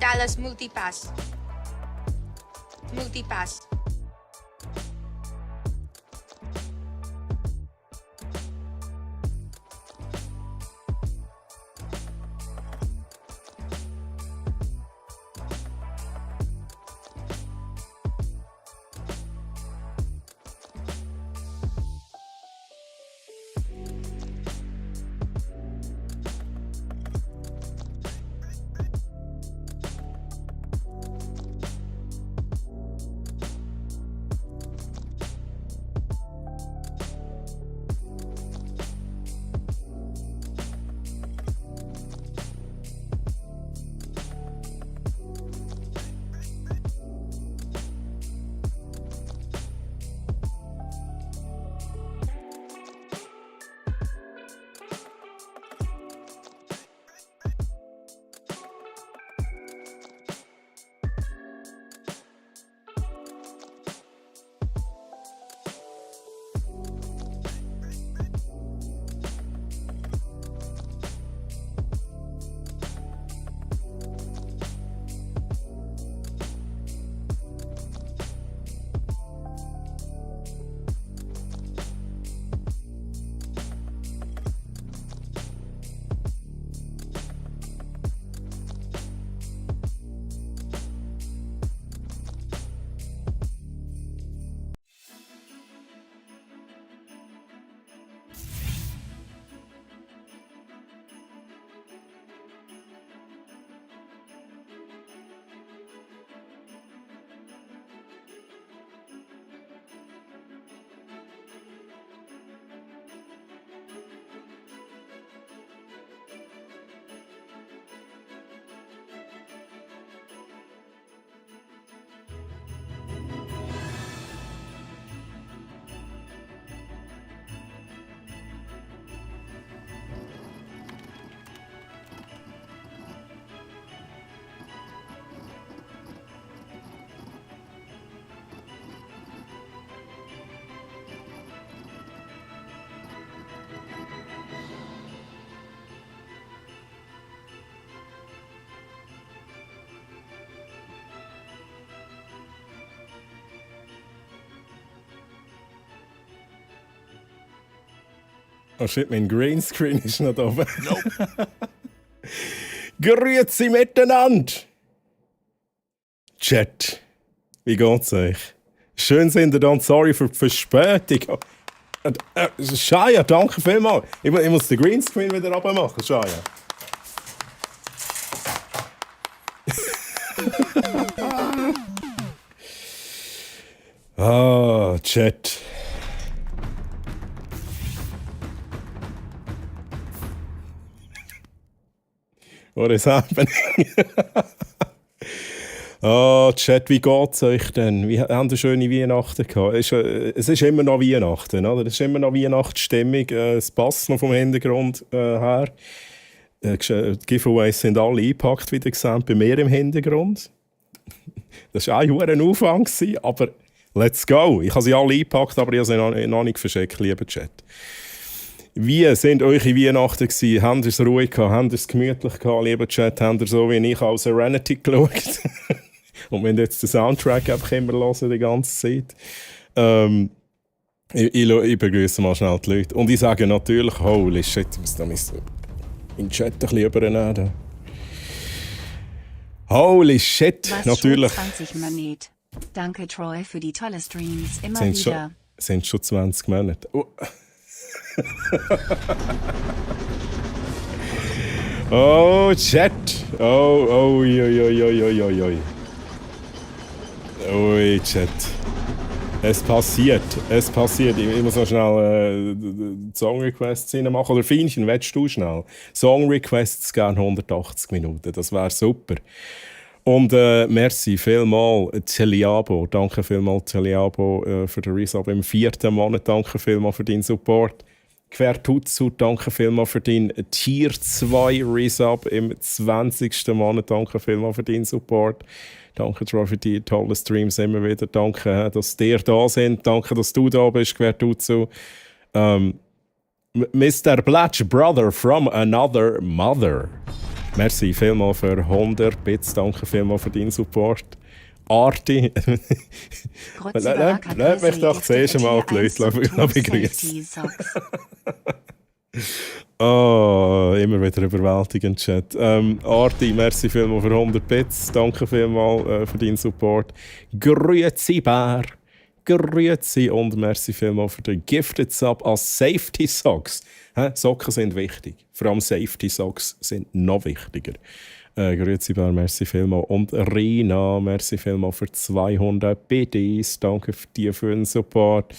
Dallas Multipass. Multipass. Oh shit, mein Greenscreen ist noch oben. Nope. Grüezi miteinander! Chat, wie geht's euch? Schön sind ihr da und sorry für die Verspätung. Shaya, danke vielmals. Ich muss den Greenscreen wieder abmachen, Shaya. Chat. What is happening? Chat, wie geht's euch denn? Wie habt ihr schöne Weihnachten gehabt? Es ist immer noch Weihnachten, oder? Es ist immer noch Weihnachtsstimmung. Es passt noch vom Hintergrund her. Die Giveaways sind alle eingepackt, wie ihr gesehen, bei mir im Hintergrund. Das war ein Aufwand, aber let's go. Ich habe sie alle eingepackt, aber ich habe sie noch nicht verschickt, lieber Chat. Wie sind eure Weihnachten gewesen? Habt ihr es ruhig gehabt? Habt ihr es gemütlich gehabt, lieber Chat? Habt ihr so wie ich auch Serenity geschaut? Und wenn jetzt den Soundtrack einfach immer hören die ganze Zeit. Ich begrüße mal schnell die Leute. Und ich sage natürlich, holy shit, ich muss da in den Chat ein bisschen übernehmen. Holy shit, Was natürlich. Schon 20 Monate. Danke Troy für die tolle Streams immer Sind wieder. schon 20 Monate. Oh. Oh, Chat. Oh, oi. Ui, Chat. Es passiert. Ich muss noch schnell Song-Requests machen. Oder Fienchen, willst du schnell? Song-Requests gerne 180 Minuten. Das wäre super. Und merci vielmals, Celiabo. Danke vielmals, Celiabo, für den Resub im 4. Monat. Danke vielmals für deinen Support. Quertutsu, danke vielmals für deinen Tier 2 Resub im 20. Monat. Danke vielmals für deinen Support. Danke, Troy, für die tollen Streams immer wieder. Danke, dass ihr da sind. Danke, dass du da bist, Quertutsu. Mr. Blatch, Brother from Another Mother. Merci vielmals für 100 Bits. Danke vielmals für deinen Support. Arti. Lass mich doch zuerst einmal die Leute begrüßen. Oh, immer wieder überwältigend, Chat. Arti, merci vielmals für 100 Bits. Danke vielmals für deinen Support. Grüezi, Bär. Grüezi und merci vielmals für den Gifted Sub als Safety Socks. Socken sind wichtig. Vor allem Safety Socks sind noch wichtiger. Grüezi, Bär, merci vielmals. Und Rina, merci vielmals für 200 BDs. Danke für den Support.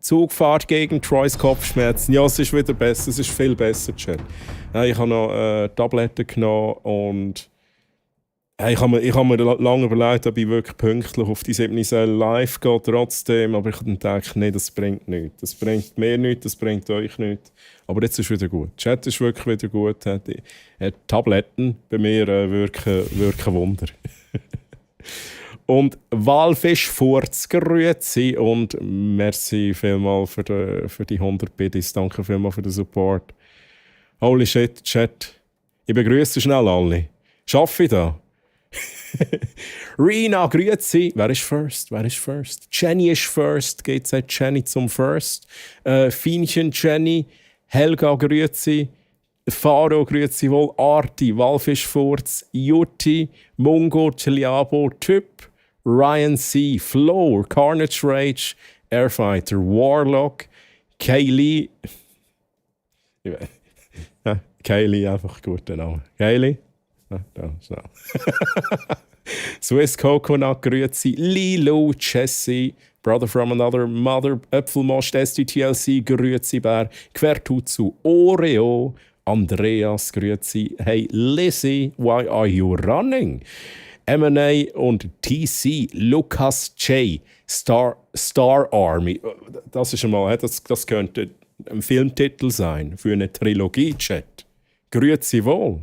Zugfahrt gegen Troys Kopfschmerzen. Ja, es ist wieder besser. Es ist viel besser, Chat. Ich habe noch Tabletten genommen und ich habe mir lange überlegt, ob ich wirklich pünktlich auf die 7 Säle live gehe, trotzdem. Aber ich habe gedacht, nee, das bringt nichts. Das bringt mir nichts, das bringt euch nichts. Aber jetzt ist es wieder gut. Chat ist wirklich wieder gut. Die Tabletten bei mir wirken Wunder. Und Walfischfurz, grüezi und merci vielmals für die 100 Biddies. Danke vielmals für den Support. Holy shit, Chat. Ich begrüße schnell alle. Schaffe ich da? Rina, grüezi. Wer ist first? Jenny ist first. GZ Jenny zum First. Fienchen Jenny. Helga, grüezi. Faro, grüezi wohl. Arti, Walfischfurz. Jutti. Mungo, Chiliabo, Typ. Ryan C. Floor, Carnage Rage. Airfighter, Warlock. Kaylee. Kaylee, einfach guter Name. Kaylee? Da, schnell. Swiss Coconut, grüezi. Lilo, Jesse, Brother from Another Mother, Äpfelmost, STTLC, grüezi Bär, Quertutsu, Oreo, Andreas, grüezi. Hey Lizzie, why are you running? M&A und TC, Lucas J, Star Army. Das ist einmal, das könnte ein Filmtitel sein für eine Trilogie-Chat. Grüezi wohl.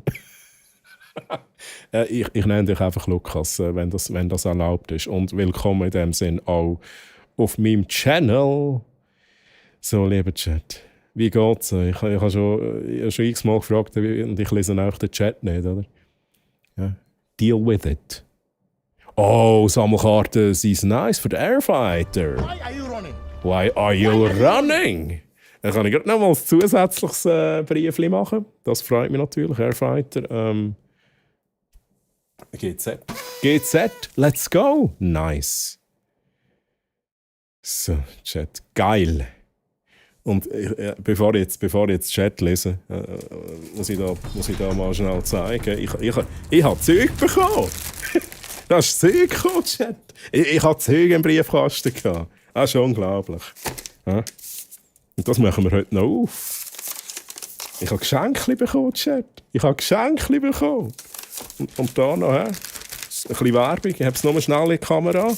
Ich nenne dich einfach Lukas, wenn das erlaubt ist. Und willkommen in dem Sinn auch auf meinem Channel. So, lieber Chat, wie geht's? Ich habe schon x-mal gefragt und ich lese auch den Chat nicht, oder? Ja. Deal with it. Oh, Sammelkarten sind nice für den Airfighter. Why are you running? Why are you running? Dann kann ich gerade noch mal ein zusätzliches Briefchen machen. Das freut mich natürlich, Airfighter. GZ, let's go. Nice. So, Chat, geil. Und bevor ich jetzt Chat lese, muss ich da mal schnell zeigen. Ich habe Zeug bekommen. Das ist Zeug gekommen, Chat. Ich habe Zeug im Briefkasten gehabt. Das ist unglaublich. Ja? Und das machen wir heute noch auf. Ich habe Geschenke bekommen, Chat. Ich habe Geschenke bekommen. Und da noch, ein bisschen Werbung. Ich habe es nur schnell in die Kamera.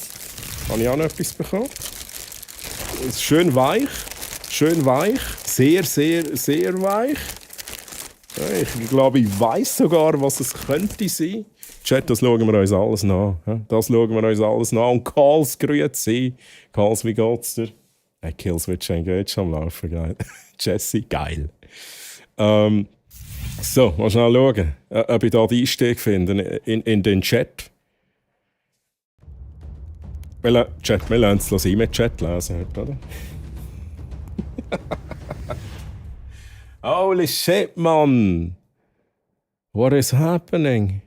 Habe ich auch noch etwas bekommen. Es ist schön weich. Schön weich. Sehr, sehr, sehr weich. Ja, ich glaube, ich weiss sogar, was es könnte sein. Chat, das schauen wir uns alles nach. Das schauen wir uns alles nach. Und Calls, grüezi. Calls, wie geht's dir? Killswitch Engage am Laufen, geil. Jesse, geil. So, mal schnell schauen, ob ich da den Einstieg finde in den Chat. Chat, wir lernen es mit Chat lesen heute, oder? Holy shit, Mann! What is happening?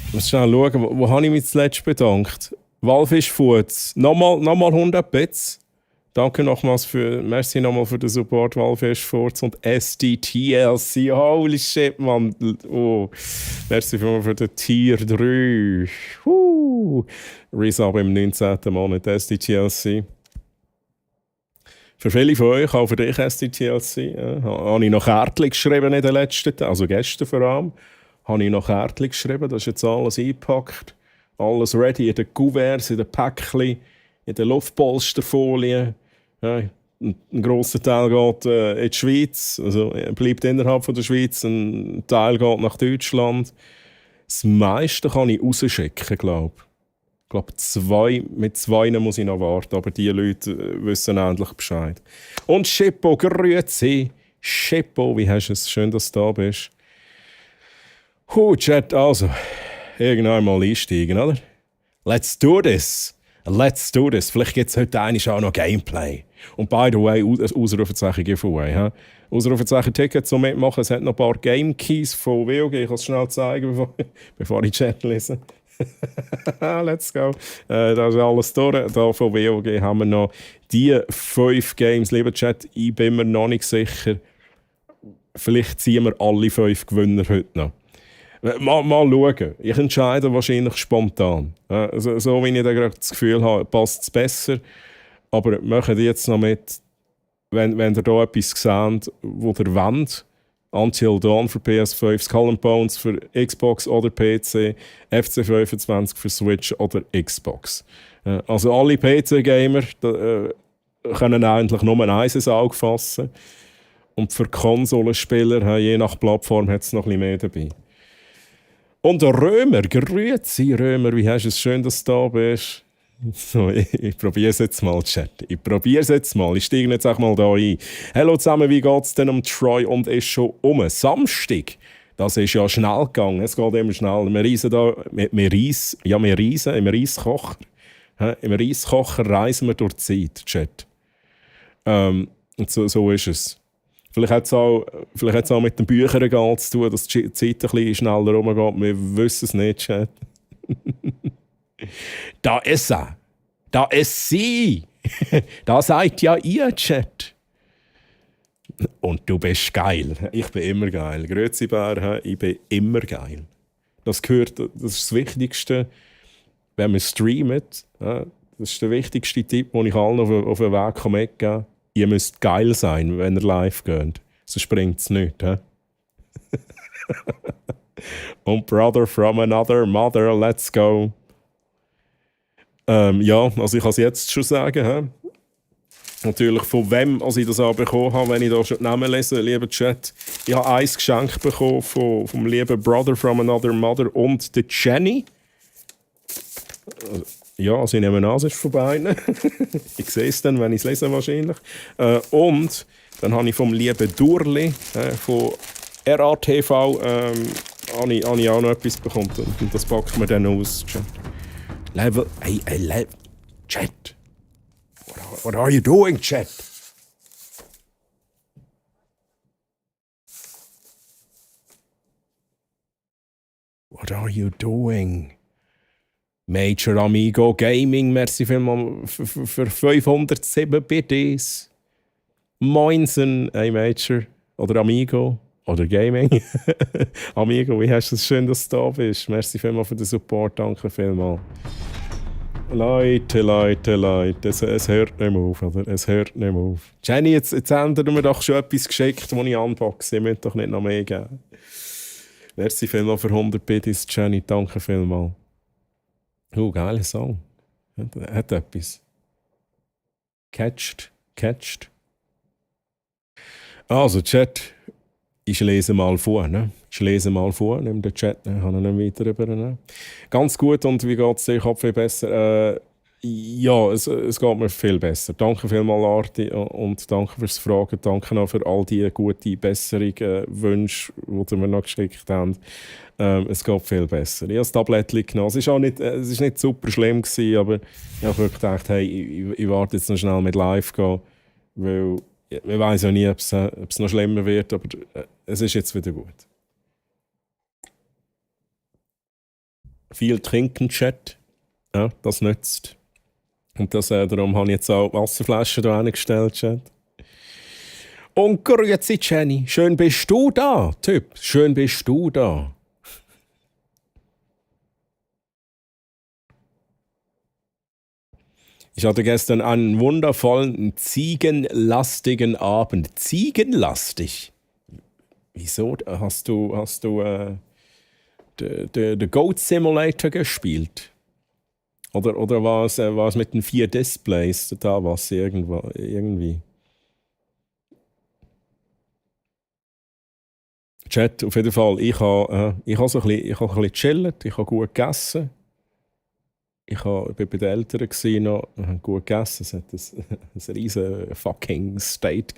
Ich muss schnell schauen, wo habe ich mich zuletzt bedankt? Walfischfutz, nochmal 100 Bits. Danke nochmals merci nochmal für den Support, Walfischfutz und SDTLC. Holy shit, Mann. Oh. Merci für den Tier 3. Resub im 19. Monat SDTLC. Für viele von euch, auch für dich SDTLC, habe ich noch Kärtchen geschrieben in den letzten Tagen, also gestern vor allem, habe ich noch Kärtchen geschrieben. Das ist jetzt alles eingepackt. Alles ready in den Kuverts, in den Päckchen, in den Luftpolsterfolien. Ja, ein grosser Teil geht in die Schweiz, also bleibt innerhalb von der Schweiz, ein Teil geht nach Deutschland. Das meiste kann ich rausschicken, glaube ich. Ich glaube, mit zwei muss ich noch warten, aber die Leute wissen endlich Bescheid. Und Schippo, grüezi. Schippo, wie hast du es? Schön, dass du da bist. Chat, also, irgendwann mal einsteigen, oder? Let's do this. Let's do this. Vielleicht gibt es heute auch noch Gameplay. Und by the way, Ausrufezeichen Giveaway. He? Ausrufezeichen Tickets zum Mitmachen. Es hat noch ein paar Game Keys von WoG. Ich kann es schnell zeigen, bevor ich Chat lese. Let's go. Da ist alles durch. Da von WoG haben wir noch die 5 Games. Lieber Chat, ich bin mir noch nicht sicher. Vielleicht ziehen wir alle 5 Gewinner heute noch. Mal schauen. Ich entscheide wahrscheinlich spontan. So wie ich da gerade das Gefühl habe, passt es besser. Aber machen die jetzt noch mit, wenn ihr da etwas seht, wo ihr wollt. Until Dawn für PS5, Skull and Bones für Xbox oder PC, FC25 für Switch oder Xbox. Also alle PC-Gamer können eigentlich nur ein ins Auge fassen. Und für Konsolenspieler, je nach Plattform, hat es noch ein bisschen mehr dabei. Und der Römer, grüezi Römer, wie hast du es? Schön, dass du da bist. So, ich probiere es jetzt mal, Chat. Ich probiere es jetzt mal. Ich steige jetzt auch mal da ein. Hallo zusammen, wie geht es denn um Troy und ist schon um? Samstag, das ist ja schnell gegangen. Es geht immer schnell. Wir reisen da, wir reisen im Reiskocher. Im Reiskocher reisen wir durch die Zeit, Chat. Und so ist es. Vielleicht hat es auch mit den Bücherregal zu tun, dass die Zeit ein bisschen schneller rumgeht. Wir wissen es nicht, Chat. Da ist er. Da ist sie. Da seid ja ihr, Chat. Und du bist geil. Ich bin immer geil. Grüezi Bär, ich bin immer geil. Das ist das Wichtigste, wenn man streamt. Das ist der wichtigste Tipp, den ich allen auf den Weg mitgeben kann. Ihr müsst geil sein, wenn ihr live geht. Sonst bringt es nichts. Und Brother from another mother, let's go. Ja, also ich kann es jetzt schon sagen. Natürlich von wem ich das auch bekommen habe, wenn ich da schon die Namen lese, lieber Chat. Ich habe ein Geschenk bekommen vom lieben Brother from another mother und der Jenny. Ja, also ich nehme an, es ist von beiden. Ich sehe es dann, wenn ich es lese wahrscheinlich. Und dann habe ich vom lieben Durli von RATV habe ich auch noch etwas bekommen. Und das packen wir dann aus, Chat. Chat. What are you doing, Chat? What are you doing? Major Amigo Gaming, merci vielmals für 507 BDs. Moinsen, hey Major. Oder Amigo. Oder Gaming. Amigo, wie hast du es? Schön, dass du da bist. Merci vielmals für den Support, danke vielmals. Leute, es hört nicht mehr auf, oder? Es hört nicht mehr auf. Jenny, jetzt haben wir doch schon etwas geschickt, das ich unboxe. Ich möchte doch nicht noch mehr geben. Merci vielmals für 100 BDs, Jenny, danke vielmals. Geiler Song. Hat etwas. Catched. Also, Chat, ich lese mal vor. Ne? Nimm den Chat, ich kann ihn nicht weiter übernehmen. Ganz gut, und wie geht es dir? Ich habe viel besser. Ja, es geht mir viel besser. Danke vielmals, Arti, und danke fürs Fragen. Danke auch für all die guten Besserungen, Wünsche, die ihr mir noch geschickt habt. Es geht viel besser. Ich habe das Tablettchen genommen. Es war nicht super schlimm gewesen, aber ich habe wirklich gedacht, hey, ich warte jetzt noch schnell mit live gehen, weil ich weiß ja nie, ob es noch schlimmer wird, aber es ist jetzt wieder gut. Viel trinken, Chat. Ja, das nützt. Und darum habe ich jetzt auch Wasserflaschen da hingestellt, Chat. Und grüezi, Jenny. Schön bist du da, Typ. Schön bist du da. Ich hatte gestern einen wundervollen, ziegenlastigen Abend. Ziegenlastig? Wieso? Hast du den Goat Simulator gespielt? Oder war es mit den 4 Displays? Da war es irgendwie. Chat, auf jeden Fall. Ich habe so ein bisschen gechillt, ich habe gut gegessen. bin bei den Eltern gewesen, noch, wir haben gut gegessen. Es hat ein riesen fucking ein Steak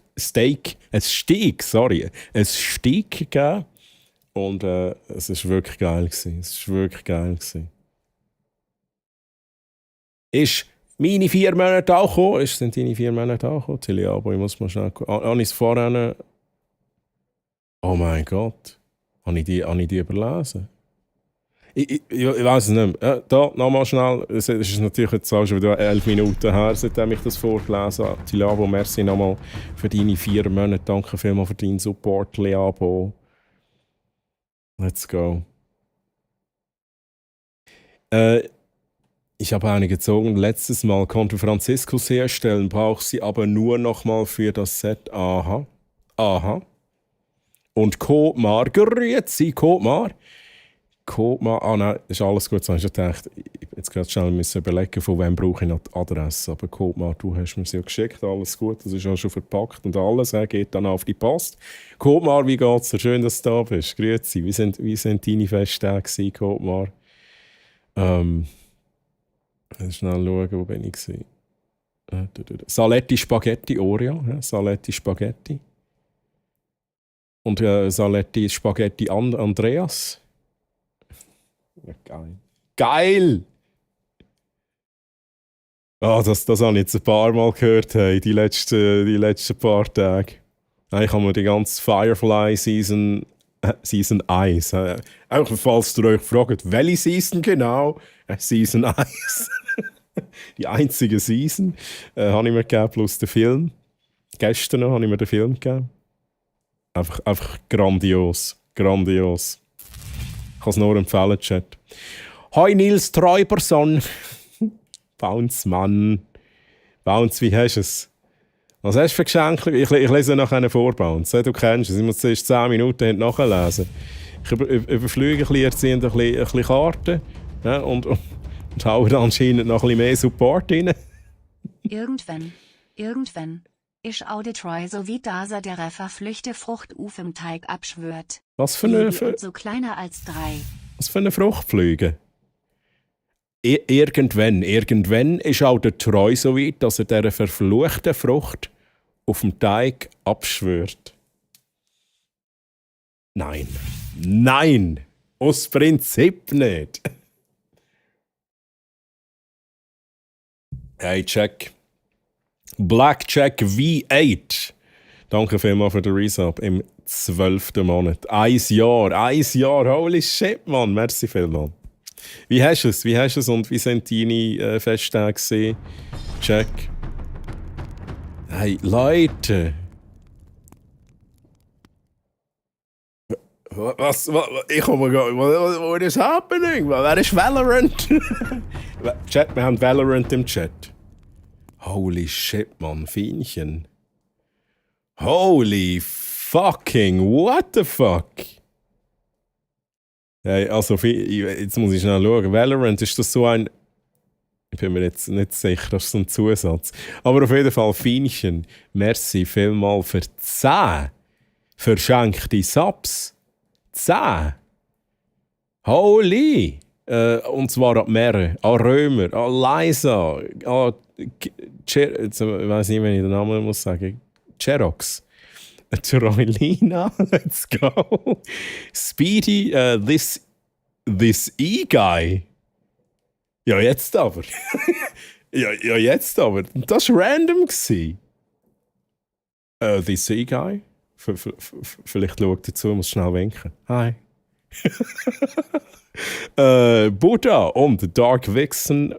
gegeben. Und es war wirklich geil gewesen. Ist meine 4 Monate auch gekommen? Sind deine 4 Monate auch gekommen? Tilly, aber ich muss mal schnell gucken. Habe ich es vorhin... Oh mein Gott. Habe ich die überlesen? Ich weiß es nicht mehr. Da, nochmal schnell. Es ist natürlich jetzt auch schon wieder 11 Minuten her, seitdem ich das vorgelesen habe. Liabo, merci nochmal für deine 4 Monate. Danke vielmals für deinen Support, Liabo. Let's go. Ich habe eine gezogen. Letztes Mal konnte Franziskus herstellen, braucht sie aber nur nochmal für das Set. Aha. Und Kotmar, grüezi, Kotmar, nein, ist alles gut. So habe ich gedacht, jetzt gerade schnell müssen überlegen, von wem brauche ich noch die Adresse. Aber Kotmar, du hast mir sie ja geschickt, alles gut, das ist auch schon verpackt und alles, geht dann auf die Post. Kotmar, wie geht's dir? Schön, dass du da bist. Grüezi, wie sind deine Festtage gewesen, Kotmar? Schnell schauen, wo bin ich gewesen? Saletti Spaghetti Oreo, ja, Saletti Spaghetti. Und Saletti Spaghetti Andreas. Ja, geil! Das habe ich jetzt ein paar Mal gehört, hey, die letzten paar Tage. Ich habe mir die ganze Firefly Season 1. Auch falls ihr euch fragt, welche Season genau? Season 1. Die einzige Season habe ich mir gegeben, plus den Film. Gestern noch habe ich mir den Film gegeben. Einfach grandios. Ich kann es nur empfehlen, Chat. Hoi Nils Treuberson. Bounce, Mann. Bounce, wie hast du es? Was hast du für Geschenke? Ich lese nachher vor, Bounce. Du kennst es, ich muss zuerst 10 Minuten nachlesen. Ich überfliege ein bisschen Karten, ja, und haue dann anscheinend noch ein bisschen mehr Support rein. Irgendwann ist Auditroy so wie Dasa der verflüchte Frucht auf im Teig abschwört. Was für eine so kleiner als 3. Was für eine Fruchtflüge? Irgendwann ist auch der Treu so weit, dass er dieser verfluchten Frucht auf dem Teig abschwört. Nein! Aus Prinzip nicht! Hey, check. Blackjack V8. Danke vielmals für den Resub im 12. Monat. 1 Jahr, holy shit, Mann. Merci vielmals. Wie hast du es und wie sind deine Festtage gewesen? Check. Hey, Leute. Was ich komme gar nicht. What is happening? Wer ist Valorant? Chat, wir haben Valorant im Chat. Holy shit, Mann, Fienchen. Holy fucking what the fuck? Hey, also, jetzt muss ich schnell schauen. Valorant, ist das so ein... Ich bin mir jetzt nicht sicher, das ist so ein Zusatz. Aber auf jeden Fall, Fienchen, merci vielmal für 10 verschenkte Subs. 10! Holy! Und zwar an Meere, an Römer, an Liza, an... jetzt weiss nicht, wenn ich den Namen muss sagen. Cherox. Troilina, let's go. Speedy, this E-Guy. Ja, jetzt aber. ja, jetzt aber. Das war random. This E-Guy. Vielleicht schaut er zu, muss schnell winken. Hi. Buddha und Dark Vixen.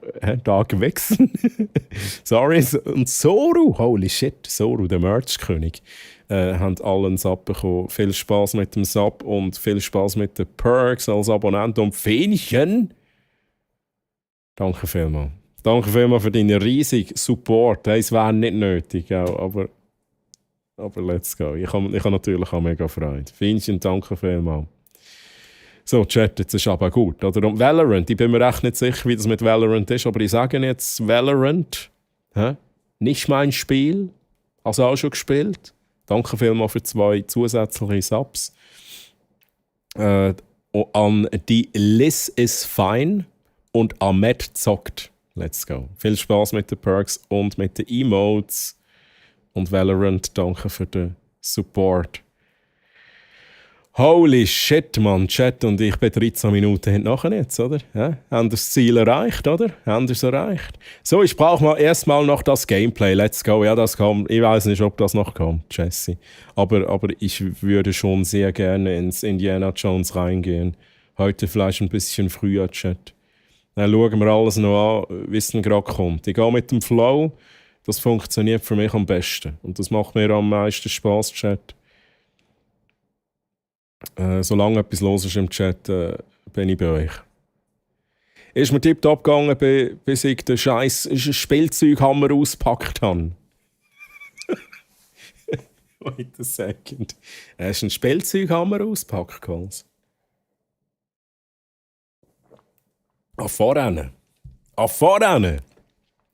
Sorry. Und Soru. Holy shit. Soru, der Merch-König. Haben alle einen Sub bekommen. Viel Spaß mit dem Sub und viel Spaß mit den Perks als Abonnent und Fähnchen. Danke vielmals. Danke vielmals für deinen riesigen Support. Es wäre nicht nötig, aber let's go. Ich habe natürlich auch mega Freude. Fähnchen, danke vielmals. So, Chat, jetzt ist aber gut. Oder um Valorant, ich bin mir echt nicht sicher, wie das mit Valorant ist, aber ich sage jetzt Valorant, nicht mein Spiel, also auch schon gespielt. Danke vielmals für 2 zusätzliche Subs. An die Liz is Fine und Ahmed zockt. Let's go. Viel Spaß mit den Perks und mit den Emotes. Und Valorant, danke für den Support. Holy shit, Mann. Chat und ich bin 13 Minuten hinten jetzt, oder? Ja? Haben das Ziel erreicht, oder? Haben das erreicht? So, ich brauche mal erstmal noch das Gameplay. Let's go. Ja, das kommt. Ich weiß nicht, ob das noch kommt, Jesse. Aber ich würde schon sehr gerne ins Indiana Jones reingehen. Heute vielleicht ein bisschen früher, Chat. Dann schauen wir alles noch an, wie es gerade kommt. Ich gehe mit dem Flow. Das funktioniert für mich am besten. Und das macht mir am meisten Spaß, Chat. Solange etwas los ist im Chat, bin ich bei euch. Ist mir tiptop gegangen, bis ich den scheiß Spielzeughammer ausgepackt habe. Wait a second. Hast du einen Spielzeughammer ausgepackt, Coles? Vorrennen. Vorrennen!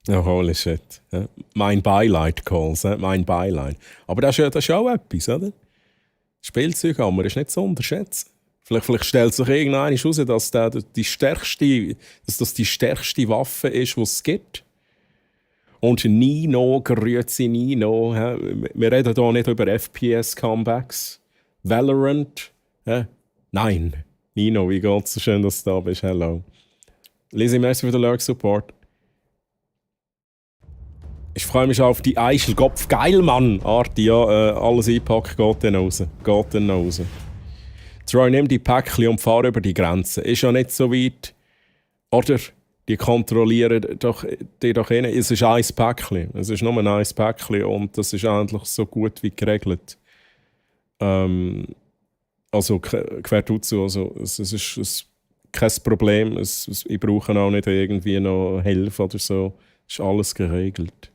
Oh, holy shit. Ja. Mein Beileid, Coles. Mein Beileid. Aber das ist ja auch etwas, oder? Spielzeughammer ist nicht zu unterschätzen. Vielleicht stellt sich irgendwann heraus, dass das die stärkste Waffe ist, die es gibt. Und Nino, grüezi Nino. Wir reden hier nicht über FPS-Comebacks. Valorant. Nein. Nino, wie geht's? So schön, dass du da bist. Hello. Lizzie, merci für den Lurk-Support. Ich freue mich auf die Eichelkopf. Geil, Mann! Arti, ja, alles einpacken, geht dann raus. Troy, nimm die Päckchen und fahr über die Grenze. Ist ja nicht so weit. Oder? Die kontrollieren die doch hin. Es ist ein Päckchen. Es ist nur ein Päckchen und das ist eigentlich so gut wie geregelt. Also, quer dazu. Also, es ist kein Problem. Ich brauche auch nicht irgendwie noch Hilfe oder so. Es ist alles geregelt.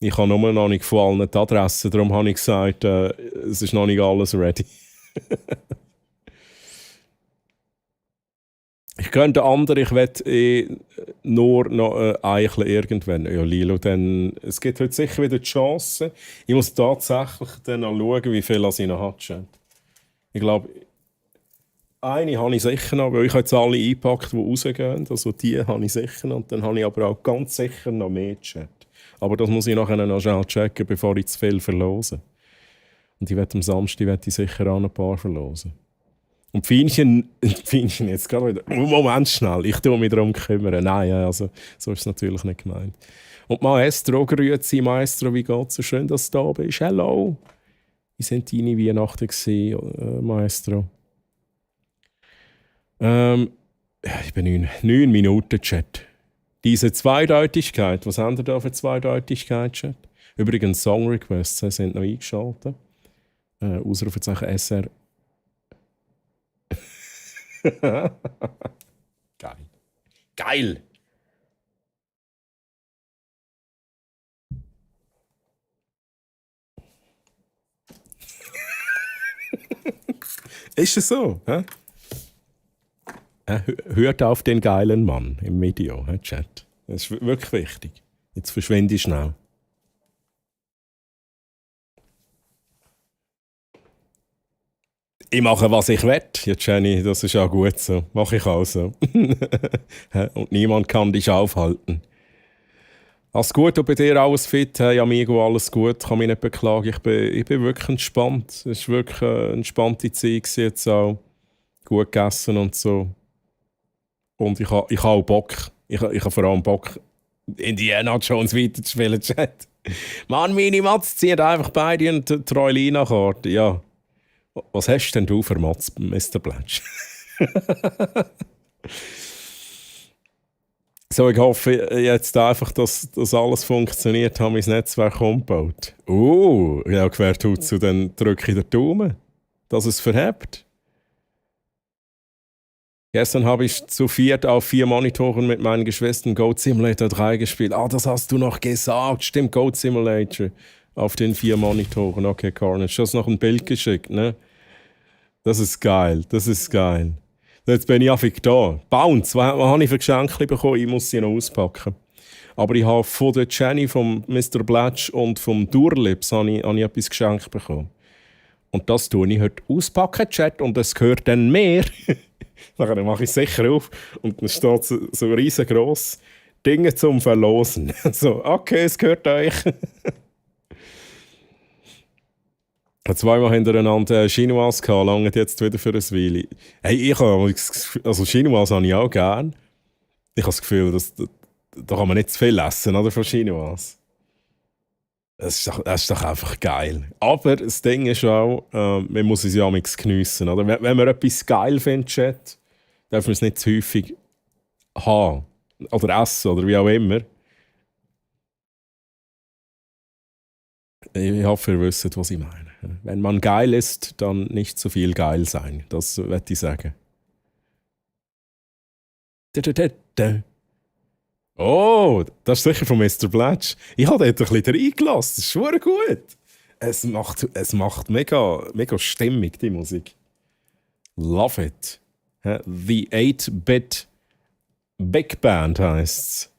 Ich habe nur noch nicht von allen die Adressen, darum habe ich gesagt, es ist noch nicht alles ready. Ich könnte andere, ich will nur noch Eichel irgendwann. Ja, Lilo, dann, es gibt heute sicher wieder die Chance. Ich muss tatsächlich dann noch schauen, wie viel ich noch habe. Ich glaube, eine habe ich sicher noch, weil ich habe jetzt alle eingepackt, die rausgehen. Also die habe ich sicher noch. Und dann habe ich aber auch ganz sicher noch mehr Chat. Aber das muss ich nachher noch schnell checken, bevor ich zu viel verlose. Und ich werde am Samstag sicher auch ein paar verlosen. Und Fienchen jetzt gerade wieder. Moment schnell, ich tue mich darum kümmern. Nein, also, so ist es natürlich nicht gemeint. Und Maestro, grüezi Maestro, wie geht's? So schön, dass du da bist. Hello! Wie sind deine Weihnachten gewesen, Maestro? Ich bin 9 Minuten Chat. Diese Zweideutigkeit, was haben wir da für Zweideutigkeit, Chat? Übrigens, Song Requests sind noch eingeschaltet. Ausrufezeichen SR. Geil. Geil! Ist es so? Hä? Hört auf den geilen Mann im Video, Chat. Das ist wirklich wichtig. Jetzt verschwinde ich schnell. Ich mache, was ich will. Ja, Jenny, das ist auch gut so. Mache ich auch so. Und niemand kann dich aufhalten. Alles gut und bei dir alles fit? Hey, Amigo, alles gut. Kann mich nicht beklagen. Ich bin wirklich entspannt. Es war wirklich eine entspannte Zeit jetzt auch. Gut gegessen und so. Und ich habe auch Bock. Ich habe vor allem Bock, Indiana Jones weiterzuspielen, Chat. Mann, meine Mats ziehen einfach beide eine Troilina-Karte. Ja. Was hast denn du für Mats, Mr. Blatch? So, ich hoffe jetzt einfach, dass alles funktioniert. Habe mein Netzwerk umgebaut. Ja, quer tut zu, dann drücke ich den Daumen, dass es verhebt. Gestern habe ich zu viert auf 4 Monitoren mit meinen Geschwistern Goat Simulator 3 gespielt. Das hast du noch gesagt. Stimmt, Goat Simulator auf den 4 Monitoren. Okay, Carnage. Du hast noch ein Bild geschickt, ne? Das ist geil. Jetzt bin ich einfach da. Bounce, was habe ich für Geschenke bekommen? Ich muss sie noch auspacken. Aber ich habe von der Jenny, vom Mr. Blatch und vom Durlips habe ich etwas geschenkt bekommen. Und das tue ich heute auspacken, Chat, und es gehört dann mehr. Dann mache ich es sicher auf und dann steht so riesengroß Dinge zum Verlosen. So, okay, es gehört euch. Zweimal hintereinander Chinoise gehabt, lange jetzt wieder für ein Weile. Hey, also Chinoise habe ich auch gern. Ich habe das Gefühl, da kann man nicht zu viel essen, oder, von Chinoise. Das ist doch einfach geil. Aber das Ding ist auch, man muss es ja auch geniessen, oder? Wenn man etwas geil findet, Chat, darf man es nicht zu häufig haben. Oder essen, oder wie auch immer. Ich hoffe, ihr wisst, was ich meine. Wenn man geil ist, dann nicht zu viel geil sein. Das würde ich sagen. Oh, das ist sicher von Mr. Blatch. Ich habe dort ein bisschen reingelassen. Das ist schon gut. Es macht mega, mega stimmig, die Musik. Love it. The 8-Bit Big Band heisst es.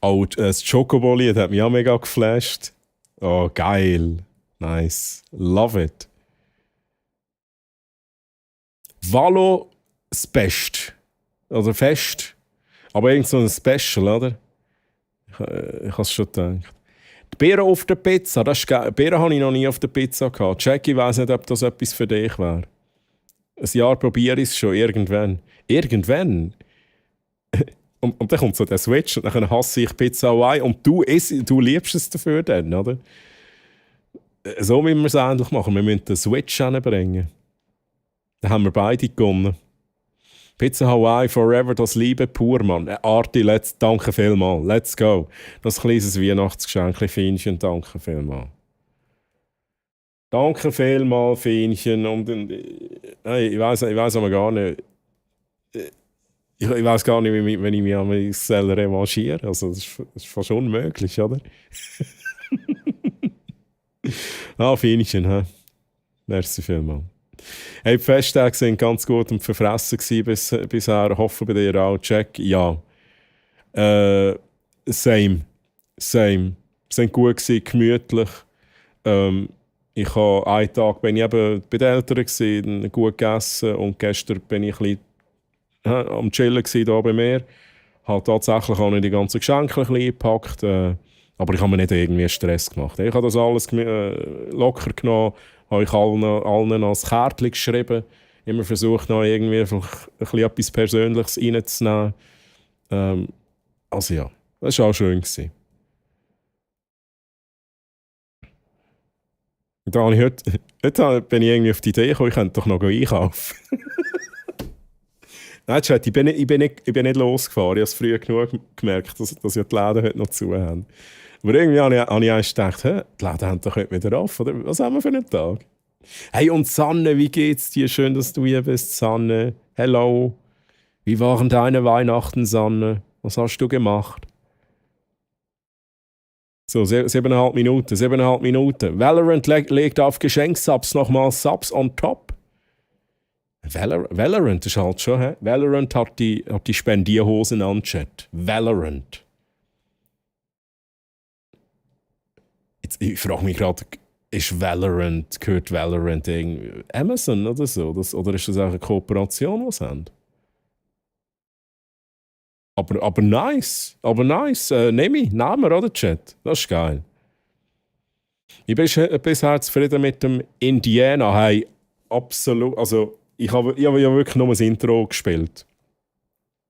Oh, das Chocobolied hat mich auch mega geflasht. Oh, geil. Nice. Love it. Valo das Beste. Oder Fest. Aber irgend so ein Special, oder? Ich habe es schon gedacht. Die Beeren auf der Pizza, das ist geil. Beeren habe ich noch nie auf der Pizza gehabt. Jackie weiss nicht, ob das etwas für dich wäre. Ein Jahr probiere ich es schon, irgendwann. Irgendwann? Und dann kommt so der Switch und dann hasse ich Pizza Hawaii und du liebst es dafür dann, oder? So müssen wir es endlich machen. Wir müssen den Switch hinbringen. Dann haben wir beide gewonnen. Pizza Hawaii Forever, das Liebe pur, Mann. Arti, danke vielmals. Let's go. Das kleines Weihnachtsgeschenk, Fienchen, danke vielmals. Danke vielmals, Fienchen. Und, ich weiss aber gar nicht. Ich weiss gar nicht, wenn ich mich an mich selber revanchiere. Also, das ist fast unmöglich, oder? Fienchen, hä? Merci vielmals. Hey, die Festtage waren ganz gut und verfressen bisher. Hoffe bei dir auch. Check, ja. Same. Sie waren gut gewesen, gemütlich. Ich habe einen Tag bin ich eben bei den Eltern gewesen, gut gegessen und gestern bin ich ein bisschen am Chillen gewesen, hier bei mir. Habe tatsächlich auch nicht die ganzen Geschenke ein bisschen gepackt, aber ich habe mir nicht irgendwie Stress gemacht. Ich habe das alles locker genommen, habe ich allen als Kärtchen geschrieben, immer versucht, noch irgendwie ein bisschen etwas Persönliches reinzunehmen. Also ja, das war auch schön gewesen. Und dann heute bin ich irgendwie auf die Idee gekommen, ich könnte doch noch einkaufen. Nein, Chat, ich bin nicht losgefahren. Ich habe es früh genug gemerkt, dass ja die Läden heute noch zu haben. Aber irgendwie habe ich erst gedacht, die Läden haben doch heute wieder offen, oder? Was haben wir für einen Tag? Hey, und Sanne, wie geht's dir? Schön, dass du hier bist, Sanne. Hello. Wie waren deine Weihnachten, Sanne? Was hast du gemacht? So, 7,5 Minuten. Valorant legt auf Geschenksubs nochmal Subs on top. Valorant ist halt schon, hä? Valorant hat die Spendierhosen an, Chat. Valorant. Jetzt, ich frage mich gerade, gehört Valorant irgendwie Amazon oder so? Oder ist das auch eine Kooperation, die sie haben? Aber nice. Nehmen wir, oder, Chat? Das ist geil. Ich bin bisher zufrieden mit dem Indiana. Hey, absolut. Also, ich habe ja wirklich nur das Intro gespielt.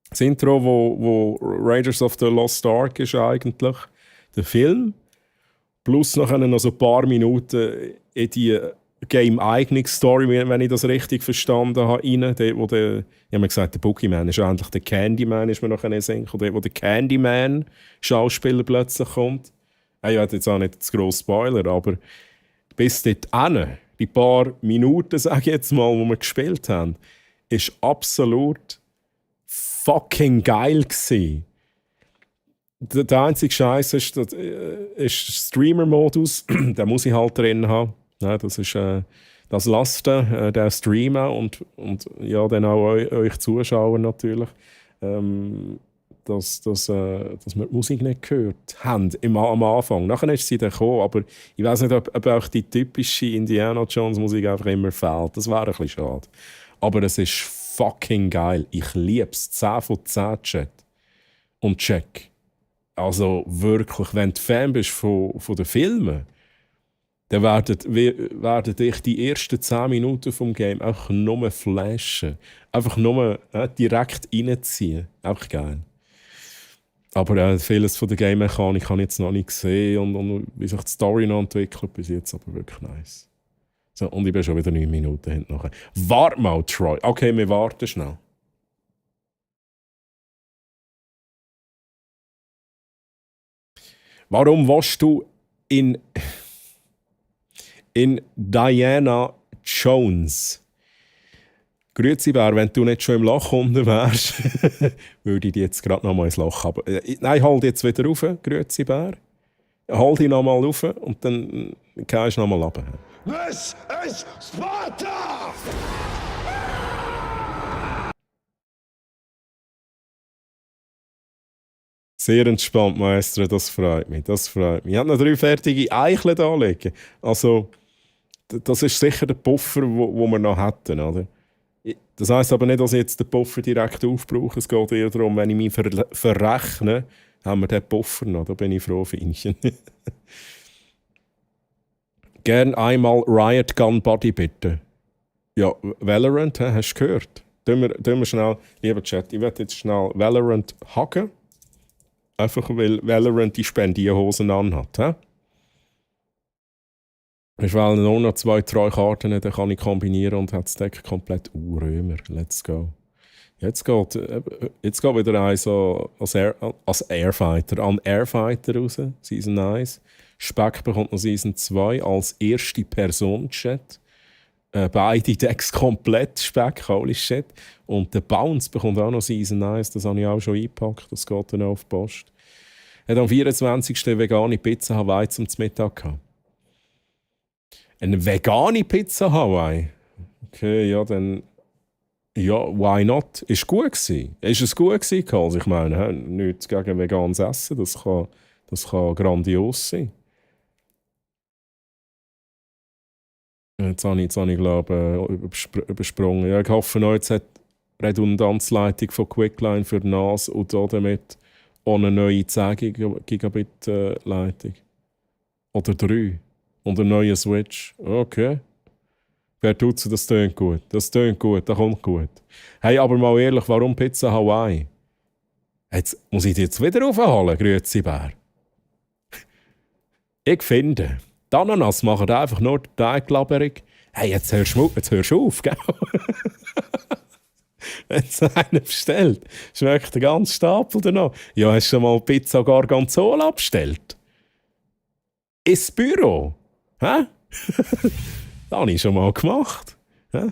Das Intro, wo Raiders of the Lost Ark ist eigentlich, der Film. Plus noch so ein paar Minuten in die Game-Eignungs-Story, wenn ich das richtig verstanden habe, rein. Ich habe mir gesagt, der Boogeyman ist eigentlich der Candyman, ist mir noch ein Sinn. Wo der Candyman-Schauspieler plötzlich kommt. Ich werde jetzt auch nicht zu gross Spoiler, aber bis dorthin, die paar Minuten, sage ich jetzt mal, die wir gespielt haben, ist absolut fucking geil gewesen. Der einzige Scheiß ist Streamer-Modus, den muss ich halt drin haben. Ja, das ist das Lasten, der Streamer und ja, dann auch euch Zuschauer natürlich. dass wir die Musik nicht gehört haben am Anfang. Nachher ist sie dann gekommen, aber ich weiß nicht, ob auch die typische Indiana Jones Musik einfach immer fehlt. Das wäre ein bisschen schade. Aber es ist fucking geil. Ich liebe es. 10 von 10 Chat. Und check. Also wirklich, wenn du Fan bist von den Filmen, dann werden dich die ersten 10 Minuten vom Game einfach nur flashen. Einfach nur direkt reinziehen. Einfach geil. Aber vieles von der Game-Mechanik habe ich jetzt noch nicht gesehen und wie sich die Story noch entwickelt, bis jetzt aber wirklich nice. So, und ich bin schon wieder 9 Minuten hinten nachher. Warte mal, Troy. Okay, wir warten schnell. Warum willst du in Diana Jones? Grüezi Bär, wenn du nicht schon im Loch unten wärst, würde ich dich jetzt gerade noch mal ins Loch haben. Nein, halt jetzt wieder rauf, Grüezi Bär. Halt dich noch mal rauf und dann gehst du noch mal runter. This is Sparta! Sehr entspannt, Maestro, das freut mich. Das freut mich. Ich habe noch 3 fertige Eicheln da liegen. Also, das ist sicher der Puffer, wo wir noch hätten, oder? Das heisst aber nicht, dass ich jetzt den Puffer direkt aufbrauche. Es geht eher darum, wenn ich mich verrechne, haben wir den Puffer noch. Da bin ich froh, Fienchen. Gern einmal Riot Gun Body, bitte. Ja, Valorant, hast du gehört? Tun wir schnell, lieber Chat, ich werde jetzt schnell Valorant hacken. Einfach weil Valorant die Spendierhosen anhat. Ich wähle nur noch 2, 3 Karten, dann kann ich kombinieren und hat das Deck komplett Römer. Let's go. Jetzt geht wieder ein so als Airfighter an Airfighter raus, Season 1. Speck bekommt noch Season 2 als erste Person Chat. Beide Decks komplett Speck, holy shit. Und der Bounce bekommt auch noch Season 1, das habe ich auch schon eingepackt, das geht dann auf die Post. Er hat am 24. vegane Pizza Hawaii zum Mittag gehabt. Eine vegane Pizza Hawaii? Okay, ja, dann... Ja, why not? Ist gut gewesen. Ist es gut gewesen, Karl? Ich meine, nichts gegen veganes Essen, das kann grandios sein. Jetzt habe ich glaube übersprungen. Ja, ich hoffe noch, jetzt hat die Redundanzleitung von Quickline für NAS und damit auch eine neue 10 Gigabit Leitung. Oder 3. Und einen neuen Switch. Okay. Wer tut's? Das tönt gut. Das kommt gut. Hey, aber mal ehrlich, warum Pizza Hawaii? Jetzt muss ich dich jetzt wieder aufholen, grüezi Bär. Ich finde, die Ananas machen einfach nur die Teiglabberung. Hey, jetzt hörst du auf, gell? Wenn es einer bestellt, schmeckt der ganze Stapel danach. Ja, hast du schon mal Pizza Gargonzola bestellt? Ins Büro? Hä? Das habe ich schon mal gemacht. Hä?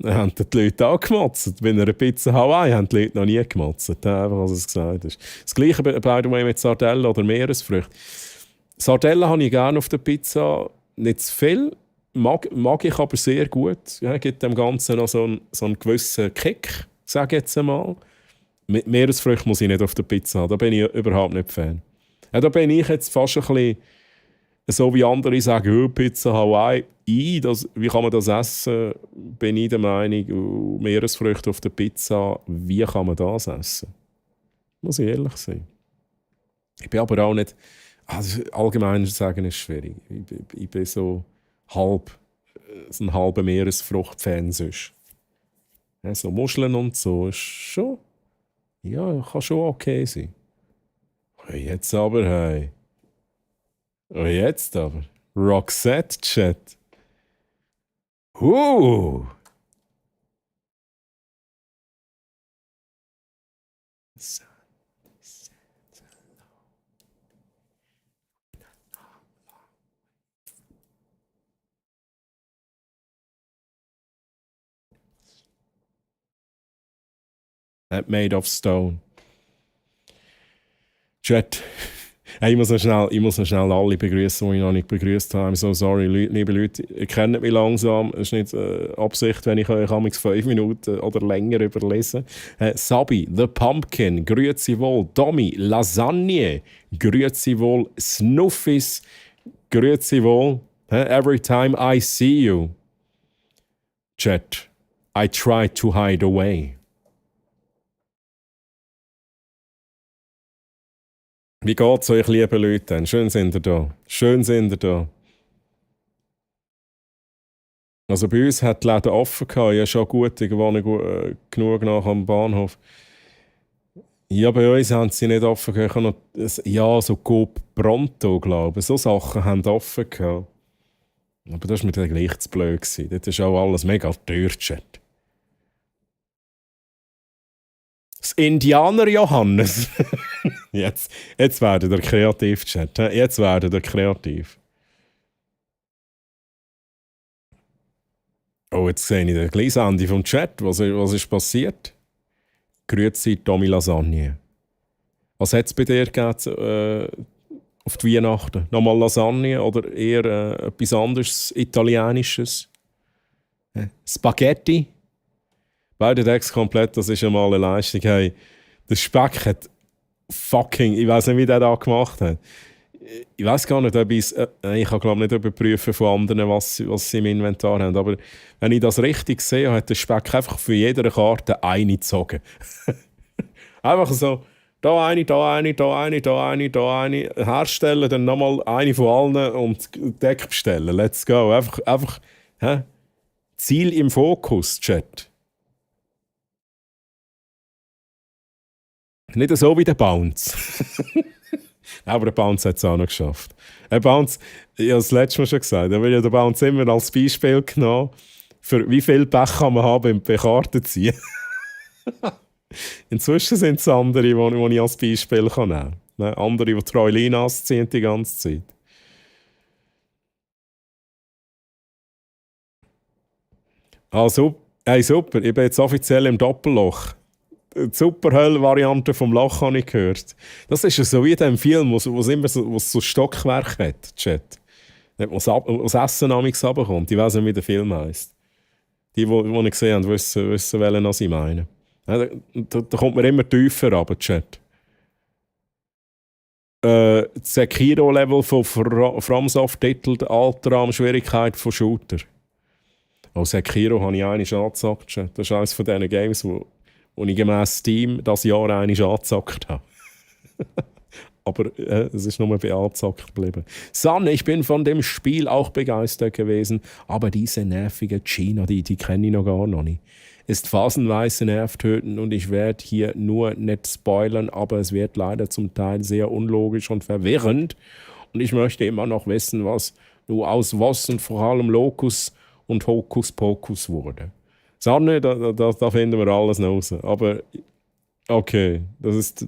Dann haben die Leute auch gemotzt. Bei einer Pizza Hawaii haben die Leute noch nie gemotzt. Einfach, was es gesagt ist. Das Gleiche by the way mit Sardellen oder Meeresfrüchten. Sardellen habe ich gerne auf der Pizza. Nicht zu viel. Mag ich aber sehr gut. Ja, gibt dem Ganzen noch so einen gewissen Kick, sage ich jetzt einmal. Mit Meeresfrüchten muss ich nicht auf der Pizza haben. Da bin ich überhaupt nicht Fan. Ja, da bin ich jetzt fast ein bisschen so wie andere sagen, oh, Pizza Hawaii, wie kann man das essen? Bin ich der Meinung, Meeresfrüchte auf der Pizza, wie kann man das essen? Muss ich ehrlich sein. Ich bin aber auch nicht, also allgemein sagen ist schwierig. Ich bin so ein halber Meeresfrucht-Fan sonst. Ja, so Muscheln und so ist schon, ja, kann schon okay sein. Jetzt aber, hey. Oh, jetzt aber. Roxette Chat. Made of stone. Chat. Hey, ich muss noch schnell alle begrüßen, die ich noch nicht begrüßt habe. I'm so sorry, liebe Leute. Ihr kennt mich langsam. Es ist nicht Absicht, wenn ich euch manchmal 5 Minuten oder länger überlese. Sabi, The Pumpkin, grüezi wohl. Tommy, Lasagne, grüezi wohl. Snuffis, grüezi wohl. Every time I see you. Chat, I try to hide away. Wie geht's euch, liebe Leute? Schön sind ihr da. Schön sind ihr da. Also bei uns hat die Läden offen gehabt. Ja, schon gut, ich wohne genug nach am Bahnhof. Ja, bei uns haben sie nicht offen gehabt. Ich habe noch, ja, so Coop Pronto, glaube ich. So Sachen haben offen gehabt. Aber das war mir dann gleich zu blöd gewesen. Dort ist auch alles mega teuer, Chat. Das Indianer Johannes. jetzt werdet ihr kreativ, Chat. Jetzt werdet ihr kreativ. Oh, jetzt sehe ich den kleinen Ende vom Chat. Was ist passiert? Grüezi, Tommy Lasagne. Was hat es bei dir gegeben, auf die Weihnachten? Nochmal Lasagne oder eher etwas anderes, Italienisches? Spaghetti? Beide Decks komplett, das ist ja mal eine Leistung. Hey, der Speck hat fucking, ich weiß nicht, wie der da gemacht hat. Ich weiß gar nicht, ob ich kann glaube nicht überprüfen von anderen, was sie im Inventar haben. Aber wenn ich das richtig sehe, hat der Speck einfach für jede Karte eine gezogen. Einfach so, da eine, da eine, da eine, da eine, da eine. Herstellen, dann nochmal eine von allen und Deck bestellen. Let's go. Einfach Ziel im Fokus, Chat. Nicht so wie der Bounce. Aber der Bounce hat es auch noch geschafft. Der Bounce, ich habe es letztes Mal schon gesagt, aber ich habe den Bounce immer als Beispiel genommen, für wie viel Pech kann man haben beim Karten ziehen. Inzwischen sind es andere, die ich als Beispiel nehmen kann. Andere, die Treulinas ziehen die ganze Zeit. Also, hey, super, ich bin jetzt offiziell im Doppelloch. Die Superhölle-Variante vom Loch habe ich gehört. Das ist ja so wie in dem Film, wo es immer so Stockwerk hat, Chat. Wo das Essen amigs runterkommt. Ich weiss nicht, wie der Film heisst. Die ich gesehen habe, wissen welchen ich meine. Ja, da kommt man immer tiefer runter, Chat. Das Sekiro-Level von FromSoft titelt Alter Schwierigkeit von Shooter. Auch Sekiro habe ich einmal angezockt, Chat. Das ist eines von diesen Games, wo ich gemäss Steam das Jahr einmal angezockt habe. Aber es ist nur bei angezockt geblieben. Sanne, ich bin von dem Spiel auch begeistert gewesen, aber diese nervige China, die kenne ich noch gar nicht. Ist phasenweise nervtötend und ich werde hier nur nicht spoilern, aber es wird leider zum Teil sehr unlogisch und verwirrend. Und ich möchte immer noch wissen, was nur aus was und vor allem Locus und Hokuspokus wurde. Sanne, da finden wir alles noch raus. Aber okay, das ist,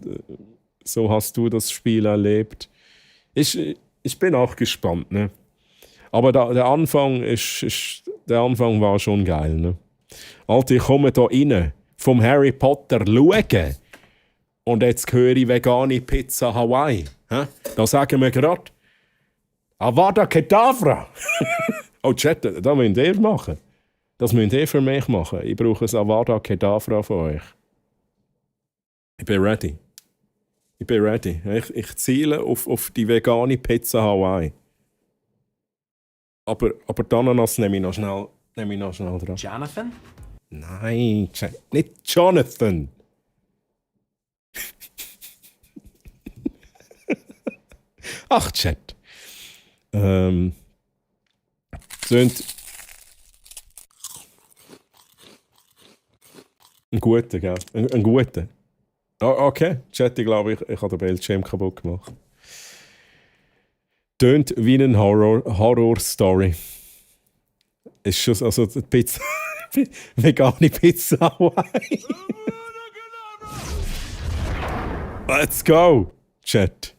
so hast du das Spiel erlebt. Ich bin auch gespannt, ne? Aber der Anfang war schon geil, ne? Alter, ich komme da rein, vom Harry Potter schauen und jetzt höre ich vegane Pizza Hawaii. Da sagen wir gerade, Avada Kedavra. Oh, Chat, das müsst ihr machen. Das müsst ihr für mich machen. Ich brauche ein Avada Kedavra von euch. Ich bin ready. Ich ziele auf die vegane Pizza Hawaii. Aber die Ananas nehme ich noch schnell dran. Jonathan? Nein, nicht Jonathan. Ach, Chat. Sind ein guter, gell? Ein guter. Oh, okay, Chat, ich glaube, ich habe den Bildschirm kaputt gemacht. Tönt wie eine Horror-Story. Ist schon also die Pizza. Vegane Pizza Hawaii. Let's go, Chat.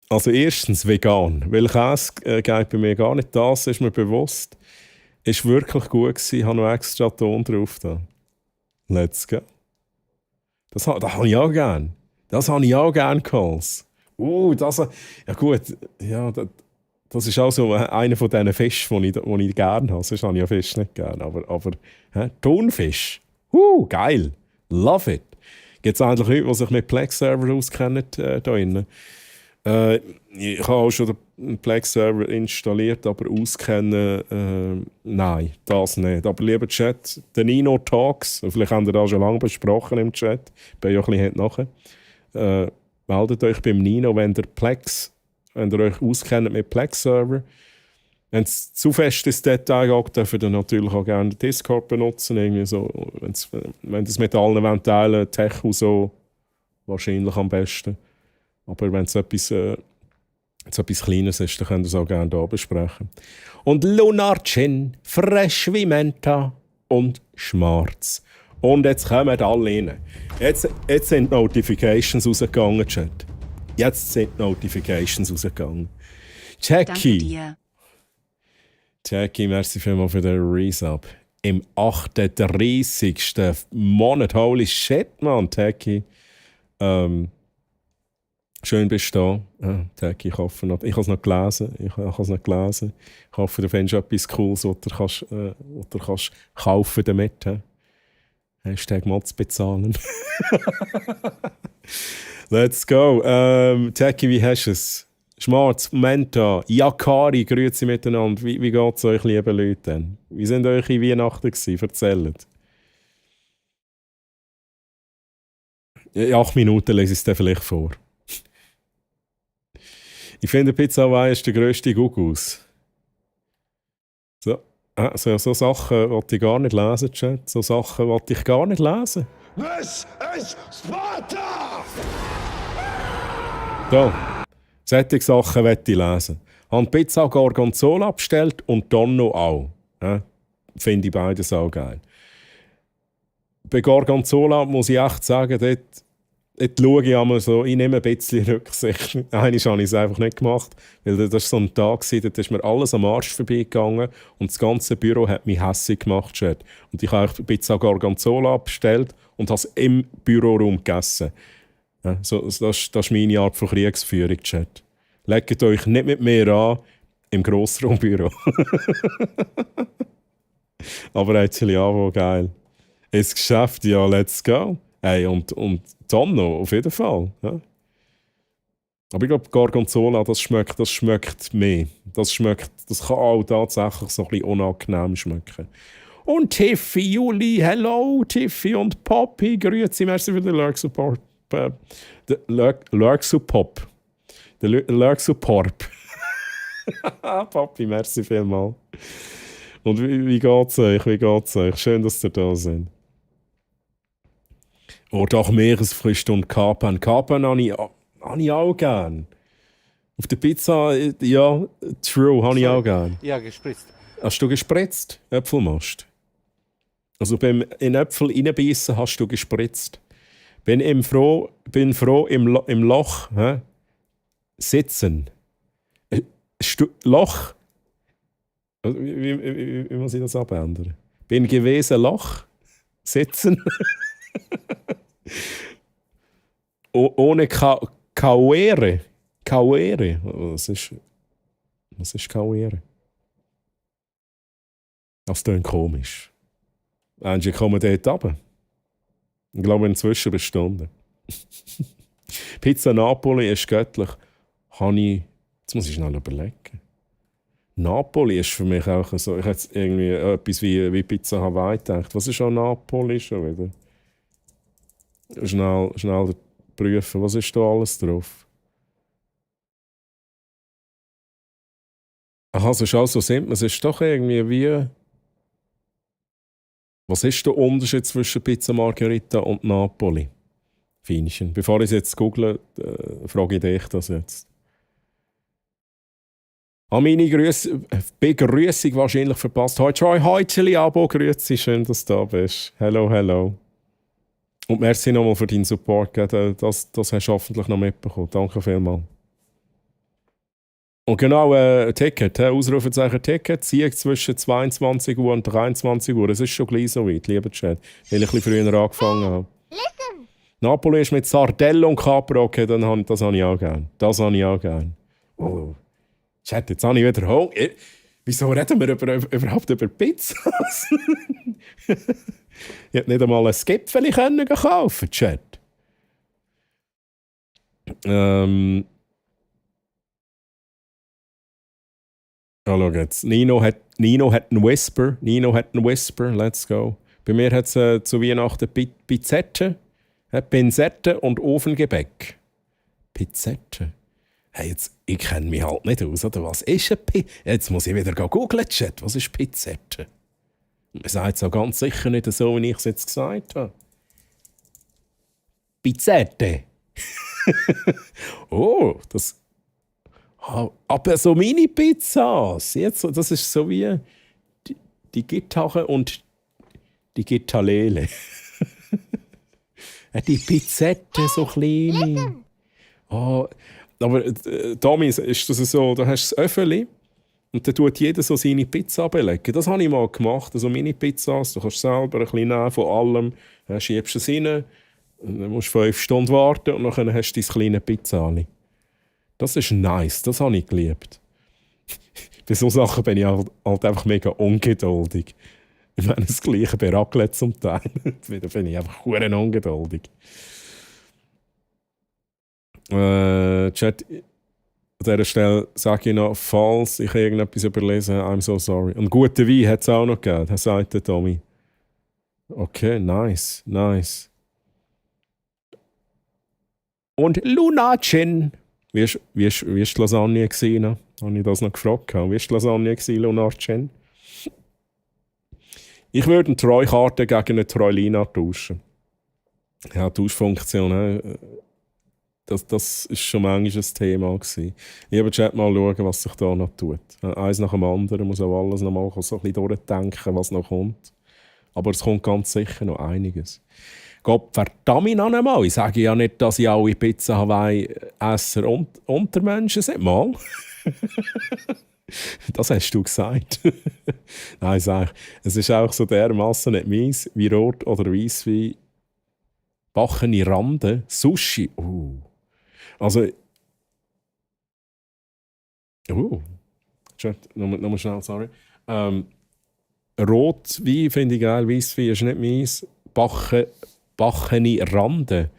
Also erstens vegan, weil Käse geht bei mir gar nicht. Das ist mir bewusst. Ist wirklich gut gewesen. Ich habe noch extra Ton drauf da. Let's go. Das habe ich auch gern. Das habe ich auch gern, Calls. Das... Ja gut, ja, das ist auch so einer von diesen Fischen, die ich gerne habe. Sonst habe ich ja Fisch nicht gerne. Aber Thunfisch, geil, love it. Gibt es eigentlich Leute, die sich mit Plex-Server auskennen da drinnen? Ich habe auch schon einen Plex-Server installiert, aber auskennen, nein, das nicht. Aber lieber Chat, der Nino Talks, vielleicht habt ihr das schon lange besprochen im Chat, bin ja ein bisschen nachher. Meldet euch beim Nino, wenn ihr euch auskennt mit Plex-Server. Wenn es zu fest ins Detail geht, dürft ihr natürlich auch gerne den Discord benutzen. Irgendwie so, wenn das mit allen wollt teilen, Tech und so, wahrscheinlich am besten. Aber wenn es etwas Kleines ist, dann könnt ihr es auch gerne hier besprechen. Und Lunarchin, fresh wie Menta und Schmarz. Und jetzt kommen alle rein. Jetzt sind die Notifications rausgegangen, Chat. Jetzt sind die Notifications rausgegangen. Danke Jackie. dir. Jackie, merci vielmals für den Resub. Im 38. Monat. Holy shit, man, Jackie. Schön bist du da. Jackie, ich hoffe noch. Ich habe es noch gelesen. Ich hoffe, du findest etwas Cooles, was du kannst kaufen damit. Hashtag Mods bezahlen. Let's go. Jackie, wie hast du es? Schmarz, Menta, Yakari, grüezi miteinander. Wie geht es euch, liebe Leute? Denn? Wie sind eure Weihnachten gewesen? Erzählt. In 8 Minuten lese ich es dir vielleicht vor. Ich finde, Pizza Hawaii ist der grösste Gugus. So Sachen wollte ich gar nicht lesen, Chat. So Sachen wollte ich gar nicht lesen. This is Sparta! So, solche Sachen möchte ich lesen. Ich habe Pizza Gorgonzola bestellt und Tonno auch. Finde ich beides auch geil. Bei Gorgonzola muss ich echt sagen, dort schaue ich einmal so, ich nehme ein bisschen Rücksicht. Einmal habe ich es einfach nicht gemacht, weil das war so ein Tag, da ist mir alles am Arsch vorbeigegangen und das ganze Büro hat mich hässlich gemacht. Chat. Und ich habe Pizza Gorgonzola bestellt und habe es im Büroraum gegessen. Ja, das ist meine Art von Kriegsführung, Chat. Legt euch nicht mit mir an im Grossraumbüro. Aber actually, ja, geil. Ins Geschäft, ja, let's go. Hey, und Tonno, auf jeden Fall. Ja. Aber ich glaube, Gorgonzola, das schmeckt mehr. Das kann auch tatsächlich so ein bisschen unangenehm schmecken. Und Tiffy, Juli, hello, Tiffy und Poppy, grüezi, merci für den Lurk-Support. Lurk-Support. Der Lurk-Support. Poppy, merci vielmals. Und wie geht's euch? Schön, dass ihr da seid. Oder auch Meeresfrüchte und Kapern. Kapern habe ich auch gern. Auf der Pizza, ja, true, habe ich auch gern. Ja, gespritzt. Hast du gespritzt? Äpfelmast? Also in Äpfel reinbeissen hast du gespritzt. Bin froh im Loch sitzen. Loch? Wie muss ich das abändern? Bin gewesen Loch sitzen. Ohne Kauere. Kauere. Was ist Kauere? Das klingt komisch. Angie, kommen dort runter. Ich glaube, inzwischen eine Stunde. Pizza Napoli ist göttlich. Jetzt muss ich schnell überlegen. Napoli ist für mich auch so. Ich hätte irgendwie etwas wie Pizza Hawaii gedacht. Was ist an Napoli schon wieder? Schnell prüfen. Was ist da alles drauf? Aha, es ist also simpel. Es ist doch irgendwie wie. Was ist der Unterschied zwischen Pizza Margherita und Napoli? Feinchen. Bevor ich es jetzt google, frage ich dich das jetzt. Meine Begrüßung wahrscheinlich verpasst. Hoi Troy, hoi Chili Abo, grüezi, schön, dass du da bist. Hello. Und merci nochmal für deinen Support. Das hast du hoffentlich noch mitbekommen. Danke vielmals. Und genau, Ticket, Ausrufezeichen Ticket, Sieg zwischen 22 Uhr und 23 Uhr. Es ist schon gleich so weit, lieber Chat, weil ich ein bisschen früher angefangen habe. Listen! Napoli ist mit Sardello und Capro, okay, das habe ich auch gern. Das habe ich auch gern. Oh, Chat, jetzt habe ich wieder Hunger. Wieso reden wir überhaupt über Pizzas? Ich hätte nicht einmal ein Gipfeli kaufen, Chat. Schau jetzt. Nino hat einen Whisper. Let's go. Bei mir hat es zu Weihnachten Pizzette, Pinzette und Ofengebäck. Pizzette? Hey, ich kenne mich halt nicht aus, oder? Was ist eine Pizzette? Jetzt muss ich wieder googeln, Chat. Was ist Pizzette? Man sagt es auch ganz sicher nicht so, wie ich es jetzt gesagt habe. Pizzette. Oh, das... Aber so Mini-Pizzas. Das ist so wie die Gitarre und die Gitarlele. Die Pizzette, so kleine. Oh, aber Tommy, ist das so, da hast du das Öffeli und dann tut jeder so seine Pizza belegen. Das habe ich mal gemacht, so Mini-Pizzas. Du kannst selber ein bisschen nehmen von allem, dann schiebst du es rein, dann musst du 5 Stunden warten und dann hast du dein kleine Pizzali. Das ist nice, das habe ich geliebt. Bei solchen Sachen bin ich halt einfach mega ungeduldig. Ich meine, das Gleiche bei Raclette zum Teil. Da bin ich einfach verdammt ungeduldig. Chat, an dieser Stelle sage ich noch, falls ich irgendetwas überlesen habe, I'm so sorry. Und guten Wein hat es auch noch gegeben, sagt der Tommy. Okay, nice. Und Lunacin. Wie war die Lasagne gewesen? Habe ich das noch gefragt? Wie war die Lasagne gewesen, Lunacin? Ich würde eine Treukarte gegen eine Treulina tauschen. Ja, Tauschfunktion, das ist schon manchmal ein Thema gewesen. Lieber Chat mal schauen, was sich da noch tut. Eins nach dem anderen, muss auch alles noch mal so ein bisschen durchdenken, was noch kommt. Aber es kommt ganz sicher noch einiges. Gott verdammt noch einmal. Ich sage ja nicht, dass ich alle Pizza Hawaii-Esser Untermenschen sind. Mal. Das hast du gesagt. Nein, sag ich. Es ist auch so dermassen nicht meins wie Rot- oder Weisswein. Bachene Rande. Sushi. Also. Nochmal schnell, sorry. Rotwein finde ich geil, Weisswein ist nicht meins. Bachene Rande.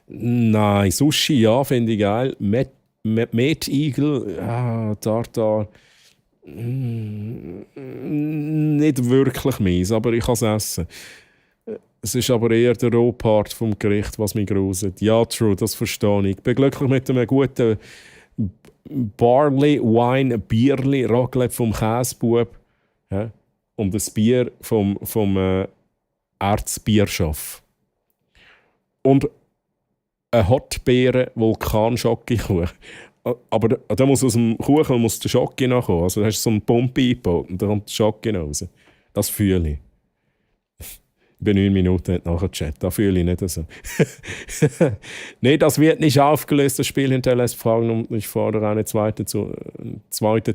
Nein, Sushi, ja, finde ich geil. Metigel, Tartar. Nicht wirklich meins, aber ich kann es essen. Es ist aber eher der Rohpart vom Gericht, was mich gruselt. Ja, true, das verstehe ich. Ich bin glücklich mit einem guten Barley, Wine, Bierli, Raclette vom Käsebub. Ja? Und das Bier vom Erzbierschaff. Und eine Hotbeeren-Vulkan-Schokokuchen. Aber da muss aus dem Kuchen muss der Schoki nachkommen. Also da hast du so einen Pump eingebaut und dann kommt der Schoki raus. Das fühle ich. Ich bin 9 Minuten nachher Chat. Das fühle ich nicht so. Nein, das wird nicht aufgelöst, das Spiel hinterlässt Fragen und ich fordere einen zweiten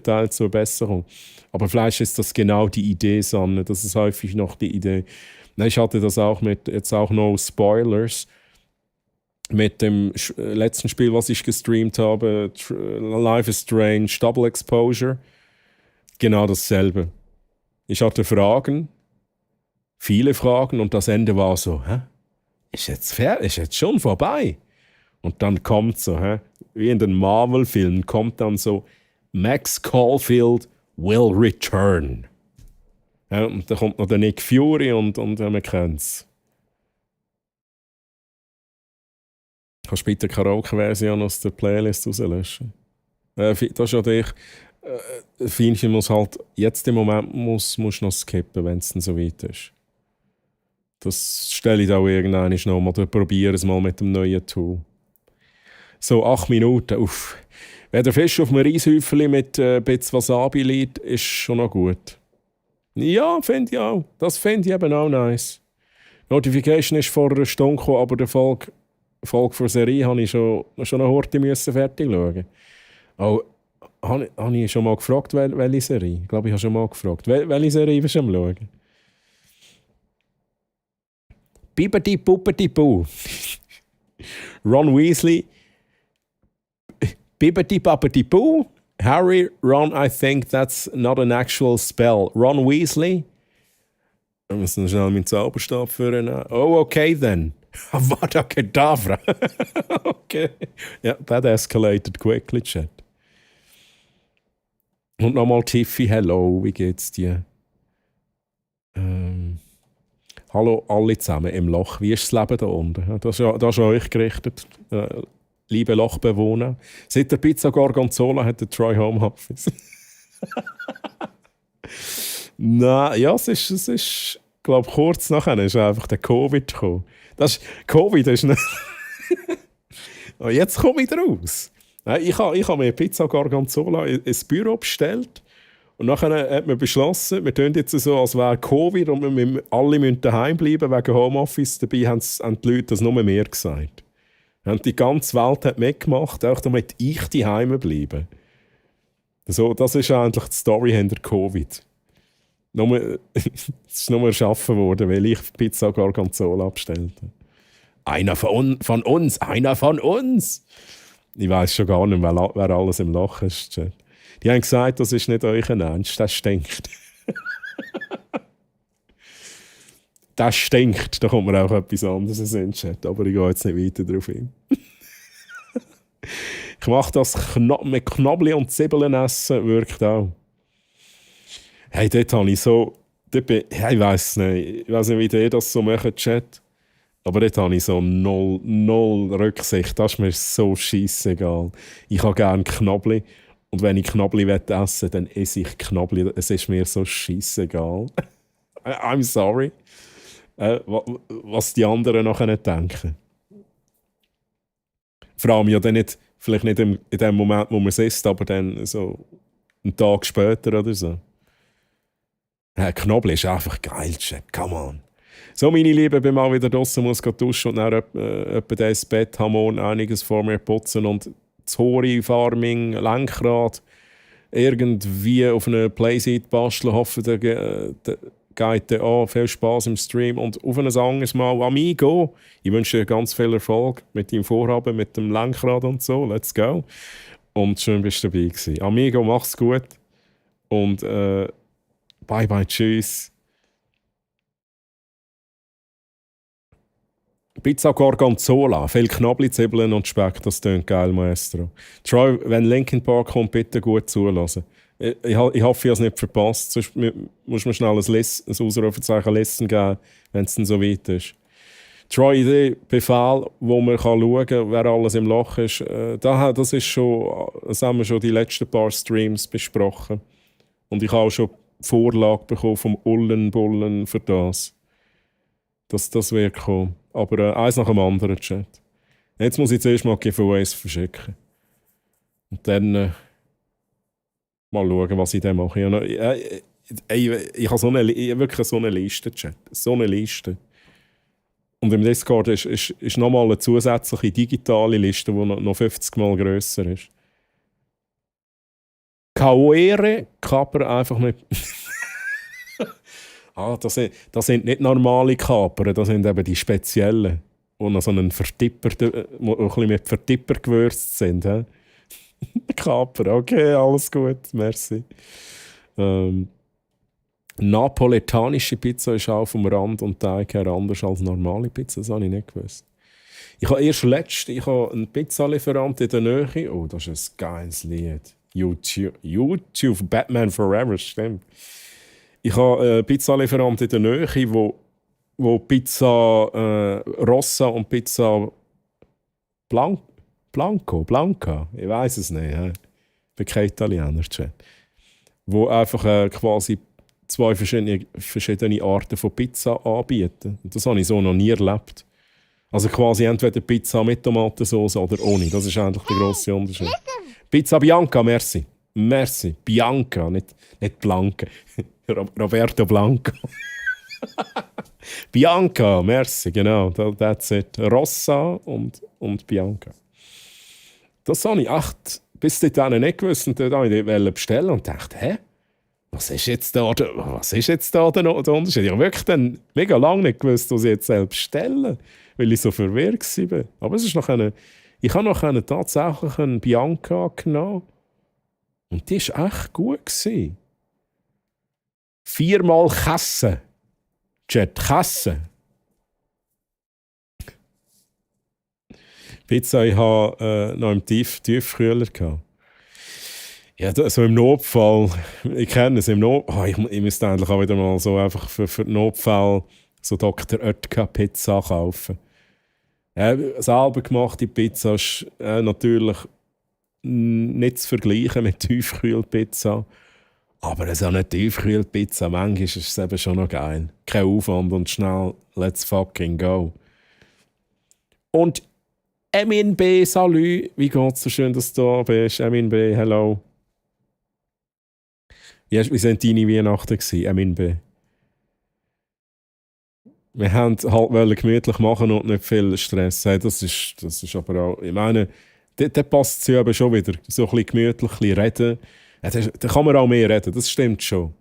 Teil zur Besserung. Aber vielleicht ist das genau die Idee, Sanne. Das ist häufig noch die Idee. Ich hatte das auch mit, jetzt auch noch Spoilers, mit dem letzten Spiel, was ich gestreamt habe, Life is Strange, Double Exposure. Genau dasselbe. Ich hatte Fragen, viele Fragen und das Ende war so, ist jetzt schon vorbei? Und dann kommt so, wie in den Marvel-Filmen, kommt dann so, Max Caulfield will return. Ja, und dann kommt noch der Nick Fury und man kennt es. Kannst du bitte die Karaoke-Version aus der Playlist rauslöschen? Das ist ja dich. Feinchen muss halt, jetzt im Moment musst du noch skippen, wenn es dann so weit ist. Das stelle ich auch irgendwann noch mal. Probiere es mal mit dem neuen Tool. So, 8 Minuten. Uff. Wenn der Fisch auf einem Reishäufchen mit ein bisschen Wasabi liegt, ist schon noch gut. Ja, finde ich auch. Das finde ich eben auch nice. Notification ist vor einer Stunde gekommen, aber die Folge der Serie habe ich schon eine Horte fertig schauen. Oh, habe ich schon mal gefragt, welche Serie? Ich glaube, ich habe schon mal gefragt. Welche Serie bist du am schauen? Bibidi Bubbidi Bu. Ron Weasley. Bibbidi Babbidi Boo. Harry, Ron, I think that's not an actual spell. Ron Weasley. Wir müssen schnell meinen Zauberstab führen. Oh, okay then. Avada Kedavra. Okay. Ja, that escalated quickly, Chat. Und nochmal Tiffy, hello, wie geht's dir? Hallo alle zusammen im Loch. Wie ist das Leben da unten? Das ist an euch gerichtet, liebe Lochbewohner. Seit der Pizza Gorgonzola hat der Troy Homeoffice. Nein, ja, es ist glaube kurz nachher ist einfach der Covid gekommen. Covid ist nicht... Jetzt komme ich raus. Ich habe mir Pizza Gorgonzola ins Büro bestellt. Und nachher hat man beschlossen, wir tun jetzt so, als wäre Covid und alle müssen daheim bleiben wegen Homeoffice. Dabei haben die Leute das nur mehr gesagt. Und die ganze Welt hat mitgemacht, auch damit ich daheim bleibe. So, das ist eigentlich die Story hinter Covid. Es ist nur erschaffen worden, weil ich Pizza Gorgonzola bestellte. Einer von uns! Ich weiss schon gar nicht, wer alles im Loch ist. Die haben gesagt, das ist nicht euer Ernst, das stinkt. Das stinkt, da kommt mir auch etwas anderes in den Chat, aber ich gehe jetzt nicht weiter darauf hin. Ich mache das mit Knoblauch und Zwiebeln essen, wirkt auch. Hey, dort habe ich so... ich weiss nicht, wie ihr das so macht, Chat. Aber dort habe ich so null Rücksicht. Das ist mir so scheissegal. Ich habe gerne Knoblauch. Und wenn ich Knoblauch essen will, dann esse ich Knoblauch. Es ist mir so scheissegal. I'm sorry. Was die anderen nachher denken. Vor allem ja dann nicht, vielleicht nicht in dem Moment, wo man es isst, aber dann so einen Tag später oder so. Knoblauch ist einfach geil, Chat. Come on. So, meine Lieben, bin mal wieder draussen, muss duschen und dann etwa ins Bett, haben morgen einiges vor mir putzen und das Hori-Farming, Lenkrad, irgendwie auf einer Playseat basteln, hoffe, der geht dir an. Viel Spass im Stream und auf ein anderes Mal, Amigo, ich wünsche dir ganz viel Erfolg mit deinem Vorhaben, mit dem Lenkrad und so, let's go. Und schön bist du dabei gewesen. Amigo, mach's gut und bye bye, tschüss. Pizza Gorgonzola, viel Knoblauch, Zwiebeln und Speck, das klingt geil, Maestro. Troy, wenn Linkin Park kommt, bitte gut zuhören. Ich hoffe, ich habe es nicht verpasst, sonst muss man schnell ein Ausrufezeichen Listen geben, wenn es dann so weit ist. Troy, Idee, Befehl, wo man schauen kann, wer alles im Loch ist, das haben wir schon die letzten paar Streams besprochen. Und ich habe auch schon die Vorlage bekommen vom Ullenbullen für das. Das wird kommen. Aber eins nach dem anderen, Chat. Jetzt muss ich zuerst mal Giveaways verschicken. Und dann mal schauen, was ich dann mache. Ich habe wirklich so eine Liste, Chat. So eine Liste. Und im Discord ist nochmal eine zusätzliche digitale Liste, die noch 50 Mal grösser ist. Kaoere, Kaper einfach mit... Das sind nicht normale Kaper, das sind eben die speziellen, die noch so einen vertipperten, die ein bisschen mit Vertipper gewürzt sind. Kaper, okay, alles gut, merci. Napoletanische Pizza ist auch vom Rand und Teig her anders als normale Pizza, das habe ich nicht gewusst. Ich habe einen Pizzalieferant in der Nähe, oh, das ist ein geiles Lied. YouTube, Batman Forever, stimmt. Ich habe einen Pizzalieferant in der Nähe, wo Pizza Rossa und Pizza Blanca, ich weiß es nicht. Ich bin kein Italiener, wo einfach quasi zwei verschiedene Arten von Pizza anbieten. Und das habe ich so noch nie erlebt. Also quasi entweder Pizza mit Tomatensauce oder ohne. Das ist eigentlich der grosse Unterschied. Pizza Bianca, merci. Merci. Bianca, nicht Blanca. Roberto Blanco. Bianca, merci, genau. That's it. Rossa und Bianca. Das habe ich echt bis dahin nicht gewusst. Und dann wollte ich bestellen und dachte, was ist jetzt da der Unterschied? Ich habe wirklich dann mega lange nicht gewusst, was ich jetzt selbst bestellen. weil ich so verwirrt war. Aber es ist ich habe noch tatsächlich einen Bianca genommen. Und die war echt gut gewesen. 4-mal Kasse. Jet, Kasse. Pizza, ich hatte noch im Tiefkühler gehabt. Ja, so im Notfall, ich kenne es, im Notfall, ich müsste eigentlich auch wieder mal so einfach für den Notfall so Dr. Oetker Pizza kaufen. Selber gemachte Pizza ist natürlich nicht zu vergleichen mit Tiefkühlpizza. Aber so eine Tiefkühlpizza, manchmal ist es eben schon noch geil. Kein Aufwand und schnell, let's fucking go. Und Emin B, salut, wie geht's? So schön, dass du da bist. Emin B, hello. Wie waren deine Weihnachten, Emin B? Wir wollten halt gemütlich machen und nicht viel Stress. Hey, das ist aber auch, ich meine, da passt es ja eben schon wieder. So ein bisschen gemütlich, ein bisschen reden. Ja, da kann man auch mehr reden, das stimmt schon.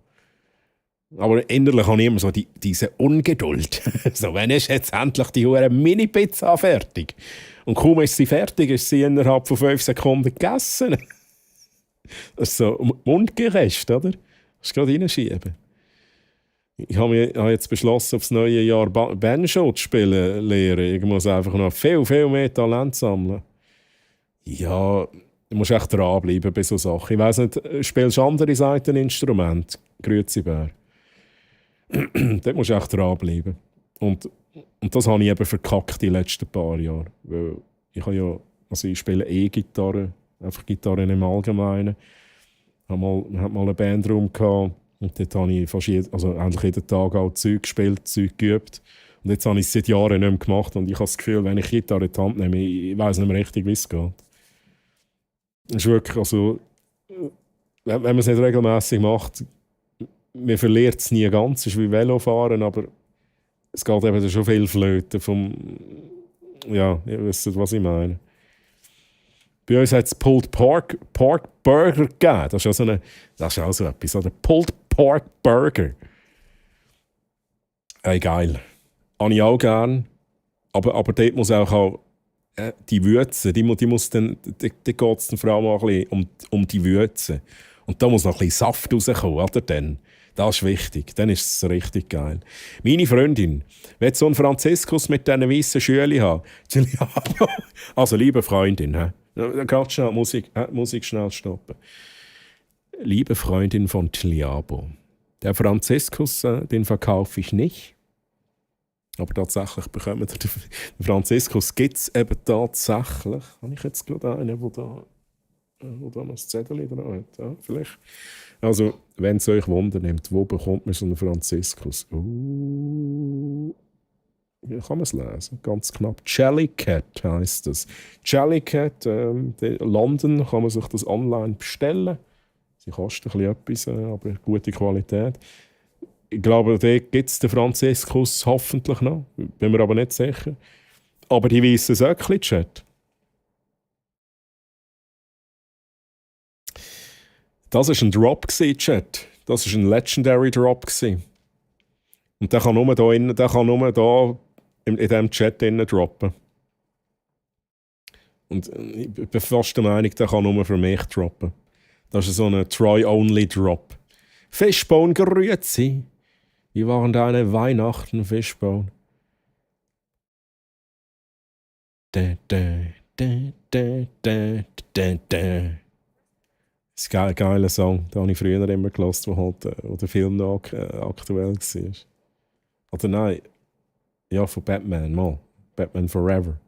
Aber innerlich habe ich immer so diese Ungeduld. So, wenn ist jetzt endlich die hure Mini-Pizza fertig? Und kaum ist sie fertig, ist sie innerhalb von 5 Sekunden gegessen. Das ist so mundgerecht, oder? Das ist gerade reinschieben. Ich habe jetzt beschlossen, aufs neue Jahr Banjo zu spielen lernen. Ich muss einfach noch viel, viel mehr Talent sammeln. Ja, du musst echt dranbleiben bei solchen Sachen. Ich weiss nicht, spielst du andere Seiteninstrumente? Grüezi-Bär. Dort musst du echt dranbleiben. Und das habe ich eben verkackt die letzten paar Jahre. Weil ich spiele E-Gitarre, einfach Gitarre im Allgemeinen. Wir hatten mal einen Bandraum gehabt und dort habe ich eigentlich jeden Tag auch Zeug gespielt, Zeug geübt. Und jetzt habe ich es seit Jahren nicht mehr gemacht und ich habe das Gefühl, wenn ich Gitarre in die Hand nehme, ich weiss nicht mehr richtig, wie es geht. Es ist wirklich, wenn man es nicht regelmässig macht, man verliert es nie ganz, es ist wie Velofahren, aber es geht eben schon viel flöten ja, ihr wisst, was ich meine. Bei uns hat es Pulled Pork Burger gegeben. Das ist auch so etwas, oder? Pulled Pork Burger. Hey, geil. Habe ich auch gern. Aber dort muss auch die Würze, die muss dann, da geht es dann vor allem auch ein bisschen um die Würze. Und da muss noch ein bisschen Saft rauskommen, oder? Das ist wichtig, dann ist es richtig geil. Meine Freundin, will so einen Franziskus mit diesen weißen Schülen haben? Also, liebe Freundin, gerade schnell Musik schnell stoppen. Liebe Freundin von Tliabo, der Franziskus, den verkaufe ich nicht. Aber tatsächlich bekommen wir den Franziskus gibt es eben tatsächlich. Habe ich jetzt gerade einen, wo da noch ein Zettel dran hat? Ja, vielleicht. Also, wenn es euch Wunder nimmt, wo bekommt man so einen Franziskus? Wie kann man es lesen? Ganz knapp. Jellycat heisst das. Jellycat, London kann man sich das online bestellen. Sie kosten ein bisschen etwas, aber gute Qualität. Ich glaube, da gibt es den Franziskus hoffentlich noch. Bin mir aber nicht sicher. Aber die weißen Söckchen, Chat. Das war ein Drop, Chat. Das war ein Legendary Drop. Und der kann nur hier in diesem Chat droppen. Und ich bin fast der Meinung, der kann nur für mich droppen. Das ist so ein Try-Only-Drop. Fishbone, grüezi. Wie waren deine Weihnachten, Fishbone? Das ist ein geiler Song. Den habe ich früher immer gehört, wo der Film noch aktuell war. Oder nein, ja, von Batman, mal. Batman Forever.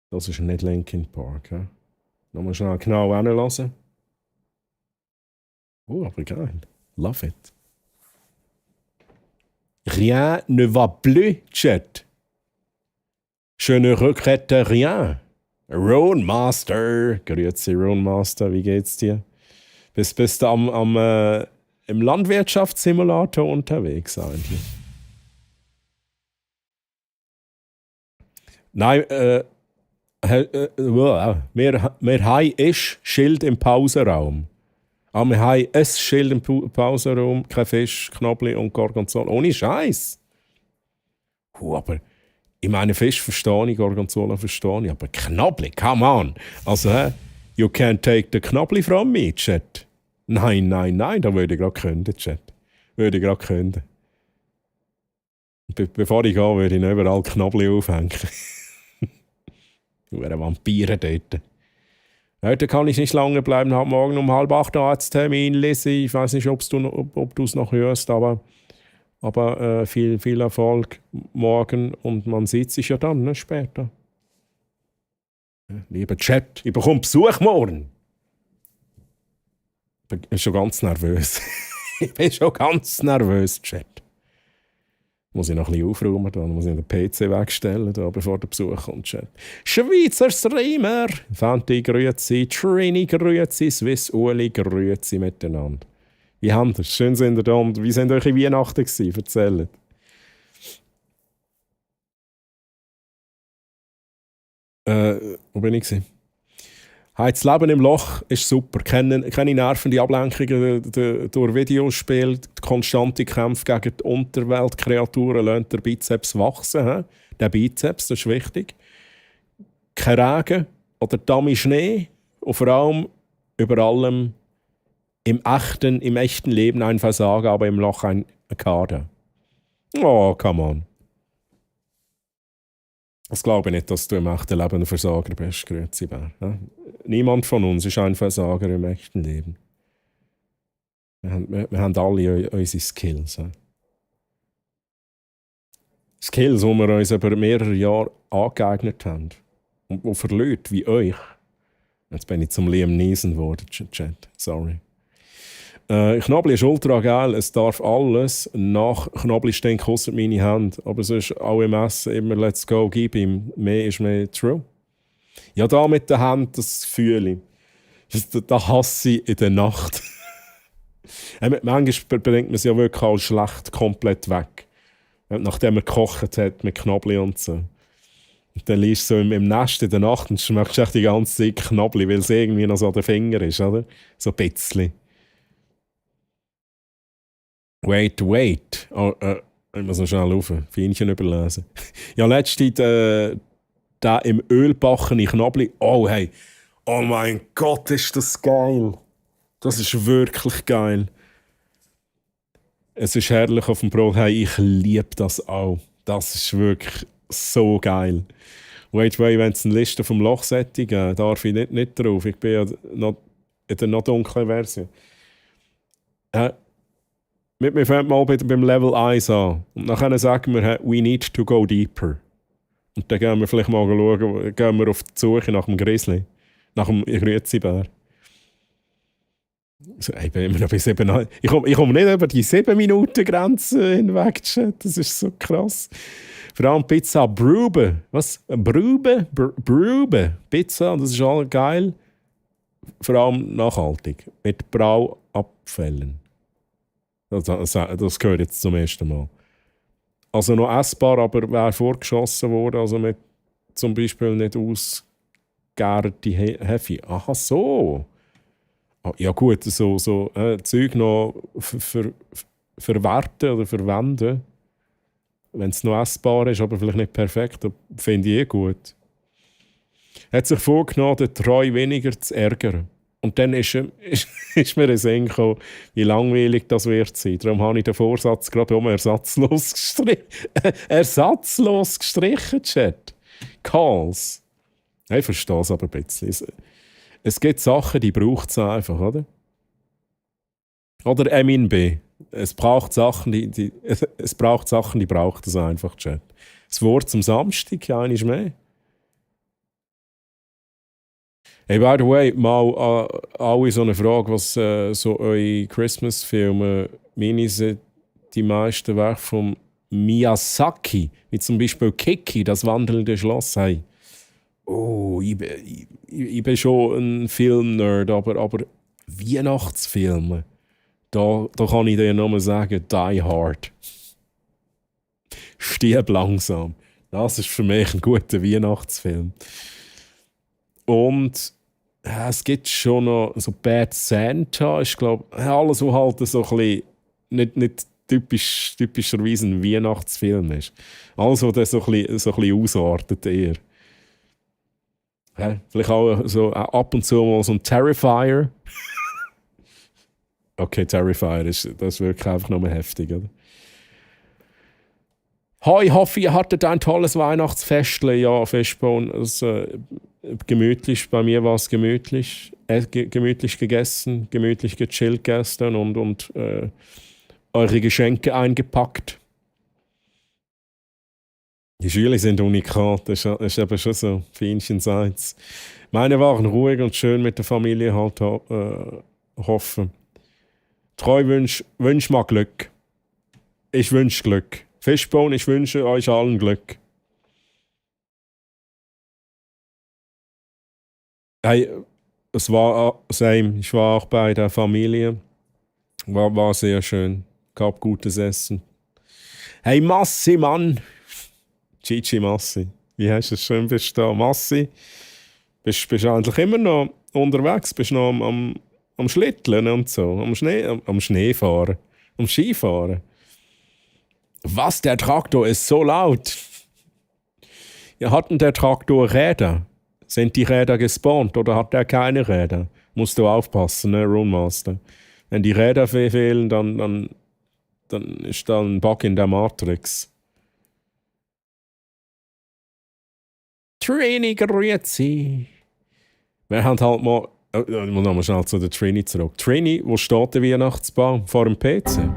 Das ist nicht Linkin Park. He? Nochmal schnell genau hinlassen. Oh, aber geil. Love it. Rien ne va plus, Chat. Je ne regrette rien. Ron Master. Grüezi, Ron Master, wie geht's dir? Bist du im Landwirtschaftssimulator unterwegs eigentlich? Nein, wir haben ein Schild im Pausenraum. Wir haben ein Schild im Pausenraum, kein Fisch, Knoblauch und Gorgonzola. Ohne Scheiß. Aber ich meine, Fisch verstehe ich, Gorgonzola verstehe ich, aber Knobli, come on! Also, you can't take the Knobli from me, Chat. Nein, da würde ich gerade künden, Chat. Würde ich gerade künden. Bevor ich gehe, würde ich nicht überall Knobli aufhängen. Ich wäre Vampire dort. Heute kann ich nicht lange bleiben, habe morgen um 7:30 Arzttermin, Lizzie. Ich weiß nicht, ob du es noch hörst, aber viel Erfolg morgen und man sieht sich ja dann, ne, später. Lieber Chat, ich bekomme Besuch morgen. Ich bin schon ganz nervös. Ich bin schon ganz nervös, Chat. Muss ich noch ein bisschen aufräumen, dann muss ich den PC wegstellen, da, bevor der Besuch kommt. Chat. Schweizer Streamer! Fanti, grüezi, Trini, grüezi, Swiss Uli, grüezi miteinander. Wie habt ihr? Schön sind ihr da und wie sind eure Weihnachten gewesen? Erzählt. Wo bin ich gewesen? Hey, das Leben im Loch ist super. Keine nervende Ablenkungen durch Videospiele, konstante Kämpfe gegen die Unterweltkreaturen lassen den Bizeps wachsen. He? Der Bizeps, das ist wichtig. Kein Regen oder Dummy Schnee und vor allem über allem im echten Leben ein Versager, aber im Loch ein Kader. Oh, come on. Ich glaube nicht, dass du im echten Leben ein Versager bist, grüezi Bär. Niemand von uns ist ein Versager im echten Leben. Wir haben alle unsere Skills. Skills, die wir uns über mehrere Jahre angeeignet haben. Und für Leute wie euch. Jetzt bin ich zum Liam Neeson geworden, Chat. Sorry. Knobli ist ultra geil, es darf alles nach Knobli stinken, ausser meine Hand. Aber sonst auch im Essen immer let's go, gib ihm. Mehr ist mehr true. Ja, da mit der Hand, das fühle ich. Das hasse ich in der Nacht. Manchmal bringt man es ja wirklich als schlecht komplett weg. Nachdem man gekocht hat mit Knobli und so. Und dann liegst du so im Nest in der Nacht und schmeckst echt die ganze Zeit Knobli, weil es irgendwie noch so an den Finger ist, oder? So ein bisschen. Wait. Oh, ich muss noch schnell rauf. Feinchen überlesen. Ja, letztens da im ölbachene Knobli. Oh, hey. Oh mein Gott, ist das geil. Das ist wirklich geil. Es ist herrlich auf dem Brot. Hey, ich liebe das auch. Das ist wirklich so geil. Wait, wenn es eine Liste vom Lochsättig gibt, darf ich nicht drauf. Ich bin ja noch in der noch dunklen Version. Wir fangen mal beim Level 1 an. Und dann sagen wir, we need to go deeper. Und dann gehen wir vielleicht mal schauen, gehen wir auf die Suche nach dem Grizzly. Nach dem Grüezi-Bär. Also, ich bin immer noch bei 7. Ich komme nicht über die 7-Minuten-Grenze hinweg. Das ist so krass. Vor allem Pizza Brube. Was? Brube? Brube. Pizza, das ist all geil. Vor allem nachhaltig. Mit Brauabfällen. Das gehört jetzt zum ersten Mal. Also noch essbar, aber wäre vorgeschossen worden, also mit zum Beispiel nicht ausgärte Hefe. Aha, so. Ja gut, so Zeug noch verwerten oder verwenden, wenn es noch essbar ist, aber vielleicht nicht perfekt, finde ich gut. Er hat sich vorgenommen, den Treu weniger zu ärgern. Und dann ist mir ein Sinn gekommen, wie langweilig das wird sein. Darum habe ich den Vorsatz gerade ersatzlos gestrichen. Ersatzlos gestrichen, Chat. Calls. Ich verstehe es aber ein bisschen. Es gibt Sachen, die braucht es einfach, oder? Oder Emin B. Es braucht Sachen, die braucht es einfach, Chat. Das Wort zum Samstag, ja, ist mehr. Hey, by the way, mal alle so eine Frage, was so eure Christmas-Filme, meine sind die meisten Werke von Miyazaki, wie zum Beispiel Kiki, das wandelnde Schloss. Hey. Oh, ich bin schon ein Film-Nerd, aber Weihnachtsfilme, da kann ich dir nur sagen, Die Hard. Stirb langsam. Das ist für mich ein guter Weihnachtsfilm. Und es gibt schon noch so Bad Santa, ich glaube, alles, was halt so ein bisschen nicht typischerweise ein Weihnachtsfilm ist. Also, der so ein bisschen ausartet eher. Ja, vielleicht auch so ab und zu mal so ein Terrifier. Okay, Terrifier, das ist wirklich einfach nur heftig, oder? Hi, ich hoffe, ihr hattet ein tolles Weihnachtsfest. Ja, Festbauen, also, gemütlich. Bei mir war es gemütlich. Gemütlich gegessen, gemütlich gechillt gestern und eure Geschenke eingepackt. Die Schüler sind unikat, das ist eben schon so, Feinchen seid's. Meine waren ruhig und schön mit der Familie halt hoffen. Treu wünsch mal Glück. Ich wünsche Glück. Fishbone, ich wünsche euch allen Glück. Hey, es war same. Ich war auch bei der Familie. War sehr schön. Gab gutes Essen. Hey Massi, Mann! Gigi Massi. Wie hast du es schön bist du da? Massi, bist du eigentlich immer noch unterwegs? Bist du noch am Schlitteln und so? Am Schneefahren? Am Skifahren? Was, der Traktor ist so laut? Ja, hat denn der Traktor Räder? Sind die Räder gespawnt oder hat der keine Räder? Musst du aufpassen, ne, Runemaster. Wenn die Räder fehlen, dann ist da ein Bug in der Matrix. Trini, grüezi. Wir haben halt mal... Ich muss noch mal schnell zu der Trini zurück. Trini, wo steht der Weihnachtsbaum? Vor dem PC?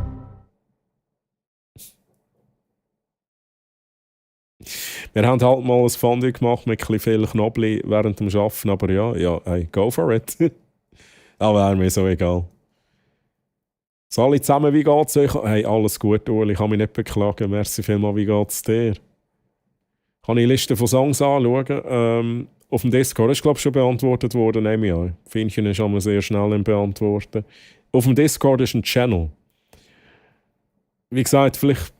Wir haben halt mal ein Fondue gemacht mit ein bisschen viel Knoblauch während dem Arbeiten, aber ja, hey, go for it. Aber wäre mir so egal. So, alle zusammen, wie geht's euch? Hey, alles gut, Uli, ich kann mich nicht beklagen. Merci vielmals, wie geht's dir? Kann ich die Liste von Songs anschauen? Auf dem Discord ist, glaube ich, schon beantwortet worden, nehme ich an. Feinchen ist einmal sehr schnell im Beantworten. Auf dem Discord ist ein Channel. Wie gesagt, vielleicht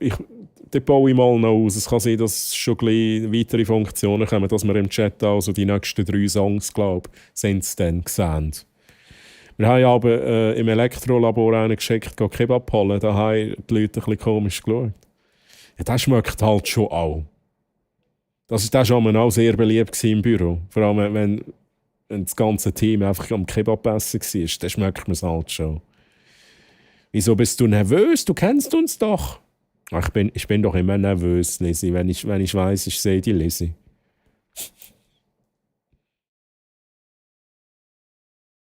den baue ich mal noch aus. Es kann sein, dass schon gleich weitere Funktionen kommen, dass wir im Chat also die nächsten 3 Songs, glaube ich, sind es dann sehen. Wir haben aber im Elektrolabor einen geschickt, Kebab holen. Da haben die Leute ein bisschen komisch geschaut. Ja, das schmeckt halt schon auch. Das war schon auch sehr beliebt im Büro. Vor allem, wenn das ganze Team einfach am Kebab essen war, dann schmeckt man es halt schon. Wieso bist du nervös? Du kennst uns doch. Ach, ich bin doch immer nervös, Lizzie, wenn ich weiss, ich sehe die Lizzie.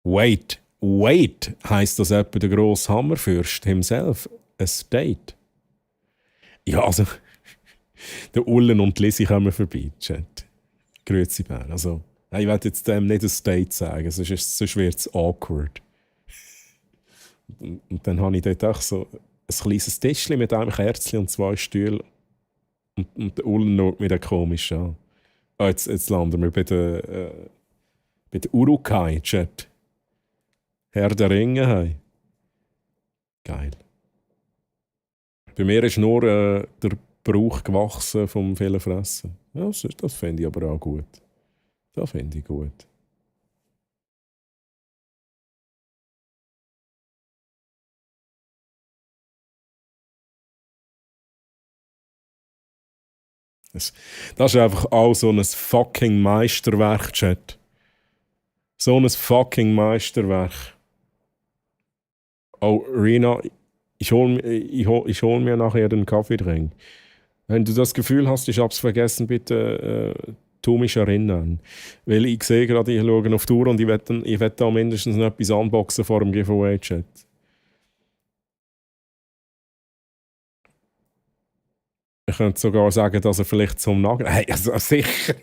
Wait, heisst das etwa der grosse Hammerfürst himself? A State? Ja, also... Der Ullen und die Lizzie kommen vorbei, Chat. Grüezi Bär. Also, ich werde jetzt dem nicht ein State sagen, sonst wird es awkward. Und dann habe ich dort auch so ein kleines Tischchen mit einem Kerzchen und 2 Stühlen. Und der Ullen schaut mich dann komisch an. Oh, jetzt landen wir bei der Urukai, Chat. Herr der Ringe, hey. Geil. Bei mir ist nur der Brauch gewachsen vom vielen Fressen. Ja, das finde ich aber auch gut. Das finde ich gut. Das ist einfach auch so ein fucking Meisterwerk, Chat. So ein fucking Meisterwerk. Oh, Rina, ich hol mir nachher den Kaffeedrink. Wenn du das Gefühl hast, ich hab's vergessen, bitte tu mich erinnern. Weil ich sehe gerade, ich schaue auf die Uhr und ich will da mindestens noch etwas unboxen vor dem Giveaway-Chat. Ich könnte sogar sagen, dass er vielleicht zum Nagel... Hey, also sicher!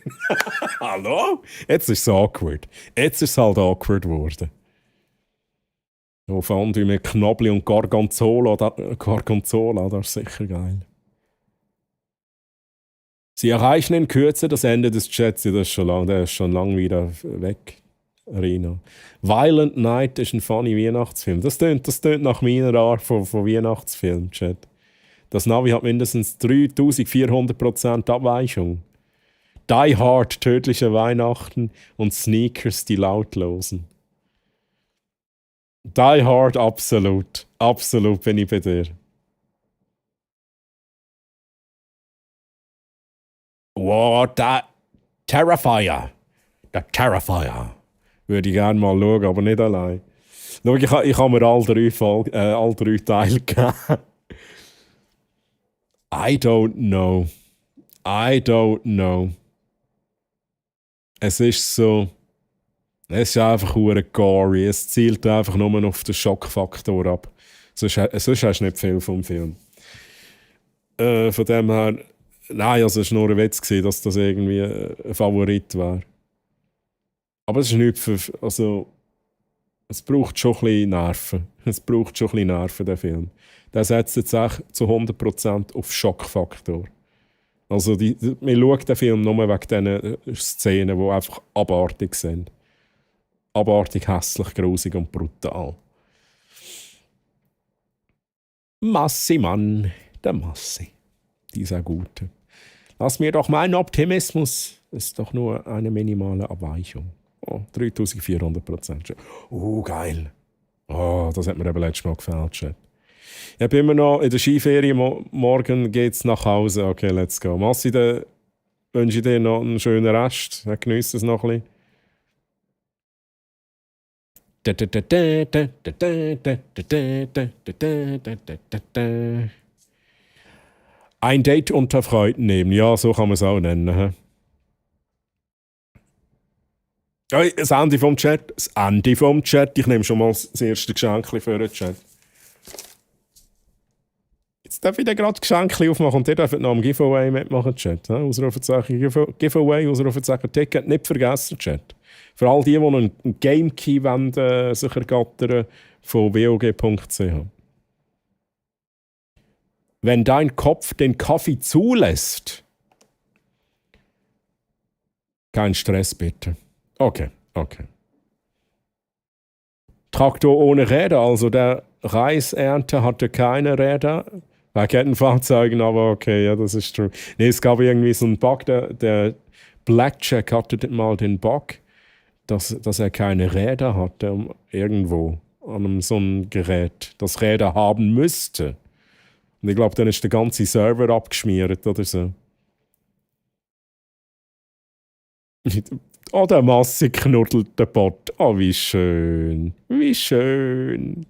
Hallo? Jetzt ist es awkward. Jetzt ist es halt awkward geworden. So Fondue mit Knoblauch und Gorgonzola, das ist sicher geil. Sie erreichen in Kürze das Ende des Chats. Der ist schon lang wieder weg. Rino. Violent Night ist ein funny Weihnachtsfilm. Das tönt nach meiner Art von Weihnachtsfilm, Chat. Das Navi hat mindestens 3400% Abweichung. Die Hard, tödliche Weihnachten und Sneakers, die lautlosen. Die Hard, absolut. Absolut bin ich bei dir. Wow, der Terrifier. Der Terrifier. Würde ich gerne mal schauen, aber nicht allein. Schau, ich habe mir all drei Teile gegeben. I don't know. Es ist so... Es ist einfach hure gory. Es zielt einfach nur auf den Schockfaktor ab. Sonst hast du nicht viel vom Film. Von dem her... Nein, also es war nur ein Witz, dass das irgendwie ein Favorit war. Aber es ist nicht für... Also, es braucht schon ein bisschen Nerven. Es braucht schon ein bisschen Nerven, der Film. Der setzt jetzt echt zu 100% auf Schockfaktor. Also man schaut den Film nur wegen diesen Szenen, die einfach abartig sind. Abartig, hässlich, grusig und brutal. Massi, Mann, der Massi. Dieser Gute. Lass mir doch meinen Optimismus. Das ist doch nur eine minimale Abweichung. Oh, 3400%. Oh, geil. Oh, das hat mir eben letztes Mal gefällt, Chat. Ich bin immer noch in der Skiferie. Morgen geht's nach Hause. Okay, let's go. Massi, dann wünsche ich dir noch einen schönen Rest. Genieß es noch ein bisschen. Ein Date unter Freunden nehmen. Ja, so kann man es auch nennen. Hey, das Ende vom Chat. Das Ende vom Chat. Ich nehme schon mal das erste Geschenk für den Chat. Jetzt darf ich dann gerade Geschenke aufmachen und ihr dürft noch am Giveaway mitmachen, Chat. Ausrufezeichen Giveaway, Ausrufezeichen Ticket. Nicht vergessen, Chat. Für all die einen Game Key wollen, sich ergattern, von wog.ch. Wenn dein Kopf den Kaffee zulässt, kein Stress bitte. Okay. Traktor ohne Räder, also der Reisernte hatte keine Räder. Bei Kettenfahrzeugen, aber okay, ja, das ist true. Nee, es gab irgendwie so einen Bug, der Blackjack hatte mal den Bug, dass er keine Räder hatte irgendwo an so einem Gerät, das Räder haben müsste. Und ich glaube, dann ist der ganze Server abgeschmiert oder so. Oh, der Massi knuddelt den Bot. Oh, wie schön. Wie schön.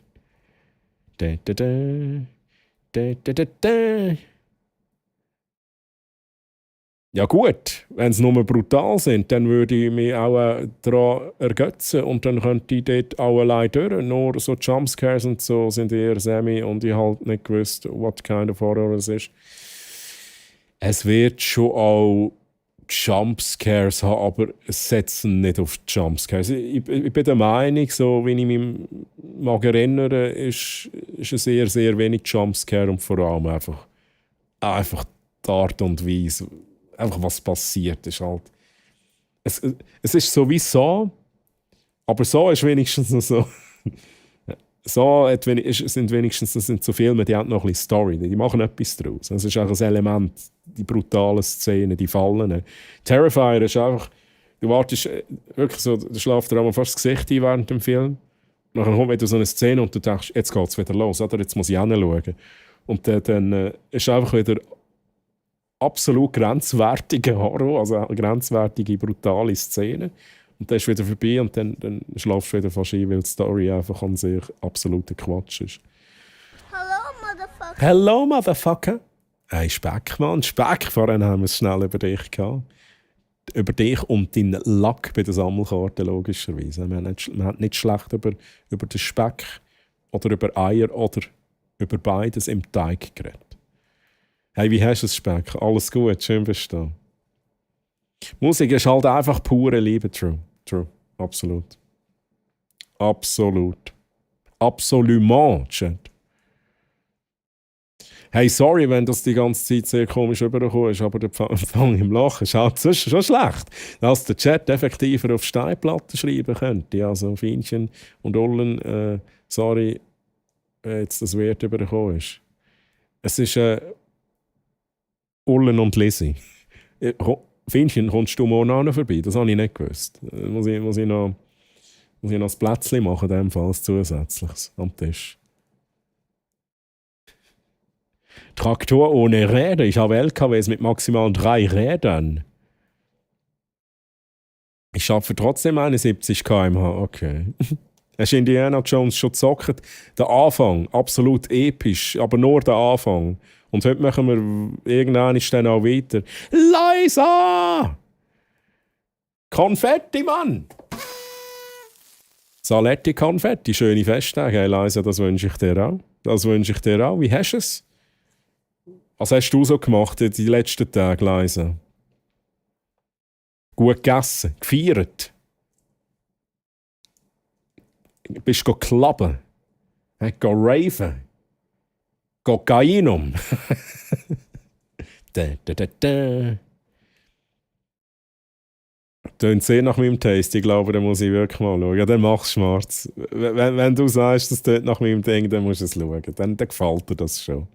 Ja gut, wenn sie nur brutal sind, dann würde ich mich auch daran ergötzen und dann könnte ich dort auch allein durch. Nur so Jumpscares und so sind eher semi und ich halt nicht gewusst, what kind of horror es ist. Es wird schon auch Jumpscares haben, aber es setzen nicht auf Jumpscares. Ich bin der Meinung, so wie ich mich mag erinnere, ist es sehr, sehr wenig Jumpscare und vor allem einfach die Art und Weise, einfach was passiert ist halt. Es ist so wie so, aber so ist wenigstens noch so. Sind wenigstens das sind so Filme, die haben noch ein bisschen Story, die machen etwas daraus. Es ist auch ein Element, die brutalen Szenen, die Fallen. Terrifier ist einfach, du wartest wirklich so, der schläft dir einmal fast das Gesicht ein während dem Film. Und dann kommt wieder so eine Szene und du denkst, jetzt geht es wieder los, oder? Jetzt muss ich hinschauen. Und dann ist einfach wieder absolut grenzwertiger Horror, also eine grenzwertige, brutale Szene. Und dann ist wieder vorbei und dann schlafst du wieder fast ein, weil die Story einfach an sich absoluter Quatsch ist. Hello, Motherfucker! Hey, Speck, Mann, Speck! Vorhin haben wir es schnell über dich gehabt. Über dich und deinen Lack bei der Sammelkarte, logischerweise. Wir haben nicht schlecht über den Speck oder über Eier oder über beides im Teig geredet. Hey, wie hast du es, Speck? Alles gut, schön bist du da. Musik ist halt einfach pure Liebe, true. Absolut. Absolument, Chat. Hey, sorry, wenn das die ganze Zeit sehr komisch rübergekommen ist, aber der Empfang im Lachen ist halt schon schlecht. Dass der Chat effektiver auf Steinplatten schreiben könnte. Also Fienchen und Ullen, sorry, jetzt das Wert rübergekommen ist. Es ist Ullen und Lisi. Fienchen, kommst du morgen noch vorbei? Das habe ich nicht gewusst. Muss ich noch ein Plätzchen machen, in dem Fall, zusätzliches am Tisch. Traktor ohne Räder. Ich habe LKWs mit maximal 3 Rädern. Ich schaffe trotzdem 71 km/h. Okay. Hast du Indiana Jones schon gezockt? Der Anfang, absolut episch, aber nur der Anfang. Und heute machen wir irgendwann ist dann auch weiter. Liza! Konfetti, Mann! Saletti Konfetti, schöne Festtage. Hey Liza, das wünsche ich dir auch. Das wünsche ich dir auch. Wie hast du es? Was hast du so gemacht in den letzten Tagen, Liza? Gut gegessen, gefeiert. Bist du clubben? Go raven? Go Gainum? Tönt sehr nach meinem Taste. Ich glaube, da muss ich wirklich mal schauen. Ja, dann mach's schwarz. Wenn du sagst, das tönt nach meinem Ding, dann musst du es schauen. Dann gefällt dir das schon.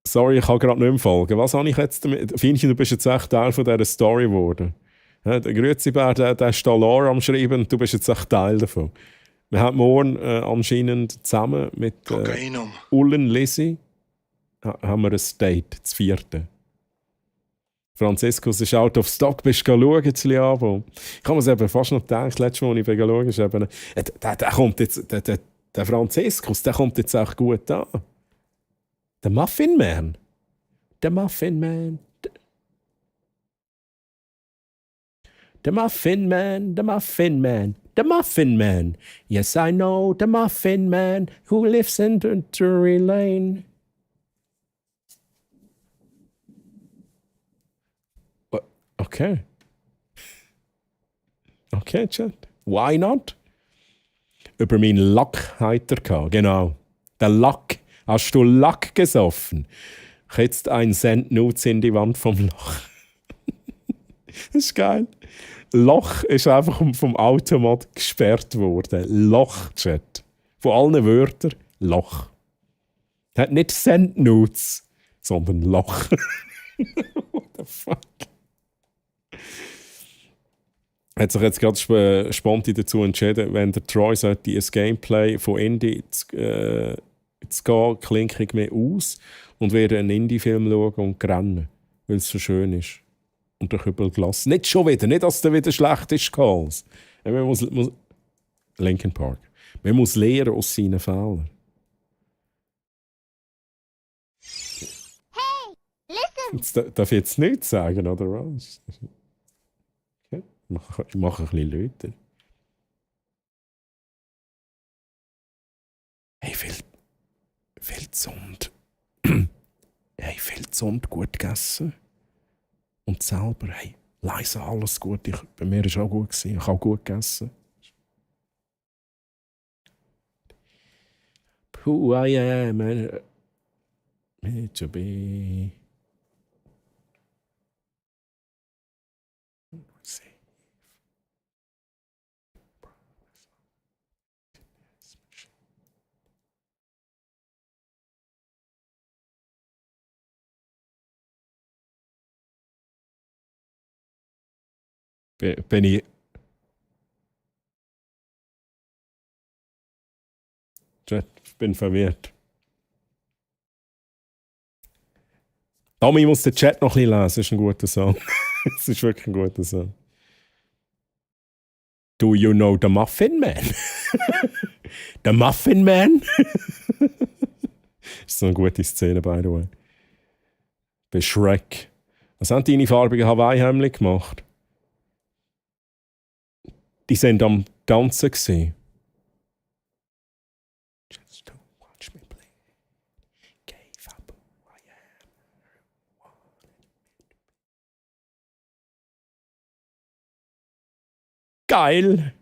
Sorry, ich kann gerade nicht mehr folgen. Was habe ich jetzt damit? Findest du bist jetzt echt Teil von dieser Story geworden? Ja, der Grüezi-Bär, der ist da Lore am Schreiben und du bist jetzt echt Teil davon. Wir haben morgen anscheinend zusammen mit Ullen Lisi haben wir ein Date, das 4. Franziskus ist out of stock, bist du schauen, jetzt Liabo. Ich habe mir es eben fast noch gedacht, letztes Mal, als ich schaue, ist eben, der kommt jetzt, der Franziskus, der kommt jetzt auch gut an. Der Muffin Man. Der Muffin Man. Der Muffin Man, the Muffin Man, the Muffin Man. Yes, I know the Muffin Man who lives in Drury Lane. Okay. Okay, Chat. Why not? Über meinen Lack heiter gehabt. Genau. Der Lack. Hast du Lack gesoffen? Jetzt ein Cent Nuts in die Wand vom Loch. Das ist geil. Loch ist einfach vom Automat gesperrt worden. Loch, Chat. Von allen Wörtern Loch. Hat nicht Cent Nuts, sondern Loch. What the fuck? Hat sich jetzt gerade spontan dazu entschieden, wenn der Troy sollte ein Gameplay von Indie zu gehen, klinke ich mir aus und werde einen Indie-Film schauen und rennen, weil es so schön ist. Und der Kübel gelassen. Nicht schon wieder, nicht, dass der wieder schlecht ist, Calls. Man muss Linkin Park. Man muss lernen aus seinen Fehlern. Hey, listen! Jetzt darf ich jetzt nichts sagen, oder was? Okay. Ich mache ein bisschen Leute. Hey, viel gesund. Hey, viel gesund, gut gegessen. Und selber, hey, leise alles gut. Bei mir war es auch gut. Ich habe auch gut gegessen. Who I am, me to be. Bin ich. Ich bin verwirrt. Tommy muss den Chat noch ein bisschen lesen. Das ist ein guter Song. Das ist wirklich ein guter Song. Do you know the Muffin Man? The Muffin Man? Das ist so eine gute Szene, by the way. Bei Shrek. Was haben deine farbigen Hawaii-Hemden gemacht? Die sind am Tanzen gewesen. Just don't watch me play. Gave up who I am. Geil!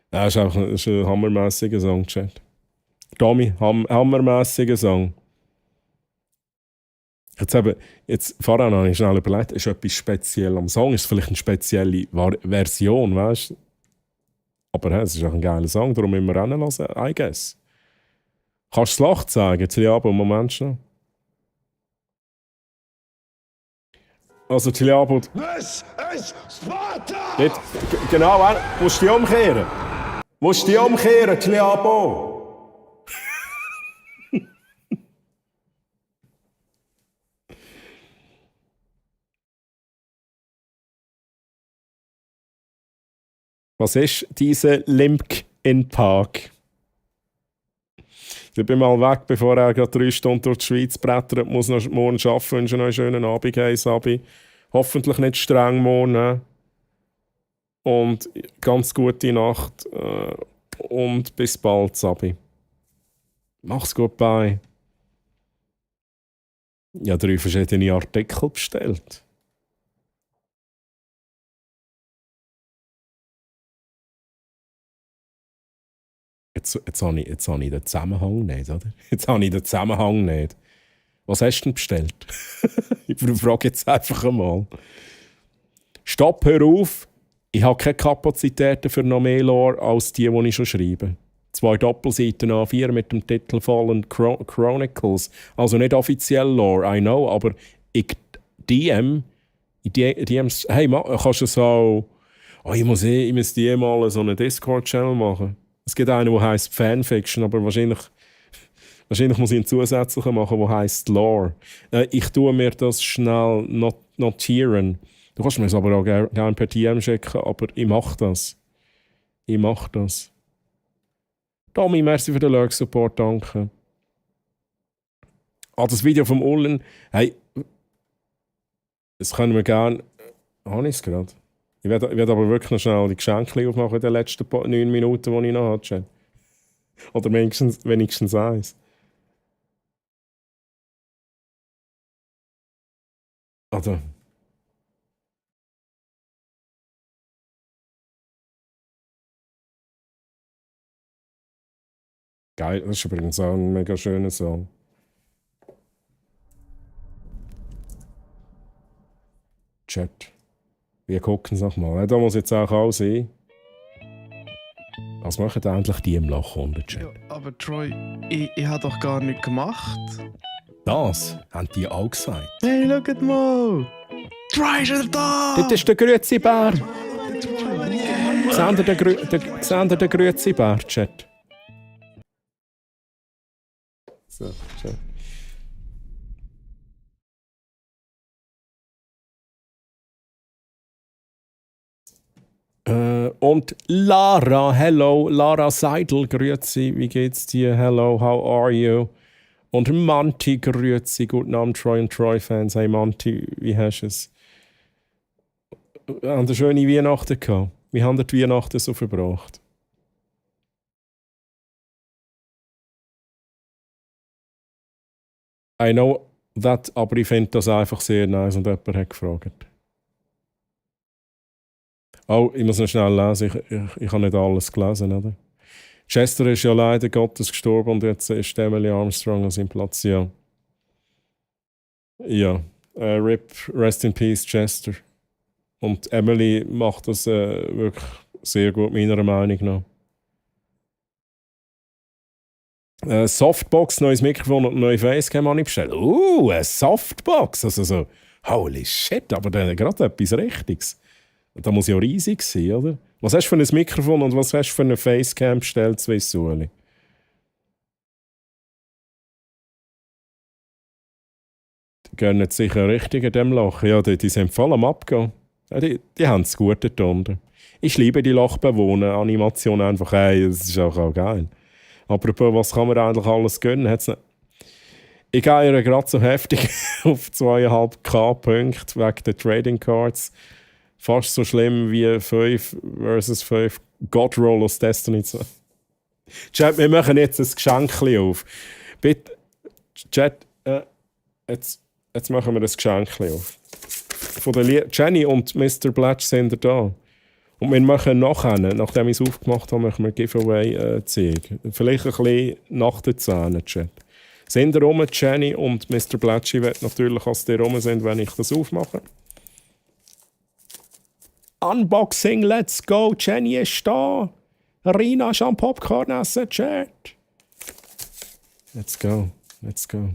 Das ist auch ein hammermäßiger Song, Chat. Tommy, hammermäßiger Song. Jetzt vorher habe ich schnell überlegt, ist etwas speziell am Song? Ist es vielleicht eine spezielle Version, weißt du? Aber es ist auch ein geiler Song, darum müssen wir reinlassen, I guess. Kannst du das Loch zeigen? Tiliabo, Moment schnell. Also Tiliabo... This is Sparta! Nicht, genau, musst du dich umkehren. Musst du dich umkehren, Tiliabo. Was ist diese Linkin Park? Ich bin mal weg, bevor er gerade 3 Stunden durch die Schweiz brettert. Muss noch morgen arbeiten. Wünsche noch einen schönen Abend, hey Sabi. Hoffentlich nicht streng morgen. Und ganz gute Nacht. Und bis bald, Sabi. Mach's gut, bye. Ich habe 3 verschiedene Artikel bestellt. Jetzt habe ich den Zusammenhang nicht, oder? Jetzt habe ich den Zusammenhang nicht. Was hast du denn bestellt? Ich frage jetzt einfach einmal. Stopp, hör auf. Ich habe keine Kapazitäten für noch mehr Lore als die ich schon schreibe. 2 Doppelseiten A4 mit dem Titel Fallen Chronicles. Also nicht offiziell Lore, I know, aber ich DMs, hey, kannst du so... Oh, ich muss die mal so einen Discord-Channel machen. Es gibt einen, der heisst Fanfiction, aber wahrscheinlich muss ich einen zusätzlichen machen, der heisst Lore. Ich tue mir das schnell notieren. Du kannst mir es aber auch gerne per DM schicken, aber ich mache das. Tommy, merci für den Lurk-Support, danke. Das Video vom Ullen, hey, das können wir gerne... Habe ich es gerade? Ich werde aber wirklich noch schnell die Geschenke aufmachen in den letzten 9 Minuten, die ich noch hatte. Oder wenigstens eins. Also. Geil, das ist übrigens auch ein mega schöner Song. Chat. Wir gucken es nochmal. Da muss jetzt auch sein. Was machen endlich die im Loch unter Chat? Ja, aber Troy, ich habe doch gar nichts gemacht. Das haben die auch gesagt. Hey, schaut mal! Troy ist wieder da! Das ist der Grüezi-Bär. Seht ihr den Grüezi-Bär, Chat? So, Chat. Und Lara, hello, Lara Seidel, grüezi, wie geht's dir? Hello, how are you? Und Manti, grüezi, guten Abend, Troy und Troy-Fans. Hey Manti, wie hast du es? Haben ihr schöne Weihnachten gehabt? Wie haben ihr die Weihnachten so verbracht? I know that, aber ich finde das einfach sehr nice und jemand hat gefragt. Oh, ich muss noch schnell lesen, ich habe nicht alles gelesen, oder? Chester ist ja leider Gottes gestorben und jetzt ist Emily Armstrong an seinem Platz, ja. Ja, RIP, Rest in Peace, Chester. Und Emily macht das wirklich sehr gut, meiner Meinung nach. Softbox, neues Mikrofon und neue Facecam habe ich bestellt. Eine Softbox! Also so, holy shit, aber dann gerade etwas Richtiges. Da muss ja riesig sein, oder? Was hast du für ein Mikrofon und was hast du für eine Facecam bestellt, Swissueli? Die gehen nicht sicher richtig in dem Loch. Ja, die sind voll am Abgehen. Ja, die haben es gut dort unten. Ich liebe die Lochbewohner, Animation einfach, hey, das ist auch geil. Apropos, was kann man eigentlich alles gönnen? Ich gehe ihr gerade so heftig auf 2,5K Punkte wegen der Trading Cards. Fast so schlimm wie 5 vs 5 God Roll aus Destiny 2. Chat, wir machen jetzt ein Geschenk auf. Bitte, Chat, jetzt machen wir ein Geschenk auf. Von der Jenny und Mr. Blatch sind da. Und wir machen nachher, nachdem ich es aufgemacht habe, machen wir ein Giveaway zeigen. Vielleicht ein bisschen nach den 10, Chat. Sind ihr rum, Jenny und Mr. Blatch? Ich werde natürlich, dass die rum sind, wenn ich das aufmache. Unboxing, let's go! Jenny ist da! Rina ist am Popcorn essen, Chat! Let's go, let's go.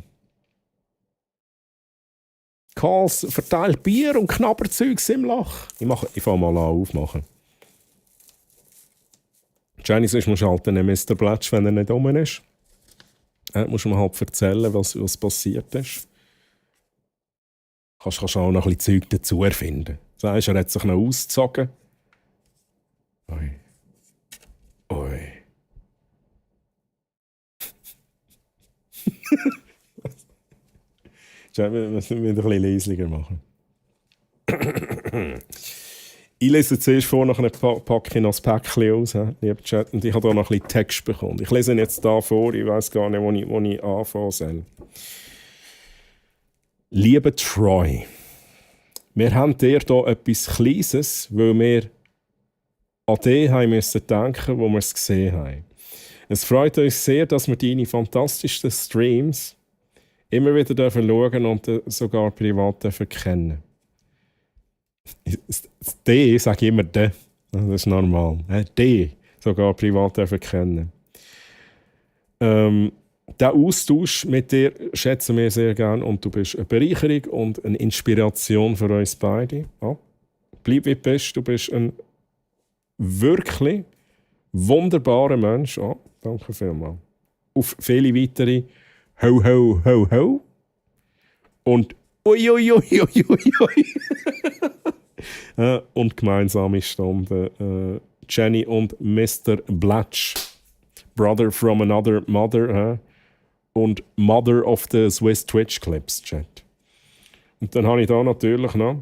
Calls verteilt Bier und Knabberzeugs im Loch. Ich fange mal an aufmachen. Jenny, sonst musst du halt den Mr. Blatch, wenn er nicht rum ist. Musst du mir halt erzählen, was passiert ist. Kannst auch noch ein bisschen Zeug dazu erfinden. Sagst, er hat sich noch ausgezogen. Oi. Oi. Wir müssen ein bisschen leislicher machen. Ich lese zuerst vor, nachher packe ich noch das Päckchen aus, lieber Chat, und ich habe da noch ein bisschen Text bekommen. Ich lese ihn jetzt hier vor, ich weiß gar nicht, wo ich anfangen soll. Lieber Troy, wir haben dir hier etwas Kleines, weil wir an dich haben müssen denken, wo wir es gesehen haben. Es freut uns sehr, dass wir deine fantastischen Streams immer wieder schauen und sogar privat kennen. D sage ich immer D. Das ist normal. D sogar privat kennen. Der Austausch mit dir schätzen wir sehr gerne und du bist eine Bereicherung und eine Inspiration für uns beide. Ja. Bleib wie du bist. Du bist ein wirklich wunderbarer Mensch. Ja. Danke vielmals. Auf viele weitere Ho, ho, ho, ho. Und ui, ui, ui, ui, ui, ui. Und gemeinsame Stunde Jenny und Mr. Blatch. Brother from another mother. Und Mother of the Swiss Twitch Clips Chat. Und dann habe ich da natürlich noch,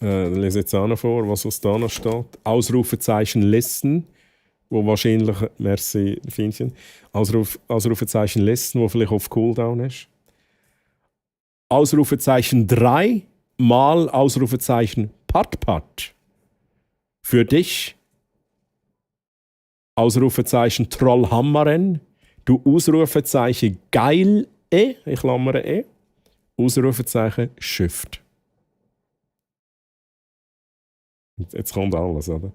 lese jetzt auch noch vor, was uns da noch steht. Ausrufezeichen Listen, wo wahrscheinlich, merci Fienchen, Ausrufezeichen Listen, wo vielleicht auf Cooldown ist. Ausrufezeichen 3 mal Ausrufezeichen Pat. Für dich. Ausrufezeichen Trollhammeren. Du Ausrufezeichen geil, ich klammere Ausrufezeichen Shift. Jetzt kommt alles, oder?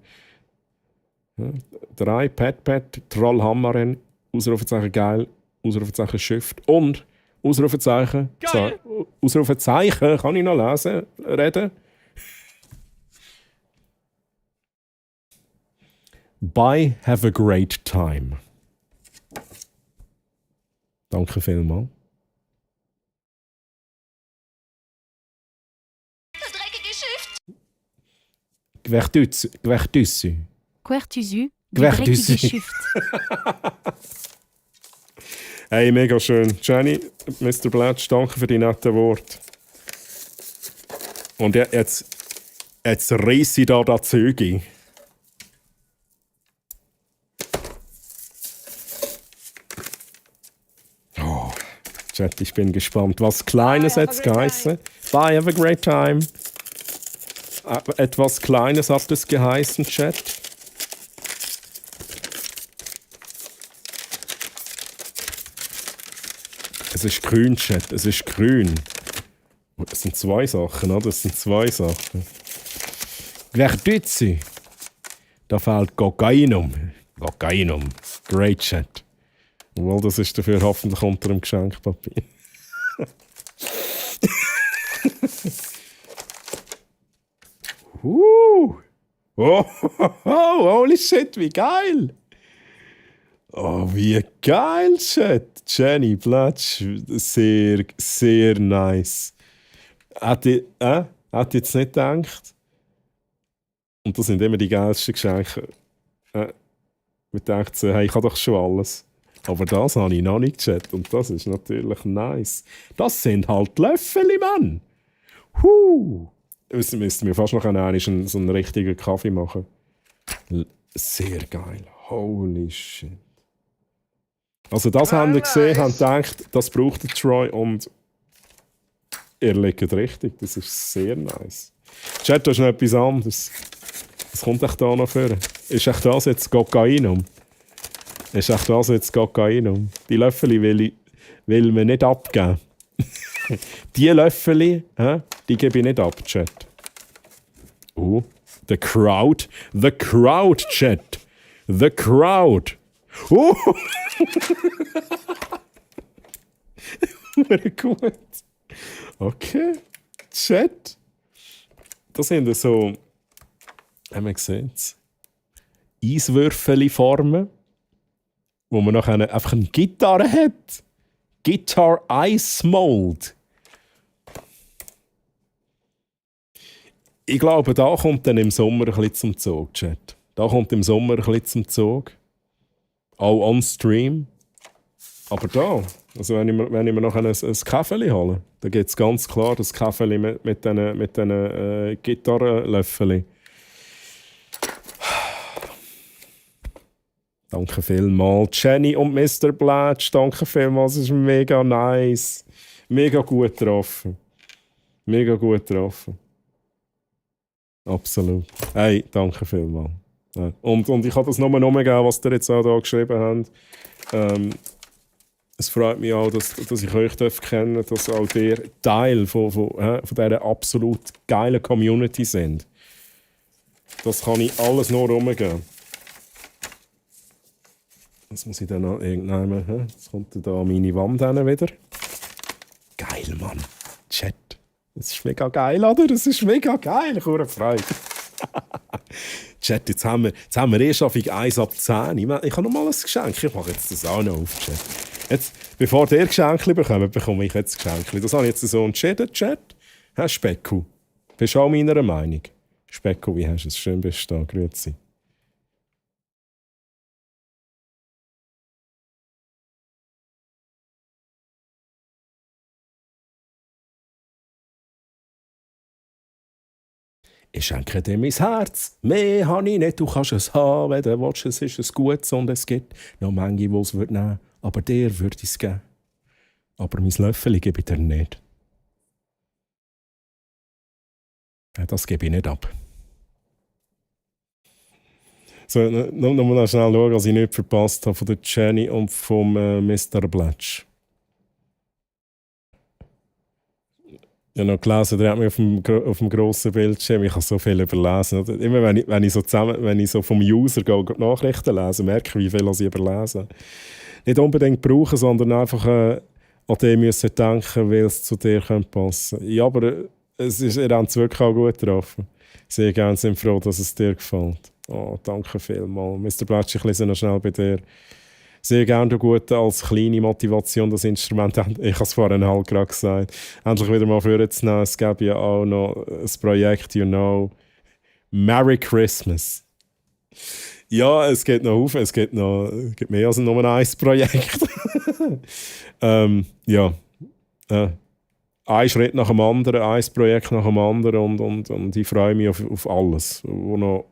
3, Pat, Trollhammeren, Ausrufezeichen geil, Ausrufezeichen Shift und Ausrufezeichen. Geil. So, Ausrufezeichen, kann ich noch lesen, reden? Bye, have a great time. Danke vielmals. Das dreckige Schiff! Gwertussu. Quertusu, Quertusu. Schiff. Hey, mega schön. Jenny, Mr. Blatch, danke für die netten Worte. Und jetzt reisse ich da das Züge. Oh, Chat, ich bin gespannt. Was Kleines hat es geheißen. Bye, have a great time. Etwas Kleines hat es geheißen, Chat. Es ist grün, Chat. Es ist grün. Das sind zwei Sachen, oder? Das sind zwei Sachen. Gwertützi. Da fehlt Kokainum. Kokainum. Great, Chat. Obwohl, das ist dafür hoffentlich unter dem Geschenkpapier. Oh, holy shit, wie geil! Oh, wie geil, Chat! Jenny Blatch, sehr, sehr nice. Hätte ich jetzt nicht gedacht. Und das sind immer die geilsten Geschenke. Man denkt so, hey, ich habe doch schon alles. Aber das habe ich noch nicht gecheckt. Und das ist natürlich nice. Das sind halt Löffel, Mann! Müssten wir fast noch einmal so einen richtigen Kaffee machen. Sehr geil. Holy shit. Also das haben wir gesehen, haben gedacht, das braucht der Troy und ihr liegt richtig. Das ist sehr nice. Chat, da ist noch etwas anderes. Was kommt echt da noch vor? Ist echt das jetzt Kokainum? Ist echt das jetzt Kokainum? Die Löffel will man nicht abgeben. Die Löffel, die gebe ich nicht ab, Chat. The crowd, Chat. The crowd. Gut. Okay. Chat. Das sind so, haben wir gesehen, Eiswürfeli-Formen, wo man nachher einfach eine Gitarre hat. Guitar Ice Mold. Ich glaube, da kommt dann im Sommer ein bisschen zum Zug, Chat. Da kommt im Sommer ein bisschen zum Zug. Auch on Stream. Aber da, also wenn ich mir noch ein Kaffee hole, dann gibt es ganz klar das Kaffee mit diesen Gitarrenlöffeln. Danke vielmals. Jenny und Mr. Blatch, danke vielmals. Es ist mega nice. Mega gut getroffen. Mega gut getroffen. Absolut. Hey, danke vielmals. Ja. Und ich kann das nur geben, was ihr jetzt auch hier geschrieben habt. Es freut mich auch, dass ich euch kennen darf, dass auch ihr Teil von dieser absolut geilen Community sind. Das kann ich alles nur rumgeben. Das muss ich dann noch irgendwann. Jetzt kommt da meine Wand hin wieder. Geil, Mann. Chat. Das ist mega geil, oder? Das ist mega geil. Ich habe Freude. Chat, jetzt haben wir erst auf 1 ab 10. Ich habe noch mal ein Geschenk. Ich mache jetzt das auch noch auf, Chat. Jetzt, bevor ihr Geschenke bekommt, bekomme ich jetzt Geschenke. Das habe ich jetzt so entschieden, Chat. Herr Specku, bist du auch meiner Meinung? Specku, wie hast du es? Schön bist du da. Grüezi. Ich schenke dir mein Herz, mehr habe ich nicht, du kannst es haben, wenn du willst, es ist ein Gutes und es gibt noch manche, die es nehmen würden, aber dir würde ich es geben. Aber mein Löffel gebe ich dir nicht. Ja, das gebe ich nicht ab. So, noch schnell schauen, was ich nicht verpasst habe von der Jenny und vom Mr. Blatch. Ich habe noch gelesen, der hat mich auf dem grossen Bildschirm, ich habe so viel überlesen. Immer wenn ich so vom User Nachrichten lese, merke ich, wie viel ich überlese. Nicht unbedingt brauchen, sondern einfach an dem müssen denken, weil es zu dir passen könnte. Ja, aber ihr habt es wirklich auch gut getroffen. Sehr gerne, sind froh, dass es dir gefällt. Oh, danke vielmals. Mr. Blatsch, ich lese noch schnell bei dir. Sehr gerne, du Gute, als kleine Motivation das Instrument. Ich habe es vorhin halt gerade gesagt. Endlich wieder mal vorzunehmen. Es gäbe ja auch noch ein Projekt, Merry Christmas. Ja, es geht noch auf. Es gibt mehr als nur ein Projekt. Ja. Ein Schritt nach dem anderen, ein Projekt nach dem anderen und ich freue mich auf alles, wo noch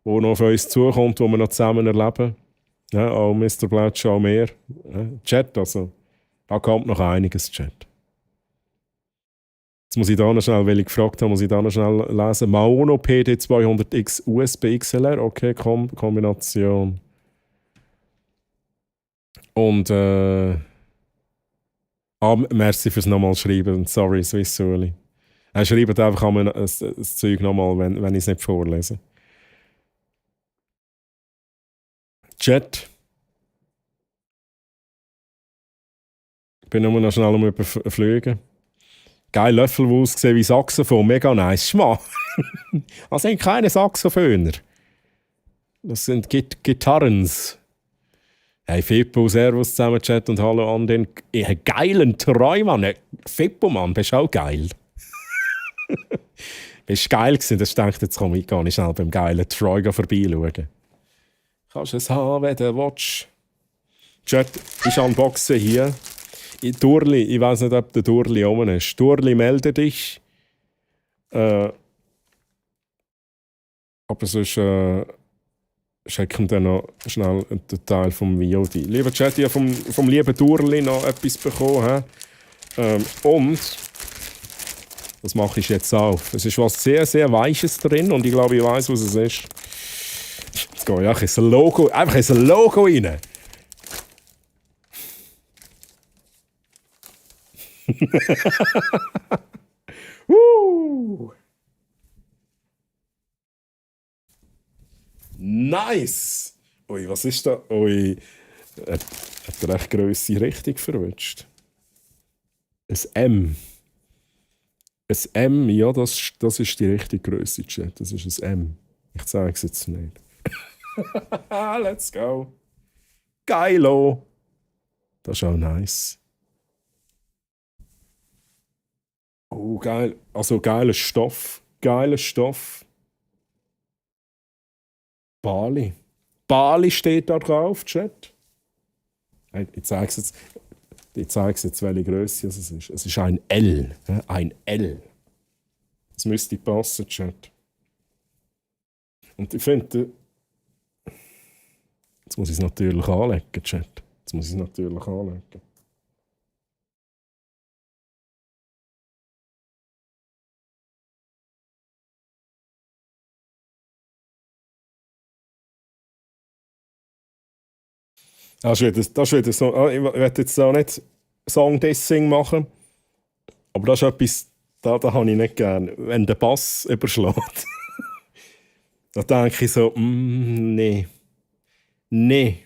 auf uns zukommt, wo wir noch zusammen erleben. Ja, auch Mr. Blatch, auch mehr. Ja, Chat, also. Da kommt noch einiges, Chat. Jetzt muss ich da noch schnell, weil ich gefragt habe, muss ich da noch schnell lesen. Maono PD200X USB XLR, okay, Kombination. Und merci fürs nochmal schreiben. Sorry, Swissuli. Schreibt einfach einmal das Zeug nochmal, wenn ich es nicht vorlese. Chat. Ich bin nur noch schnell überfliegen. Geil, Löffel, die aussehen wie Saxophon. Mega nice. Schma. Das sind keine Saxophoner. Das sind Gitarrens. Hey Fippo, servus zusammen, Chat und hallo an den geilen Träumann. Fippo, Mann, bist auch geil. Bist geil gewesen, das denkt, jetzt komme ich gar nicht schnell beim geilen Troy vorbeischauen. Kannst du es haben, wenn du willst. Chat, ich unboxe hier. Durli, ich weiß nicht, ob der Durli oben ist. Durli, melde dich. Aber sonst checken wir noch schnell den Teil vom VOD. Lieber Chat, ich habe vom lieben Durli noch etwas bekommen. Und das mache ich jetzt auf. Es ist was sehr, sehr Weiches drin und ich glaube, ich weiß, was es ist. Jetzt gehe ich einfach ein Logo rein. Nice! Ui, was ist da? Ui, hat er echt Grösse richtig verwünscht. Ein M. Ein M, ja, das ist die richtige Grösse, Chat. Das ist ein M. Ich zeige es jetzt nicht. Let's go. Geilo! Das ist auch nice. Oh, geil. Also geiler Stoff. Geiler Stoff. Bali. Bali steht da drauf, Chat. Ich zeige es jetzt, welche Größe es ist. Es ist ein L. Ein L. Das müsste passen, Chat. Und ich finde, jetzt muss ich es natürlich anlegen, Chat. Jetzt muss ich es natürlich anlegen. Das ist wieder so. Ich werde jetzt auch nicht Song-Dissing machen, aber das ist etwas, da habe ich nicht gern. Wenn der Bass überschlägt, da denke ich so, nee. Nee.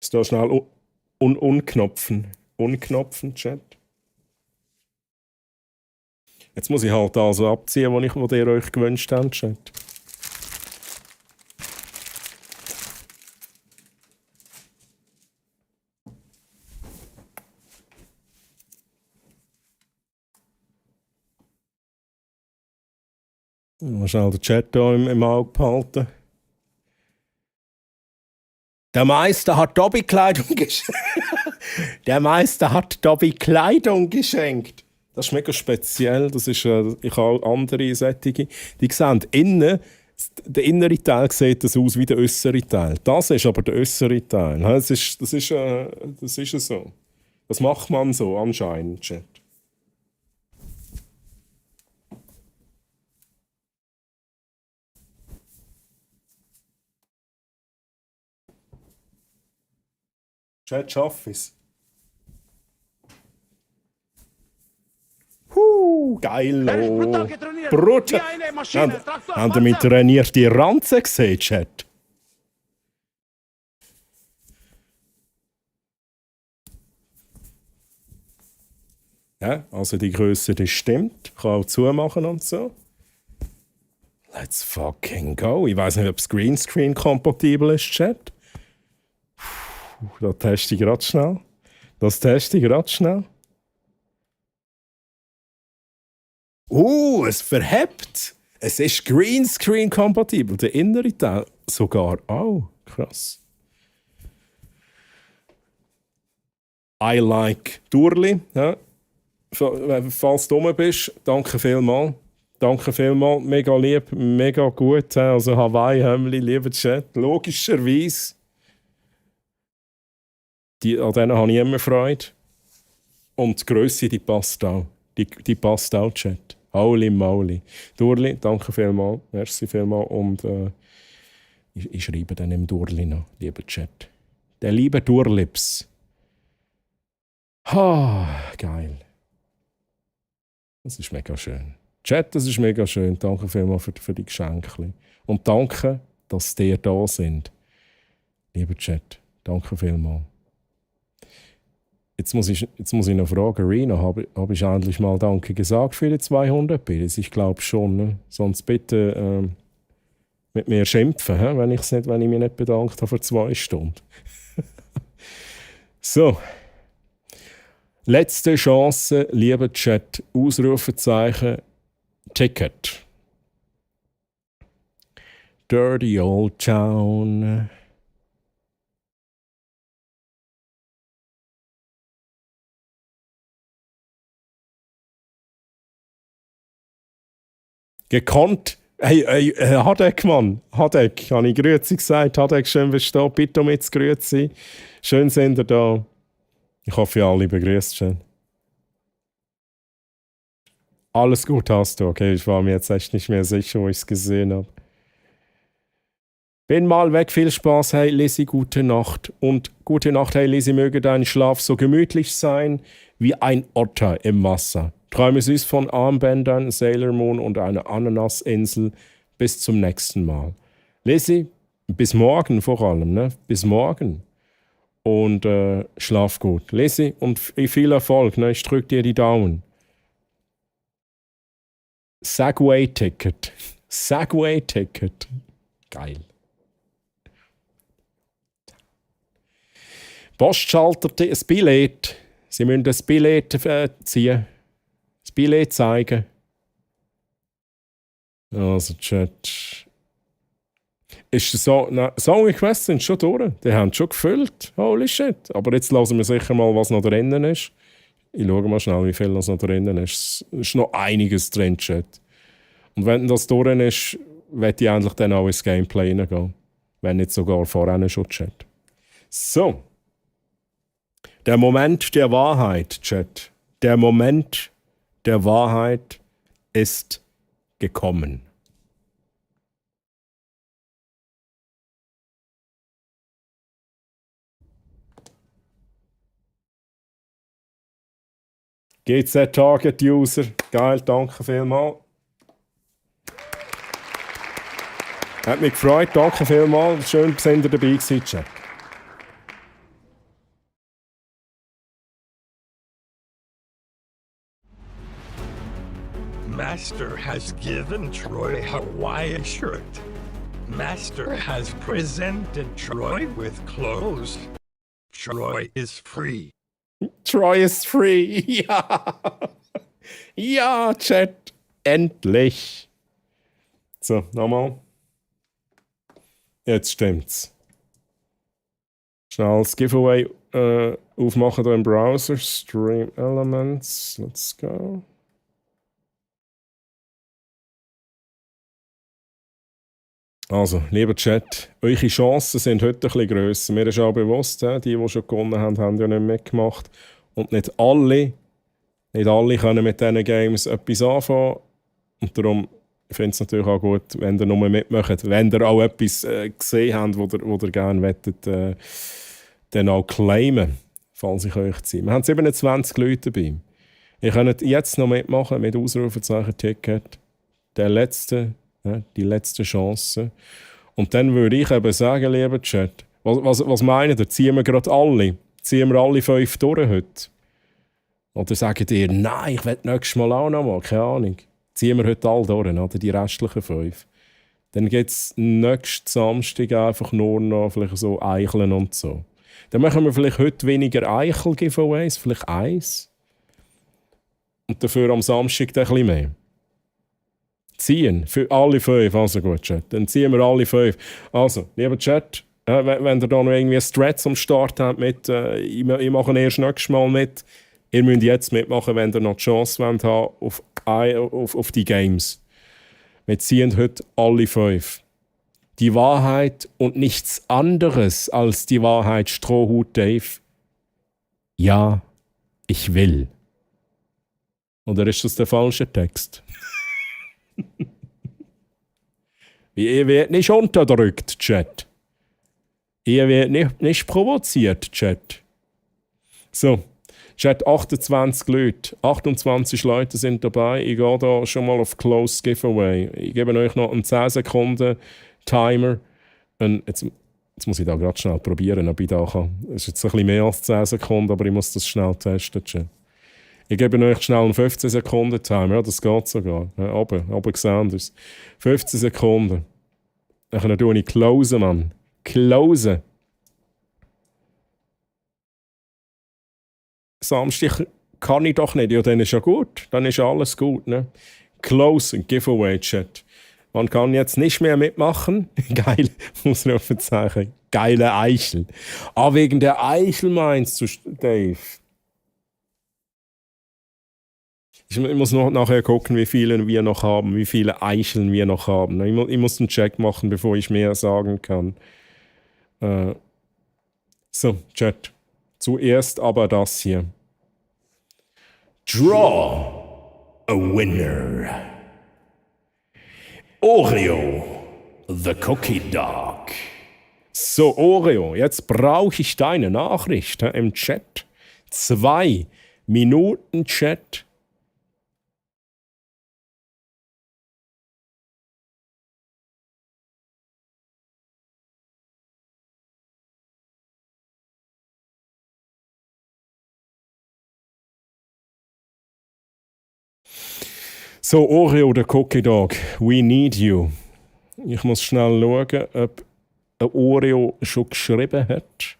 Ist da schnell unknopfen. Unknopfen, Chat. Jetzt muss ich halt also abziehen, was ihr euch gewünscht habt, Chat. Mal schnell den Chat hier im Auge behalten. Der Meister hat Dobby Kleidung geschenkt. Der Meister hat Dobby Kleidung geschenkt. Das ist mega speziell. Das ist, ich habe andere Sättige. Die sehen innen, der innere Teil sieht das aus wie der äußere Teil. Das ist aber der äußere Teil. Das ist so. Das macht man so anscheinend, Chat. Chat, schaff es. Geilo. Brutal. Haben wir mit trainierte Ranze gesehen, Chat? Ja, also die Größe, die stimmt. Ich kann auch zumachen und so. Let's fucking go. Ich weiß nicht, ob es Greenscreen kompatibel ist, Chat. Das teste ich gerade schnell. Es verhebt. Es ist Greenscreen-kompatibel. Der innere Teil sogar auch. Krass. I like Durli. Ja. Falls du dumm bist, danke vielmals. Mega lieb, mega gut. Also Hawaii, Hömmli, lieber Chat. Logischerweise. An denen habe ich immer Freude. Und die Grösse, die passt auch. Die passt auch, Chat. Holy moly. Durli, danke vielmals. Merci vielmals. Und ich schreibe dann im Durli noch, lieber Chat. Der liebe Durlips. Geil. Das ist mega schön. Chat, das ist mega schön. Danke vielmals für die Geschenke. Und danke, dass ihr da sind. Lieber Chat, danke vielmals. Jetzt muss ich noch fragen, Rina, habe ich endlich mal Danke gesagt für die 200 Bills? Ich glaube schon. Ne? Sonst bitte mit mir schimpfen, wenn ich mich nicht bedankt habe für 2 Stunden. So. Letzte Chance, lieber Chat. Ausrufezeichen. Ticket. Dirty Old Town. Gekonnt. Hey, Hadek, Mann. Hadek, habe ich Grüezi gesagt. Hadek, schön bist du da. Bitte um jetzt Grüezi. Schön sind ihr da. Ich hoffe, ihr alle begrüßt schön. Alles gut hast du. Okay, ich war mir jetzt echt nicht mehr sicher, wo ich es gesehen habe. Bin mal weg. Viel Spaß. Hey, Lizzie, gute Nacht. Und gute Nacht, hey, Lizzie, möge dein Schlaf so gemütlich sein wie ein Otter im Wasser. Träume süß von Armbändern, Sailor Moon und einer Ananasinsel. Bis zum nächsten Mal. Lizzie, bis morgen vor allem, ne? Bis morgen. Und schlaf gut. Lizzie, und viel Erfolg, ne? Ich drück dir die Daumen. Segway-Ticket. Segway-Ticket. Geil. Postschalter, das Billett. Sie müssen das Billett ziehen. Das Billett zeigen. Also, Chat. Ist der Song Requests sind schon durch. Die haben schon gefüllt. Holy shit. Aber jetzt lassen wir sicher mal, was noch drinnen ist. Ich schaue mal schnell, wie viel noch drinnen ist. Es ist noch einiges drin, Chat. Und wenn das durch ist, werde ich endlich dann auch ins Gameplay reingehen. Wenn nicht sogar vorher schon, Chat. So. Der Moment der Wahrheit, Chat. Der Moment der Wahrheit ist gekommen. GZ Target User. Geil, danke vielmals. Hat mich gefreut, danke vielmals. Schön, dass ihr dabei gewesen, Chat. Master has given Troy a Hawaiian shirt. Master has presented Troy with clothes. Troy is free. Troy is free. Ja. Ja, Chat. Endlich. So, nochmal. Jetzt stimmt's. Schnell das Giveaway aufmachen hier im Browser. Stream Elements. Let's go. Also, lieber Chat, eure Chancen sind heute ein bisschen grösser. Mir ist auch bewusst, die schon gewonnen haben, haben ja nicht mitgemacht. Und nicht alle können mit diesen Games etwas anfangen. Und darum finde ich es natürlich auch gut, wenn ihr nur mitmacht. Wenn ihr auch etwas gesehen habt, wo ihr gerne wettet, dann auch claimen, falls ich euch ziehe. Wir haben 27 Leute dabei. Ihr könnt jetzt noch mitmachen mit Ausrufezeichen Ticket. Die letzte Chance. Und dann würde ich eben sagen, lieber Chat, was meint ihr? Ziehen wir gerade alle? Ziehen wir alle 5 durch heute? Oder sagt ihr, nein, ich will nächstes Mal auch noch mal, keine Ahnung. Ziehen wir heute alle durch, oder die restlichen 5. Dann gibt es nächsten Samstag einfach nur noch vielleicht so Eicheln und so. Dann machen wir vielleicht heute weniger Eichel-Giveaways, vielleicht 1. Und dafür am Samstag dann ein bisschen mehr. Ziehen für alle 5. Also gut, Chat. Dann ziehen wir alle 5. Also, lieber Chat, wenn ihr da noch irgendwie Strats am Start habt mit, ich mache erst nächstes Mal mit. Ihr müsst jetzt mitmachen, wenn ihr noch die Chance wollt haben auf die Games. Wir ziehen heute alle 5. Die Wahrheit und nichts anderes als die Wahrheit, Strohhut Dave. Ja, ich will. Oder ist das der falsche Text? Ihr werdet nicht unterdrückt, Chat. Ihr werdet nicht provoziert, Chat. So, Chat, 28 Leute. 28 Leute sind dabei. Ich gehe da schon mal auf Close Giveaway. Ich gebe euch noch einen 10 Sekunden Timer. Und jetzt muss ich da gerade schnell probieren, ob ich da kann. Es ist jetzt ein bisschen mehr als 10 Sekunden, aber ich muss das schnell testen, Chat. Ich gebe euch schnell einen 15 Sekunden Timer. Ja, das geht sogar. Ja, oben gesehen ist 15 Sekunden. Dann tue ich closen, Mann. Closen. Samstag kann ich doch nicht. Ja, dann ist ja gut. Dann ist alles gut. Ne? Close, Giveaway, Chat. Man kann jetzt nicht mehr mitmachen. Geil, muss ich Ausrufezeichen. Geile Eichel. Ah, wegen der Eichel meinst du, Dave? Ich muss noch nachher gucken, wie viele wir noch haben, wie viele Eicheln wir noch haben. Ich muss einen Check machen, bevor ich mehr sagen kann. So, Chat. Zuerst aber das hier. Draw a winner. Oreo, the Cookie Dog. So, Oreo, jetzt brauche ich deine Nachricht im Chat. 2 Minuten Chat. So, Oreo, der Cookie Dog, we need you. Ich muss schnell schauen, ob ein Oreo schon geschrieben hat.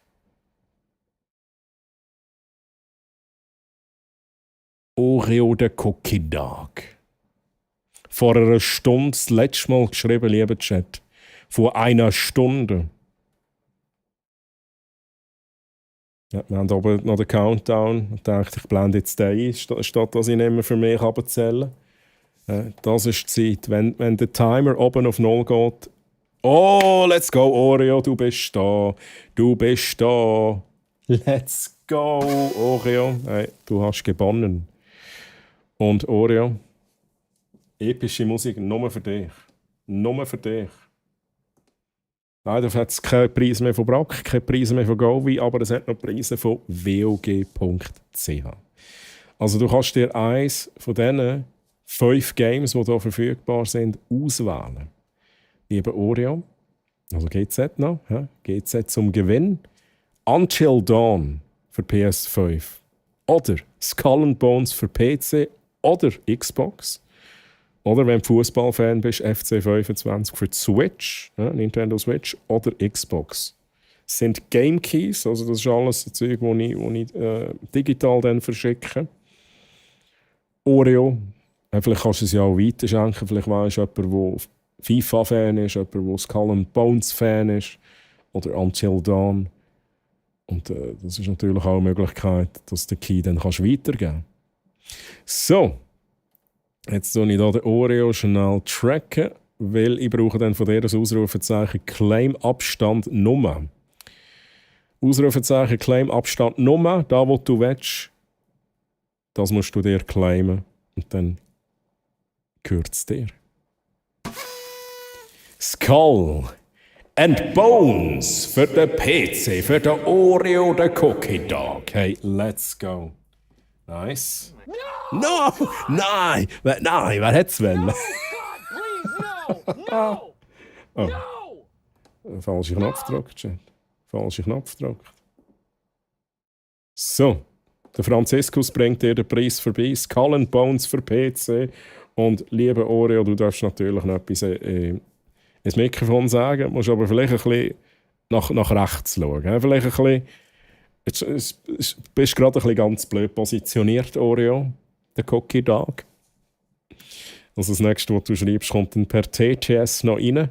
Oreo, der Cookie Dog. vor einer Stunde das letzte Mal geschrieben, lieber Chat. Vor einer Stunde. Ja, wir haben oben noch den Countdown. Ich dachte, ich blende jetzt den ein, statt dass ich nicht mehr für mich abzähle. Das ist die Zeit. Wenn der Timer oben auf 0 geht. Oh, let's go, Oreo, du bist da. Du bist da. Let's go, Oreo. Hey, du hast gewonnen. Und Oreo, epische Musik nur für dich. Nur für dich. Leider hat es keinen Preis mehr von Brack, keinen Preis mehr von Govi, aber es hat noch Preise von wog.ch. Also du kannst dir eins von diesen 5 Games, die hier verfügbar sind, auswählen. Lieber Oreo, also GZ noch, ja? GZ zum Gewinn. Until Dawn für PS5. Oder Skull and Bones für PC oder Xbox. Oder wenn du Fußballfan bist, FC 25 für die Switch, ja, Nintendo Switch oder Xbox. Das sind Game Keys, also das ist alles das Zeug, das ich digital dann verschicke. Oreo, vielleicht kannst du es ja auch weiterschenken, vielleicht weißt du jemand, der FIFA-Fan ist, jemand, der Skull and Bones-Fan ist oder Until Dawn. Und das ist natürlich auch eine Möglichkeit, dass du den Key dann weitergeben kannst. So. Jetzt tue ich hier den Oreo schnell tracken, weil ich brauche dann von dir das Ausrufezeichen Claim Abstand Nummer. Ausrufezeichen Claim Abstand Nummer, da wo du willst, das musst du dir claimen und dann gehört es dir. Skull and Bones für den PC, für den Oreo, den Cookie Dog. Hey, let's go. Nice. No! Nein! Nein, wer hätte es wollen? No! Oh. Falsche Knopf gedrückt, Chat. Falsche Knopf gedrückt. So. Der Franziskus bringt dir den Preis vorbei. Skull and Bones für PC. Und lieber Oreo, du darfst natürlich noch etwas ins Mikrofon sagen. Du musst aber vielleicht ein bisschen nach rechts schauen. Vielleicht ein bisschen. Jetzt bist du gerade ein bisschen ganz blöd positioniert, Oreo, der Cookie Dog. Also das nächste, was du schreibst, kommt dann per TTS noch rein.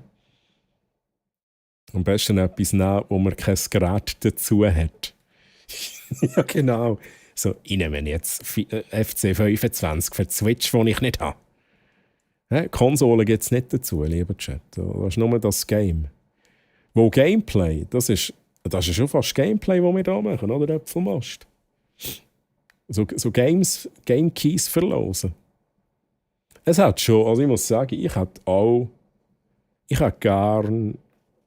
Am besten etwas nehmen, wo man kein Gerät dazu hat. Ja, genau. So, ich nehme jetzt FC 25 für die Switch, die ich nicht habe. Konsole gibt es nicht dazu, lieber Chat. Das ist nur das Game. Wo Gameplay, das ist schon fast Gameplay, das wir hier machen, oder? Äpfelmast. So Game Keys verlosen. Es hat schon, also ich muss sagen, ich hätte gern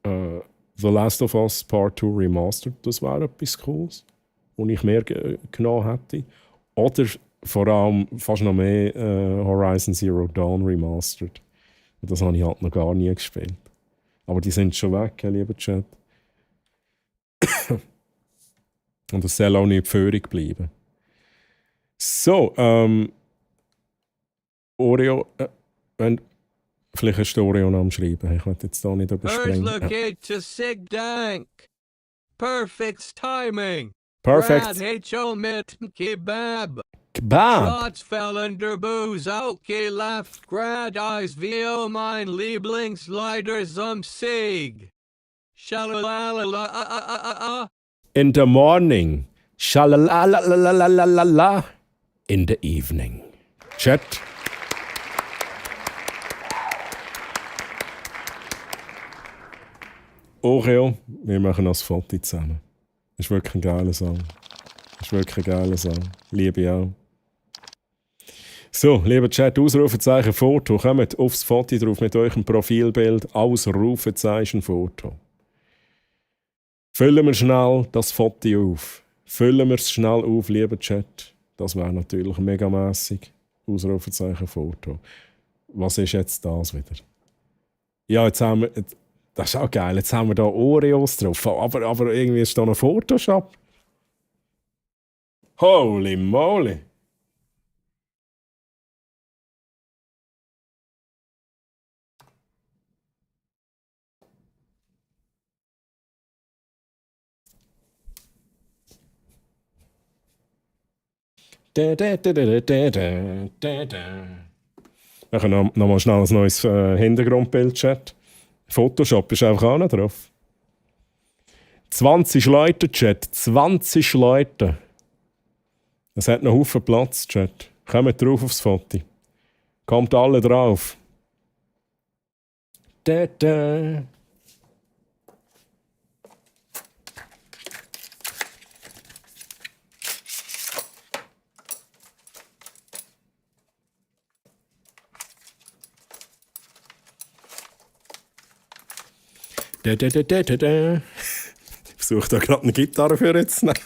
The Last of Us Part 2 Remastered, das wäre etwas Cooles, wo ich mehr genommen hätte. Oder vor allem fast noch mehr Horizon Zero Dawn Remastered. Das habe ich halt noch gar nie gespielt. Aber die sind schon weg, lieber Chat. Und es soll auch nicht in Führung bleiben. So, Oreo, vielleicht hast du Oreo noch am Schreiben. Ich möchte jetzt da nicht überspringen. Locate to Sig Dank. Perfect timing. Perfect. Brad H.O. mit Kebab. Kebab. Shots fell under booze, okay, laughed, grad eyes, VO, mein Lieblingslieder zum Sig. Shalalala, In the morning. Shalalalalalalalala. In the evening. Chat. Oreo, wir machen das Foto zusammen. Das ist wirklich ein geiler Song. Liebe ich auch. So, lieber Chat, Ausrufezeichen Foto. Kommt aufs Foto drauf mit eurem Profilbild. Ausrufezeichen Foto. Füllen wir schnell das Foto auf. Füllen wir es schnell auf, lieber Chat. Das wäre natürlich megamässig. Ausrufezeichen Foto. Was ist jetzt das wieder? Ja, jetzt haben wir... Das ist auch geil. Jetzt haben wir da Oreos drauf. Aber irgendwie ist da noch Photoshop. Holy moly! Wir können noch mal schnell ein neues Hintergrundbild Chat. Photoshop ist einfach auch noch drauf. 20 Leute, Chat. 20 Leute. Es hat noch Haufen Platz, Chat. Kommt drauf aufs Foto. Kommt alle drauf. Da, da. Da, da, da, da, da, da. Ich versuche da gerade eine Gitarre für jetzt zu nehmen.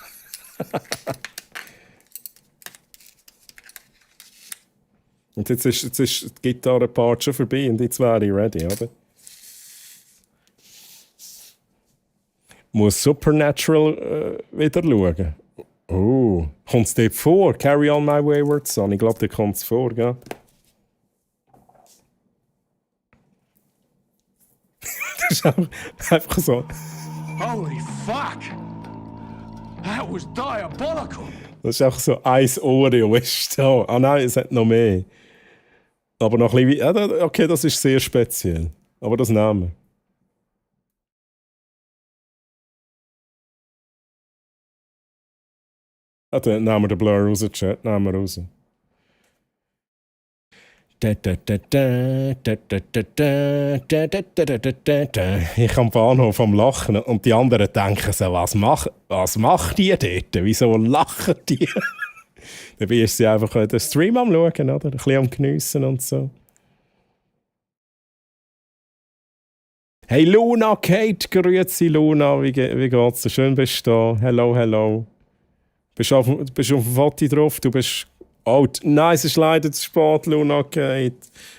Und jetzt ist die Gitarre-Part schon vorbei und jetzt wäre ich ready, oder? Muss Supernatural wieder schauen. Oh, kommt es dort vor? Carry on my wayward son. Ich glaube, da kommt es vor, gell? Das ist einfach so. Holy fuck! That was diabolical! Das ist einfach so ein Oreo, weißt du? Ah nein, es hat noch mehr. Aber noch ein bisschen... Ja, okay, das ist sehr speziell. Aber das nehmen wir. Ah, dann nehmen wir den Blur raus, Chat. Nehmen wir raus. Ich am Bahnhof am Lachen und die anderen denken so, was macht die dort? Wieso lachen die? Dabei ist sie einfach den Stream am Schauen, oder? Ein bisschen am Geniessen und so. Hey Luna, Kate, grüezi Luna, wie geht's dir? Schön bist du da. Hello, hello. Bist du auf dem Foto drauf? Du bist... Oh, nein, es ist leider zu spät, Luna, Kate.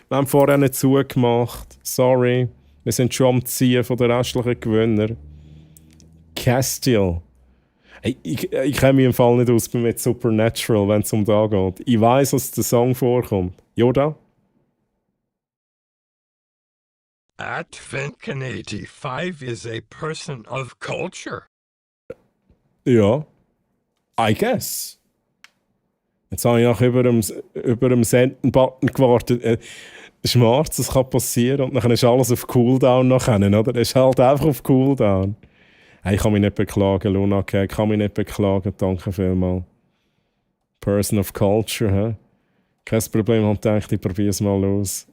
Wir haben vorher nicht zugemacht. Sorry. Wir sind schon am Ziehen von den restlichen Gewinner. Castiel. Hey, ich kenne mich im Fall nicht aus mit Supernatural, wenn es um da geht. Ich weiss, dass der Song vorkommt. Yoda? At Finken 85 is a person of culture. Ja. I guess. Jetzt habe ich auch über dem Senden-Button gewartet. Schmerz, das kann passieren. Und dann ist alles auf Cooldown nachher, oder? Es ist halt einfach auf Cooldown. Hey, ich kann mich nicht beklagen, Luna. Okay, ich kann mich nicht beklagen. Danke vielmals. Person of Culture, hä? Kein Problem, ich habe gedacht, ich probiere es mal aus.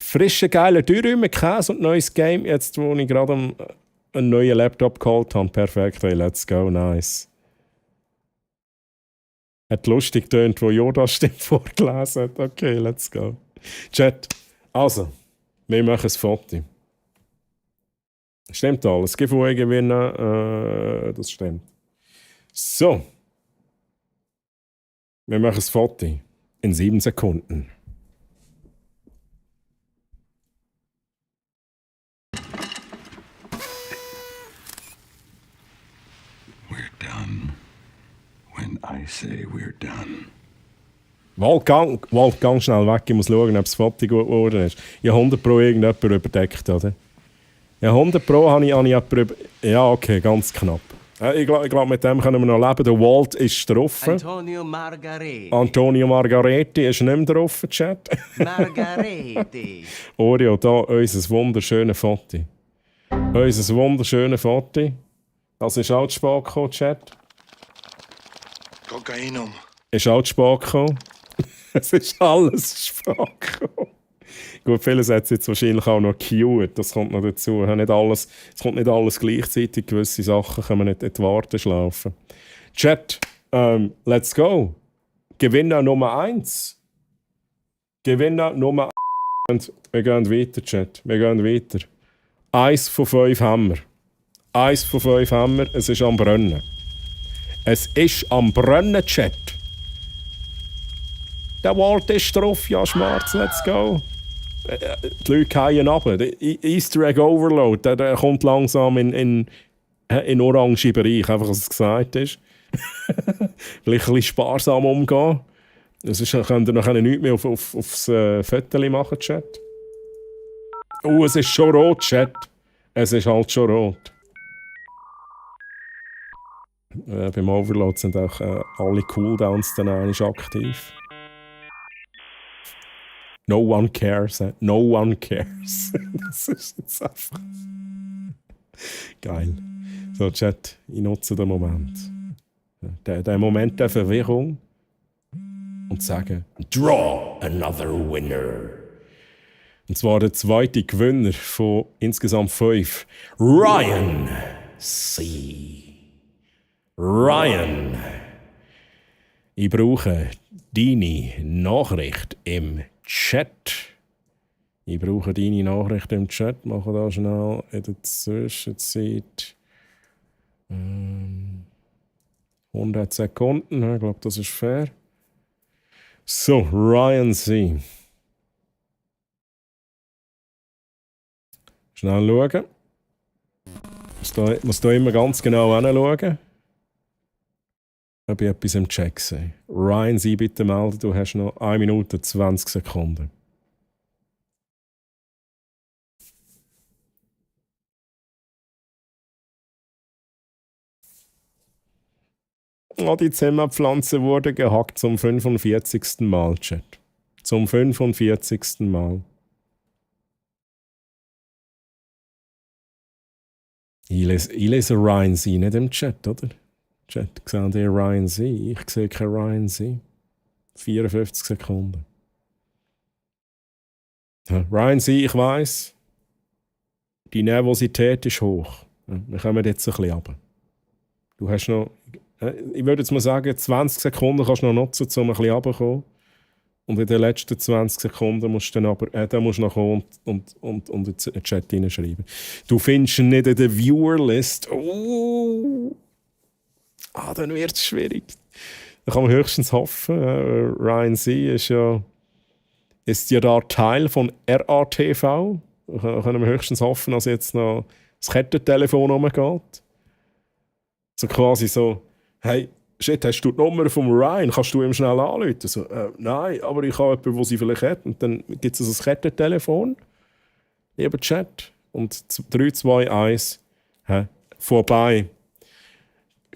Frische, geile Dürrüme, Käse und neues Game. Jetzt, wo ich gerade einen neuen Laptop geholt habe. Perfekt, hey, let's go, nice. Hat lustig getönt, wo Yoda Stimme vorgelesen hat. Okay, let's go. Chat, also, wir machen ein Foto. Stimmt alles. Giveaway gewinnen, das stimmt. So. Wir machen ein Foto. In 7 Sekunden. We're done. When I say we're done. Walt, gang schnell weg. Ich muss schauen, ob das Foto gut geworden ist. Ich habe 100 Pro irgendjemand überdeckt, oder? Ja, 100 Pro habe ich jemanden über... Ja, okay, ganz knapp. Ich glaube, mit dem können wir noch leben. Der Walt ist drauf. Antonio Margaretti. Antonio Margaretti ist nicht mehr drauf, Chat. Margaretti. Oreo, da unser wunderschönes Foto. Unser wunderschönes Foto. Das ist auch zu spät gekommen, Chat. Kokainum. Ist auch zu spät gekommen. Es ist alles zu spät gekommen. Gut, vieles hat es jetzt wahrscheinlich auch noch queued. Das kommt noch dazu. Es kommt nicht alles gleichzeitig. Gewisse Sachen können wir nicht in die Warteschlaufe. Chat, let's go. Gewinner Nummer 1. Gewinner Nummer 1. Wir gehen weiter, Chat. Wir gehen weiter. 1 von 5 haben wir. 1 von 5 haben wir. Es ist am Brennen. Es ist am Brennen, Chat. Der Wald ist drauf, ja, Schmerz, let's go. Die Leute fallen runter. Der Easter Egg Overload, der kommt langsam in orange Bereich, einfach, dass es gesagt ist. Vielleicht ein bisschen sparsam umgehen. Könnt ihr noch nichts mehr aufs Foto machen, Chat. Oh, es ist schon rot, Chat. Es ist halt schon rot. Beim Overload sind auch alle Cooldowns dann eigentlich aktiv. No one cares. No one cares. Das ist jetzt einfach... Geil. So, Chat, ich nutze den Moment. Den Moment der Verwirrung. Und sage, draw another winner. Und zwar der zweite Gewinner von insgesamt 5. Ryan C. Ryan. Ich brauche deine Nachricht im Chat. Ich brauche deine Nachricht im Chat. Mache da schnell in der Zwischenzeit 100 Sekunden. Ich glaube, das ist fair. So, Ryan C. Schnell schauen. Muss da immer ganz genau hinschauen. Ob ich etwas im Check sehe. Ryan C, bitte melden, du hast noch 1 Minute 20 Sekunden. Oh, die Zimmerpflanze wurde gehackt zum 45. Mal, Chat. Zum 45. Mal. Ich lese Ryan C nicht im Chat, oder? Chat, seht ihr Ryan C? Ich sehe keinen Ryan C. 54 Sekunden. Ja, Ryan C, ich weiss, die Nervosität ist hoch. Wir kommen jetzt ein bisschen runter. Du hast noch... Ich würde jetzt mal sagen, 20 Sekunden kannst du noch nutzen, um ein bisschen runterzukommen. Und in den letzten 20 Sekunden musst du dann aber musst du noch kommen und in den Chat hineinschreiben. Du findest ihn nicht in der Viewer-List. Oh. Dann wird es schwierig. Da kann man höchstens hoffen. Ryan C. ist ja da Teil von RATV. Da können wir höchstens hoffen, dass jetzt noch das Kettentelefon rumgeht. So quasi so... Hey, shit, hast du die Nummer vom Ryan? Kannst du ihm schnell anrufen? So, nein, aber ich habe jemanden, der sie vielleicht hat. Und dann gibt es ein Kettentelefon. Lieber Chat. Und 3, 2, 1. Vorbei.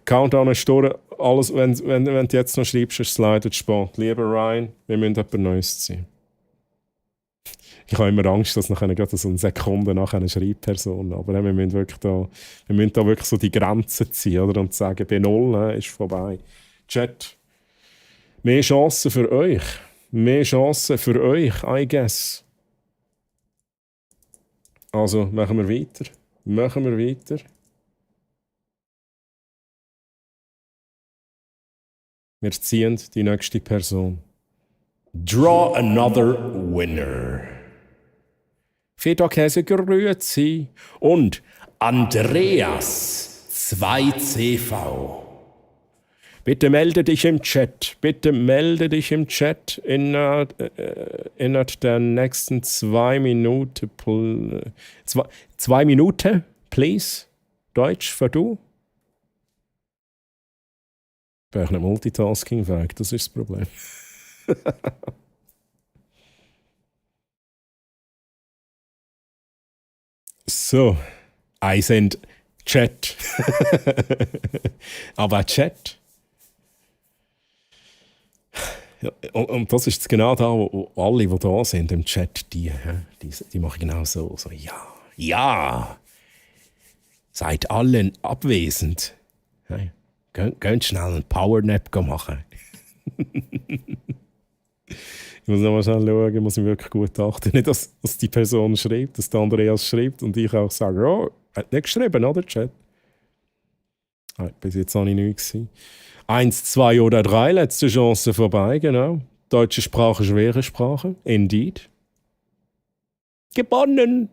Countdown ist durch. Alles, wenn du jetzt noch schreibst, ist es leider zu spät. Lieber Ryan, wir müssen etwas Neues ziehen. Ich habe immer Angst, dass nachher gerade so eine Sekunde nach einer Schreibperson. Aber wir müssen da wirklich so die Grenzen ziehen, oder? Und sagen, B0 ist vorbei. Chat, mehr Chancen für euch. Mehr Chancen für euch, I guess. Also, machen wir weiter. Wir ziehen die nächste Person. Draw another winner. Feta-Käse grüezi und Andreas 2CV. Bitte melde dich im Chat. Innerhalb der nächsten 2 Minuten. 2 Minuten, please. Deutsch für du. Ich bin nicht multitasking-fähig, das ist das Problem. So, I send Chat. Aber Chat. Und das ist genau da, wo alle, die da sind im Chat, die machen genau so ja. Seid allen abwesend. Hey, könnt schnell einen Powernap machen. Ich muss nochmal schnell schauen, muss ich wirklich gut achten. Nicht, dass die Person schreibt, dass der Andreas schreibt und ich auch sage, oh, hat nicht geschrieben, oder, Chat? Bis jetzt habe ich nichts gesehen. 1, 2 oder 3, letzte Chance vorbei, genau. Deutsche Sprache, schwere Sprache, indeed. Gewonnen!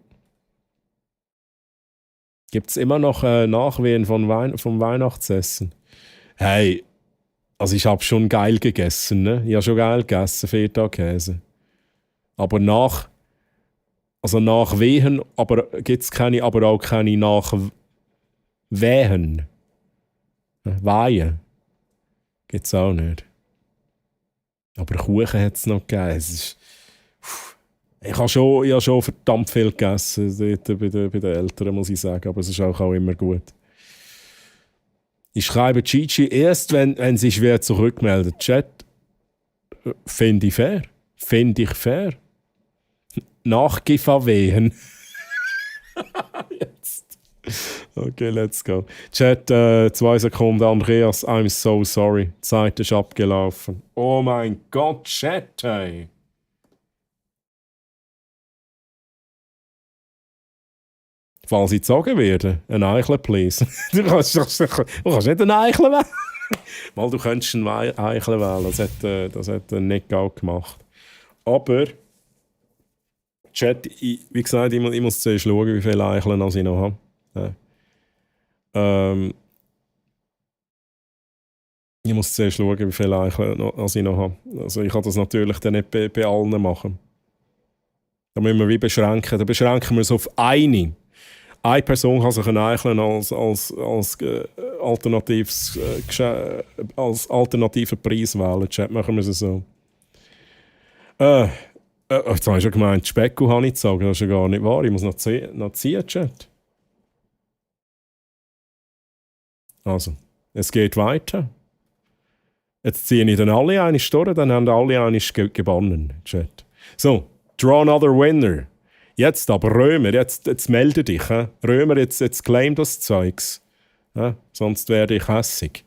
Gibt es immer noch Nachwehen vom Weihnachtsessen? Hey, also ich habe schon geil gegessen, ne? Ich habe schon geil gegessen, Feta-Käse. Aber Nachwehen gibt es keine, aber auch keine Nachwehen. Weihen gibt es auch nicht. Aber Kuchen hat es noch gegeben. Ich habe schon verdammt viel gegessen dort bei den Eltern, muss ich sagen. Aber es ist auch immer gut. Ich schreibe Gigi erst, wenn sie schwer zurückmeldet. Chat, finde ich fair. Finde ich fair. Nachgiveawehen. Jetzt. Okay, let's go. Chat, 2 Sekunden. Andreas, I'm so sorry. Die Zeit ist abgelaufen. Oh mein Gott, Chat, hey. Falls ich gezogen werde, ein Eichel, please. Du kannst nicht ein Eichel wählen. Mal, du könntest einen Eichel wählen. Das hat er nicht gut gemacht. Aber, Chat, wie gesagt, ich muss zuerst schauen, wie viele Eicheln ich noch habe. Ich muss zuerst schauen, wie viele Eicheln ich noch habe. Also ich kann das natürlich dann nicht bei allen machen. Da müssen wir wie beschränken. Da beschränken wir es auf eine. Eine Person kann sich ein Eicheln als alternativen Preis wählen. Chat, machen wir es so. Jetzt habe ich schon gemeint, Specko habe ich gesagt. Das ist ja gar nicht wahr. Ich muss noch ziehen, Chat. Also, es geht weiter. Jetzt ziehe ich dann alle eine durch, dann haben alle eine gewonnen, Chat. So, draw another winner. Jetzt aber Römer, jetzt melde dich. He? Römer, jetzt claim das Zeugs. He? Sonst werde ich hässig.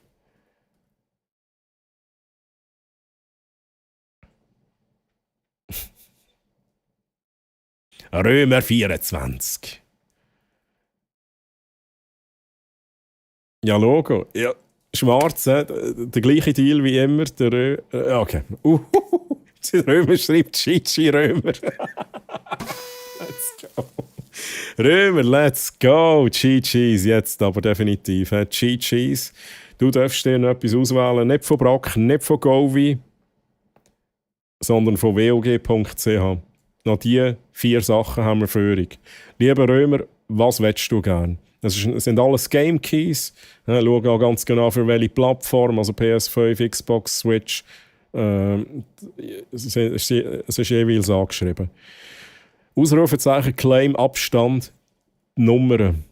Römer 24. Ja, Logo. Ja, schwarz, der gleiche Deal wie immer. Der okay. Der Römer schreibt Chichi Römer. Let's go. Römer, let's go. Chi-Cheese, jetzt aber definitiv. Chi-Cheese. Du darfst dir noch etwas auswählen. Nicht von Brack, nicht von Govi, sondern von wog.ch. Noch diese 4 Sachen haben wir für euch. Lieber Römer, was willst du gerne? Es sind alles Game Keys. Schau auch ganz genau für welche Plattform, also PS5, Xbox, Switch. Es ist jeweils angeschrieben. Ausrufezeichen, Claim, Abstand, Nummern.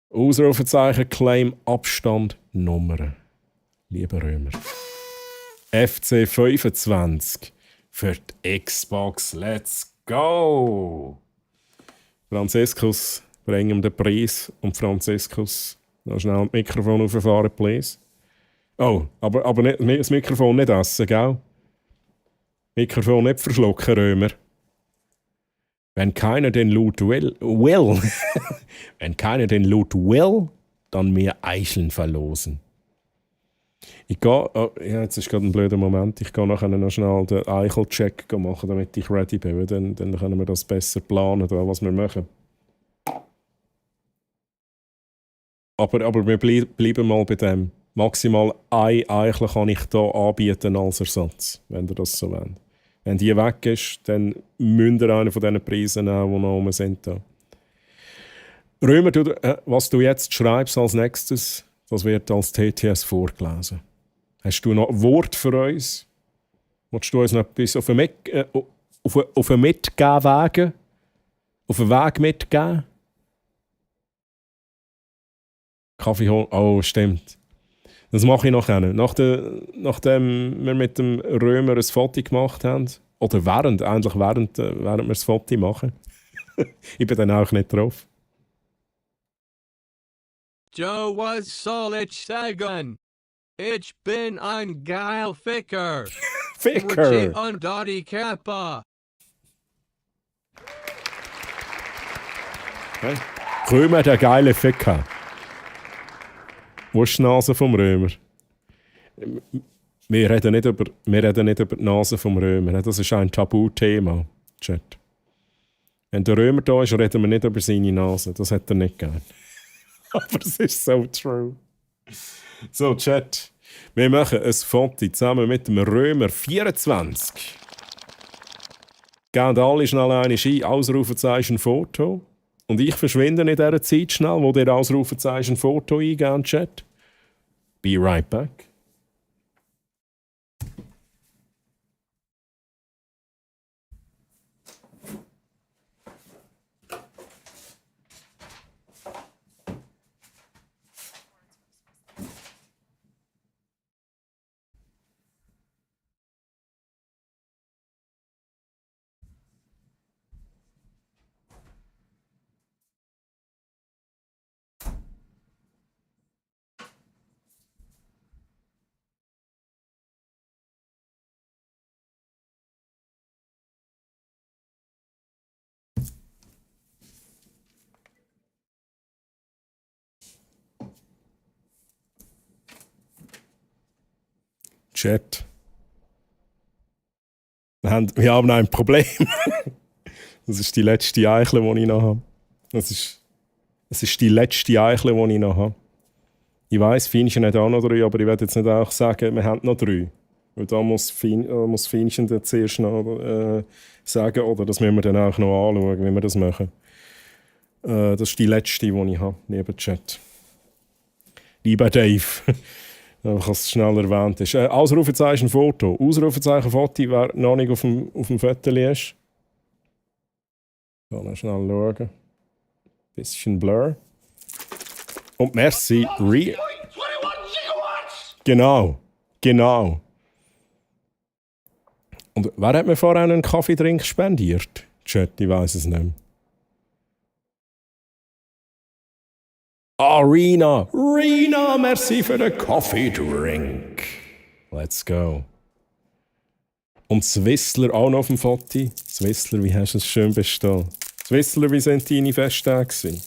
Ausrufezeichen, Claim, Abstand, Nummern. Lieber Römer. FC 25 für die Xbox. Let's go! Franziskus, bring ihm den Preis. Und Franziskus, noch schnell das Mikrofon auffahren, please. Oh, aber nicht, das Mikrofon nicht essen, gell? Mikrofon nicht verschlucken, Römer. Wenn keiner den Loot will, wenn keiner den Loot will, dann mehr Eicheln verlosen. Ich gehe, ja, jetzt ist gerade ein blöder Moment, ich gehe nachher noch schnell den Eichel-Check machen, damit ich ready bin. Dann können wir das besser planen, was wir machen. Aber wir bleiben mal bei dem. Maximal ein Eichel kann ich hier anbieten als Ersatz, wenn ihr das so wollt. Wenn die weg ist, dann müsst ihr einen von diesen Preisen nehmen, die noch oben sind. Da. Römer, was du jetzt schreibst als nächstes, das wird als TTS vorgelesen. Hast du noch ein Wort für uns? Willst du uns noch etwas auf den Mitgehen auf den Weg mitgeben? Kaffee holen? Oh, stimmt. Das mache ich nachher. Nachdem wir mit dem Römer ein Foto gemacht haben, oder während wir das Foto machen. Ich bin dann auch nicht drauf. Joe was soll ich sagen? Ich bin ein geil Ficker. Ficker! Und Dottie Kappa. Hey. Römer, der geile Ficker. Wo ist die Nase vom Römer? Wir reden nicht über die Nase vom Römer. Das ist ein Tabuthema, Chat. Wenn der Römer da ist, reden wir nicht über seine Nase. Das hat er nicht gern. Aber es ist so true. So, Chat. Wir machen ein Foto zusammen mit dem Römer 24. Gehen alle schnell eine ein, Ausrufezeichen Foto. Und ich verschwinde in dieser Zeit schnell, wo der Ausrufezeichen Foto eingeben, Chat. Be right back. Chat. Wir haben ein Problem. Das ist die letzte Eichel, die ich noch habe. Das ist die letzte Eichel, die ich noch habe. Ich weiss, Fienchen hat auch noch 3, aber ich werde jetzt nicht auch sagen, wir haben noch 3. Weil da muss Fienchen dann zuerst noch sagen, oder das müssen wir dann auch noch anschauen, wie wir das machen. Das ist die letzte, die ich habe, neben Chat. Lieber Dave. Einfach, dass es schnell erwähnt ist. Ausrufezeichen Foto. Ausrufezeichen Foto, wer noch nicht auf dem Foto ist. Kann ich schnell schauen. Bisschen Blur. Und merci. Genau. Und wer hat mir vorher einen Kaffeedrink spendiert? Chat, ich weiss es nicht mehr. Rina, merci für den Coffee-Drink. Let's go. Und Swissler auch noch auf dem Foto. Swissler, wie hast du es schön bestanden? Swissler, wie sind deine Festtage gewesen?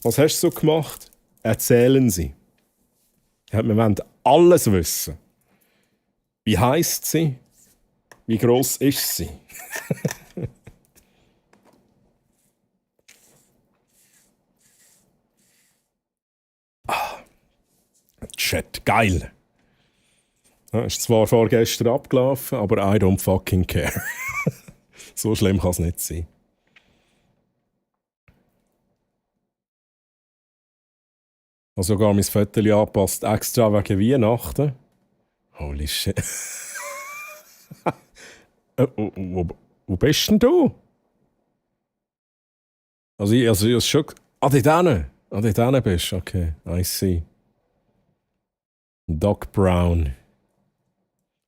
Was hast du so gemacht? Erzählen Sie. Ja, wir wollen alles wissen. Wie heisst sie? Wie gross ist sie? Chat, geil. Ja, ist zwar vorgestern abgelaufen, aber I don't fucking care. So schlimm kann es nicht sein. Ich habe sogar mein Viertel angepasst, extra wegen Weihnachten. Holy shit. Wo bist denn du? Also ich schon... dort hinten bist du. Okay, I see. Doc Brown.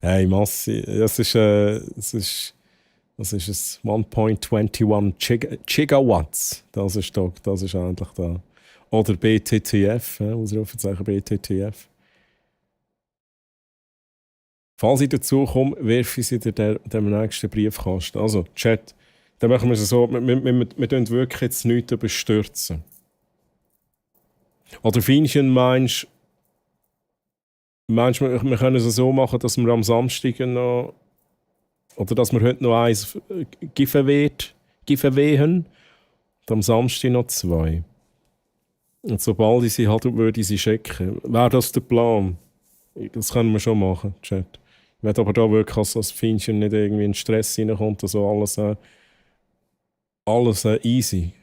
Hey, Massi, das ist es 1.21 Gigawatts. Das ist eigentlich da. Oder BTTF, Ausrufezeichen BTTF. Falls ich dazu komme, werfe ich sie dir dem nächsten Briefkasten. Also, Chat, dann machen wir es so, wir tun wirklich jetzt nichts überstürzen. Oder Fienchen meinst, wir können es so machen, dass wir am Samstag noch, oder dass wir heute noch eins giveawayen und am Samstag noch 2. Und sobald ich sie hatte, würde ich sie checken. Wäre das der Plan? Das können wir schon machen, Chat. Ich will aber da wirklich, dass das Fienchen nicht irgendwie in Stress reinkommt, also alles easy.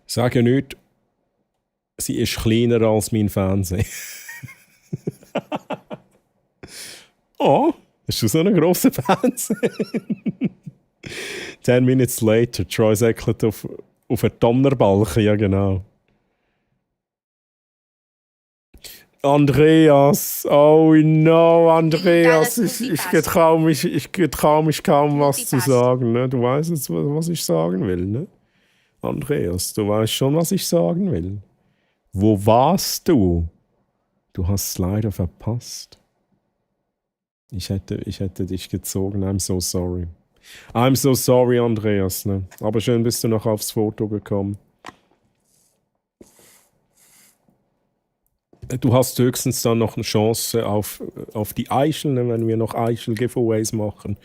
Sage nicht, sie ist kleiner als mein Fernseher. Oh, ist das so ein grosser Fernseher? 10 minutes later, Troy säckelt auf einen Donnerbalken, ja genau. Andreas, oh no, Andreas, ich getraue mich kaum was zu sagen. Ne? Du weißt jetzt, was ich sagen will, ne? Andreas, du weißt schon, was ich sagen will. Wo warst du? Du hast es leider verpasst. Ich hätte dich gezogen. I'm so sorry. I'm so sorry, Andreas. Ne? Aber schön bist du noch aufs Foto gekommen. Du hast höchstens dann noch eine Chance auf die Eichel, ne, wenn wir noch Eichel-Giveaways machen.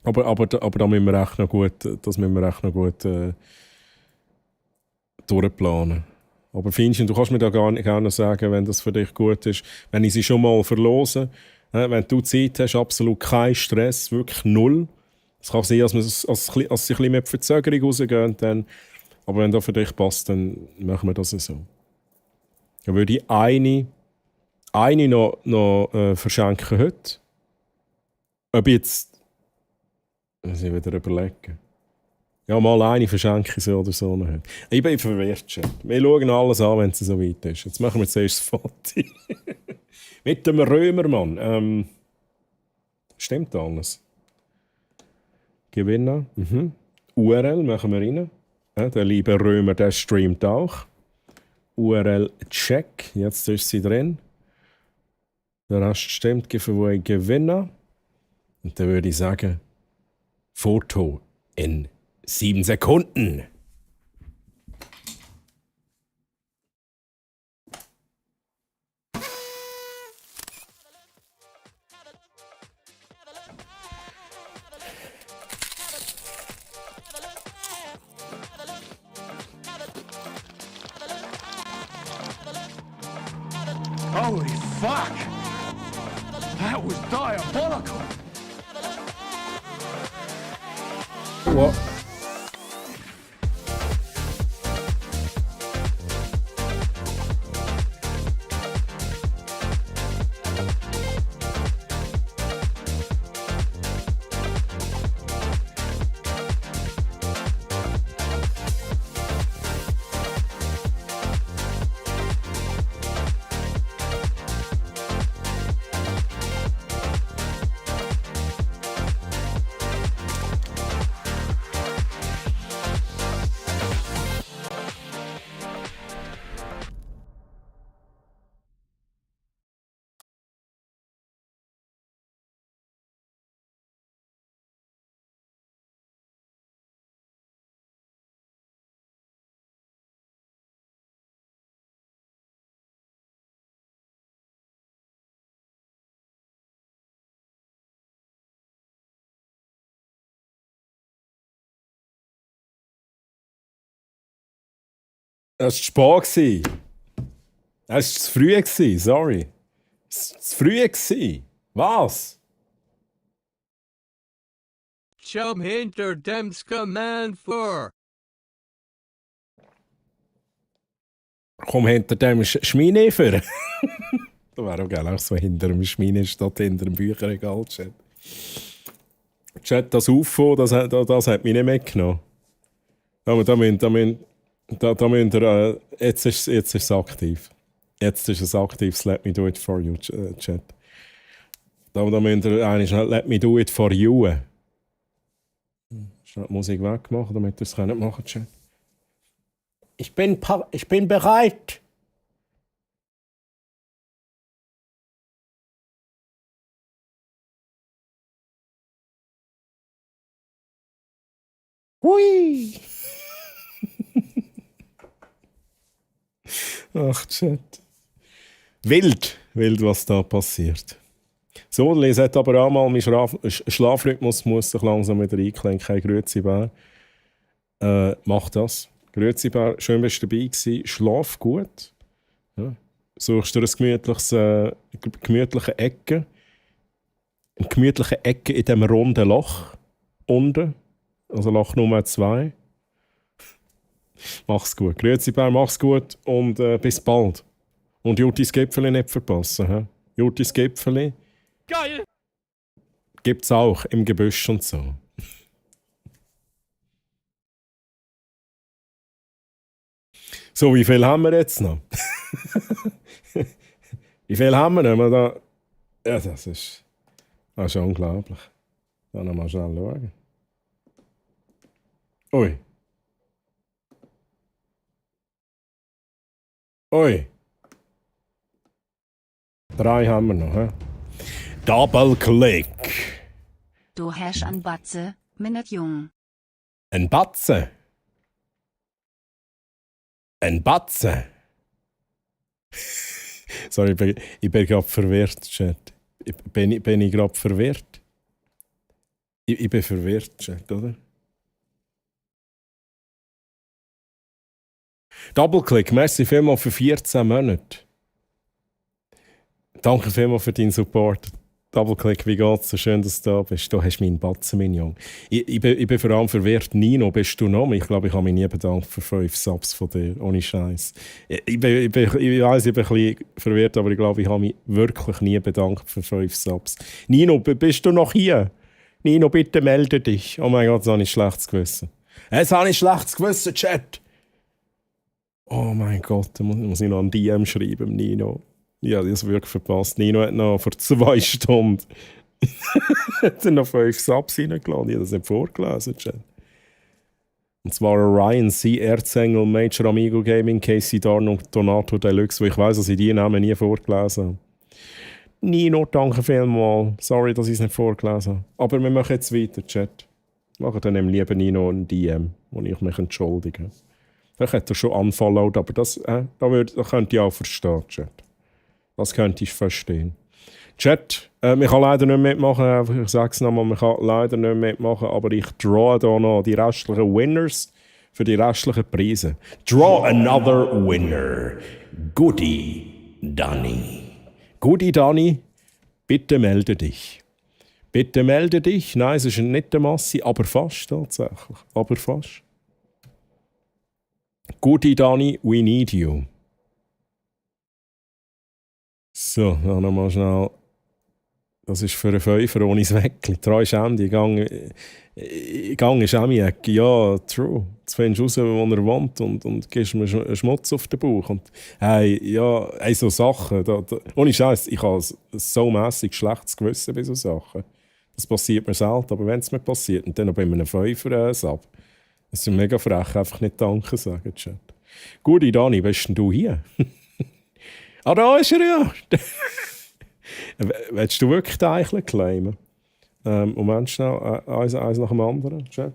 Aber da müssen wir echt noch gut, durchplanen. Aber Fienchen, du kannst mir da gerne sagen, wenn das für dich gut ist. Wenn ich sie schon mal verlose, wenn du Zeit hast, absolut kein Stress, wirklich null. Es kann sein, dass sie ein bisschen mit Verzögerung rausgehen. Dann. Aber wenn das für dich passt, dann machen wir das so. Dann würde ich eine noch verschenken heute. Ob jetzt... Muss ich wieder überlegen. Ja, mal eine verschenke ich so oder so noch heute. Ich bin verwirrt schon. Wir schauen alles an, wenn es so weit ist. Jetzt machen wir zuerst das Foto. Mit dem Römermann. Stimmt alles. Gewinner. URL machen wir rein. Ja, der liebe Römer, der streamt auch. URL check. Jetzt ist sie drin. Der Rest stimmt. Giveaway Gewinner. Und dann würde ich sagen, Foto in 7 Sekunden. Holy fuck! That was diabolical! What? Das war zu spät. Das war zu früh, sorry. Das war zu früh. Was? Chum hinter dem Command vor. Komm hinter dem Schmine vor. Da wäre auch geil, auch so hinter dem Schmine statt hinter dem Bücherregal. Chat, das UFO, das hat mich nicht mitgenommen. Da müsst ihr, jetzt ist es aktiv. Jetzt ist es aktiv, das Let Me Do It For You, Chat. Da müsst ihr eigentlich schnell Let Me Do It For You. Schnell die Musik wegmachen, damit ihr es machen könnt, Chat. Ich bin bereit. Hui! Ach, Chat. Wild, was da passiert. So, Lies hat aber auch mal, mein Schlafrhythmus muss sich langsam wieder einklinken. Grüezi Bär. Mach das. Grüezi Bär, schön bist du dabei gewesen. Schlaf gut. Ja. Suchst dir eine gemütliche Ecke. Eine gemütliche Ecke in diesem runden Loch. Unten. Also Loch Nummer 2. Mach's gut. Grüezi Bär, mach's gut und bis bald. Und Jutis Gipfeli nicht verpassen. He? Jutis Gipfeli. Geil! Gibt's auch im Gebüsch und so. So, wie viel haben wir jetzt noch? Wie viel haben wir noch? Da? Ja, das ist unglaublich. Dann mal schnell schauen. Ui. Ui. 3 haben wir noch, hä? Double-Click. Du hast an Batze, minnet jung. Ein Batzen. Ein Batzen. Sorry, ich bin gerade verwirrt, Chat. Bin ich gerade verwirrt? Ich bin verwirrt, Chat, oder? Double-Click, merci vielmals für 14 Monate. Danke vielmals für deinen Support. Double-Click, wie geht's? So schön, dass du da bist. Du hast meinen Batzen, mein Junge. Ich bin vor allem verwirrt. Nino, bist du noch? Ich glaube, ich habe mich nie bedankt für 5 Subs von dir. Ohne Scheiß. Ich weiss, ich bin ein bisschen verwirrt, aber ich glaube, ich habe mich wirklich nie bedankt für 5 Subs. Nino, bist du noch hier? Nino, bitte melde dich. Oh mein Gott, das habe ich schlechtes Gewissen. Jetzt habe ich schlechtes Gewissen, Chat. Oh mein Gott, da muss ich noch ein DM schreiben, Nino. Ja, das wirklich verpasst. Nino hat noch vor 2 Stunden hat er noch 5 Subs reingeladen. Ich habe das nicht vorgelesen, Chat. Und zwar Ryan C., Erzengel, Major Amigo Gaming, Casey Darn und Donato Deluxe, wo ich weiss, dass ich die Namen nie vorgelesen habe. Nino, danke vielmals. Sorry, dass ich es nicht vorgelesen habe. Aber wir machen jetzt weiter, Chat. Machen dann dem lieben Nino ein DM, wo ich mich entschuldige. Vielleicht hat er schon unfollowed, aber das könnte ich auch verstehen, Chat. Das könnte ich verstehen. Chat, ich kann leider nicht mitmachen, ich sage es nochmal, ich kann leider nicht mitmachen, aber ich draw hier noch die restlichen Winners für die restlichen Preise. Draw another winner. Goody Danny. Gute Dani, bitte melde dich. Bitte melde dich. Nein, es ist nicht der Massi, aber fast tatsächlich. Aber fast. Gute Dani, we need you. So, dann nochmal schnell. Das ist für einen Fünfer ohne das Weckli. 3 Schämdi, ich gang ist auch meine Ecke. Ja, true. Jetzt findest du raus, wo er wohnt und gibst mir Schmutz auf den Bauch. Und hey, ja, hey, so Sachen. Ohne Scheiß, ich habe so mässig schlechtes Gewissen bei so Sachen. Das passiert mir selten, aber wenn es mir passiert, und dann noch bei einem Fünfer ab. Das ist mega frech, einfach nicht Danke sagen, Chat. Gute Dani, bist denn du hier? Ah, da ist er ja! Willst du wirklich die Eichel claimen? Moment schnell, eins nach dem anderen, Chat.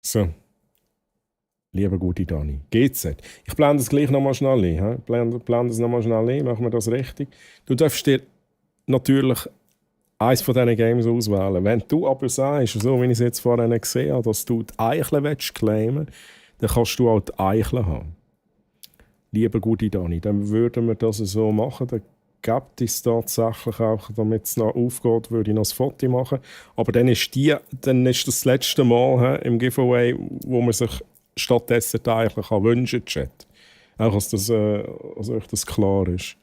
So. Lieber gute Dani, GZ. Ich blende es gleich nochmal schnell ein. Blende es nochmal schnell ein, machen wir das richtig. Du darfst dir natürlich eins von diesen Games auswählen. Wenn du aber sagst, so wie ich es jetzt vorhin gesehen habe, dass du die Eichel claimen willst, dann kannst du auch die Eichel haben. Lieber gute Dani, dann würden wir das so machen. Dann gibt es tatsächlich auch, damit es noch aufgeht, würde ich noch ein Foto machen. Aber dann ist das letzte Mal im Giveaway, wo man sich stattdessen die Eichel wünschen kann. Auch, dass euch das klar ist.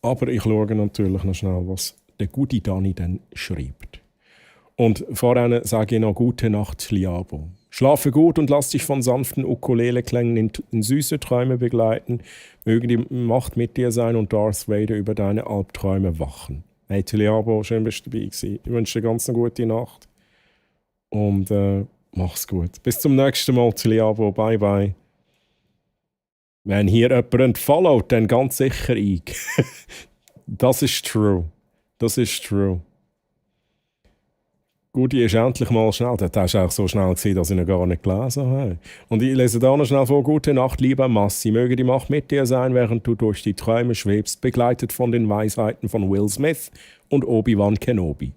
Aber ich schaue natürlich noch schnell, was der gute Dani dann schreibt. Und vorhin sage ich noch gute Nacht, Liabo. Schlafe gut und lass dich von sanften Ukulele-Klängen in süße Träume begleiten. Möge die Macht mit dir sein und Darth Vader über deine Albträume wachen. Hey Liabo, schön bist du dabei gewesen. Ich wünsche dir ganz eine gute Nacht. Und mach's gut. Bis zum nächsten Mal, Liabo. Bye bye. Wenn hier jemand followt, dann ganz sicher ich. Das ist true. Das ist true. Guti ist endlich mal schnell. Das hast du auch so schnell gesehen, dass ich ihn gar nicht gelesen habe. Und ich lese da noch schnell vor. Gute Nacht, lieber Massi. Möge die Macht mit dir sein, während du durch die Träume schwebst, begleitet von den Weisheiten von Will Smith und Obi-Wan Kenobi.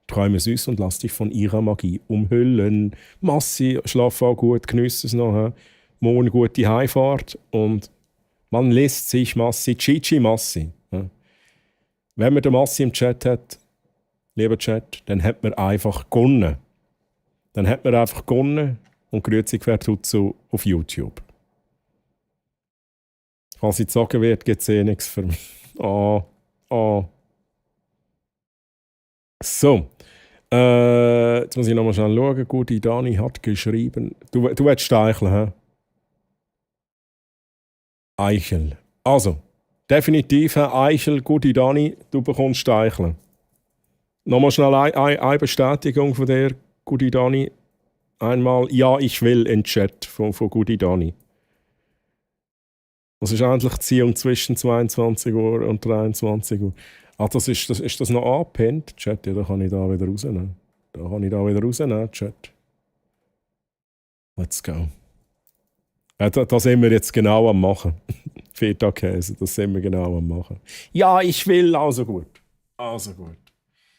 Träume süß und lass dich von ihrer Magie umhüllen. Massi, schlaf auch gut, genieße es noch. Morgen gute Heimfahrt. Und man lässt sich Massi, Chichi Massi. Wenn man den Massi im Chat hat, lieber Chat, dann hat man einfach gewonnen. Dann hat man einfach gewonnen und grüezi quer auf YouTube. Falls ich sagen werde, gibt es nichts für mich. So. Jetzt muss ich nochmal schnell schauen. Gute Dani hat geschrieben. Du willst Steicheln, hä? Eichel. Also, definitiv, Eichel, gute Dani, du bekommst Steicheln. Nochmal schnell eine Bestätigung von dir, gute Dani. Einmal «Ja, ich will» in den Chat von gute Dani. Was ist eigentlich die Ziehung zwischen 22 Uhr und 23 Uhr? Ah, ist das noch angepinnt, Chat? Ja, da kann ich da wieder rausnehmen. Chat. Let's go. Das sind wir jetzt genau am machen. Feta-Käse, das sind wir genau am machen. Ja, ich will, also gut.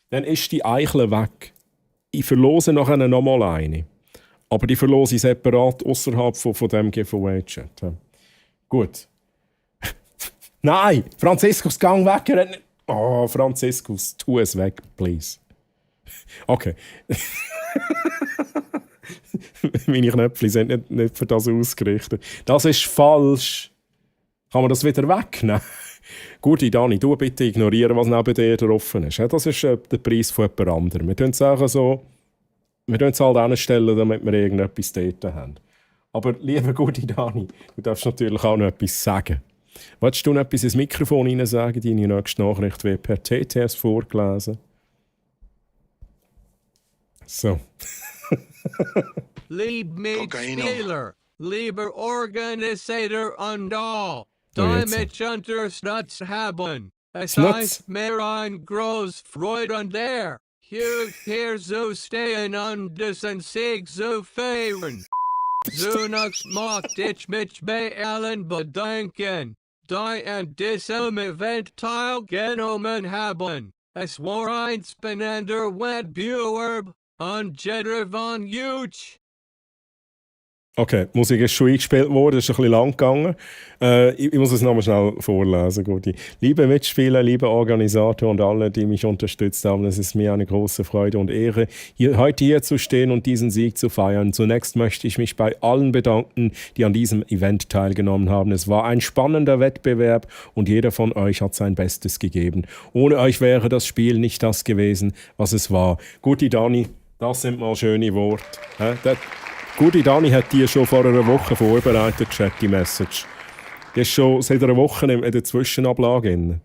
Dann ist die Eichel weg. Ich verlose nachher nochmal eine. Aber die verlose ich separat außerhalb von dem Giveaway-Chat. Gut. Nein! Franziskus, gang weg! Oh, Franziskus, tu es weg, please. Okay. Meine Knöpfe sind nicht für das ausgerichtet. Das ist falsch. Kann man das wieder wegnehmen? Gute Dani, du bitte ignorieren, was neben dir offen ist. Das ist der Preis von jemand anderem. Wir tun es halt hinstellen, damit wir irgendetwas dort haben. Aber lieber gute Dani, du darfst natürlich auch noch etwas sagen. Willst du noch etwas ins Mikrofon hinein sagen? Deine nächste Nachricht wird per TTS vorgelesen. So. Lieb Mitspieler, lieber Organisator und all. jetzt. Damit Unterstütz haben. Es Schnutz. heißt mir ein groß Freude an der. Hier so stehen und diesen Sieg so feiern. Zunächst macht ich mich bei allen bedanken, die an diesem Event teilgenommen haben. Es war ein spannender Wettbewerb und jeder von euch Okay, die Musik ist schon eingespielt worden, ist ein bisschen lang gegangen. Ich muss es nochmal schnell vorlesen, Gudi. Liebe Mitspieler, liebe Organisator und alle, die mich unterstützt haben, es ist mir eine große Freude und Ehre, heute hier zu stehen und diesen Sieg zu feiern. Zunächst möchte ich mich bei allen bedanken, die an diesem Event teilgenommen haben. Es war ein spannender Wettbewerb und jeder von euch hat sein Bestes gegeben. Ohne euch wäre das Spiel nicht das gewesen, was es war. Gudi Dani, das sind mal schöne Worte. Gudi Dani hat die schon vor einer Woche vorbereitet, die Message. Die ist schon seit einer Woche in der Zwischenablage drin.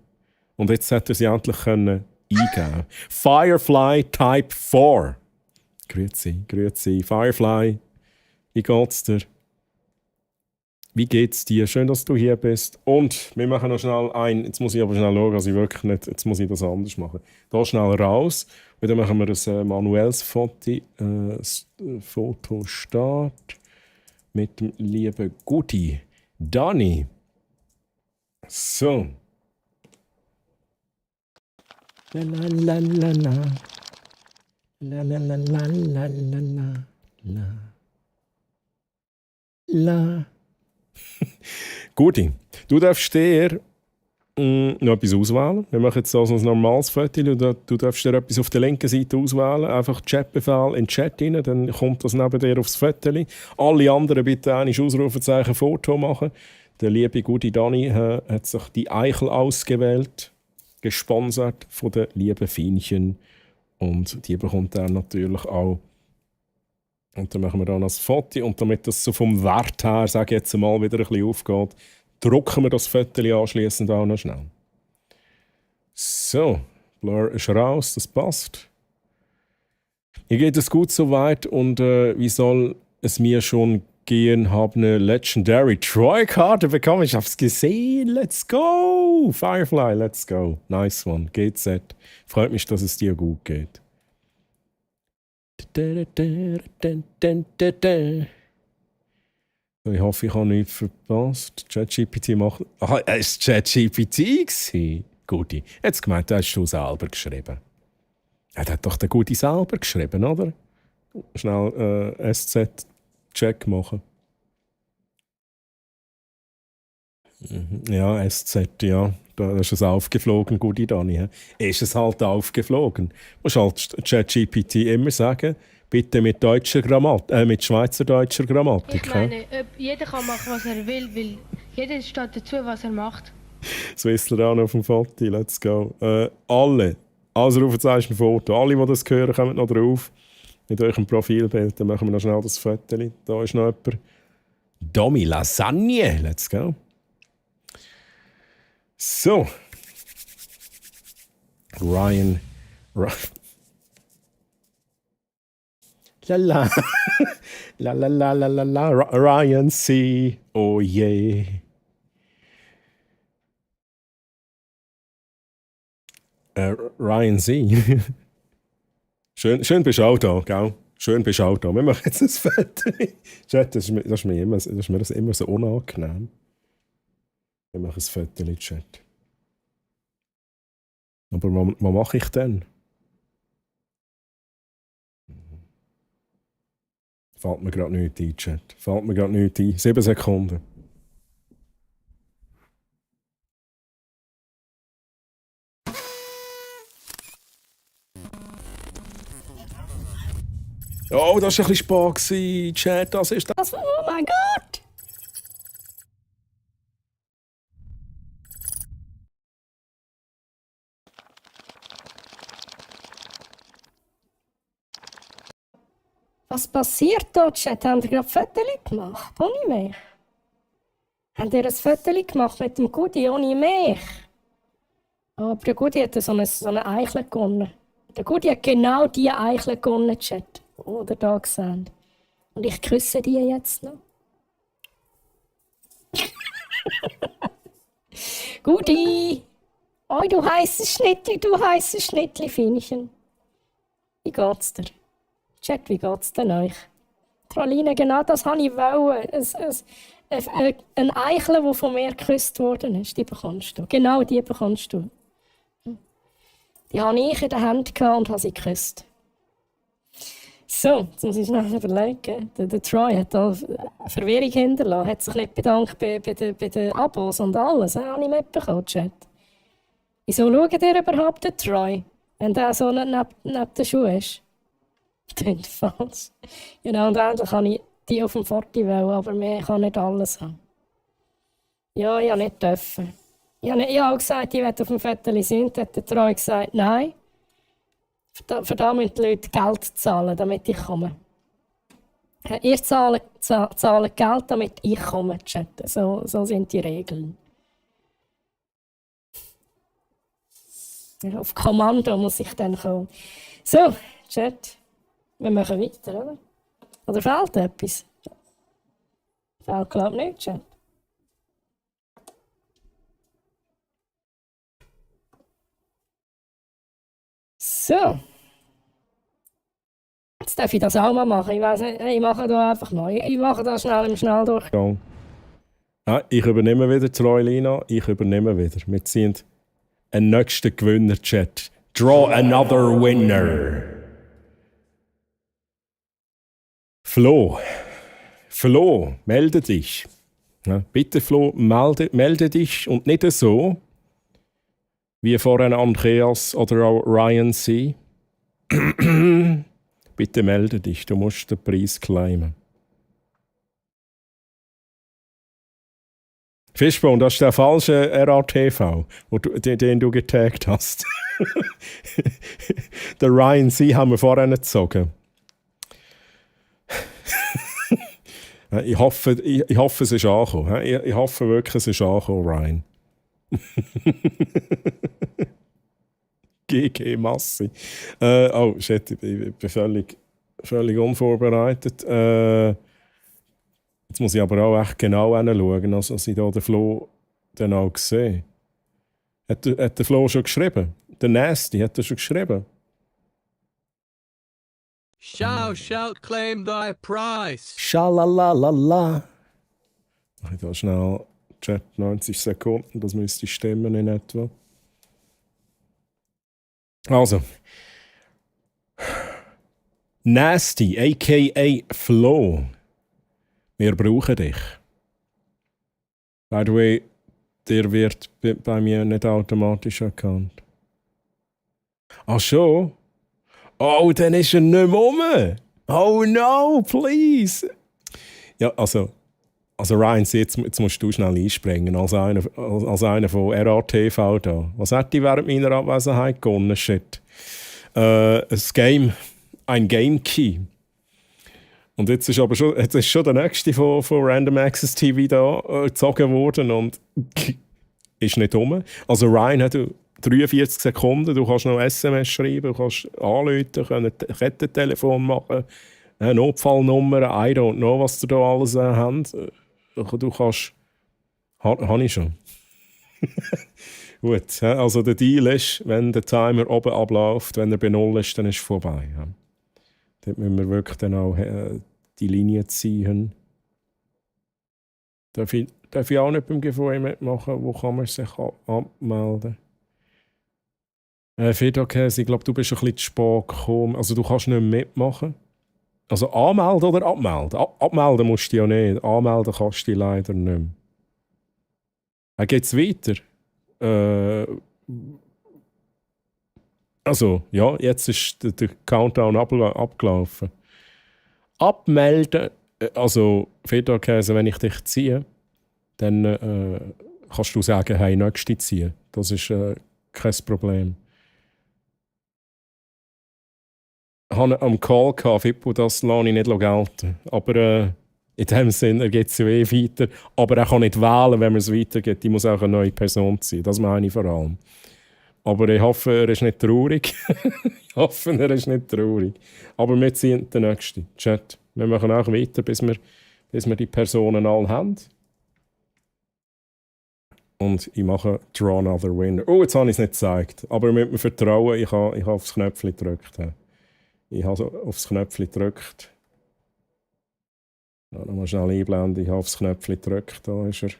Und jetzt hätte er sie endlich eingeben können. Firefly Type 4. Grüezi. Firefly, wie geht's dir? Wie geht's dir? Schön, dass du hier bist. Und wir machen noch schnell jetzt muss ich aber schnell schauen, dass ich wirklich nicht, jetzt muss ich das anders machen. Da schnell raus. Und dann machen wir ein manuelles Fotostart mit dem lieben Gudi Dani. So. La la la la la. La la la la la la la. La. Gudi, du darfst dir noch etwas auswählen. Wir machen jetzt also ein normales Foto. Du darfst dir etwas auf der linken Seite auswählen. Einfach Chatbefehl in den Chat rein, dann kommt das neben dir aufs Foto. Alle anderen bitte ein Ausrufezeichen Foto machen. Der liebe Gudi Dani hat sich die Eichel ausgewählt, gesponsert von der lieben Fienchen. Und die bekommt er natürlich auch. Und dann machen wir dann das Foto. Und damit das so vom Wert her, sage ich jetzt mal, wieder ein bisschen aufgeht, drucken wir das Foto anschliessend auch noch schnell. So, Blur ist raus, das passt. Mir geht es gut soweit und wie soll es mir schon gehen? Habe eine Legendary Troy-Karte bekommen. Ich habe es gesehen. Let's go! Firefly, let's go. Nice one. GZ. Freut mich, dass es dir gut geht. Ich hoffe, ich habe nichts verpasst. ChatGPT macht. Ach, es war ChatGPT. Guti. Jetzt gemeint, das hast du selber geschrieben. Er hat doch den Guti selber geschrieben, oder? Schnell SZ-Check machen. Ja, SZ, ja. Da ist es aufgeflogen, Gudi Dani. Ist es halt aufgeflogen. Du musst halt ChatGPT immer sagen, bitte mit deutscher mit schweizerdeutscher Grammatik. Ich meine, jeder kann machen, was er will, weil jeder steht dazu, was er macht. Swissler auch noch auf dem Foto, let's go. Alle, also Rufezeichen Foto, alle, die das hören, kommen noch drauf. Mit eurem Profilbild, dann machen wir noch schnell das Foto. Da ist noch jemand. Domi Lasagne, let's go. So. Ryan. Lala. La. Ryan C. Oh yeah. Ryan C. schön bist du auch da, gell? Schön bist du auch da. Wir machen jetzt ein Foto. Chat, das ist mir immer so unangenehm. Wir machen ein Foto, Chat. Aber was mache ich denn? Fällt mir gerade nichts ein, Chat. 7 Sekunden. Oh, das war ein bisschen spät, Chat. Das ist das. Oh mein Gott! Was passiert dort, Chat? Haben ihr gerade Fotos gemacht? Ohne mich? Habt ihr ein Foto gemacht mit dem Gudi ohne mich? Aber der Gudi hat so eine Eichel gewonnen. Der Gudi hat genau diese Eichel gewonnen, Chat. Oder da gesehen. Und ich küsse die jetzt noch. Gudi! Oh, du heisses Schnittli, Fienchen. Wie geht's dir? Chat, wie geht's denn euch? Praline, genau das wollte ich wollen. Ein Eichel, die von mir geküsst worden ist, die bekommst du. Genau die bekommst du. Die hatte ich in der Hand und habe sie geküsst. So, jetzt muss ich schnell überlegen. Der Troy hat da Verwirrung hinterlassen. Hat sich nicht bedankt bei den Abos und alles. Habe ich mitbekommen, Chat. Wieso schaut ihr überhaupt den Troy, wenn der so nicht neben den Schuhen ist? Klingt falsch. Genau, und endlich kann ich die auf dem Forti wählen, aber mehr kann nicht alles haben. Ja, ich habe nicht dürfen. Ich habe auch gesagt, ich will auf dem Foto sein. Dann hat der Troy gesagt, nein. Für da müssen die Leute Geld zahlen, damit ich komme. Ihr zahlt Geld, damit ich komme, Chat. So sind die Regeln. Ja, auf Kommando muss ich dann kommen. So, Chat. Wir machen weiter, oder? Oder fehlt etwas? Fehlt, glaube ich, nicht, Chat. So. Jetzt darf ich das auch mal machen. Ich weiß nicht, ich mache da einfach mal. Ich mache da schnell im Schnelldurchgang. Ja, ich übernehme wieder, Troy Lina. Ich übernehme wieder. Wir ziehen einen nächsten Gewinner-Chat. Draw another winner. Flo, melde dich. Ja, bitte, Flo, melde dich und nicht so, wie vorhin Andreas oder auch Ryan C. Bitte melde dich, du musst den Preis claimen. Fishbone, das ist der falsche RATV, den du getaggt hast. Der Ryan C. haben wir vorhin gezogen. Ich hoffe, es ist angekommen. Ich hoffe wirklich, es ist angekommen, Ryan. GG Massi. Oh, shit, ich bin völlig unvorbereitet. Jetzt muss ich aber auch echt genau hinschauen, als ich da den Flo dann auch gesehen. Hat der Flo schon geschrieben? Der Nasty hat er schon geschrieben? Shall claim thy price. Schalalalala. Ich da schnell Chat 90 Sekunden, das müsste stimmen in etwa. Also. Nasty, a.k.a. Flo. Wir brauchen dich. By the way, der wird bei mir nicht automatisch erkannt. Ach schon? Oh, dann ist er nicht mehr rum. Oh no, please. Ja, also Ryan, jetzt musst du schnell einspringen, als einer von RATV da. Was hat die während meiner Abwesenheit gewonnen? Shit. Ein Game Key. Und jetzt ist schon der nächste von Random Access TV da gezogen worden und ist nicht rum. Also Ryan hat 43 Sekunden, du kannst noch SMS schreiben, du kannst anrufen, ein Kettentelefon machen, eine Notfallnummer, I don't know, was du da alles habt. Du kannst... Habe ich schon. Gut, also der Deal ist, wenn der Timer oben abläuft, wenn er bei 0 ist, dann ist es vorbei. Ja. Dort müssen wir wirklich dann auch die Linie ziehen. Darf ich auch nicht beim Giveaway mitmachen? Wo kann man sich abmelden? Fedokäse, ich glaube, du bist ein bisschen zu spät gekommen. Also du kannst nicht mitmachen. Also anmelden oder abmelden? Abmelden musst du ja nicht. Anmelden kannst du leider nicht mehr. Geht es weiter? Also, ja, jetzt ist der Countdown abgelaufen. Abmelden, also Fedokäse, wenn ich dich ziehe, dann kannst du sagen, hey, nächste ziehen. Das ist kein Problem. Ich hatte am Call gehabt, Fippo, das lasse ich nicht gelten. Aber in dem Sinne, er geht es weiter. Aber er kann nicht wählen, wenn man es weitergeht. Ich muss auch eine neue Person sein. Das meine ich vor allem. Aber ich hoffe, er ist nicht traurig. Aber wir ziehen den nächsten. Chat. Wir machen auch weiter, bis wir die Personen alle haben. Und ich mache Draw Another Winner. Oh, jetzt habe ich es nicht gezeigt. Aber mit mir vertrauen, ich habe aufs Knöpfchen gedrückt. Ich habe aufs Knöpfchen gedrückt. Ja, nochmal schnell einblenden. Ich habe aufs Knöpfchen gedrückt. Da ist er.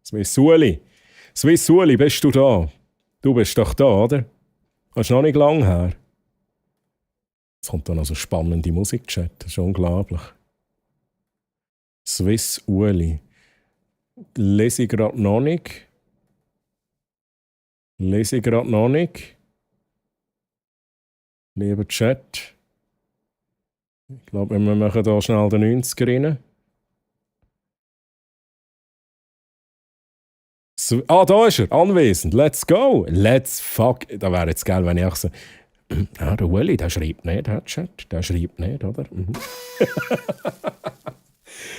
Swiss Uli, bist du da? Du bist doch da, oder? Das ist noch nicht lang her. Es kommt dann also spannende Musik, Chat. Das ist unglaublich. Swiss Ueli. Lese ich gerade noch nicht. Lieber Chat. Ich glaube, wir machen hier schnell den 90er rein. Da ist er, anwesend. Let's go. Let's fuck. Da wäre jetzt geil, wenn ich auch so. Ja, der Ueli, der schreibt nicht, der Chat. Der schreibt nicht, oder?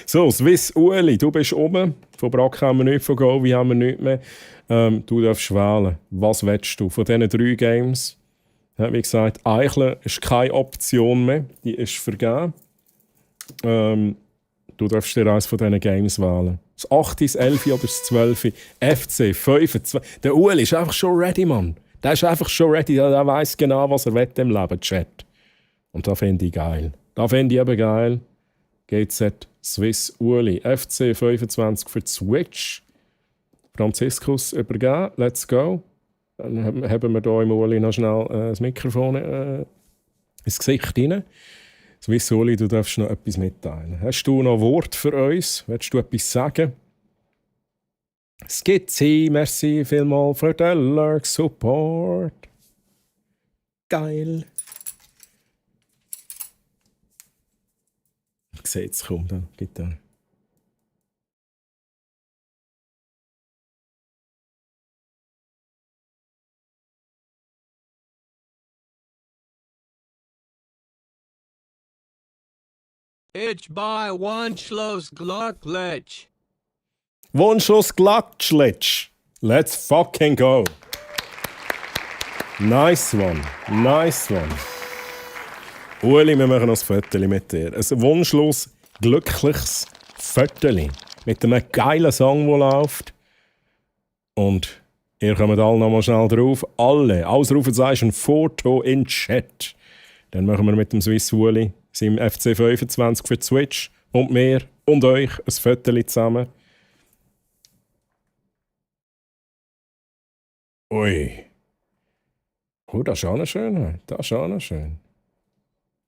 So, Swiss Ueli, du bist oben. Von Brack haben wir nichts, von Go, wie haben wir nichts mehr. Du darfst wählen. Was willst du von diesen 3 Games? Wie gesagt, Eicheln ist keine Option mehr. Die ist vergeben. Du darfst dir eines von diesen Games wählen. Das 8, das 11 oder das 12. FC 25. Der Ueli ist einfach schon ready, Mann. Der ist einfach schon ready. Der weiss genau, was er will im Leben, Chat. Und das finde ich geil. Das finde ich eben geil. GZ Swiss Ueli. FC 25 für die Switch. Franziskus übergeben. Let's go. Dann haben wir hier im Ueli noch schnell das Mikrofon ins Gesicht rein. Swiss Ueli, du darfst noch etwas mitteilen. Hast du noch ein Wort für uns? Willst du etwas sagen? Skizzy, merci vielmals für den Lurk Support. Geil. Ich sehe es kaum, da gibt es. Ich bei Wunschlos glücklich. Wunschlos glücklich. Let's fucking go. Nice one. Nice one. Ueli, wir machen noch ein Foto mit dir. Ein wunschlos glückliches Foto. Mit einem geilen Song, der läuft. Und ihr kommt alle noch mal schnell drauf. Alle. Ausrufezeichen Foto in Chat. Dann machen wir mit dem Swiss Ueli, seinem FC 25 für die Switch und mir und euch ein Foto zusammen. Ui. Oh, das ist auch noch schön. Das ist auch noch schön.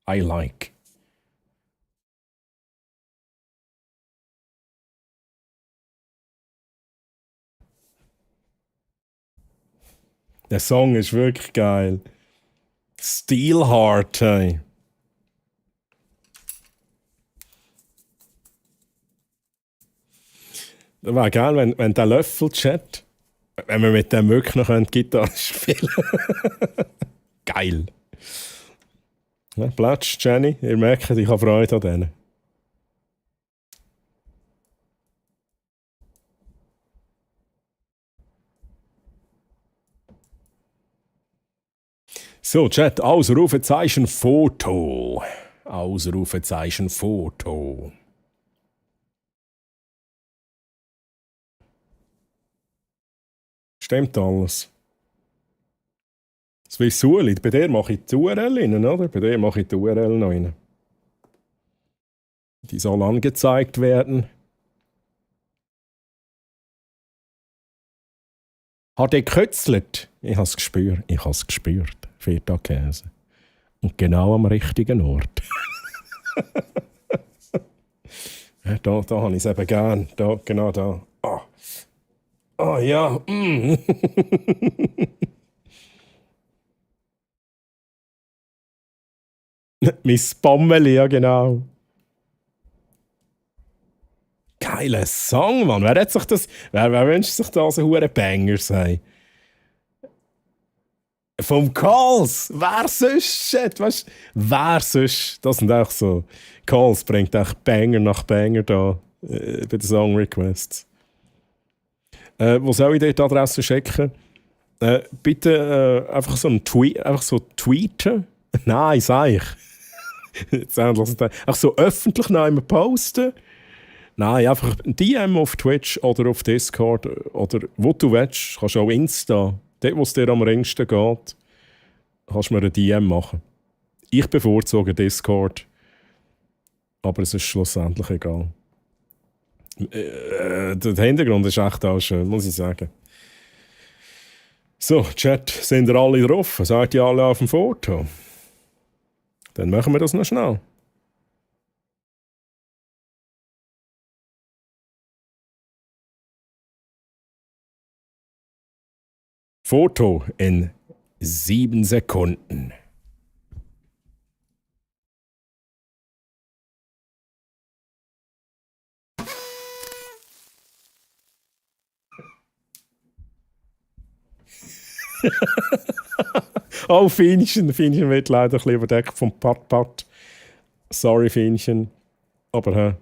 I like. Der Song ist wirklich geil. Steelheart, hey. Das wäre geil, wenn der Löffel-Chat, wenn wir mit dem wirklich noch Gitarre spielen können. Geil. Ja, Platsch, Jenny, ihr merkt, ich habe Freude an denen. So, Chat, Ausrufezeichen Foto. Ausrufezeichen Foto. Stimmt alles. Swiss Ueli, bei dir mache ich die URL rein, oder? Bei dir mache ich die URL noch rein. Die soll angezeigt werden. Hat er gekützelt? Ich habe es gespürt. Ich habe es gespürt. Feta-Käse. Und genau am richtigen Ort. Ja, da habe ich es eben gern. Da, genau da. Oh ja. Mm. Mein Spammeli, ja genau. Geiler Song, Mann. Wer wünscht sich da so einen Banger sein? Vom Calls! Wer sonst? Shit, weißt, wer sonst? Das sind auch so. Calls bringt auch Banger nach Banger da bei den Song Requests. Wo soll ich dir die Adresse schicken? Bitte einfach so einen Tweet, einfach so tweeten. Nein, sag ich. Einfach so öffentlich noch einmal posten. Nein, einfach ein DM auf Twitch oder auf Discord oder wo du willst. Kannst auch Insta. Dort, wo es dir am ringsten geht, kannst du mir ein DM machen. Ich bevorzuge Discord. Aber es ist schlussendlich egal. Der Hintergrund ist echt auch schön, muss ich sagen. So, Chat, sind ihr alle drauf? Seid ihr alle auf dem Foto? Dann machen wir das noch schnell. Foto in 7 Sekunden. Oh, Fienchen. Fienchen wird leider ein bisschen überdeckt vom Pat-Pat. Sorry, Fienchen. Aber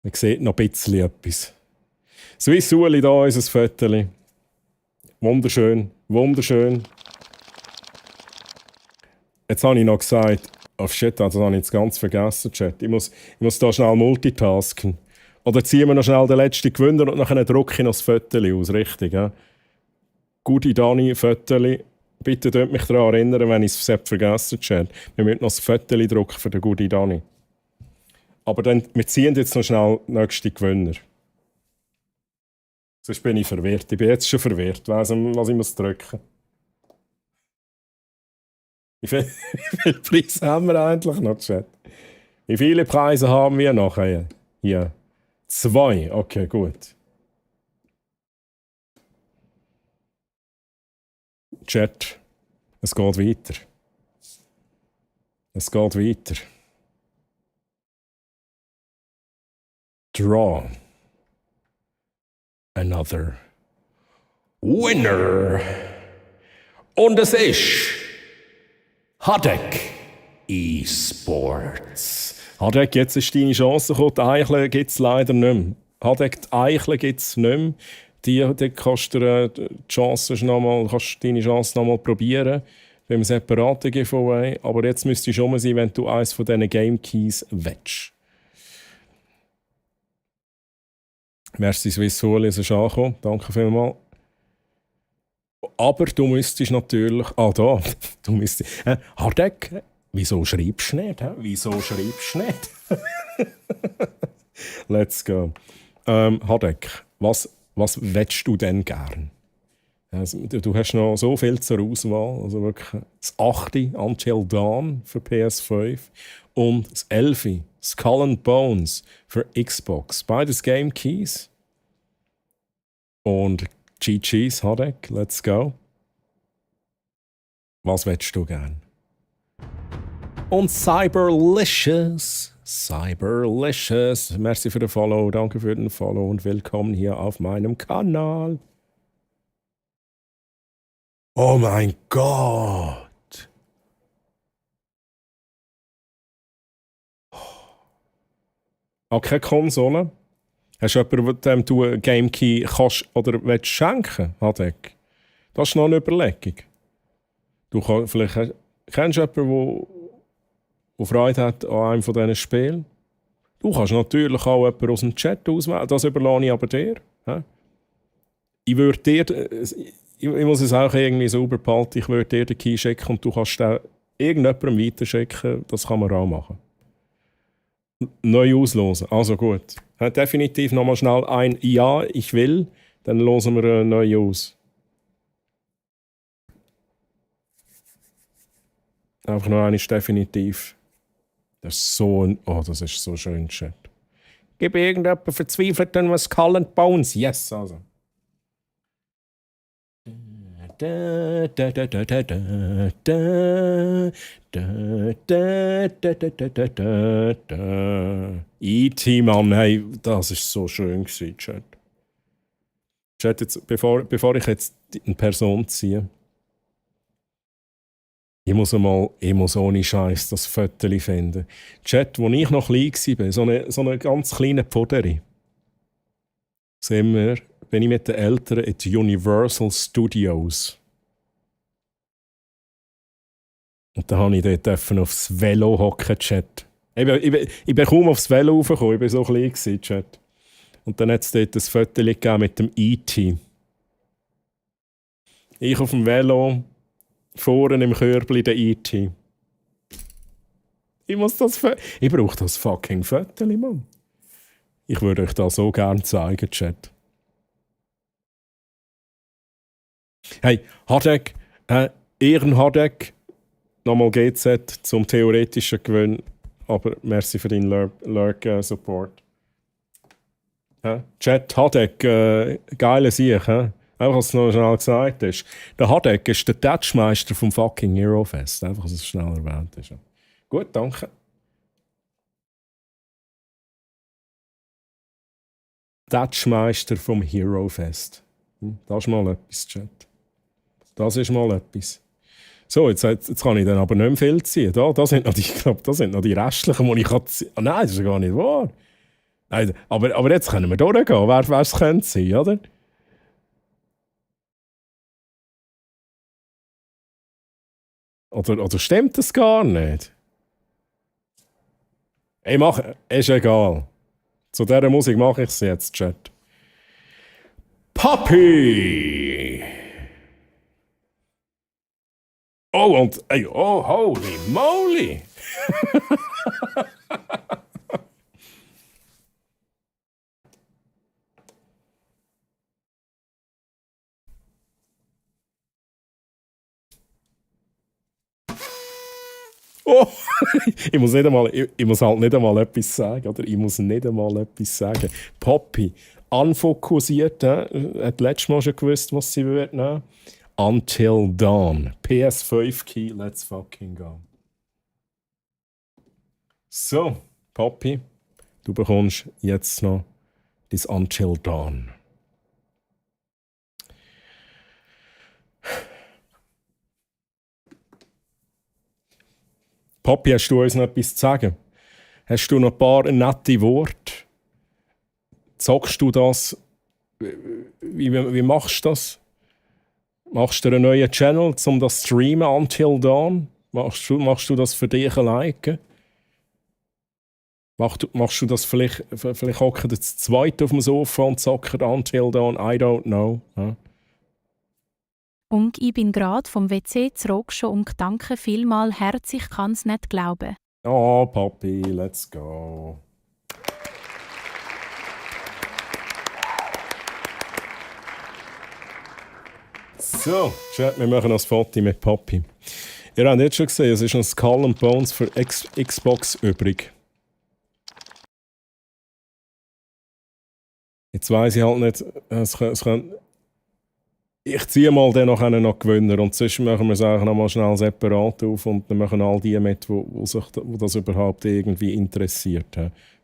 man sieht noch ein bisschen etwas. Swiss Uli, da ist ein Foto. Wunderschön, wunderschön. Jetzt habe ich noch gesagt, oh shit, das habe ich jetzt ganz vergessen, Chat. Ich muss da schnell multitasken. Oder ziehen wir noch schnell den letzten Gewinner und dann drücke ich noch das Foto aus, richtig? Ja? Gute Dani, Foto. Bitte dort mich daran erinnern, wenn ich es vergessen habe. Wir müssen noch das Foto drucken für den guten Dani. Aber dann, wir ziehen jetzt noch schnell den nächsten Gewinner. Sonst bin ich verwirrt. Ich bin jetzt schon verwirrt, was ich muss drücken. Wie viele Preise haben wir eigentlich noch, Chat? Wie viele Preise haben wir noch? Hier. 2. Okay, gut. Chat, es geht weiter. Es geht weiter. Draw. Another winner. Und es ist Hadek Esports. Hadek, jetzt ist deine Chance gekommen. Die Eichle gibt es leider nicht mehr. Hadek, die Eichle gibt es nicht mehr. Die kannst du deine Chance nochmal probieren beim separaten Giveaway. Aber jetzt müsste es schon sein, wenn du eines von diesen Game Keys willst. Merci Swiss Uli, es ist angekommen. Danke vielmals. Aber du müsstest natürlich... da. Du müsstest... Hadek, wieso schreibst du nicht? Wieso schreibst du nicht? Let's go. Hadek, was willst du denn gern? Also, du hast noch so viel zur Auswahl. Also wirklich das 8. Until Dawn für PS5 und das 11. Skull and Bones für Xbox. Beides Game Keys. Und GG's, Hadek, let's go. Was willst du gern? Und Cyberlicious. Merci für den Follow, danke für den Follow und willkommen hier auf meinem Kanal. Oh mein Gott. Okay, Konsole. Hast du jemanden, dem du einen Game Key kannst oder willst schenken, Hadek? Das ist noch eine Überlegung. Vielleicht kennst du jemanden, der Freude hat an einem von diesen Spielen. Du kannst natürlich auch jemanden aus dem Chat auswählen. Das überlasse ich aber dir. Ich würde dir, ich muss es auch irgendwie sauber behalten, ich würde dir den Key schicken und du kannst den irgendjemandem weiterschicken. Das kann man auch machen. Neu auslosen. Also gut. Definitiv nochmal schnell ein Ja, ich will. Dann losen wir neu aus. Einfach noch eines definitiv. Das ist so das ist so schön, Chat. Gib irgendjemand verzweifelt dann was Skull and Bones. Yes, also. E.T., Mann, hey, das ist so schön gewesen, Chat. Chat, jetzt, bevor ich jetzt eine Person ziehe, ich muss ohne Scheiß das Foto finden. Chat, wo ich noch klein war, so eine ganz kleine Poderi. Sehen wir, bin ich mit den Eltern in die Universal Studios. Und da habe ich dort aufs Velo hocken, Chat. Ich bin kaum aufs Velo raufgekommen, ich war so klein gewesen, Chat. Und dann hat es dort ein Foto gegeben mit dem E.T. Ich auf dem Velo, vorne im Körbli der E.T. Ich brauche das fucking Foto, Mann. Ich würde euch das so gerne zeigen, Chat. Hey, Hadek, Ehrenhadek, nochmal GZ zum theoretischen Gewinn. Aber merci für deinen Lurk-Support. Chat, Hadek, geile Sieg. Einfach, was noch schnell gesagt ist. Der Hadek ist der Touchmeister vom fucking Eurofest. Einfach, dass es schnell erwähnt ist. Gut, danke. Touchmeister vom Eurofest. Das ist mal etwas, Chat. Das ist mal etwas. So, jetzt kann ich dann aber nicht mehr viel ziehen. Da sind noch die, ich glaube, das sind noch die restlichen, die ich kann ziehen. Oh nein, das ist gar nicht wahr. Nein, aber jetzt können wir durchgehen, wer es könnte sein, oder? Oder stimmt das gar nicht? Ist egal. Zu dieser Musik mache ich es jetzt, Chat. Poppy! Oh, und ey, oh, holy moly! Oh, ich muss halt nicht einmal etwas sagen, oder? Ich muss nicht einmal etwas sagen. Poppy, unfokussiert, hat letztes Mal schon gewusst, was sie wird nehmen. Until Dawn. PS5 Key, let's fucking go. So, Poppy, du bekommst jetzt noch das Until Dawn. Poppy, hast du uns noch etwas zu sagen? Hast du noch ein paar nette Worte? Zockst du das? Wie machst du das? Machst du einen neuen Channel, um das zu streamen, Until Dawn? Machst du das für dich alleine? Machst du das vielleicht hocken das zweite auf dem Sofa und zocken Until Dawn? I don't know. Ja. Und ich bin gerade vom WC zurück schon und danke vielmal herzlich, kann's nicht glauben. Oh, Papi, let's go. So, Chat, wir machen noch ein Foto mit Papi. Ihr habt jetzt schon gesehen, es ist noch Skull and Bones für Xbox übrig. Jetzt weiss ich halt nicht, es kann. Ich ziehe mal den noch Gewinner und sonst machen wir es auch noch mal schnell separat auf und dann machen all die mit, wo das überhaupt irgendwie interessiert.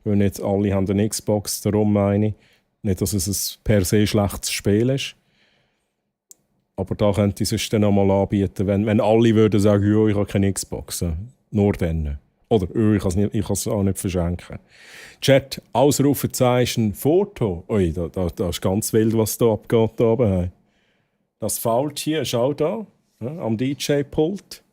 Weil nicht alle haben eine Xbox, darum meine ich. Nicht, dass es ein per se schlechtes Spiel ist. Aber da könnte ich es dann noch mal anbieten, wenn alle würden sagen, ja, ich habe keine Xbox. Nur dann. Oder ich kann es auch nicht verschenken. Chat, Ausrufezeichen, Foto. Ui, da ist ganz wild, was da abgeht. Da oben. Das Faultier ist auch da, am DJ-Pult.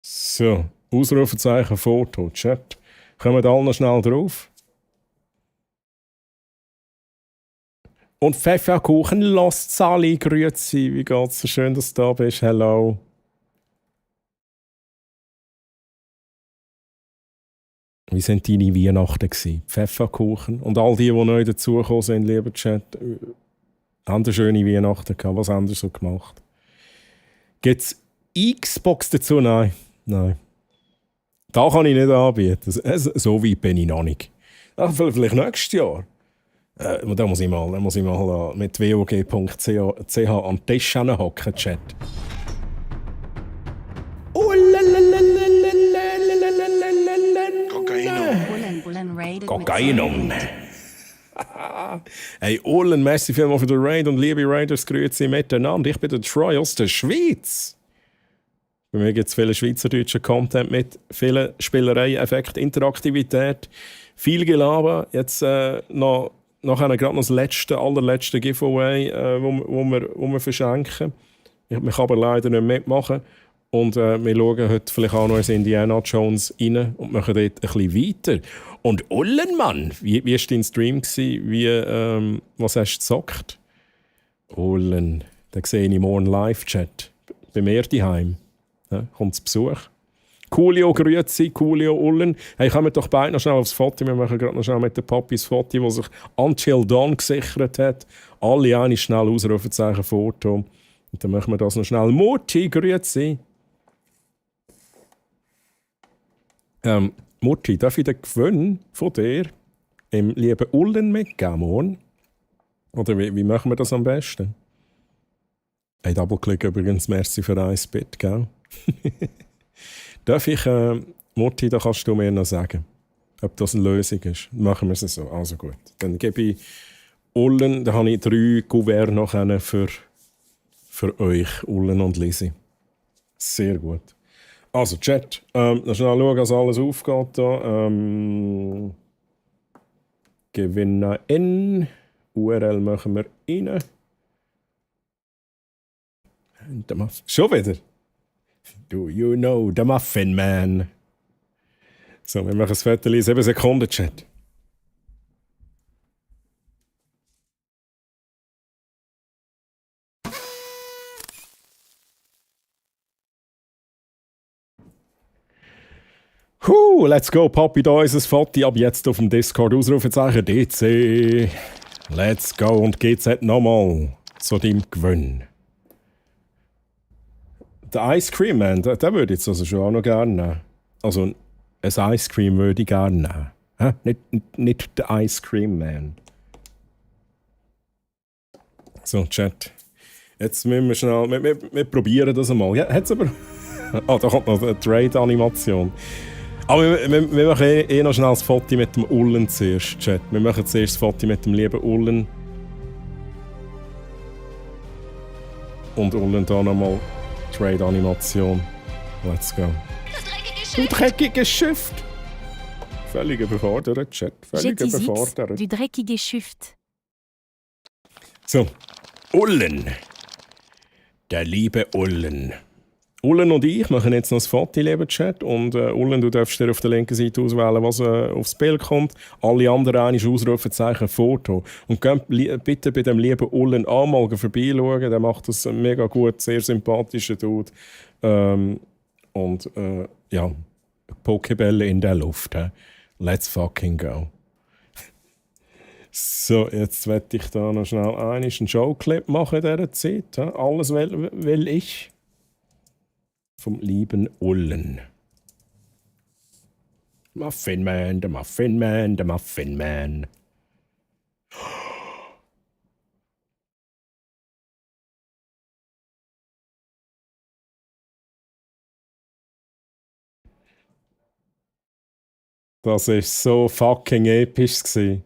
So, Ausrufezeichen, Foto, Chat. Kommen alle noch schnell drauf. Und Pfefferkuchen, Lost Sally, grüezi, wie geht's? So schön, dass du da bist. Hello. Wie sind deine Weihnachten gewesen? Pfefferkuchen. Und all die neu dazugekommen sind, lieber Chat, haben eine schöne Weihnachten gehabt. Was haben sie so gemacht? Gibt es Xbox dazu? Nein. Da kann ich nicht anbieten. So weit bin ich noch nicht. Ach, vielleicht nächstes Jahr. Da muss ich mal mit wog.ch an den Tisch hocken, Chat. Kokainum. Hey, Olen, merci vielmals für den Raid und liebe Raiders, grüezi miteinander. Ich bin der Troy aus der Schweiz. Bei mir gibt es viel schweizerdeutschen Content mit vielen Spielerei, Effekt, Interaktivität, viel Gelaber. Jetzt nachher gerade noch das allerletzte Giveaway, wo wir verschenken. Ich kann aber leider nicht mitmachen. Und wir schauen heute vielleicht auch noch ins Indiana Jones rein und machen dort ein bisschen weiter. Und Ullenmann, wie war dein Stream? Was hast du gezockt? Ullen, da sehe ich morgen Live-Chat. Bei mir daheim. Ja, kommt zu Besuch. Coolio, grüezi, Coolio, Ullen. Hey, kommen doch beide noch schnell aufs Foto. Wir machen gerade noch schnell mit den Papis Foto, wo sich Until Dawn gesichert hat. Alle eine schnell Ausrufezeichen Foto. Und dann machen wir das noch schnell. Mutti, grüezi. Mutti, darf ich den Gewinn von dir im lieben Ullen mitgeben morgen? Oder wie machen wir das am besten? Hey, Doubleclick übrigens, merci für 1 Bit, gell? Darf ich, Mutti, da kannst du mir noch sagen, ob das eine Lösung ist. Machen wir es so. Also gut. Dann gebe ich Ullen, da habe ich 3 Kuverts noch für euch, Ullen und Lisi. Sehr gut. Also, Chat, schnell schauen, dass alles aufgeht. Da. Gewinner in. URL machen wir rein. Schon wieder? Do you know the Muffin Man? So, wir machen das Foto 7 Sekunden, Chat. Let's go, Papi, da ist das Foto. Ab jetzt auf dem Discord Ausrufezeichen DC. Let's go und GZ nochmal zu deinem Gewinn. Der Ice Cream Man, den würde ich jetzt also schon auch noch gerne nehmen. Also ein Ice Cream würde ich gerne nehmen. Nicht der Ice Cream Man. So, Chat. Jetzt müssen wir schnell... Wir probieren das einmal. Ja, hat's aber... da kommt noch eine Trade-Animation. Aber wir machen noch schnell das Foto mit dem Ullen zuerst, Chat. Wir machen zuerst das Foto mit dem lieben Ullen. Und Ullen da nochmal Trade-Animation. Let's go. Du dreckiges Schiff! Völlig überfordert, Chat. Völlig überfordert. Du dreckige Schüft. So, Ullen. Der liebe Ullen. Ullen und ich machen jetzt noch das Foto, lieber Chat. Und Ullen, du darfst dir auf der linken Seite auswählen, was aufs Bild kommt. Alle anderen einmal Ausrufezeichen Foto. Und geht bitte bei dem lieben Ullen auch mal vorbeischauen. Der macht das mega gut, sehr sympathischer Dude. Ja, Pokebälle in der Luft. Let's fucking go. So, jetzt werde ich da noch schnell einen Showclip machen in dieser Zeit. Alles will ich. Vom lieben Ullen. Muffin Man, der Muffin Man, der Muffin Man. Das war so fucking episch gewesen.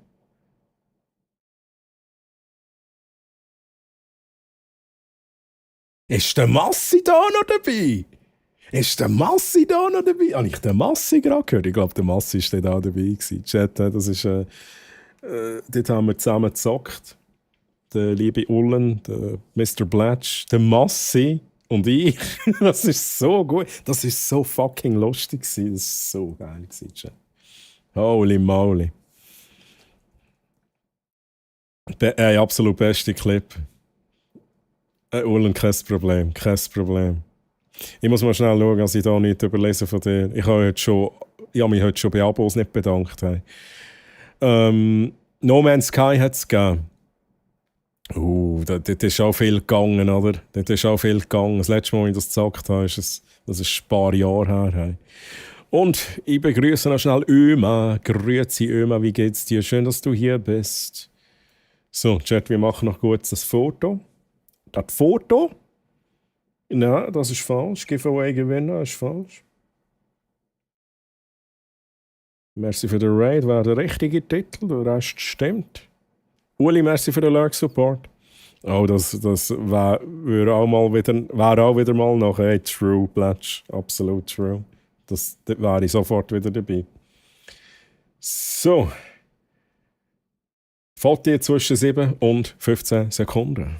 Ist der Massi da noch dabei? Ist der Massi da noch dabei? Habe ich den Massi gerade gehört? Ich glaube, der Massi war da dabei gewesen. Chat, das ist... dort haben wir zusammen gezockt. Der liebe Ullen, der Mr. Blatch, der Massi und ich. Das ist so gut. Das ist so fucking lustig gewesen. Das ist so geil gewesen, Chat. Holy moly. Absolut beste Clip. Ullen, kein Problem, kein Problem. Ich muss mal schnell schauen, dass ich da nicht überlese von dir. Ich habe mich heute schon bei Abos nicht bedankt. Hey. No Man's Sky hat es gegeben. Dort ist auch viel gegangen, oder? Dort ist auch viel gegangen. Das letzte Mal, als ich das gezockt habe, das ist ein paar Jahre her. Hey. Und ich begrüße noch schnell Öma. Grüezi Öma, wie geht's dir? Schön, dass du hier bist. So, Chat, wir machen noch kurz das Foto. Das Foto? Nein, das ist falsch. Giveaway-Gewinner ist falsch. Merci für den Raid, wäre der richtige Titel, der Rest stimmt. Uli, merci für den Lurk-Support. Oh, das wäre auch wieder mal noch. Hey, true, Plätsch. Absolut true. Da wäre ich sofort wieder dabei. So. Foto zwischen 7 und 15 Sekunden.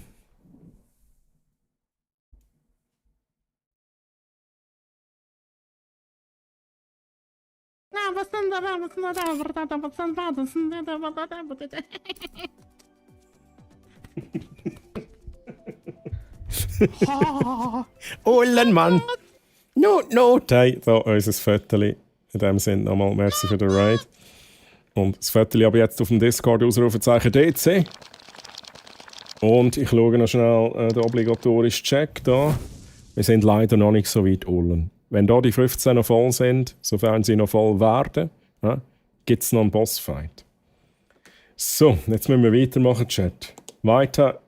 Ullen, Mann! Not. Hey, da unser Viertel. In dem Sinne nochmal merci für den Ride. Und das Viertel aber jetzt auf dem Discord Ausrufezeichen DC. Und ich schaue noch schnell den obligatorischen Check da. Wir sind leider noch nicht so weit ullen. Wenn da die 15 noch voll sind, sofern sie noch voll werden, ja, gibt es noch einen Bossfight. So, jetzt müssen wir weitermachen, Chat. Weiter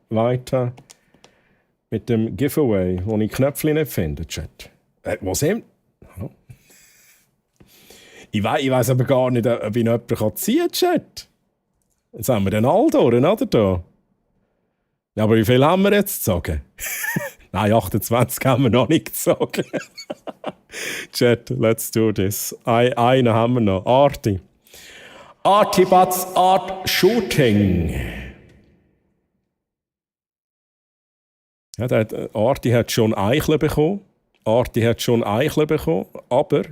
mit dem Giveaway, wo ich Knöpfchen nicht finde, Chat. Wo sind wir? Ich weiss aber gar nicht, ob ich noch jemanden ziehen kann, Chat. Jetzt haben wir den Aldoren, oder? Da? Ja, aber wie viel haben wir jetzt zu sagen? Nein, 28 haben wir noch nicht gezogen. Chat, let's do this. Einen haben wir noch. Arti. Artibats Art Shooting. Ja, Arti hat schon Eicheln bekommen. Aber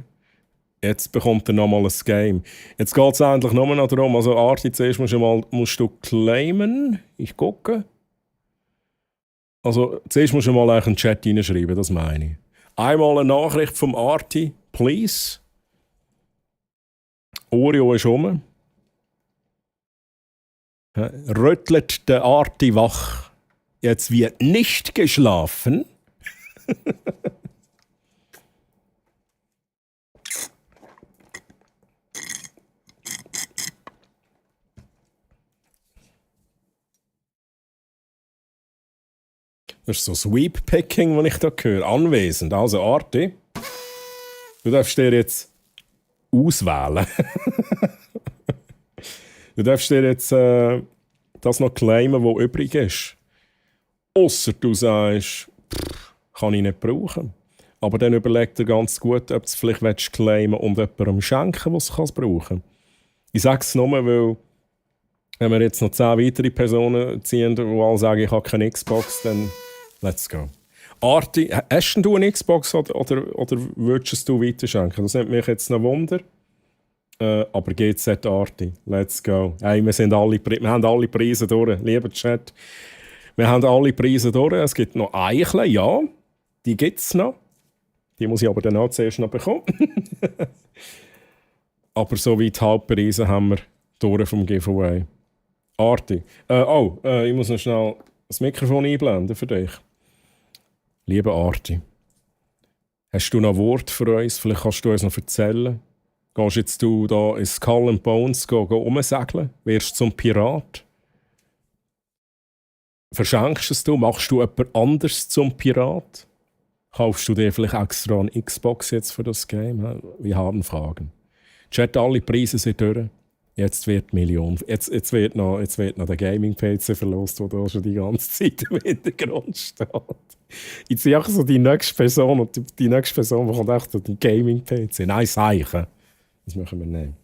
jetzt bekommt er nochmal ein Game. Jetzt geht es endlich nur noch darum. Also Arti, zuerst musst du claimen. Ich gucke. Also zuerst musst du mal einen Chat reinschreiben, das meine ich. Einmal eine Nachricht vom Arti, please. Oreo ist rum. Rüttelt der Arti wach. Jetzt wird nicht geschlafen. Das ist so Sweep-Picking, das ich da höre. Anwesend. Also Arti, du darfst dir jetzt auswählen. Du darfst dir jetzt das noch claimen, was übrig ist. Ausser du sagst, kann ich nicht brauchen. Aber dann überleg dir ganz gut, ob du es vielleicht claimen und jemandem schenken, was es brauchen kann. Ich sage es nur, weil wenn wir jetzt noch 10 weitere Personen ziehen, die alle sagen, ich habe keine Xbox, dann let's go. Arti, hast du eine Xbox oder würdest du weiterschenken? Das nimmt mich jetzt noch Wunder. Aber GZ Arti, let's go. Hey, wir haben alle Preise durch, lieber Chat. Wir haben alle Preise durch. Es gibt noch Eicheln, ja. Die gibt es noch. Die muss ich aber dann auch zuerst noch bekommen. Aber so wie die Hauptpreise haben wir durch vom Giveaway. Arti. Ich muss noch schnell das Mikrofon einblenden für dich. Lieber Arti, hast du noch ein Wort für uns? Vielleicht kannst du uns noch erzählen. Gehst jetzt du da in Skull and Bones umsegeln? Wirst du zum Pirat? Verschenkst es du? Machst du jemand anderes zum Pirat? Kaufst du dir vielleicht extra eine Xbox jetzt für das Game? Wir haben Fragen. Chat, alle Preise sind durch. Jetzt wird Million. Jetzt wird noch der Gaming-PC verlost, der da schon die ganze Zeit im Hintergrund steht. Ich sehe auch so die nächste Person und die nächste Person bekommt echt den Gaming-PC. Nein, Zeichen. Das machen wir nicht.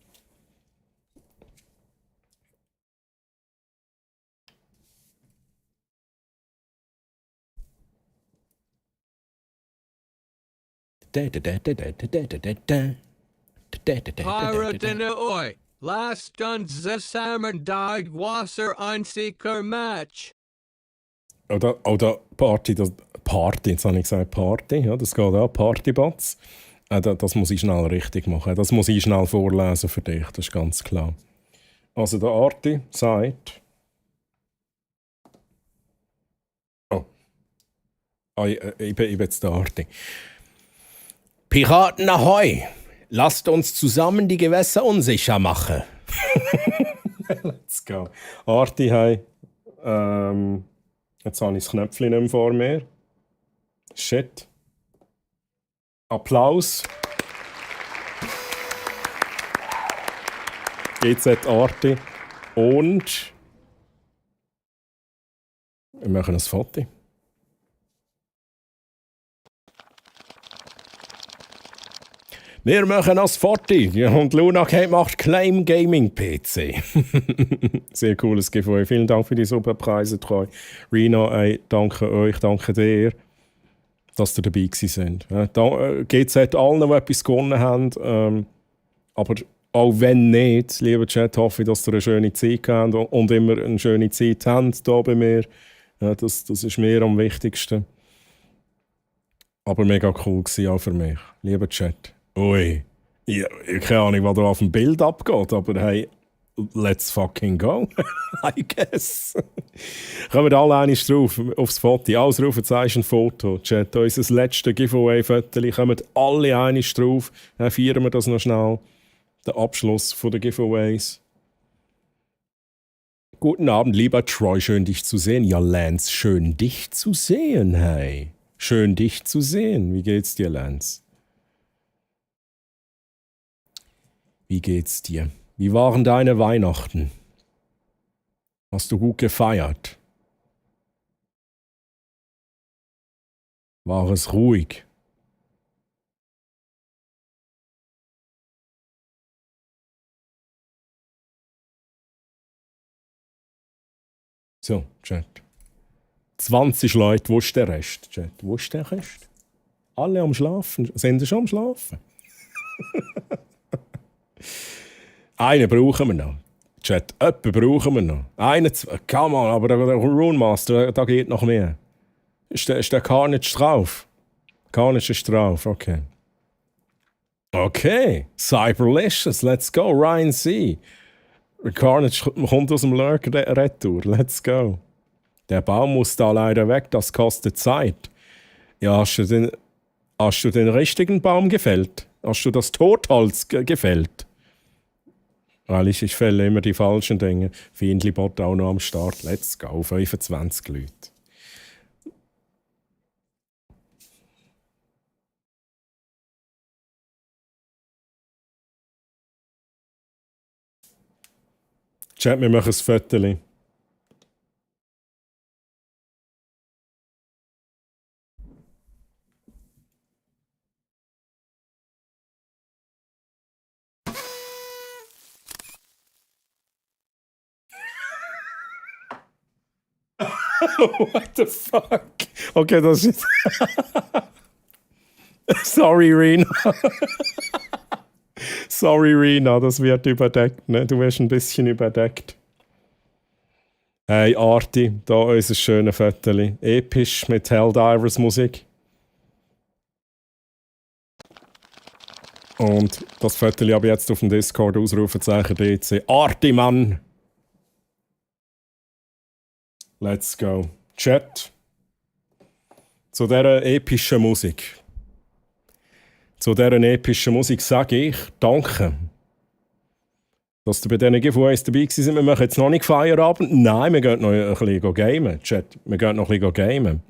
Pirate in the Oi. Last on the salmon died Wasser Unseeker Match. Oder Party, jetzt habe ich gesagt Party, ja, das geht auch, Partybots. Das muss ich schnell richtig machen, das muss ich schnell vorlesen für dich, das ist ganz klar. Also der Arti sagt... Ich bin jetzt der Arti. Piraten Ahoi! Lasst uns zusammen die Gewässer unsicher machen. Let's go. Arti, hey. Jetzt habe ich das Knöpfchen nicht mehr vor mir. Shit. Applaus. GZ Arti. Und wir machen ein Foto. Wir machen das Foto und Luna macht Claim Gaming PC. Sehr cooles Giveaway. Vielen Dank für die super Preise, Treu. Rina, ey, danke euch, danke dir, dass ihr dabei sind. GZ allen, die etwas gewonnen haben. Aber auch wenn nicht, lieber Chat, hoffe ich, dass ihr eine schöne Zeit habt und immer eine schöne Zeit habt hier bei mir. Das ist mir am wichtigsten. Aber mega cool gewesen auch für mich. Lieber Chat. Ui. Ich keine Ahnung, was da auf dem Bild abgeht, aber hey, let's fucking go. I guess. Kommen alle einmal drauf, aufs Foto. Ausrufezeichen Foto. Chat, unser letztes Giveaway-Foto. Kommen alle einmal drauf. Dann feiern wir das noch schnell. Der Abschluss der Giveaways. Guten Abend, lieber Troy. Schön, dich zu sehen. Ja, Lance, schön, dich zu sehen, hey. Schön, dich zu sehen. Wie geht's dir, Lance? Wie geht's dir? Wie waren deine Weihnachten? Hast du gut gefeiert? War es ruhig? So, Chat. 20 Leute, wo ist der Rest? Chat, wo ist der Rest? Alle am Schlafen. Sind sie schon am Schlafen? Einen brauchen wir noch. Chat, jemanden brauchen wir noch. Einen, zwei, come on, aber der Rune Master, da geht noch mehr. Ist der Carnage drauf? Carnage ist drauf, okay. Okay, Cyberlicious, let's go, Ryan C. Carnage kommt aus dem Lurk retour, let's go. Der Baum muss da leider weg, das kostet Zeit. Ja, hast du den richtigen Baum gefällt? Hast du das Totholz gefällt? Weil ich fälle immer die falschen Dinge. Fiendli-Bot auch noch am Start. Let's go, 25 Leute. Chat, wir machen ein Foto. What the fuck? Okay, das ist. Sorry, Rina. Sorry, Rina, das wird überdeckt. Ne? Du wirst ein bisschen überdeckt. Hey, Arti, da unser schönes Foto. Episch mit Helldivers Musik. Und das Foto habe ich jetzt auf dem Discord Ausrufezeichen DC. Arti, Mann! Let's go. Chat. Zu dieser epischen Musik. Zu dieser epischen Musik sage ich Danke. Dass ihr bei diesen Giveaways dabei gewesen sind. Wir machen jetzt noch nicht Feierabend. Nein, wir gehen noch ein bisschen gamen. Chat, wir gehen noch ein bisschen gamen.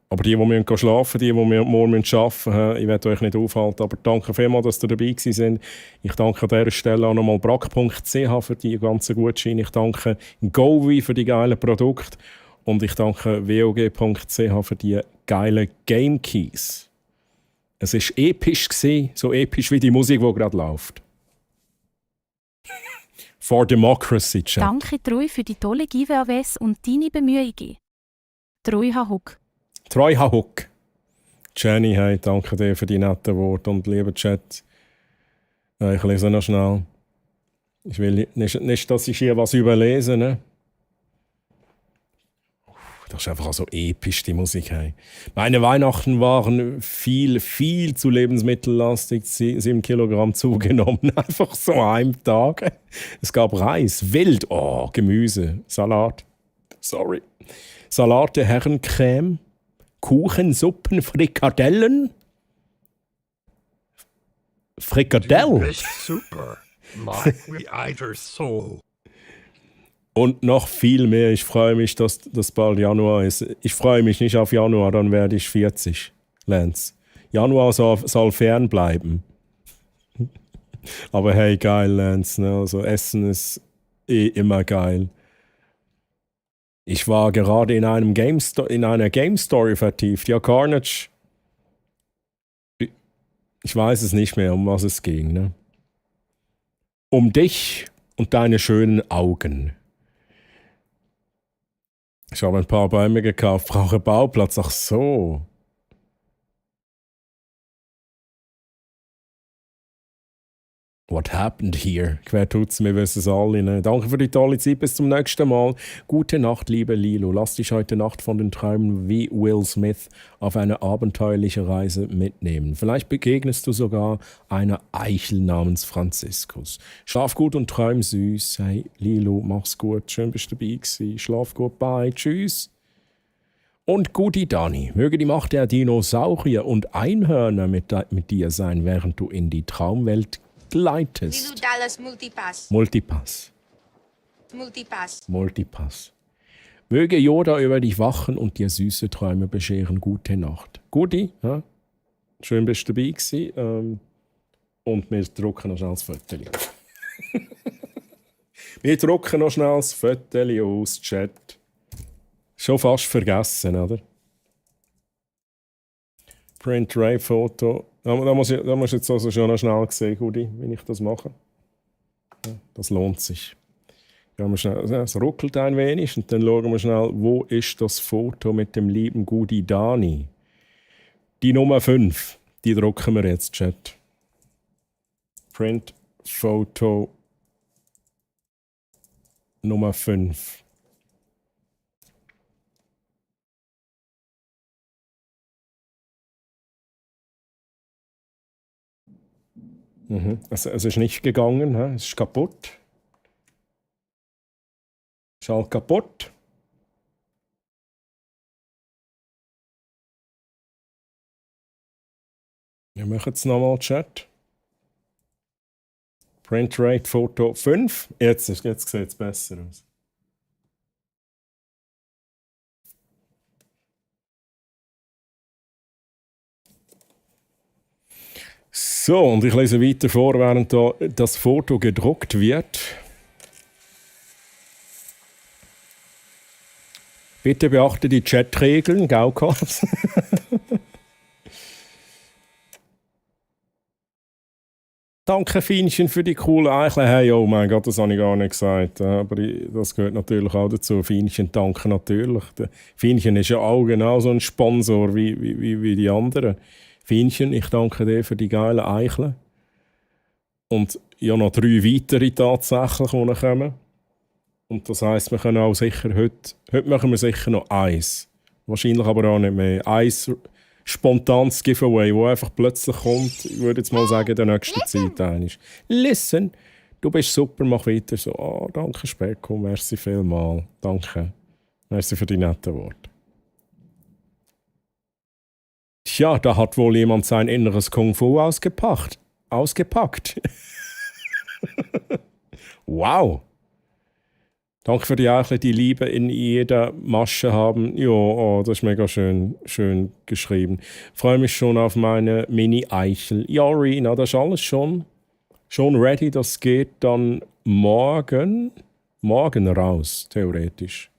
Aber die müssen schlafen, die morgen arbeiten müssen, ich werde euch nicht aufhalten. Aber danke vielmals, dass ihr dabei gewesen sind. Ich danke an dieser Stelle auch nochmal brack.ch für die ganzen Gutscheine. Ich danke Govi für die geilen Produkte. Und ich danke wog.ch für die geilen Game Keys. Es war episch, so episch wie die Musik, die gerade läuft. For Democracy, Chat. Danke, Troy, für die tolle Giveaways und deine Bemühungen. Troy Hahuk. Troy Hahuk. Jenny, hey, danke dir für die netten Worte und lieber Chat. Ich lese noch schnell. Ich will nicht, dass ich hier was überlese, ne? Das ist einfach so episch, die Musik. Hey. Meine Weihnachten waren viel zu lebensmittellastig. 7 Kilogramm zugenommen. Einfach so an einem Tag. Es gab Reis, Wild, Gemüse, Salat. Sorry. Salate, Herrencreme, Kuchen, Suppen, Frikadellen. Frikadelle? Du bist super. My either soul. Und noch viel mehr. Ich freue mich, dass das bald Januar ist. Ich freue mich nicht auf Januar, dann werde ich 40, Lance. Januar soll fern bleiben. Aber hey, geil, Lance. Ne? Also Essen ist immer geil. Ich war gerade in einer Game Story vertieft. Ja, Carnage. Ich weiß es nicht mehr, um was es ging. Ne? Um dich und deine schönen Augen. Ich habe ein paar Bäume gekauft, brauche Bauplatz. Ach so. What happened here? Quer tut's, wir wissen es alle. Ne? Danke für die tolle Zeit, bis zum nächsten Mal. Gute Nacht, liebe Lilo. Lass dich heute Nacht von den Träumen wie Will Smith auf eine abenteuerliche Reise mitnehmen. Vielleicht begegnest du sogar einer Eichel namens Franziskus. Schlaf gut und träum süß. Hey, Lilo, mach's gut. Schön, bist du dabei gewesen. Schlaf gut, bye, tschüss. Und Gudi Dani, möge die Macht der Dinosaurier und Einhörner mit dir sein, während du in die Traumwelt gleitest. Lilo Dallas Multipass. Multipass. Multipass. Multipass. Möge Yoda über dich wachen und dir süße Träume bescheren. Gute Nacht. Gudi, ja? Schön bist du dabei gewesen. Und wir drucken noch schnell das Foto. Wir drucken noch schnell das Foto aus, Chat. Schon fast vergessen, oder? Print Ray Foto. Da musst du jetzt also schon noch schnell sehen, Gudi, wie ich das mache. Ja, das lohnt sich. Ja, schnell, es ruckelt ein wenig und dann schauen wir schnell, wo ist das Foto mit dem lieben Gudi Dani? Die Nummer 5, die drucken wir jetzt, Chat. Print Foto Nummer 5. Es ist nicht gegangen, es ist kaputt. Ist halt kaputt. Wir machen es nochmal, Chat. Print Rate Foto 5. Jetzt sieht es besser aus. So, und ich lese weiter vor, während da das Foto gedruckt wird. Bitte beachte die Chatregeln, Gaukas. Danke, Fienchen, für die coole Eichel. Hey, oh mein Gott, das habe ich gar nicht gesagt. Aber das gehört natürlich auch dazu. Fienchen, danke natürlich. Der Fienchen ist ja auch genau so ein Sponsor wie die anderen. Fienchen, ich danke dir für die geilen Eicheln. Und ja, noch 3 weitere tatsächlich, die noch kommen. Und das heisst, wir können auch sicher heute machen wir sicher noch eins. Wahrscheinlich aber auch nicht mehr. Eins spontanes Giveaway, das einfach plötzlich kommt. Ich würde jetzt mal sagen, in der nächsten Zeit eigentlich. Listen, du bist super, mach weiter so. Oh, danke Specko, merci vielmals. Danke. Merci für die netten Worte. Tja, da hat wohl jemand sein inneres Kung-Fu ausgepackt. Wow! Danke für die Eichel, die Liebe in jeder Masche haben. Ja, oh, das ist mega schön geschrieben. Ich freue mich schon auf meine Mini-Eichel. Ja, Rina, das ist alles schon ready. Das geht dann morgen raus, theoretisch.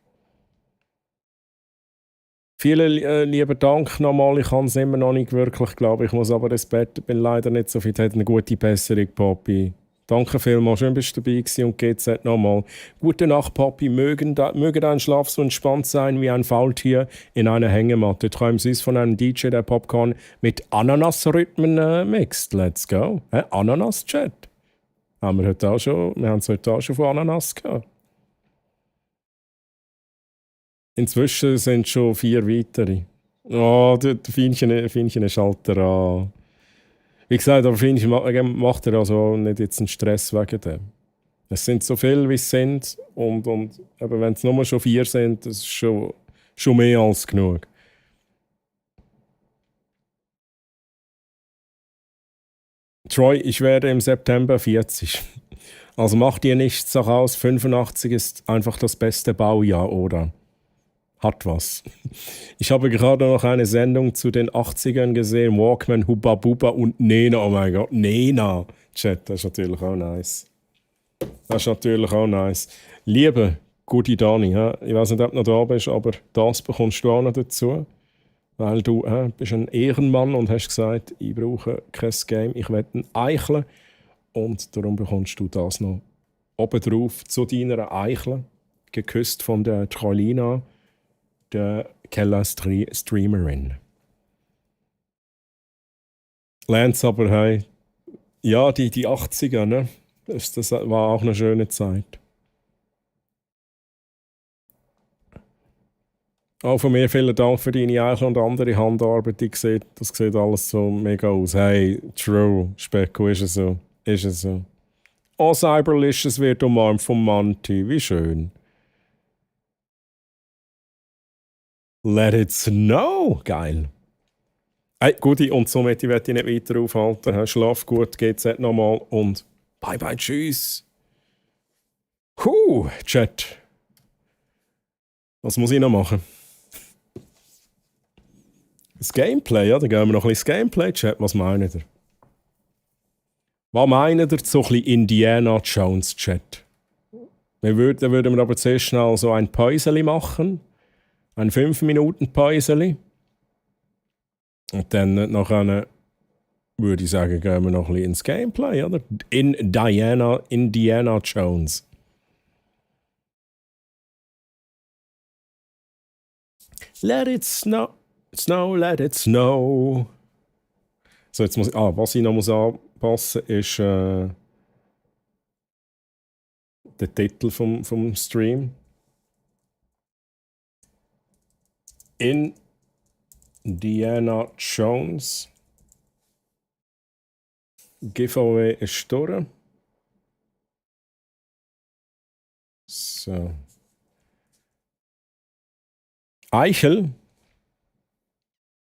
Vielen lieben Dank nochmal. Ich kann es immer noch nicht wirklich, glaube ich. muss aber das Bett, bin leider nicht so fit. Hat eine gute Besserung, Papi. Danke vielmals, schön bist du dabei gewesen und GZ nochmal. Gute Nacht, Papi. Möge dein Schlaf so entspannt sein wie ein Faultier in einer Hängematte. Träum süß von einem DJ, der Popcorn mit Ananas-Rhythmen mixt. Let's go. Ananas-Chat. Wir haben es heute auch schon von Ananas gehabt. Inzwischen sind schon 4 weitere. Oh, der Fienchen ist halt dran. Wie gesagt, aber Fienchen macht er also nicht jetzt einen Stress wegen dem. Es sind so viele, wie es sind. Und wenn es nur schon 4 sind, das ist schon mehr als genug. Troy, ich werde im September 40. Also mach dir nichts daraus. 85 ist einfach das beste Baujahr, oder? Hat was. Ich habe gerade noch eine Sendung zu den 80ern gesehen. Walkman, Hubba Bubba und Nena. Oh mein Gott, Nena. Chat, das ist natürlich auch nice. Liebe Gudi Dani, ich weiß nicht, ob du noch da bist, aber das bekommst du auch noch dazu. Weil du bist ein Ehrenmann und hast gesagt, ich brauche kein Game, ich will ein Eichel. Und darum bekommst du das noch obendrauf zu deiner Eichel. Geküsst von der Troilina, der Keller-Streamerin. Lern's aber, hey, Ja, die 80er, ne? Das war auch eine schöne Zeit. Auch von mir vielen Dank für deine Eichel und andere Handarbeit. Das sieht alles so mega aus. Hey, true, Specko, ist es so. Ist es so. Oh, Cyberlicious wird umarmt vom Manti. Wie schön. Let it snow. Geil. Hey, Gudi, und somit werde ich nicht weiter aufhalten. Schlaf gut, GZ nochmal und bye bye, tschüss. Chat. Was muss ich noch machen? Das Gameplay, ja? Dann gehen wir noch ein bisschen das Gameplay, Chat. Was meint ihr? Was meint ihr so ein bisschen Indiana Jones, Chat? Dann würden wir aber zuerst schnell so ein Päuseli machen. Ein 5-Minuten-Päuseli. Und dann nachher würde ich sagen, gehen wir noch ein bisschen ins Gameplay, oder? Indiana Jones. Let it snow, let it snow. So, jetzt muss ich, was ich noch muss anpassen ist der Titel vom Stream. Indiana Jones. Giveaway ist durch. So. Eichel.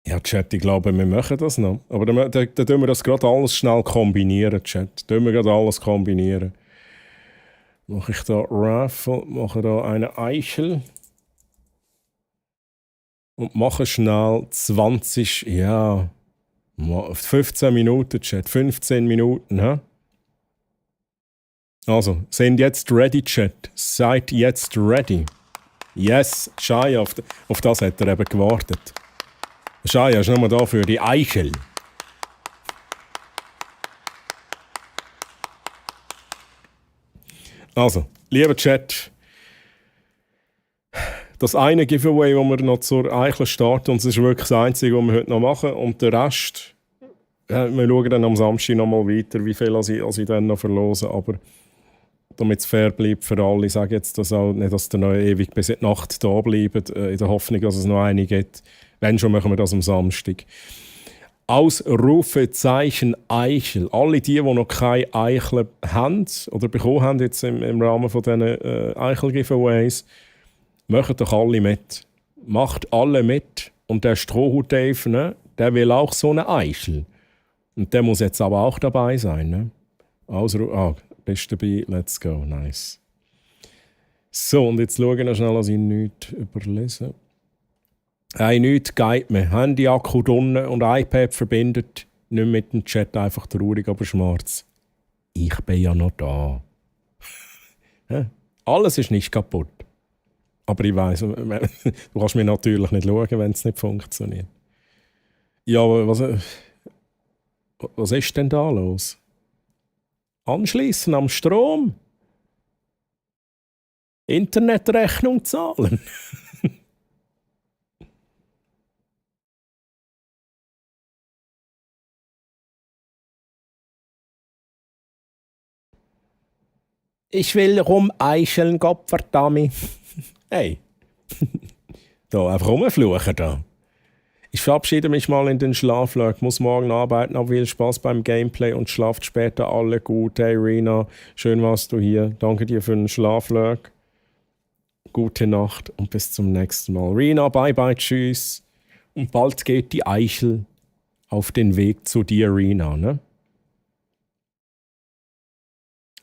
Ja, Chat, ich glaube, wir machen das noch. Aber dann tun wir das gerade alles schnell kombinieren, Chat. Tun wir gerade alles kombinieren. Mache ich da Raffle, mache da eine Eichel. Und mache schnell 20, ja, 15 Minuten, Chat. 15 Minuten, hä? Also, sind jetzt ready, Chat. Seid jetzt ready. Yes, Shaya, auf das hat er eben gewartet. Shaya ist nochmal da für die Eichel. Also, lieber Chat, das eine Giveaway, wo wir noch zur Eichel starten, und das ist wirklich das Einzige, was wir heute noch machen. Und der Rest, wir schauen dann am Samstag noch mal weiter, wie viel ich dann noch verlose. Aber damit es fair bleibt für alle, ich sage jetzt das auch nicht, dass ihr noch ewig bis in die Nacht da bleibt, in der Hoffnung, dass es noch eine gibt. Wenn schon, machen wir das am Samstag. Ausrufezeichen Eichel. Alle die noch keine Eichel haben oder bekommen haben jetzt im Rahmen von diesen Eichel-Giveaways, macht doch alle mit. Macht alle mit. Und der Strohhut-Dave, ne, der will auch so eine Eichel. Und der muss jetzt aber auch dabei sein. Ne? Bist du dabei? Let's go. Nice. So, und jetzt schauen wir schnell, dass ich nichts überlese. Nichts geht mehr. Handy-Akku drinnen und iPad verbindet. Nicht mit dem Chat, einfach traurig, aber schwarz. Ich bin ja noch da. Alles ist nicht kaputt. Aber ich weiss, du kannst mir natürlich nicht schauen, wenn es nicht funktioniert. Ja, aber was ist denn da los? Anschließen am Strom? Internetrechnung zahlen? Ich will rumeicheln, Gottverdammt. Hey. Da, einfach rumfluchen da. Ich verabschiede mich mal in den Schlaflurk. Muss morgen arbeiten, aber viel Spaß beim Gameplay und schlaft später alle gut. Hey Rina, schön warst du hier. Danke dir für den Schlaflurk. Gute Nacht und bis zum nächsten Mal. Rina, bye bye, tschüss. Und bald geht die Eichel auf den Weg zu dir, Rina, ne?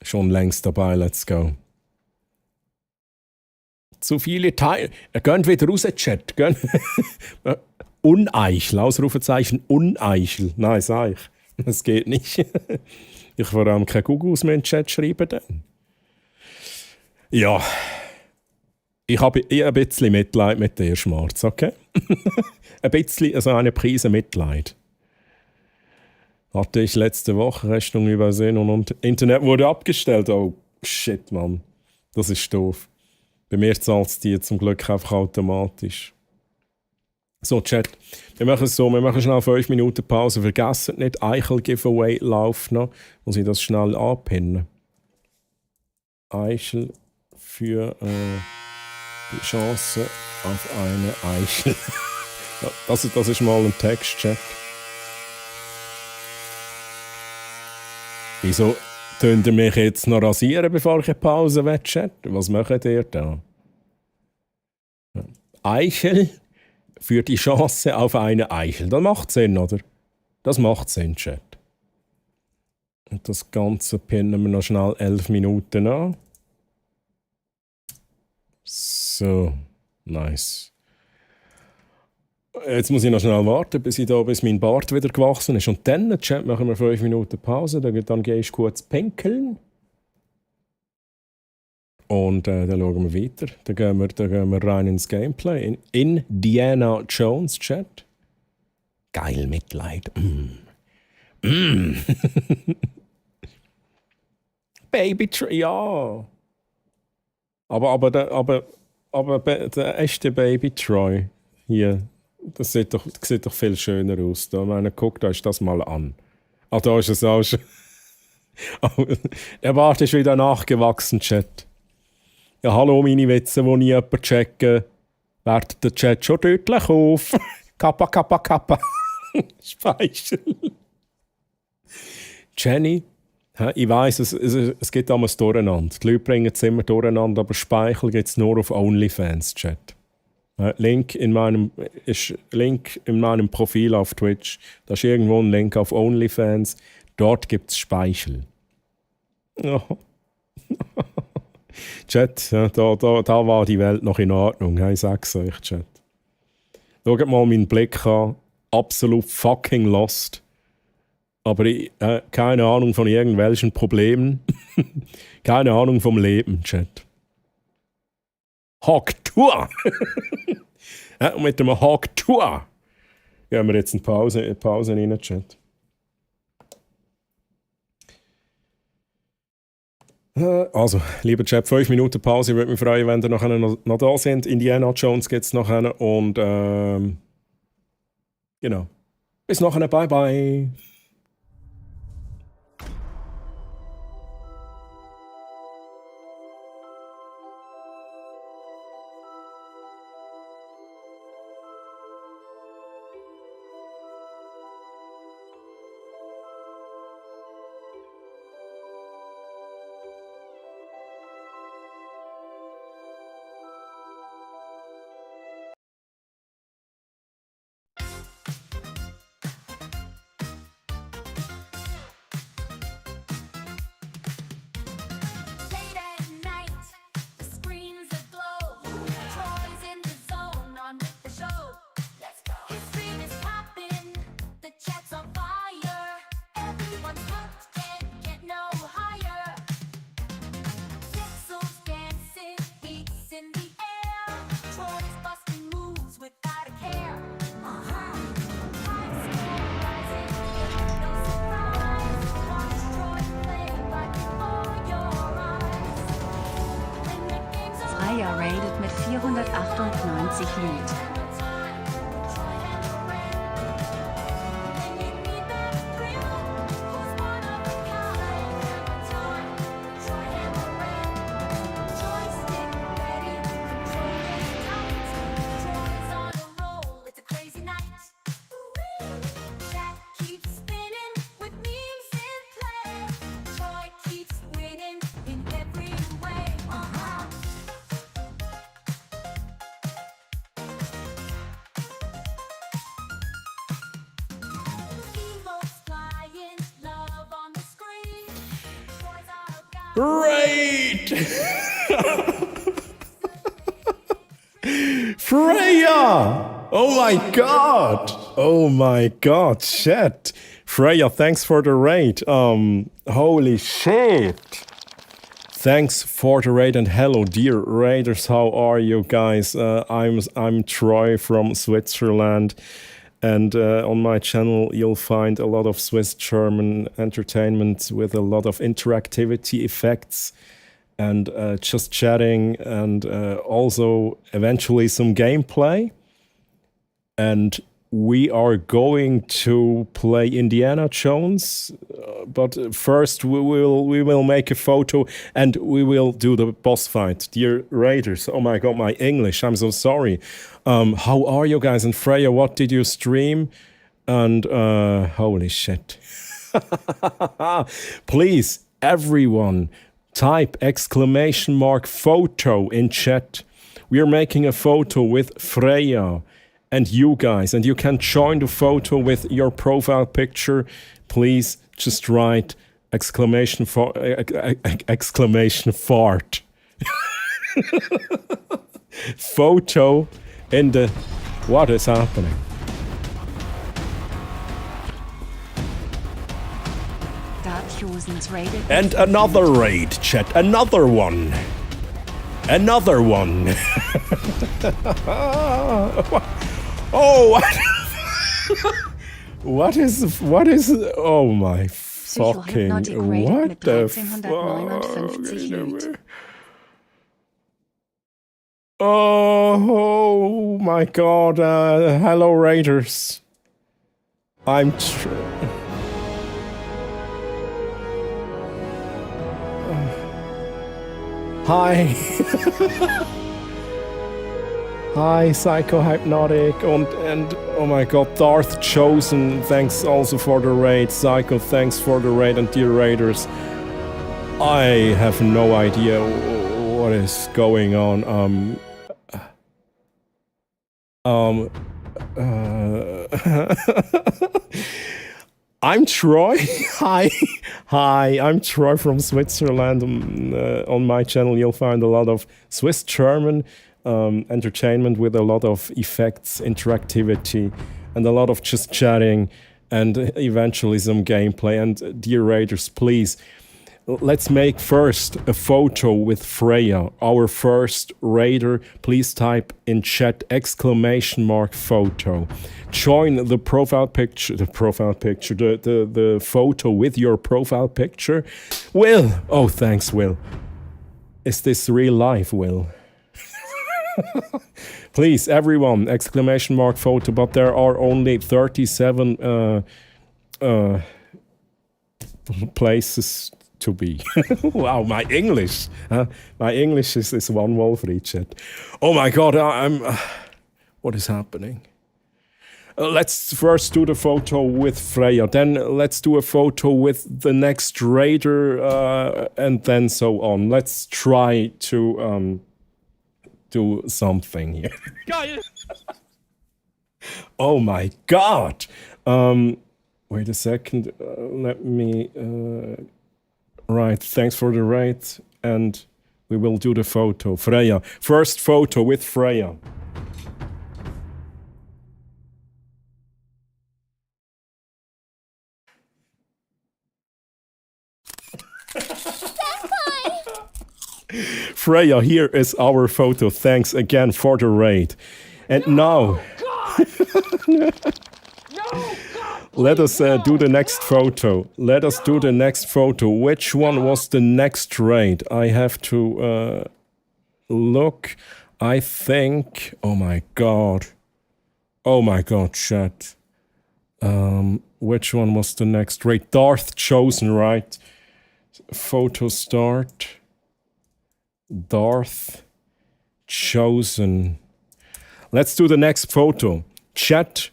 Schon längst dabei, let's go. Zu viele Teile. Gönnt wieder raus, Chat. Uneichel, Ausrufezeichen Uneichel. Nein, sag ich. Das geht nicht. Ich vor allem keine Googles mehr in den Chat schreiben dann. Ja. Ich habe ein bisschen Mitleid mit dir, Schmarz, okay? Ein bisschen, also eine Prise Mitleid. Hatte ich letzte Woche Rechnung übersehen und Internet wurde abgestellt. Oh, shit, Mann. Das ist doof. Bei mir zahlt es die zum Glück einfach automatisch. So, Chat, wir machen es so, wir machen schnell 5 Minuten Pause. Vergesst nicht, Eichel-Giveaway läuft noch. Muss ich das schnell anpinnen? Eichel für die Chance auf eine Eichel. Ja, das ist mal ein Text, Chat. Wieso könnt ihr mich jetzt noch rasieren, bevor ich eine Pause will, Chat? Was macht ihr da? Eichel für die Chance auf eine Eichel. Das macht Sinn, oder? Das macht Sinn, Chat. Und das Ganze pinnen wir noch schnell 11 Minuten an. So, nice. Jetzt muss ich noch schnell warten, bis mein Bart wieder gewachsen ist. Und dann, Chat, machen wir 5 Minuten Pause. Dann gehe ich kurz pinkeln. Und dann schauen wir weiter. Dann gehen wir rein ins Gameplay. In Indiana Jones, Chat. Geil Mitleid. Baby Troy, ja. Aber der echte Baby Troy hier, das sieht doch viel schöner aus. Da, meine, guckt euch das mal an. Ah, da ist es auch schon. Der Bart ist wieder nachgewachsen, Chat. Ja, hallo, meine Witze, die nie jemand checken. Wertet der Chat schon deutlich auf. Kappa, kappa, kappa. Speichel. Jenny, ich weiss, es gibt damals durcheinander. Die Leute bringen es immer durcheinander, aber Speichel gibt es nur auf OnlyFans, Chat. Link in meinem Profil auf Twitch. Da ist irgendwo ein Link auf OnlyFans. Dort gibt es Speichel. Oh. Chat, ja, da war die Welt noch in Ordnung. Ich sag's euch, Chat. Schaut mal meinen Blick an. Absolut fucking lost. Aber keine Ahnung von irgendwelchen Problemen. Keine Ahnung vom Leben, Chat. Hawk-Tour! Ja, und mit dem Hawk-Tour gehen wir jetzt eine Pause rein, Chat. Also, lieber Chat, 5 Minuten Pause. Ich würde mich freuen, wenn ihr nachher noch da sind. Indiana Jones geht es nachher. Und genau. Bis nachher. Bye, bye. Freya raidet mit 498 Loot. Great! Freya! Oh my god! Oh my god, shit! Freya, thanks for the raid. Holy shit! Thanks for the raid and hello, dear raiders. How are you guys? I'm Troy from Switzerland. And on my channel, you'll find a lot of Swiss-German entertainment with a lot of interactivity effects and just chatting and also eventually some gameplay. and we are going to play Indiana Jones, but first we will make a photo and we will do the boss fight. Dear Raiders, oh my god, my English, I'm so sorry. How are you guys? And Freya, what did you stream? And holy shit. Please, everyone, type !photo in chat. We are making a photo with Freya and you guys, and you can join the photo with your profile picture. Please just write exclamation fart. Photo in the... What is happening? And another raid, chat. Another one. Another one. Oh, what is, oh my fucking, what the fuck? Oh my god, hello Raiders. I'm Hi. Hi, Psycho Hypnotic, and oh my god, Darth Chosen, thanks also for the raid. Psycho, thanks for the raid, and dear Raiders, I have no idea what is going on. I'm Troy. Hi, I'm Troy from Switzerland. On my channel, you'll find a lot of Swiss-German entertainment with a lot of effects, interactivity, and a lot of just chatting and evangelism gameplay. And dear Raiders, please, let's make first a photo with Freya, our first Raider. Please type in chat !photo. Join the profile picture, the photo with your profile picture. Will, oh thanks Will. Is this real life, Will? Please, everyone, !photo, but there are only 37 places to be. Wow, my English. My English is one wall for each chat. Oh my god, I'm... what is happening? Let's first do the photo with Freya, then let's do a photo with the next Raider, and then so on. Let's try to do something here. Oh my god! Wait a second, let me... right, thanks for the raid, and we will do the photo. Freya, first photo with Freya. Freya, here is our photo. Thanks again for the raid. And now, let us do the next photo. Let us do the next photo. Which one was the next raid? I have to look. I think... Oh my god. Oh my god, chat. Which one was the next raid? Darth Chosen, right? Photo start. Darth Chosen. Let's do the next photo. Chat.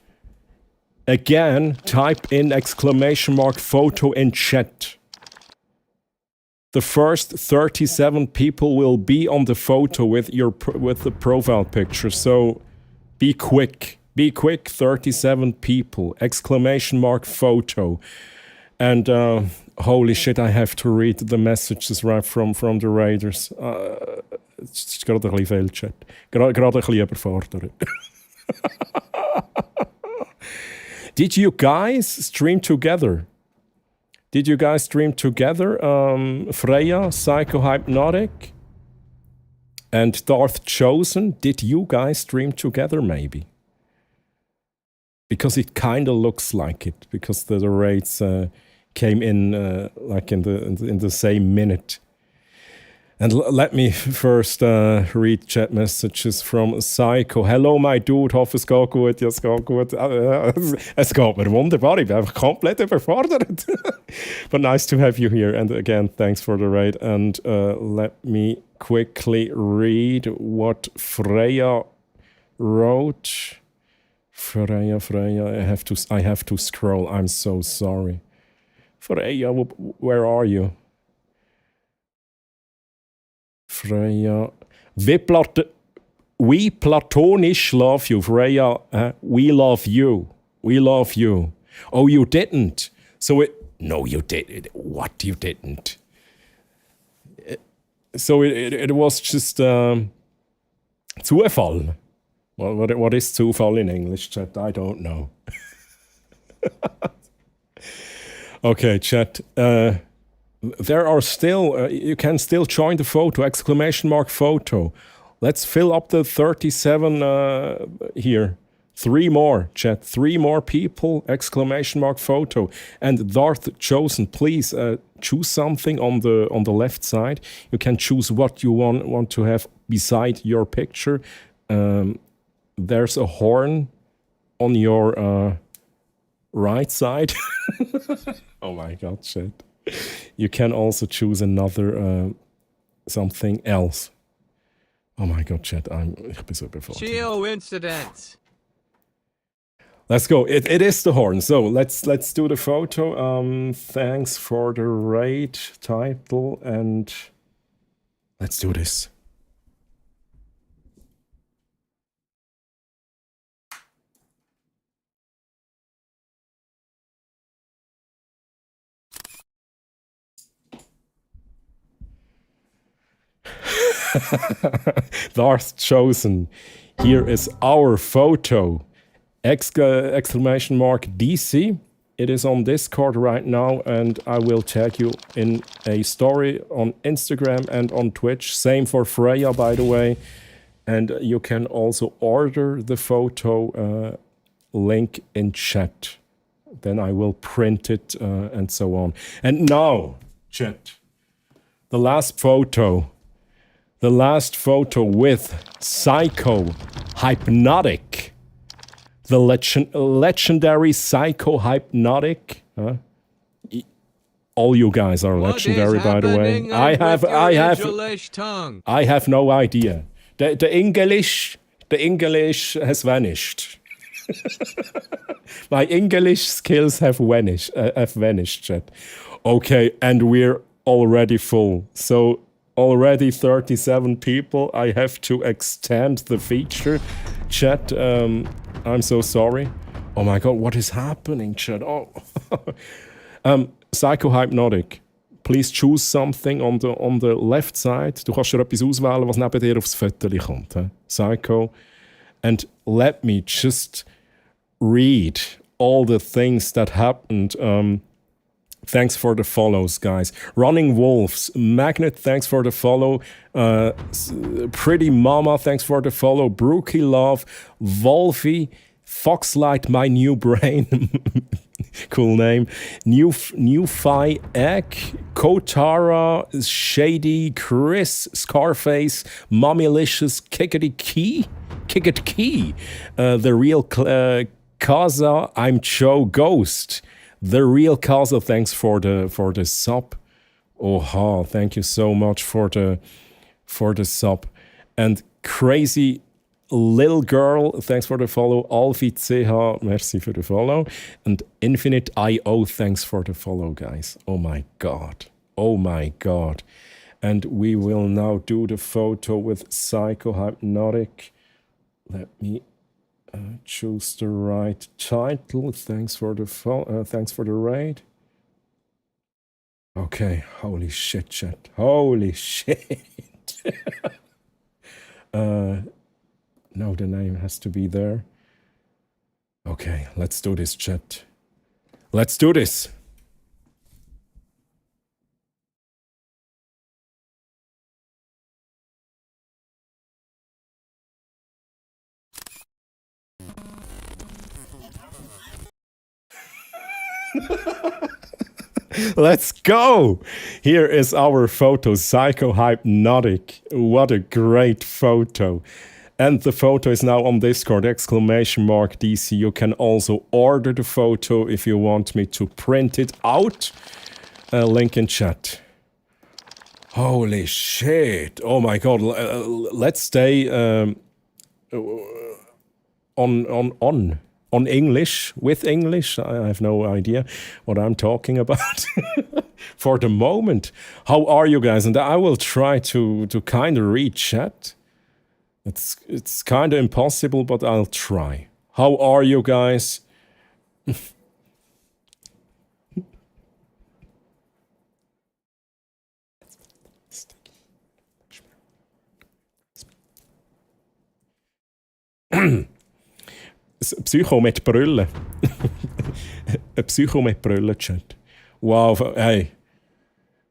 Again, type in !photo in chat. The first 37 people will be on the photo with the profile picture. So be quick. Be quick, 37 people. !photo. And holy shit, I have to read the messages right from the Raiders. Es ist gerade ein bisschen viel Chat. Gerade ein bisschen überfordert. Did you guys stream together? Freya, Psycho Hypnotic, and Darth Chosen, did you guys stream together maybe? Because it kind of looks like it, because the raids came in like in the same minute. And let me first read chat messages from Psycho. Hello, my dude. Hoffe, es geht gut. Ja, es geht gut. Es geht mir wunderbar. Ich bin einfach komplett überfordert. But nice to have you here. And again, thanks for the raid. And let me quickly read what Freya wrote. Freya, I have to scroll. I'm so sorry. Freya, where are you? Freya. We platonisch love you, Freya. We love you. We love you. Oh, you didn't. No, you did. What, you didn't? So it was just Zufall. Well, what is Zufall in English, chat? I don't know. Okay, chat. There are still, you can still join the photo, exclamation mark photo. Let's fill up the 37 here. 3 more, chat. 3 more people, exclamation mark photo. And Darth Chosen, please choose something on the left side. You can choose what you want to have beside your picture. There's a horn on your right side. Oh my god, shit. You can also choose another something else. Oh my god, chat, ich bin so überfordert. Geo-incidents. Let's go. It is the horn. So let's do the photo. Thanks for the raid title and let's do this. Darth Chosen. Here is our photo. Exclamation mark DC. It is on Discord right now and I will tag you in a story on Instagram and on Twitch. Same for Freya, by the way. And you can also order the photo link in chat. Then I will print it and so on. And now, chat, the last photo. The last photo with Psycho Hypnotic. The legendary Psycho Hypnotic. All you guys are legendary, by the way. I have no idea. The English has vanished. My English skills have vanished, chat. Okay, and we're already full. So already 37 people. I have to extend the feature. Chat, I'm so sorry. Oh my god, what is happening, chat? Oh. Psycho Hypnotic. Please choose something on the left side. Du kannst dir etwas auswählen, was neben dir aufs Foto kommt. Psycho. And let me just read all the things that happened. Thanks for the follows, guys. Running Wolves. Magnet, thanks for the follow. Pretty Mama, thanks for the follow. Brookie Love. Wolfie. Foxlight, my new brain. Cool name. Newfi Egg. Kotara. Shady. Chris. Scarface. Mommylicious. Kickity Key. The Real Kaza. I'm Joe Ghost. The Real Kaza, thanks for the sub. Oha, thank you so much for the sub. And Crazy Lil Girl, thanks for the follow. Alfie CH, merci for the follow. And Infinite IO, thanks for the follow, guys. Oh my god. And we will now do the photo with Psycho Hypnotic. Let me choose the right title. Thanks for the raid. Okay, holy shit, chat. Holy shit. No, the name has to be there. Okay, let's do this, chat. Let's do this. Let's go! Here is our photo, Psycho Hypnotic. What a great photo. And the photo is now on Discord, ! DC. You can also order the photo if you want me to print it out. Link in chat. Holy shit. Oh my god. Let's stay on English, with English. I have no idea what I'm talking about for the moment. How are you guys? And I will try to kind of read chat. It's kind of impossible, but I'll try. How are you guys? Psycho mit Brille. Ein Psycho mit Brille, Chat. Wow, hey.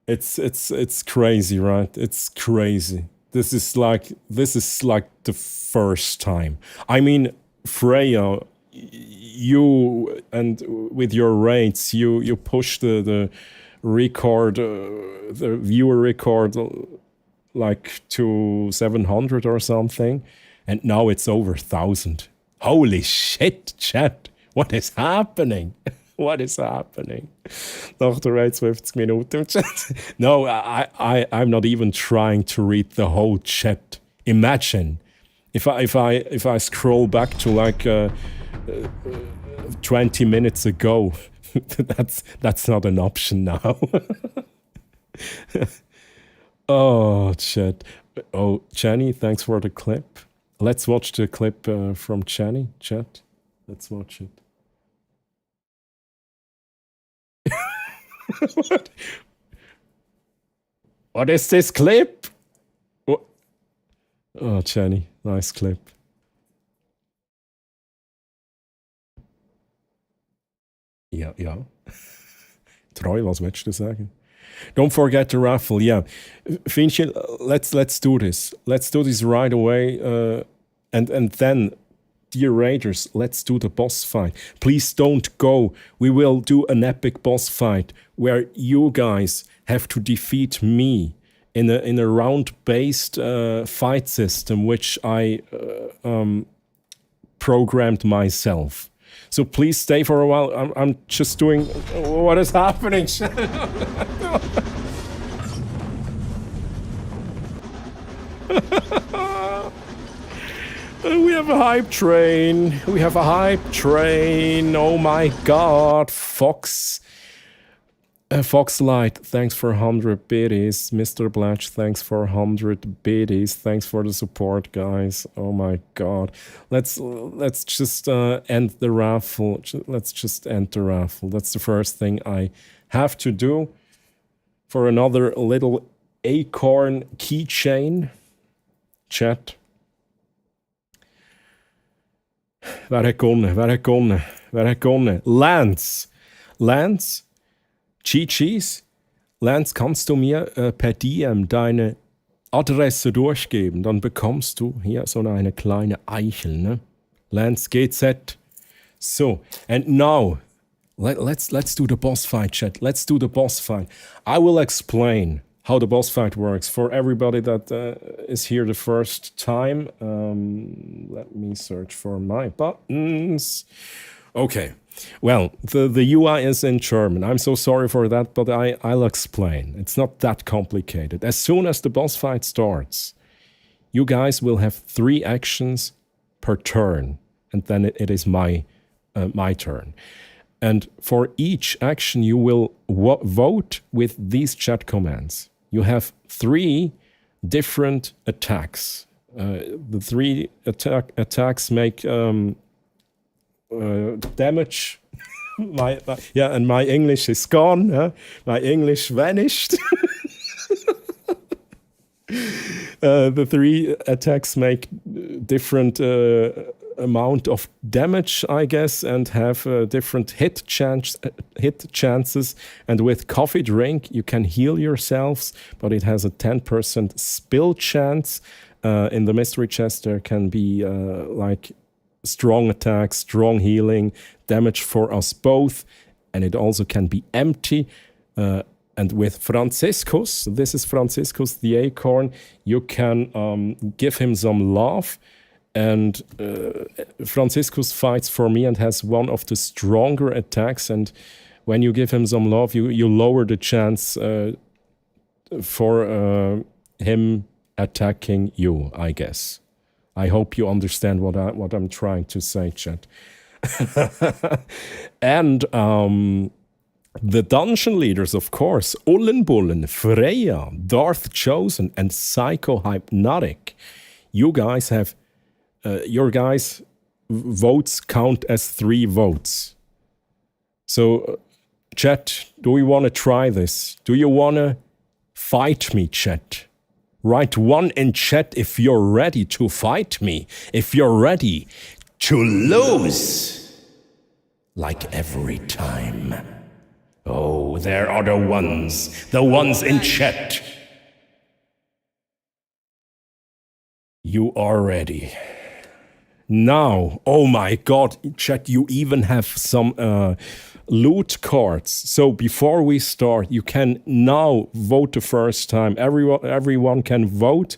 It's crazy, right? It's crazy. This is like the first time. I mean, Freya, you and with your rates, you push the record, the viewer record, like to 700 or something, and now it's over 1,000. Holy shit, chat! What is happening? What is happening? Nach der Rate 50 Minuten im Chat. No, I'm not even trying to read the whole chat. Imagine if I scroll back to like 20 minutes ago. that's not an option now. Oh, chat. Oh, Jenny, thanks for the clip. Let's watch the clip from Jenny, chat. Let's watch it. What is this clip? What? Oh, Jenny, nice clip. Ja. Troy, was willst du sagen? Don't forget the raffle, yeah. Finchen, let's do this. Let's do this right away. And then, dear Raiders, let's do the boss fight. Please don't go. We will do an epic boss fight where you guys have to defeat me in a round-based fight system, which I programmed myself. So please stay for a while. I'm just doing... What is happening? We have a hype train. We have a hype train. Oh my god. Foxlight, thanks for 100 biddies. Mr. Blatch, thanks for 100 biddies. Thanks for the support, guys. Oh my god. Let's just end the raffle. Let's just end the raffle. That's the first thing I have to do for another little acorn keychain. Chat. Wer hat gewonnen? Lance? GG's? Lance, kannst du mir per DM deine Adresse durchgeben? Dann bekommst du hier so eine kleine Eichel, ne? Lance GZ. So, and now, let's do the boss fight, chat. Let's do the boss fight. I will explain how the boss fight works for everybody that is here the first time. Let me search for my buttons. Okay. Well, the UI is in German. I'm so sorry for that, but I'll explain. It's not that complicated. As soon as the boss fight starts, you guys will have 3 actions per turn, and then it is my turn. And for each action, you will vote with these chat commands. You have 3 different attacks. The 3 attacks make... damage. And my English is gone. Huh? My English vanished. The 3 attacks make different amount of damage, I guess, and have different hit chances. And with Coffee Drink, you can heal yourselves, but it has a 10% spill chance. In the mystery chest, there can be like strong attack, strong healing, damage for us both, and it also can be empty. And with Franciscus, this is Franciscus the Acorn, you can give him some love. And Franciscus fights for me and has one of the stronger attacks. And when you give him some love, you lower the chance for him attacking you, I guess. I hope you understand what I'm trying to say, chat. And the dungeon leaders, of course, Ullenbullen, Freya, Darth Chosen, and Psycho Hypnotic. You guys have, your guys' votes count as 3 votes. So, chat, do we want to try this? Do you want to fight me, chat? Write 1 in chat if you're ready to fight me. If you're ready to lose. Like every time. Oh, there are the ones in chat. You are ready. Now, oh my god, chat, you even have some loot cards. So before we start, you can now vote the first time. Everyone can vote.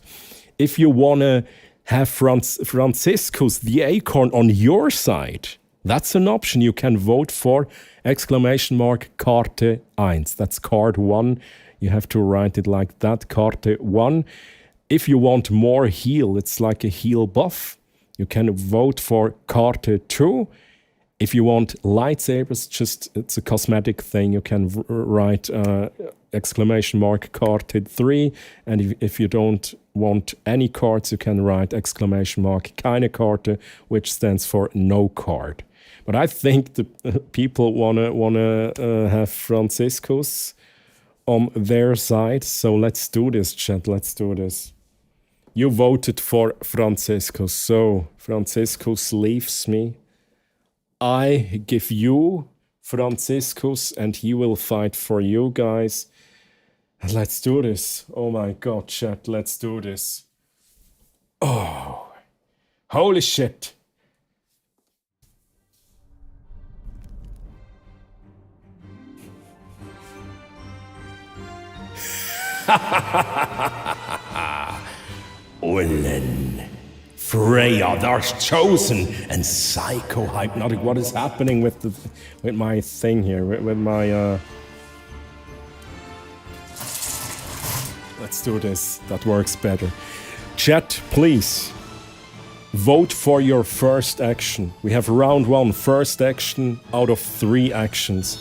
If you want to have Franciscus the Acorn on your side, that's an option. You can vote for Karte 1. That's card 1. You have to write it like that, Karte 1. If you want more heal, it's like a heal buff. You can vote for Karte 2. If you want lightsabers, it's a cosmetic thing. You can write Karte 3. And if you don't want any cards, you can write keine Karte, which stands for no card. But I think the people wanna have Franciscus on their side. So let's do this, chat. Let's do this. You voted for Franciscus, so Franciscus leaves me. I give you Franciscus, and he will fight for you guys. And let's do this. Oh my god, chat, let's do this. Oh, holy shit. Ullen, Freya, Darth Chosen, and Psycho Hypnotic. What is happening with my thing here? With my Let's do this. That works better. Chat, please vote for your first action. We have round 1, first action out of 3 actions.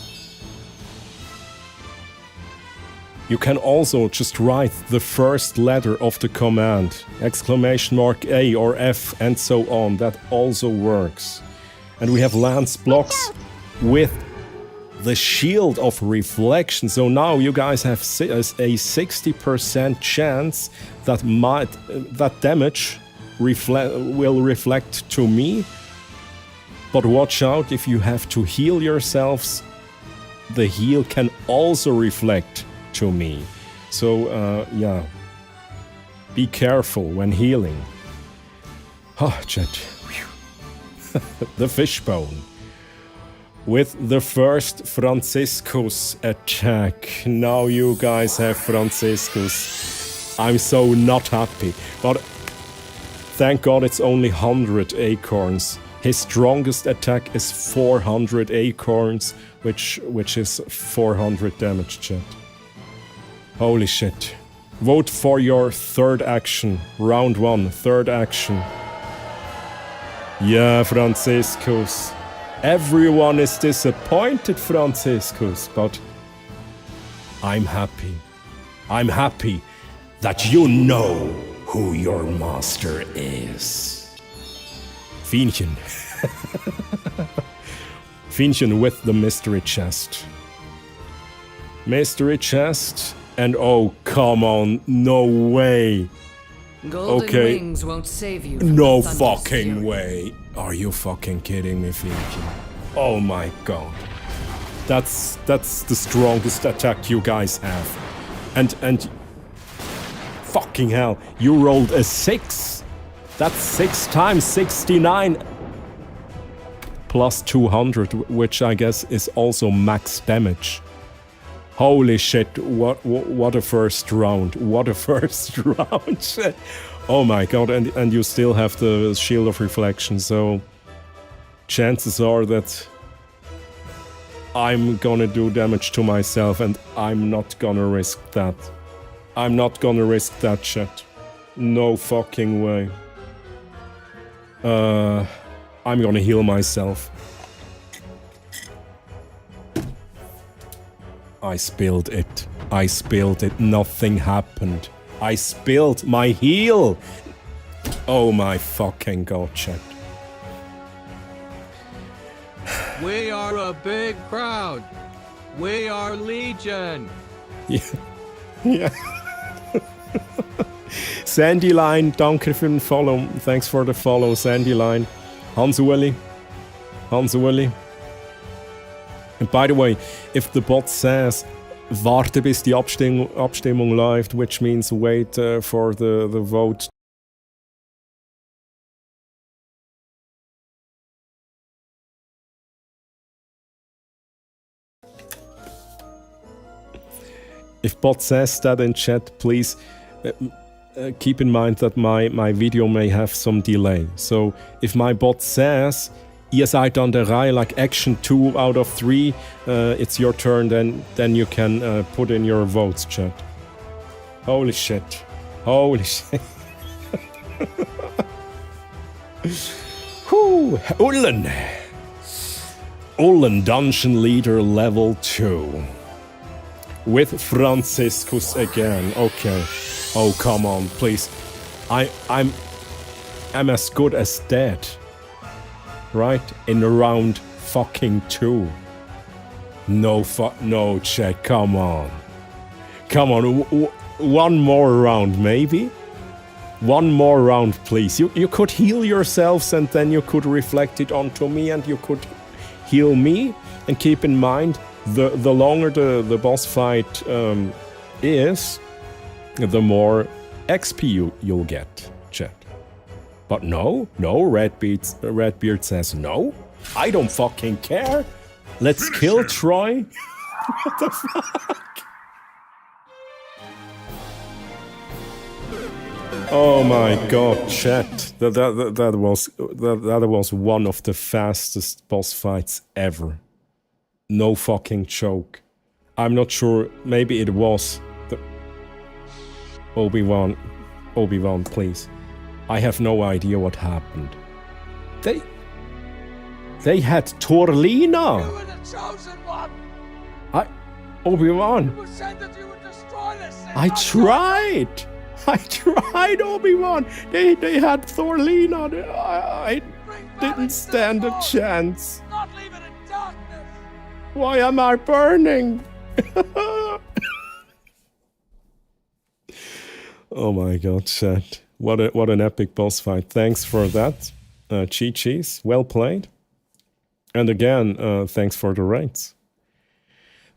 You can also just write the first letter of the command, !A or F, and so on. That also works. And we have lance blocks with the shield of reflection. So now you guys have a 60% chance that damage will reflect to me. But watch out, if you have to heal yourselves, the heal can also reflect to me. So, yeah. Be careful when healing. Oh, chat. The fishbone. With the first Franciscus attack. Now you guys have Franciscus. I'm so not happy. But thank God it's only 100 acorns. His strongest attack is 400 acorns, which is 400 damage, chat. Holy shit. Vote for your third action. Round 1, third action. Yeah, Franciscus. Everyone is disappointed, Franciscus, but I'm happy. I'm happy that you know who your master is. Fienchen. Fienchen with the mystery chest. Mystery chest. And oh, come on, no way. Golden wings won't save you. No fucking way. Are you fucking kidding me, Fienchen? Oh my god. That's the strongest attack you guys have. And fucking hell, you rolled a 6. That's 6 times 69 plus 200, which I guess is also max damage. Holy shit, what a first round. What a first round. Oh my god, and you still have the Shield of Reflection, so chances are that I'm gonna do damage to myself, and I'm not gonna risk that. I'm not gonna risk that shit. No fucking way. I'm gonna heal myself. I spilled it. I spilled it. Nothing happened. I spilled my heal. Oh my fucking god, chat. We are a big crowd. We are Legion. Yeah. Yeah. Sandyline, danke für den Follow. Thanks for the follow, Sandyline. Hans-Uli. Hans-Uli. And by the way, if the bot says, warte bis die Abstimmung läuft, which means wait for the vote. If bot says that in chat, please keep in mind that my video may have some delay. So if my bot says, ihr seid an der Reihe, like action 2 out of 3, it's your turn, then you can put in your votes, chat. Holy shit. Holy shit. Whew. Ullen. Ullen Dungeon Leader level 2. With Franciscus again. Okay. Oh, come on, please. I'm as good as dead. Right? In round fucking 2. No, chat, come on. Come on, one more round, maybe? One more round, please. You could heal yourselves and then you could reflect it onto me and you could heal me. And keep in mind, the longer the boss fight is, the more XP you'll get, chat. But no, Redbeard says no. I don't fucking care. Let's kill Troy. What the fuck? Oh my god, chat. That was one of the fastest boss fights ever. No fucking joke. I'm not sure, maybe it was the Obi-Wan, please. I have no idea what happened. They had Torlina. You were the chosen one. Obi-Wan. It was said that you would destroy this city. I tried, Obi-Wan. They had Torlina. I didn't stand a chance. Not leave it in darkness. Why am I burning? Oh my god, chat. What an epic boss fight. Thanks for that. Chi-Chi's, well played. And again, thanks for the raids.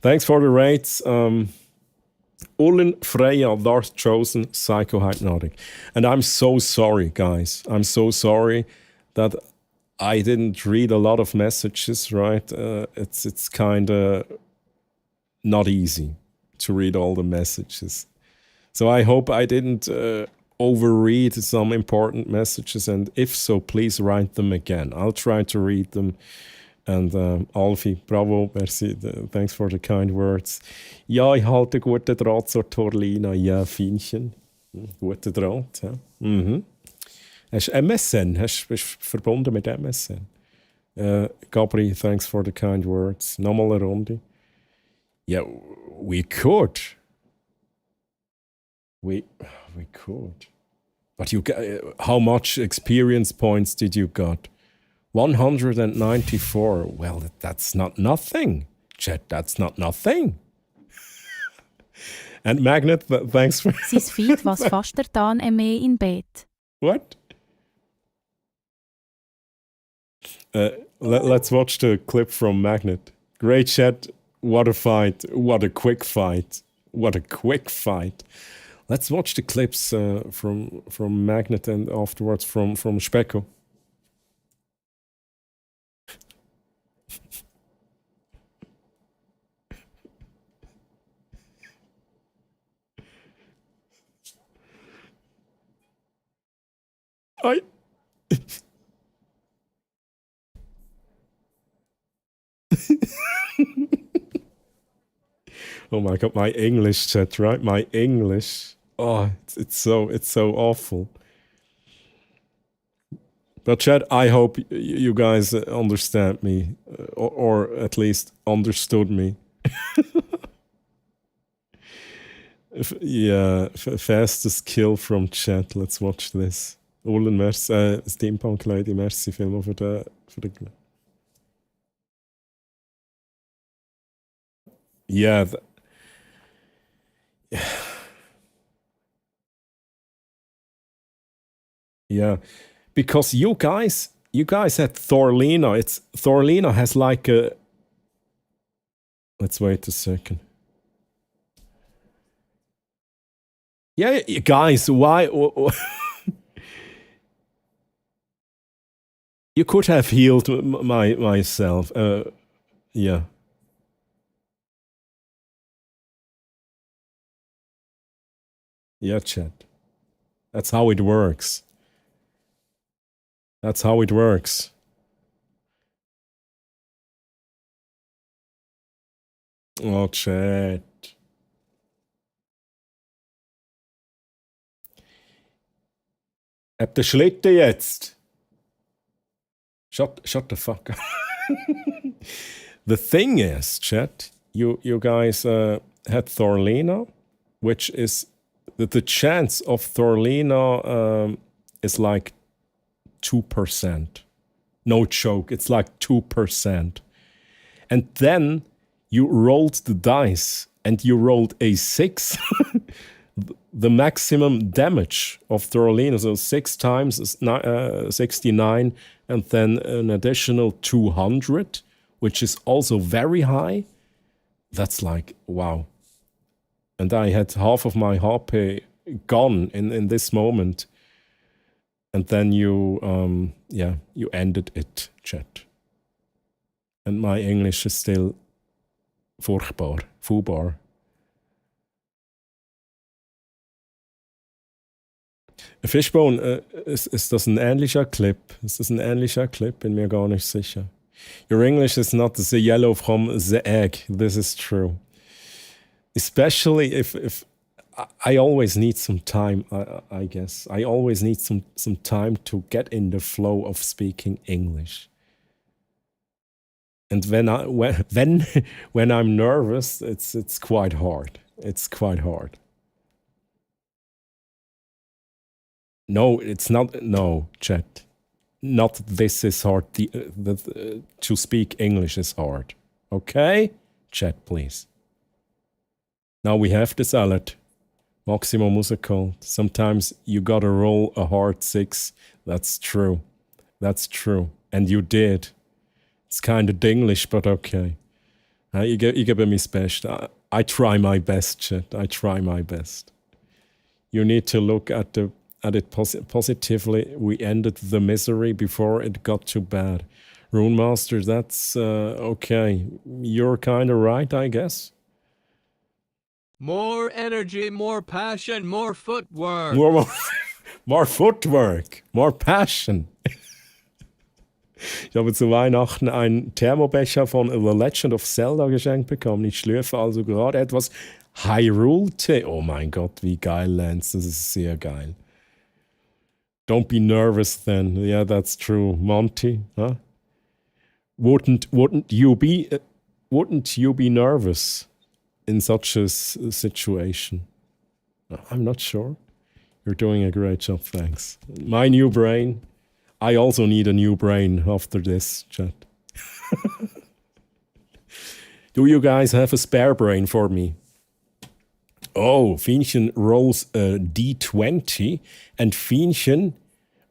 Thanks for the raids. Ulin, Freya, Darth Chosen, Psycho Hypnotic. And I'm so sorry, guys. I'm so sorry that I didn't read a lot of messages, right? It's kind of not easy to read all the messages. So I hope I didn't overread some important messages, and if so, please write them again. I'll try to read them. And Alfie, bravo, merci, thanks for the kind words. Ja, ich halte guten Draht zur Torlina. Ja, Fienchen. Guter Draht, ja. Mhm. Hast du MSN? Bist du verbunden mit MSN? Gabri, thanks for the kind words. Nochmal eine Runde. Yeah, we could. We could. But you got, how much experience points did you got? 194. Well, that's not nothing. Chat, that's not nothing. And Magnet, thanks for... Sein Feed was faster dan in Bett. What? Let's watch the clip from Magnet. Great chat. What a fight. What a quick fight. What a quick fight. Let's watch the clips from Magnet and afterwards from Specco. I... Oh my god, my English chat, right? My English. Oh, it's so awful. But chat, I hope you guys understand me, or at least understood me. Fastest kill from chat. Let's watch this. Ulen, merci, Steampunk Lady, merci vielmals für den Yeah. Yeah. Because you guys had Thorlina. Thorlina has like a... Let's wait a second. Yeah, guys, why... You could have healed myself. Yeah. Yeah, chat. That's how it works. That's how it works. Oh, chat. Habt ihr Schlitten jetzt? Shut the fuck up. The thing is, chat, you guys had Thorlina, which is the chance of Thorlina is like 2%. No joke, it's like 2%. And then you rolled the dice and you rolled a 6. The maximum damage of Thorlina, so 6 times is 69, and then an additional 200, which is also very high. That's like, wow. And I had half of my HP gone in this moment. And then you ended it, chat. And my English is still furchtbar. Fishbone, ist das ein ähnlicher Clip? Ist das ein ähnlicher Clip? Bin mir gar nicht sicher. Your English is not the yellow from the egg. This is true. Especially if I always need some time, I guess. I always need some time to get in the flow of speaking English. And when I'm nervous, it's quite hard. It's quite hard. No, it's not. No, chat. Not this is hard. To speak English is hard. Okay? Chat, please. Now we have the salad. Maximo Musical. Sometimes you gotta roll a hard 6. That's true. That's true. And you did. It's kind of Dinglish, but okay. You give me best. I try my best, chat. I try my best. You need to look at it positively. We ended the misery before it got too bad. Rune Master, that's okay. You're kind of right, I guess. More energy, more passion, more footwork. More footwork, more passion. Ich habe zu Weihnachten einen Thermobecher von The Legend of Zelda geschenkt bekommen. Ich schlürfe also gerade etwas Hyrule-Tee. Oh mein Gott, wie geil, Lance. Das ist sehr geil. Don't be nervous then. Yeah, that's true. Monty, huh? Wouldn't you be nervous in such a situation? I'm not sure. You're doing a great job, thanks. My new brain. I also need a new brain after this, chat. Do you guys have a spare brain for me? Oh, Fienchen rolls a d20 and Fienchen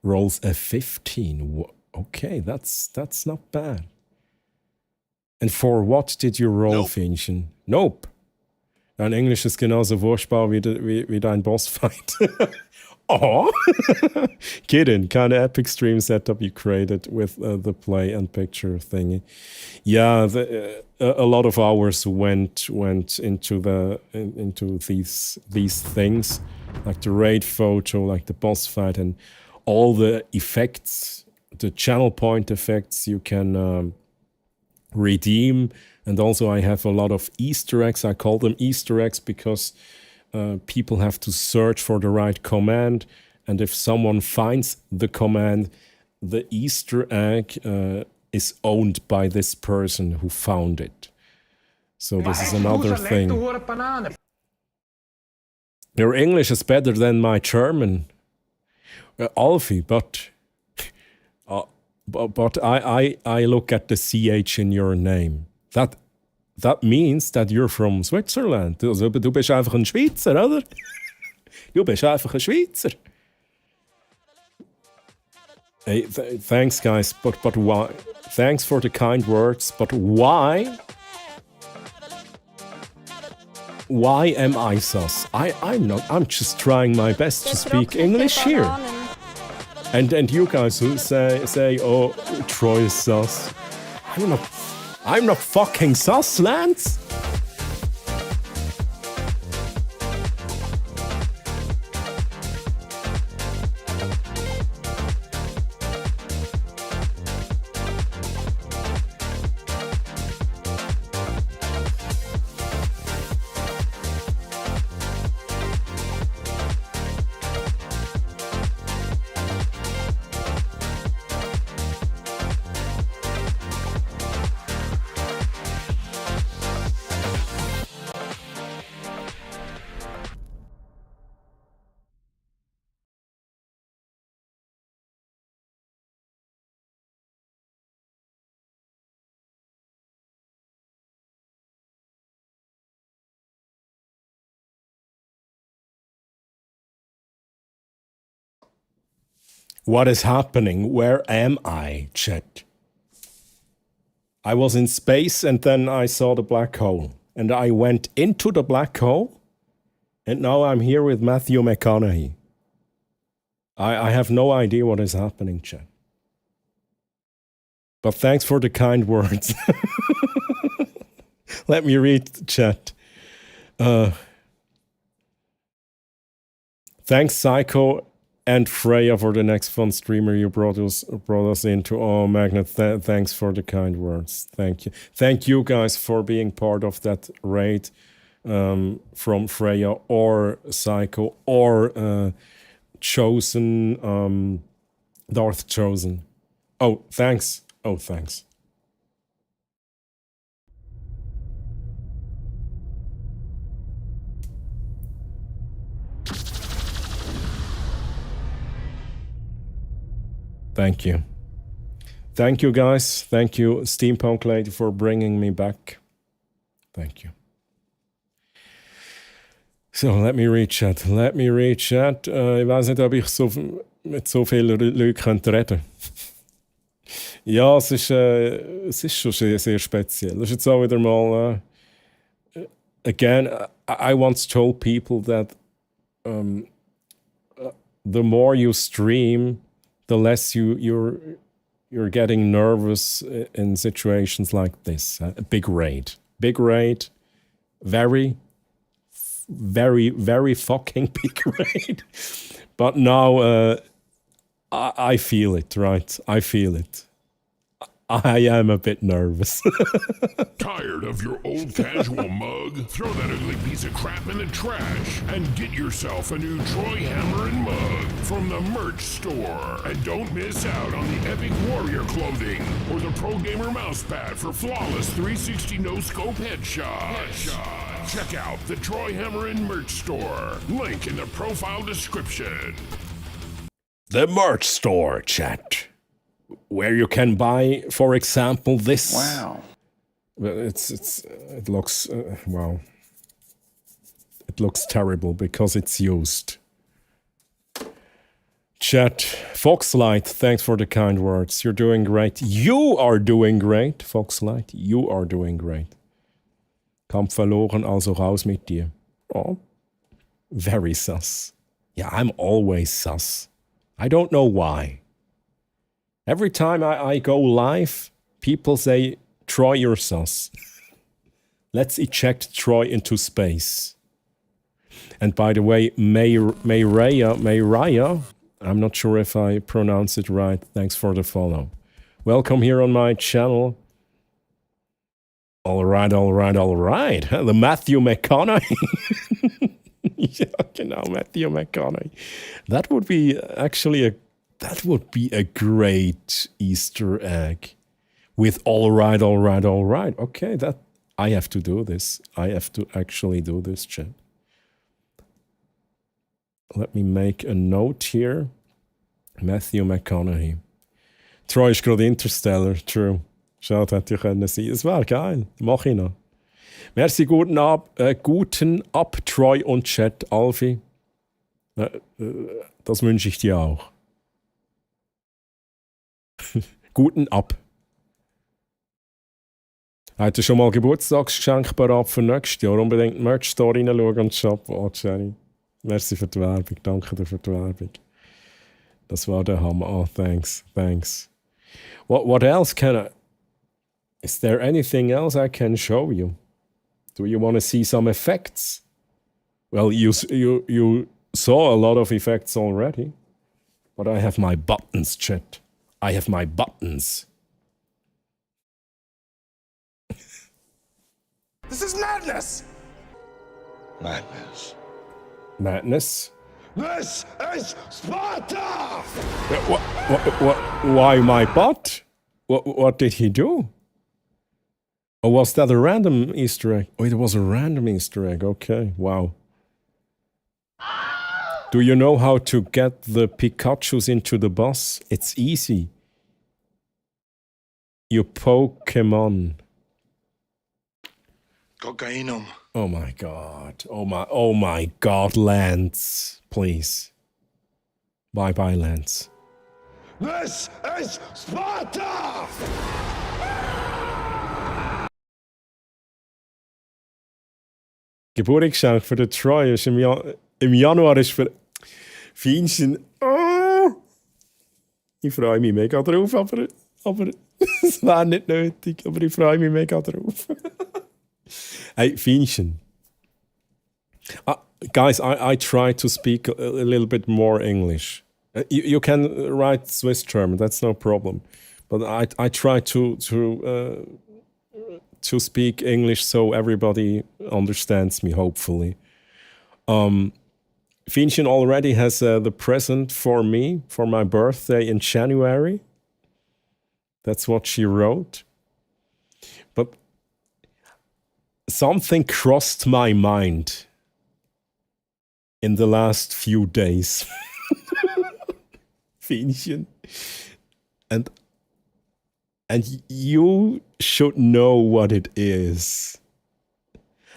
rolls a 15. Okay, that's not bad. And for what did you roll, Fienchen? Nope. Dein Englisch ist genauso furchtbar wie dein Bossfight. Oh! Kidding, kind of epic stream setup you created with the play and picture thingy. Yeah, a lot of hours went into these things, like the raid photo, like the boss fight, and all the effects, the channel point effects you can redeem. And also I have a lot of Easter eggs. I call them Easter eggs because people have to search for the right command. And if someone finds the command, the Easter egg is owned by this person who found it. So this is another thing. Your English is better than my German, Alfie, but I look at the CH in your name. That means that you're from Switzerland. Also, du bist einfach ein Schweizer, oder? Du bist einfach ein Schweizer. Hey, thanks, guys, but why? Thanks for the kind words, but why? Why am I sus? I'm not. I'm just trying my best to speak English here. And you guys who say, oh, Troy is sus. I'm not fucking sus, Lance. What is happening? Where am I, chat? I was in space and then I saw the black hole. And I went into the black hole and now I'm here with Matthew McConaughey. I have no idea what is happening, chat. But thanks for the kind words. Let me read chat. Thanks, Psycho and Freya, for the next fun streamer you brought us into. Oh, Magnet, thanks for the kind words. Thank you. Thank you guys for being part of that raid from Freya or Psycho or Chosen, Darth Chosen. Oh, thanks. Oh, thanks. Thank you. Thank you, guys. Thank you, Steampunk Lady, for bringing me back. Thank you. So, let me read chat. Ich weiß nicht, ob ich mit so vielen Leuten reden könnte. Ja, es ist schon sehr speziell. Das ist jetzt auch wieder mal... again, I once told people that the more you stream, the less you're getting nervous in situations like this. A big raid, very, very, very fucking big raid. But now I feel it, right? I feel it. I am a bit nervous. Tired of your old casual mug? Throw that ugly piece of crap in the trash and get yourself a new Troy Hammer and mug from the merch store. And don't miss out on the Epic Warrior clothing or the Pro Gamer mousepad for flawless 360 no-scope headshots. Check out the Troy Hammer and merch store. Link in the profile description. The merch store, chat. Where you can buy, for example, this. Wow. It looks wow. It looks terrible because it's used. Chat, Foxlight, thanks for the kind words. You're doing great. You are doing great, Foxlight. You are doing great. Kampf verloren, also raus mit dir. Oh, very sus. Yeah, I'm always sus. I don't know why. Every time I go live, people say, Troy, you're sus. Let's eject Troy into space. And by the way, Mayraya, I'm not sure if I pronounce it right. Thanks for the follow. Welcome here on my channel. All right. The Matthew McConaughey. Yeah, genau, Matthew McConaughey. That would be a great Easter egg. With all right. Okay, I have to do this. I have to actually do this, chat. Let me make a note here. Matthew McConaughey. Troy ist gerade Interstellar, true. Schade, hätte ja können sein. Es wäre geil. Mach ich noch. Merci, guten Ab, Troy und Chat, Alfie. Das wünsche ich dir auch. Guten Ab. Habt ihr schon mal Geburtstagsgeschenk parat für nächstes Jahr? Unbedingt die Merch-Store reinschauen und shoppen. Oh, Jenny. Merci für die Werbung. Danke dir für die Werbung. Das war der Hammer. Oh, thanks. What else can I... Is there anything else I can show you? Do you want to see some effects? Well, you saw a lot of effects already. But I have my buttons, chat. I have my buttons. This is madness! Madness? This is Sparta! Why my butt? What did he do? Or was that a random Easter egg? Oh, it was a random Easter egg. Okay, wow. Do you know how to get the Pikachus into the bus? It's easy. You Pokemon. Cocainum. Oh my god. Oh my god, Lance. Please. Bye, Lance. This is Sparta! Geburtstagsgeschenk für den Troy ist im Januar ist für Feinchen. Oh, ich freue mich mega drauf, aber es wäre nicht nötig. Aber ich freue mich mega drauf. Hey, Feinchen. Guys, I try to speak a little bit more English. You can write Swiss German, that's no problem. But I try to speak English so everybody understands me, hopefully. Feinchen already has the present for me for my birthday in January. That's what she wrote. But something crossed my mind in the last few days. Feinchen. And you should know what it is.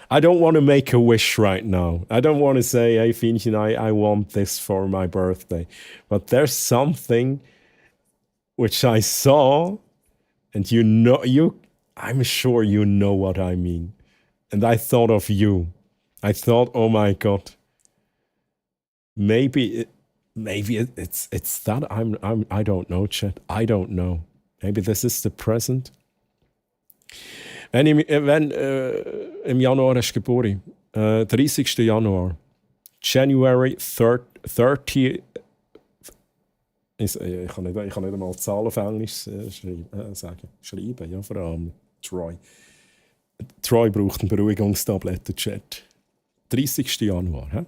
I don't want to make a wish right now. I don't want to say, hey, Feinchen, I want this for my birthday. But there's something which I saw, and I'm sure you know what I mean. And I thought of you. I thought, oh my God, maybe it's that I don't know, chat. I don't know. Maybe this is the present. Wenn im Januar hast du Geburt, 30. Januar, January 30. Ich kann nicht einmal Zahlen auf Englisch schreiben, ja, vor allem Troy. Troy braucht eine Beruhigungstablette, Chat. 30. Januar, hä?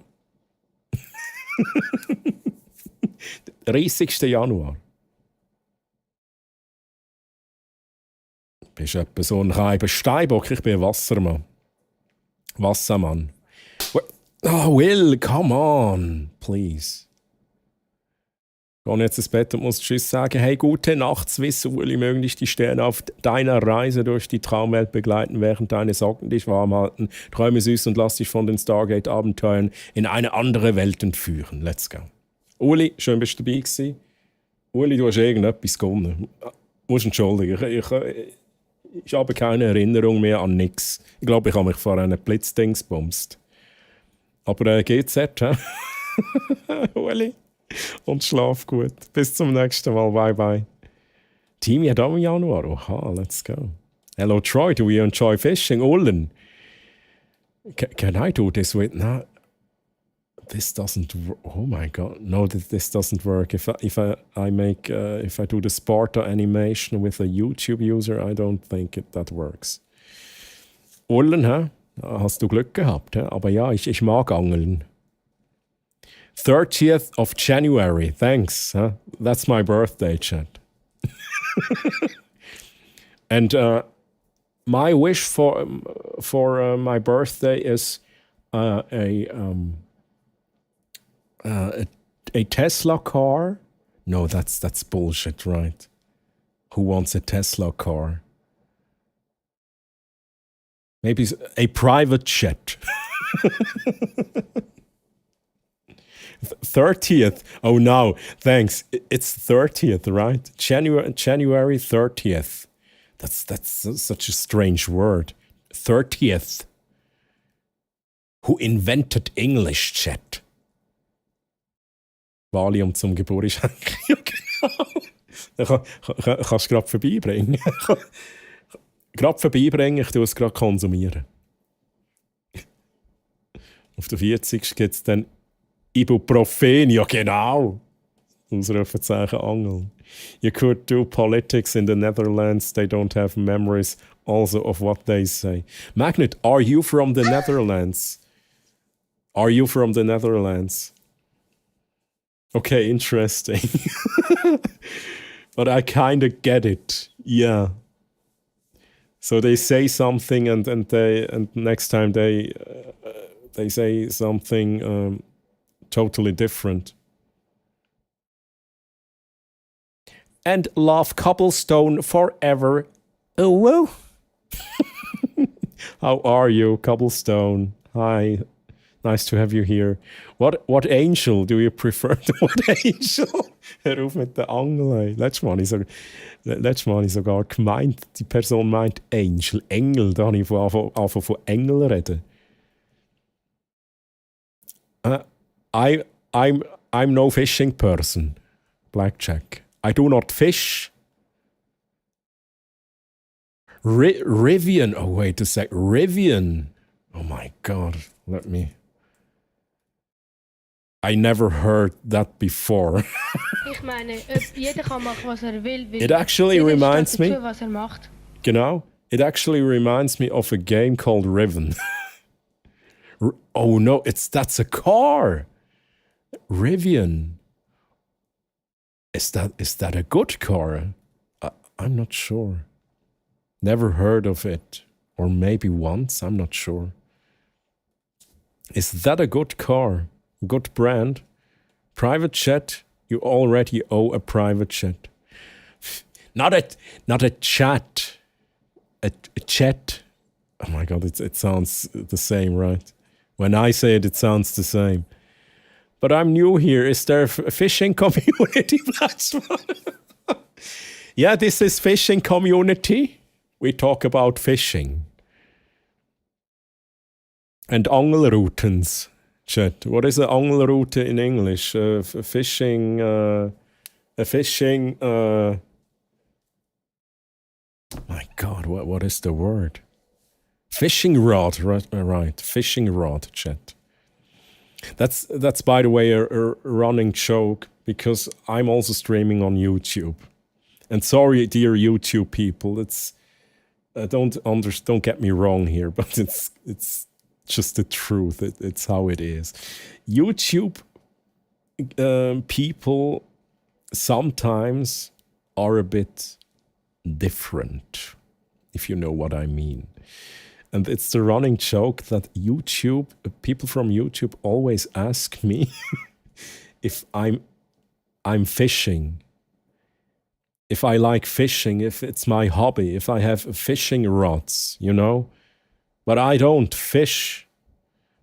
30. Januar. Bist du etwa so ein Steinbock? Ich bin ein Wassermann. Wassermann. Oh, Will, come on, please. Ich gehe jetzt ins Bett und muss Tschüss sagen. Hey, gute Nacht, Swiss Uli. Mögen dich die Sterne auf deiner Reise durch die Traumwelt begleiten, während deine Socken dich warm halten. Träume süß und lass dich von den Stargate-Abenteuern in eine andere Welt entführen. Let's go. Uli, schön bist du dabei gewesen. Uli, du hast irgendetwas gewonnen. Musst entschuldigen. Ich habe keine Erinnerung mehr an nichts. Ich glaube, ich habe mich vor einem Blitzdings gebumst. Aber GZ, hä? Uli. Und schlaf gut. Bis zum nächsten Mal. Bye, bye. Team ja da im Januar. Oha, let's go. Hello, Troy. Do you enjoy fishing? Ullen. Can I do this with... This doesn't. Oh my god! No, this doesn't work. If I do the Sparta animation with a YouTube user, I don't think that works. Ullen, hä? Hast du Glück gehabt, hä? Aber ja, ich mag Angeln. 30th of January. Thanks, huh? That's my birthday, chat. And my wish for my birthday is a Tesla car. No, that's bullshit, right? Who wants a Tesla car? Maybe a private jet. 30th. Oh no, thanks. It's 30th, right? January 30th. That's such a strange word. 30th. Who invented English, chat? Valium zum Geburtstag. Ja, genau. Kannst du gerade vorbeibringen. Gerade vorbeibringen, ich tue es gerade konsumieren. Auf der 40. gibt es dann Ibuprofen, ja genau. Ausrufezeichen Angeln. You could do politics in the Netherlands, they don't have memories also of what they say. Magnet, are you from the Netherlands? Are you from the Netherlands? Okay, interesting. But I kind of get it. Yeah. So they say something and next time they say something totally different. And love Cobblestone forever. Oh, whoa. How are you, Cobblestone? Hi. Nice to have you here. What angel do you prefer? What angel? Hör auf mit der Angel. Letztes Mal habe ich sogar gemeint, die Person meint Angel. Engel, da habe ich angefangen von Engel reden. I'm no fishing person. Blackjack. I do not fish. Rivian. Oh, wait a sec. Rivian. Oh my God. Let me. I never heard that before. Ich meine, jeder kann machen, was will. It actually reminds me. Dazu, was macht. Genau. It actually reminds me of a game called Riven. Oh no, that's a car. Rivian. Is that a good car? I'm not sure. Never heard of it. Or maybe once, I'm not sure. Is that a good car? Good brand? Private jet? You already owe a private jet. Not a chat. A chat. Oh my God, it sounds the same, right? When I say it, it sounds the same. But I'm new here. Is there a fishing community? Yeah, this is fishing community. We talk about fishing. And Angelroutens, chat. What is an Angelroute in English? Fishing. My God, what is the word? Fishing rod, right? Fishing rod, chat. That's by the way a running joke because I'm also streaming on YouTube. And sorry, dear YouTube people, it's don't get me wrong here, but it's just the truth. It's how it is. YouTube people sometimes are a bit different, if you know what I mean. And it's the running joke that people from YouTube always ask me if I'm fishing, if I like fishing, if it's my hobby, if I have fishing rods, you know. But I don't fish.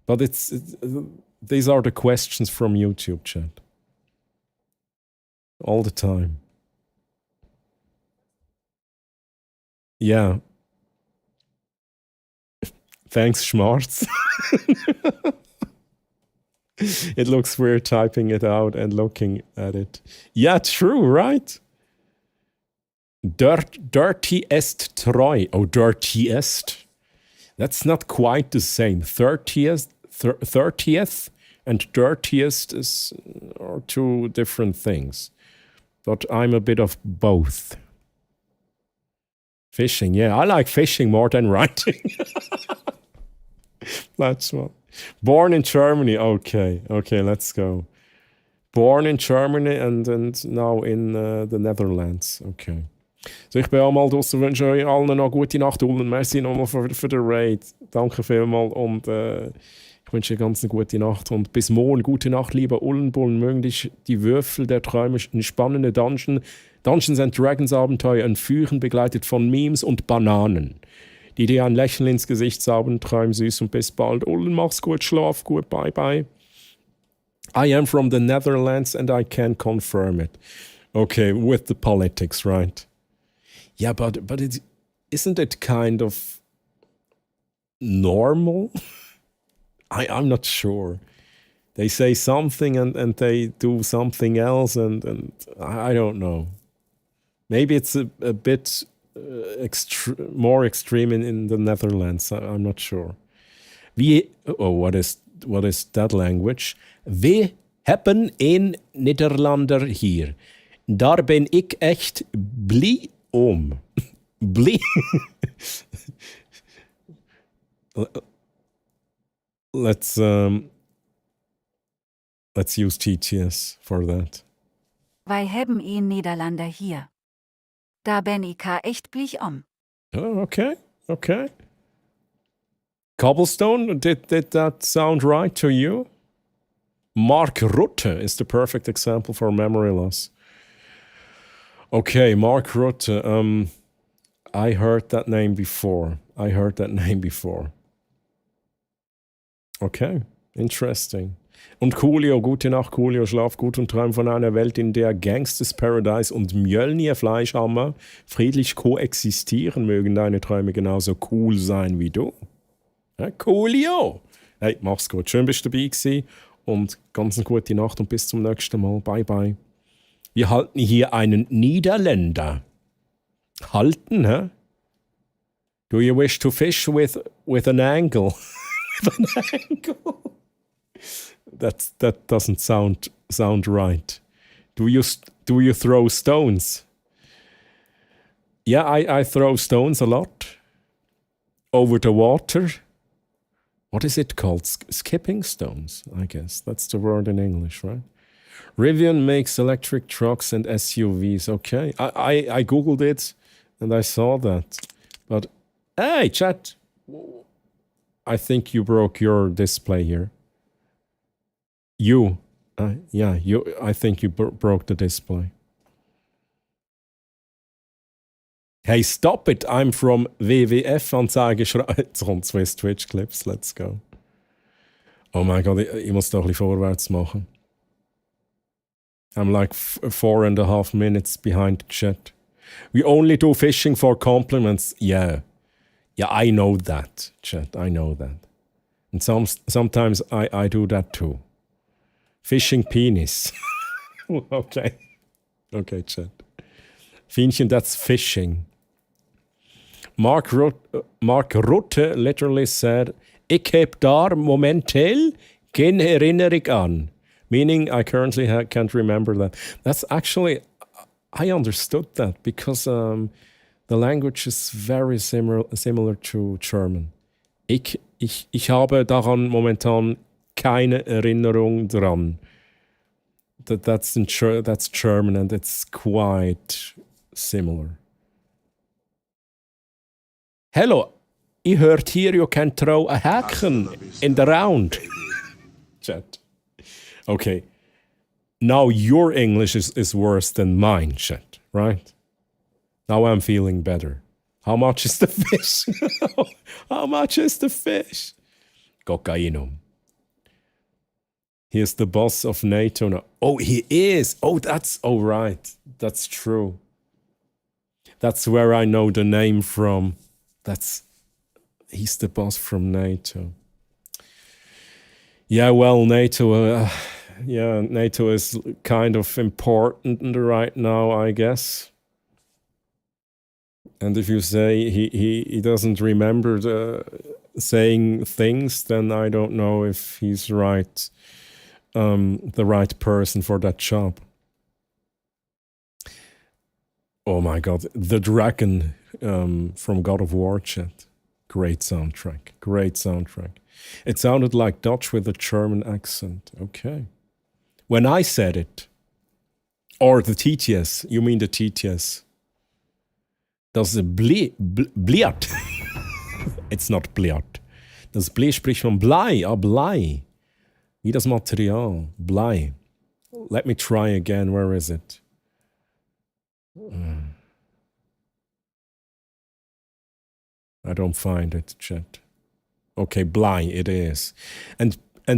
But these are the questions from YouTube chat. All the time. Yeah. Thanks, Schmarz. It looks weird typing it out and looking at it. Yeah, true, right? Dirtiest treu. Oh, dirtiest. That's not quite the same. 30th and dirtiest are two different things. But I'm a bit of both. Fishing, yeah, I like fishing more than writing. That's what. Born in Germany, okay, let's go. Born in Germany and now in the Netherlands, okay. So, ich bin auch mal draussen, wünsche euch allen noch gute Nacht, Ullen. Merci nochmal für den Raid. Danke vielmals und ich wünsche euch ganz eine gute Nacht und bis morgen. Gute Nacht, lieber Ullenbullen. Mögen dich die Würfel der Träume in spannende Dungeons and Dragons Abenteuer entführen, begleitet von Memes und Bananen, die dir ein Lächeln ins Gesicht zaubern. Träum süß und bis bald. Ullen, mach's gut, schlaf gut, bye bye. I am from the Netherlands and I can confirm it. Okay, with the politics, right? Yeah, but isn't it kind of normal? I'm not sure. They say something and they do something else and I don't know. Maybe it's a bit more extreme in the Netherlands. I'm not sure. What is that language? We hebben een Nederlander hier. Daar ben ik echt blij om. Blij. Let's use TTS for that. Wij hebben een Nederlander hier. Daar ben ik echt blij om. Oh, okay. Cobblestone, did that sound right to you? Mark Rutte is the perfect example for memory loss. Okay, Mark Rutte. I heard that name before. Okay, interesting. Und Coolio, gute Nacht, Coolio, schlaf gut und träum von einer Welt, in der Gangsters Paradise und Mjölnir Fleischhammer friedlich koexistieren. Mögen deine Träume genauso cool sein wie du. Ja, Coolio! Hey, mach's gut. Schön, bist du dabei gewesen. Und ganz eine gute Nacht und bis zum nächsten Mal. Bye, bye. Wir halten hier einen Niederländer. Halten, hä? Do you wish to fish with an angle? With an angle? That doesn't sound right. Do you throw stones? Yeah, I throw stones a lot. Over the water. What is it called? Skipping stones, I guess. That's the word in English, right? Rivian makes electric trucks and SUVs. Okay. I Googled it and I saw that. But, hey, chat. I think you broke your display here. I think you broke the display. Hey, stop it! I'm from WWF-Anzeige. Jetzt kommt Swiss Twitch-Clips. Let's go. Oh mein Gott, ich muss doch ein bisschen vorwärts machen. I'm like 4.5 minutes behind the chat. We only do fishing for compliments. Yeah, I know that, chat. I know that. And sometimes I do that too. Fishing penis. Okay, chat. Fienchen, that's fishing. Mark Rutte literally said, ik heb daar momenteel geen herinnering aan. Meaning, I currently can't remember that. That's actually, I understood that because the language is very similar to German. Ich habe daran momentan keine Erinnerung dran. That's German and it's quite similar. Hello, I heard here you can throw a Häkchen in the round. Chat. Okay. Now your English is worse than mine, chat, right? Now I'm feeling better. How much is the fish? How much is the fish? Cocainum. He is the boss of NATO now. Oh, he is. Oh, right. That's true. That's where I know the name from. He's the boss from NATO. Yeah, well, NATO is kind of important right now, I guess. And if you say he doesn't remember saying things, then I don't know if he's right the right person for that job. Oh my God, The Dragon from God of War, chat. Great soundtrack. Great soundtrack. It sounded like Dutch with a German accent. Okay. When I said it, or the TTS, you mean the TTS. Das Bliat. It's not Bliat. Das Blei spricht von Blei. Ah, Blei. Wie das Material. Blei. Let me try again. Where is it? I don't find it, chat. Okay, Blei, it is. And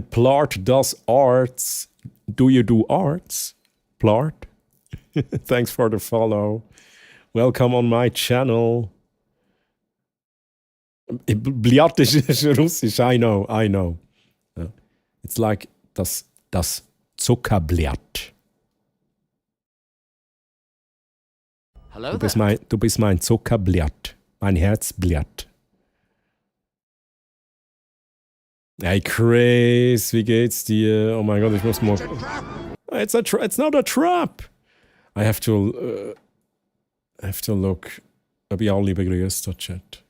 Plart does arts. Do you do arts, Plart? Thanks for the follow. Welcome on my channel. Bliat is Russisch, I know. It's like das Zuckerblatt. Hello Du bist mein Zuckerblatt, mein Herzblatt. Hey Chris, wie geht's dir? Oh mein Gott, ich muss mal... It's not a trap. I have to look, ob ich alle begrüßt habe, Chat.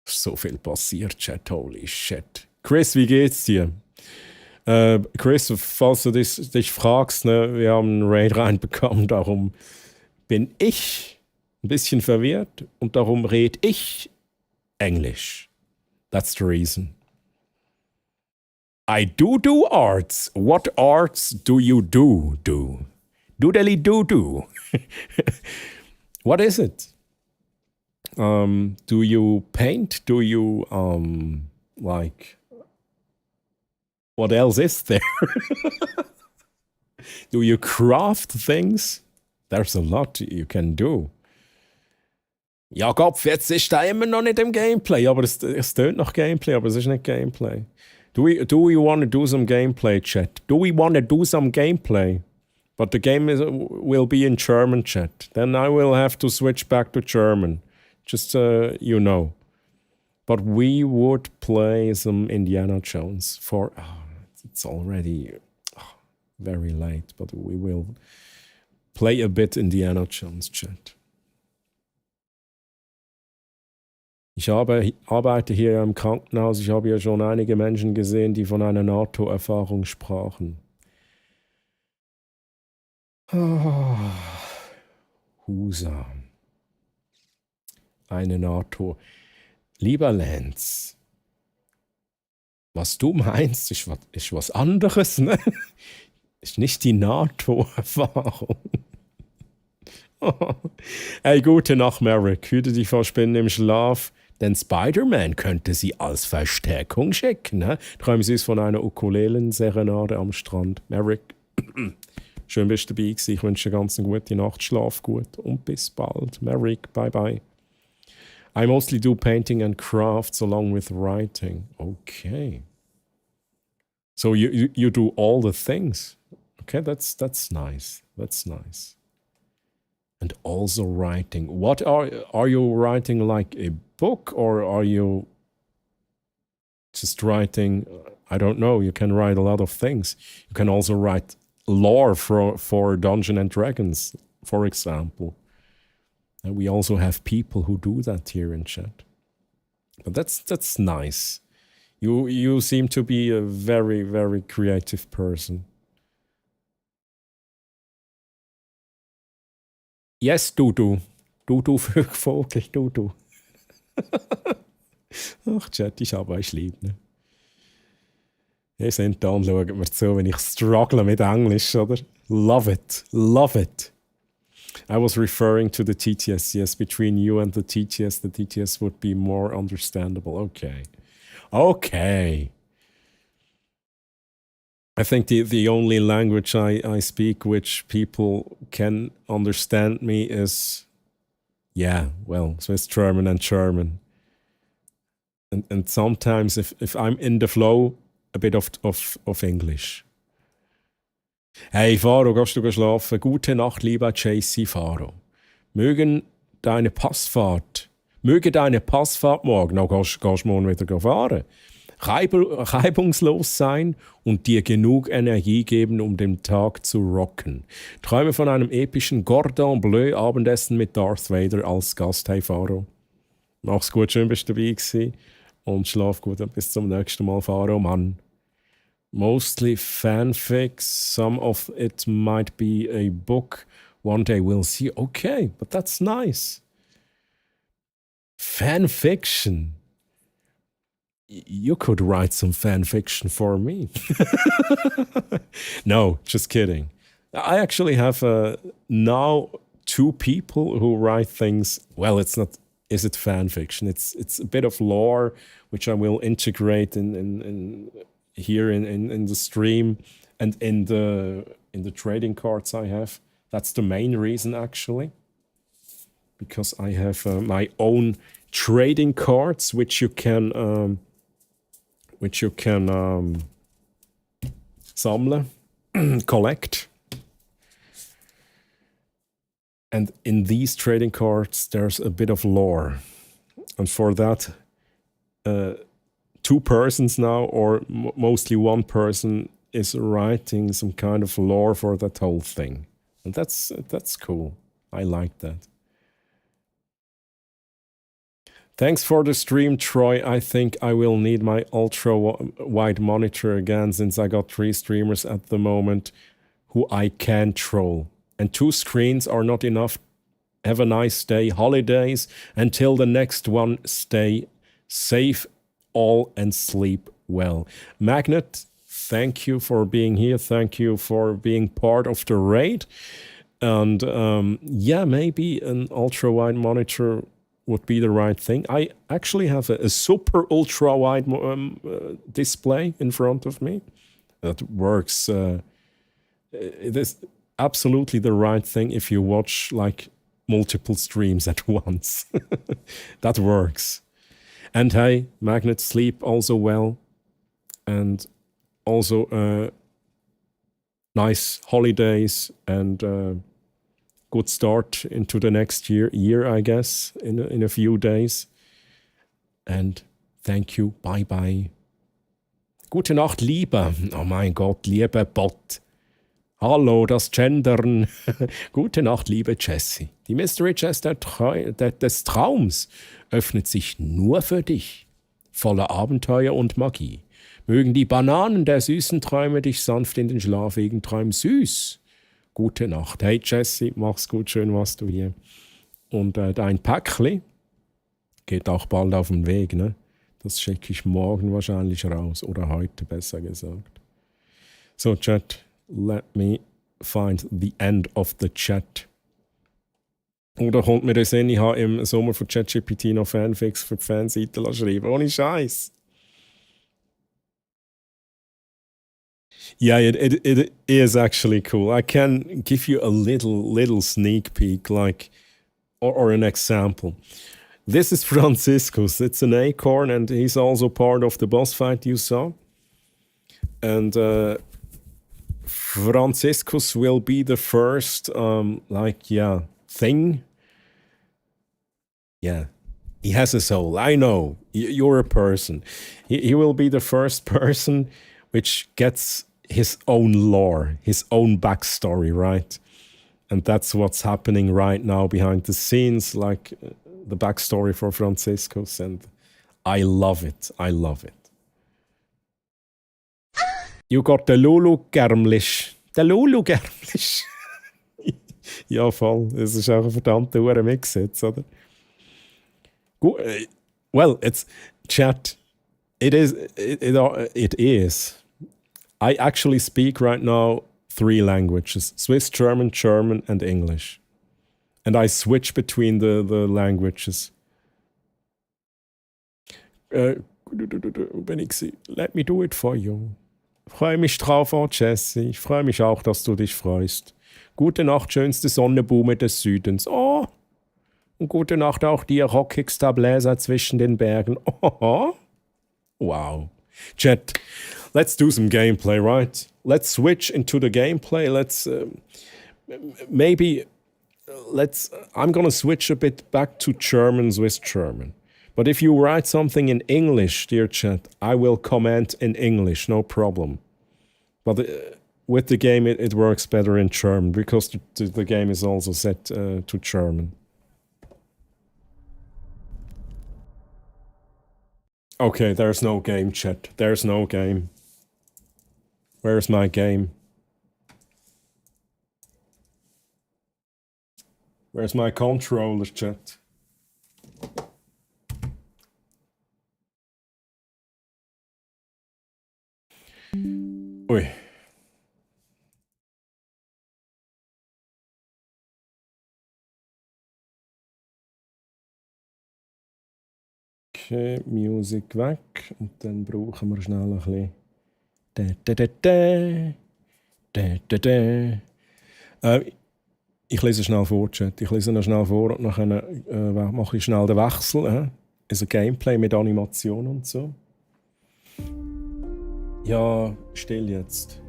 So viel passiert, Chat, holy shit. Chris, wie geht's dir? Chris, falls du dich fragst, ne, wir haben einen Raid reinbekommen, darum bin ich ein bisschen verwirrt und darum rede ich Englisch. That's the reason. I do arts. What arts do you do? Doodly-doo-doo. What is it? Do you paint? Do you, like... What else is there? Do you craft things? There's a lot you can do. Ja, Kopf, jetzt ist da immer noch nicht im Gameplay, aber es tönt nach Gameplay, aber es ist nicht Gameplay. Do we want to do some gameplay, chat? Do we want to do some gameplay? But the game will be in German, chat. Then I will have to switch back to German. Just, you know. But we would play some Indiana Jones for... it's already very late, but we will play a bit Indiana Jones, chat. Ich arbeite hier im Krankenhaus. Ich habe ja schon einige Menschen gesehen, die von einer NATO-Erfahrung sprachen. Husa. Eine NATO. Lieber Lance, was du meinst, ist was anderes, ne? Ist nicht die NATO-Erfahrung. Hey, gute Nacht, Merrick. Hüte dich vor Spinnen im Schlaf, denn Spider-Man könnte sie als Verstärkung schicken. Ne? Träumen Sie es von einer Ukulelen-Serenade am Strand. Merrick, schön bist du dabei gewesen. Ich wünsche dir ganz eine gute Nacht, schlaf gut und bis bald. Merrick, bye bye. I mostly do painting and crafts along with writing. Okay. So you do all the things. Okay, that's nice. That's nice. And also writing. What are you writing, like a book, or are you just writing? I don't know. You can write a lot of things. You can also write lore for Dungeons and Dragons, for example. And we also have people who do that here in chat. But that's nice. You seem to be a very, very creative person. Yes, Dudu. Dudu Vogel, Dudu. Ach, Chat, ich habe euch lieb, ne? Ihr seid da und schaut mir zu, wenn ich struggle mit Englisch, oder? Love it. Love it. I was referring to the TTS. Yes, between you and the TTS would be more understandable. Okay. Okay. I think the only language I speak which people can understand me is, yeah, well, Swiss German and German. And sometimes if I'm in the flow, a bit of English. Hey Faro, gehst du schlafen? Gute Nacht, lieber JC Faro. Mögen deine Passfahrt Möge deine Passfahrt morgen, noch gehst du morgen wieder fahren, reibungslos sein und dir genug Energie geben, um den Tag zu rocken. Träume von einem epischen Cordon Bleu Abendessen mit Darth Vader als Gast. Hey Faro, mach's gut, schön bist du dabei gewesen und schlaf gut und bis zum nächsten Mal, Faro, Mann. Mostly fanfics, some of it might be a book. One day we'll see. Okay, but that's nice. Fanfiction. You could write some fanfiction for me. No, just kidding. I actually have now 2 people who write things. Well, it's not. Is it fanfiction? It's a bit of lore which I will integrate in here in the stream and in the trading cards I have. That's the main reason actually, because I have my own trading cards which you can sammeln, collect. And in these trading cards there's a bit of lore, and for that 2 persons now, or mostly 1 person, is writing some kind of lore for that whole thing. And that's cool. I like that. Thanks for the stream, Troy. I think I will need my ultra-wide monitor again, since I got 3 streamers at the moment who I can troll. And 2 screens are not enough. Have a nice day. Holidays. Until the next one, stay safe all and sleep well. Magnet, thank you for being here. Thank you for being part of the raid. And yeah, maybe an ultra-wide monitor would be the right thing. I actually have a super ultra-wide display in front of me that works. It is absolutely the right thing if you watch like multiple streams at once. That works. And hey, Magnet, sleep also well. And also nice holidays and good start into the next year, I guess, in a few days. And thank you. Bye bye. Gute Nacht, Liebe. Oh mein Gott, liebe Bot. Hallo, das Gendern. Gute Nacht, liebe Jessie. Die Mystery Chest des Traums öffnet sich nur für dich, voller Abenteuer und Magie. Mögen die Bananen der süßen Träume dich sanft in den Schlaf wiegen, träum süß. Gute Nacht. Hey Jessie, mach's gut, schön warst du hier. Und dein Päckli geht auch bald auf den Weg, ne? Das schicke ich morgen wahrscheinlich raus, oder heute besser gesagt. So, Chat. Let me find the end of the chat. Oder kommt mir das Sinn, ich habe im Sommer von ChatGPT noch Fanfics für die Fanseite schreiben. Ohne Scheiß. Yeah, it is actually cool. I can give you a little sneak peek, like, or an example. This is Franciscus. It's an acorn, and he's also part of the boss fight you saw. And Franciscus will be the first, thing. Yeah, he has a soul. I know, you're a person. He will be the first person which gets his own lore, his own backstory, right? And that's what's happening right now behind the scenes, like the backstory for Franciscus. And I love it. I love it. You got the Lulu Germlisch. Der Lulu Germlisch. Ja, voll. Das ist auch ein verdammter Mix jetzt, oder? Gut. Well, it's chat. It is. I actually speak right now 3 languages: Swiss, German, and English. And I switch between the languages. Let me do it for you. Ich freue mich drauf, Jessie. Ich freue mich auch, dass du dich freust. Gute Nacht, schönste Sonnenblume des Südens. Oh! Und gute Nacht auch dir, rockigster Bläser zwischen den Bergen. Oh! Wow. Chat, let's do some gameplay, right? Let's switch into the gameplay. Let's maybe I'm gonna switch a bit back to German, Swiss German. But if you write something in English, dear chat, I will comment in English, no problem. But with the game, it works better in German because the game is also set to German. Okay, there's no game, chat. There's no game. Where's my game? Where's my controller, chat? Ui. Okay, Musik weg. Und dann brauchen wir schnell ein bisschen. Ich lese schnell vor, Chat. Ich lese noch schnell vor und nachher mache ich schnell den Wechsel. Also Gameplay mit Animation und so. Ja, still jetzt.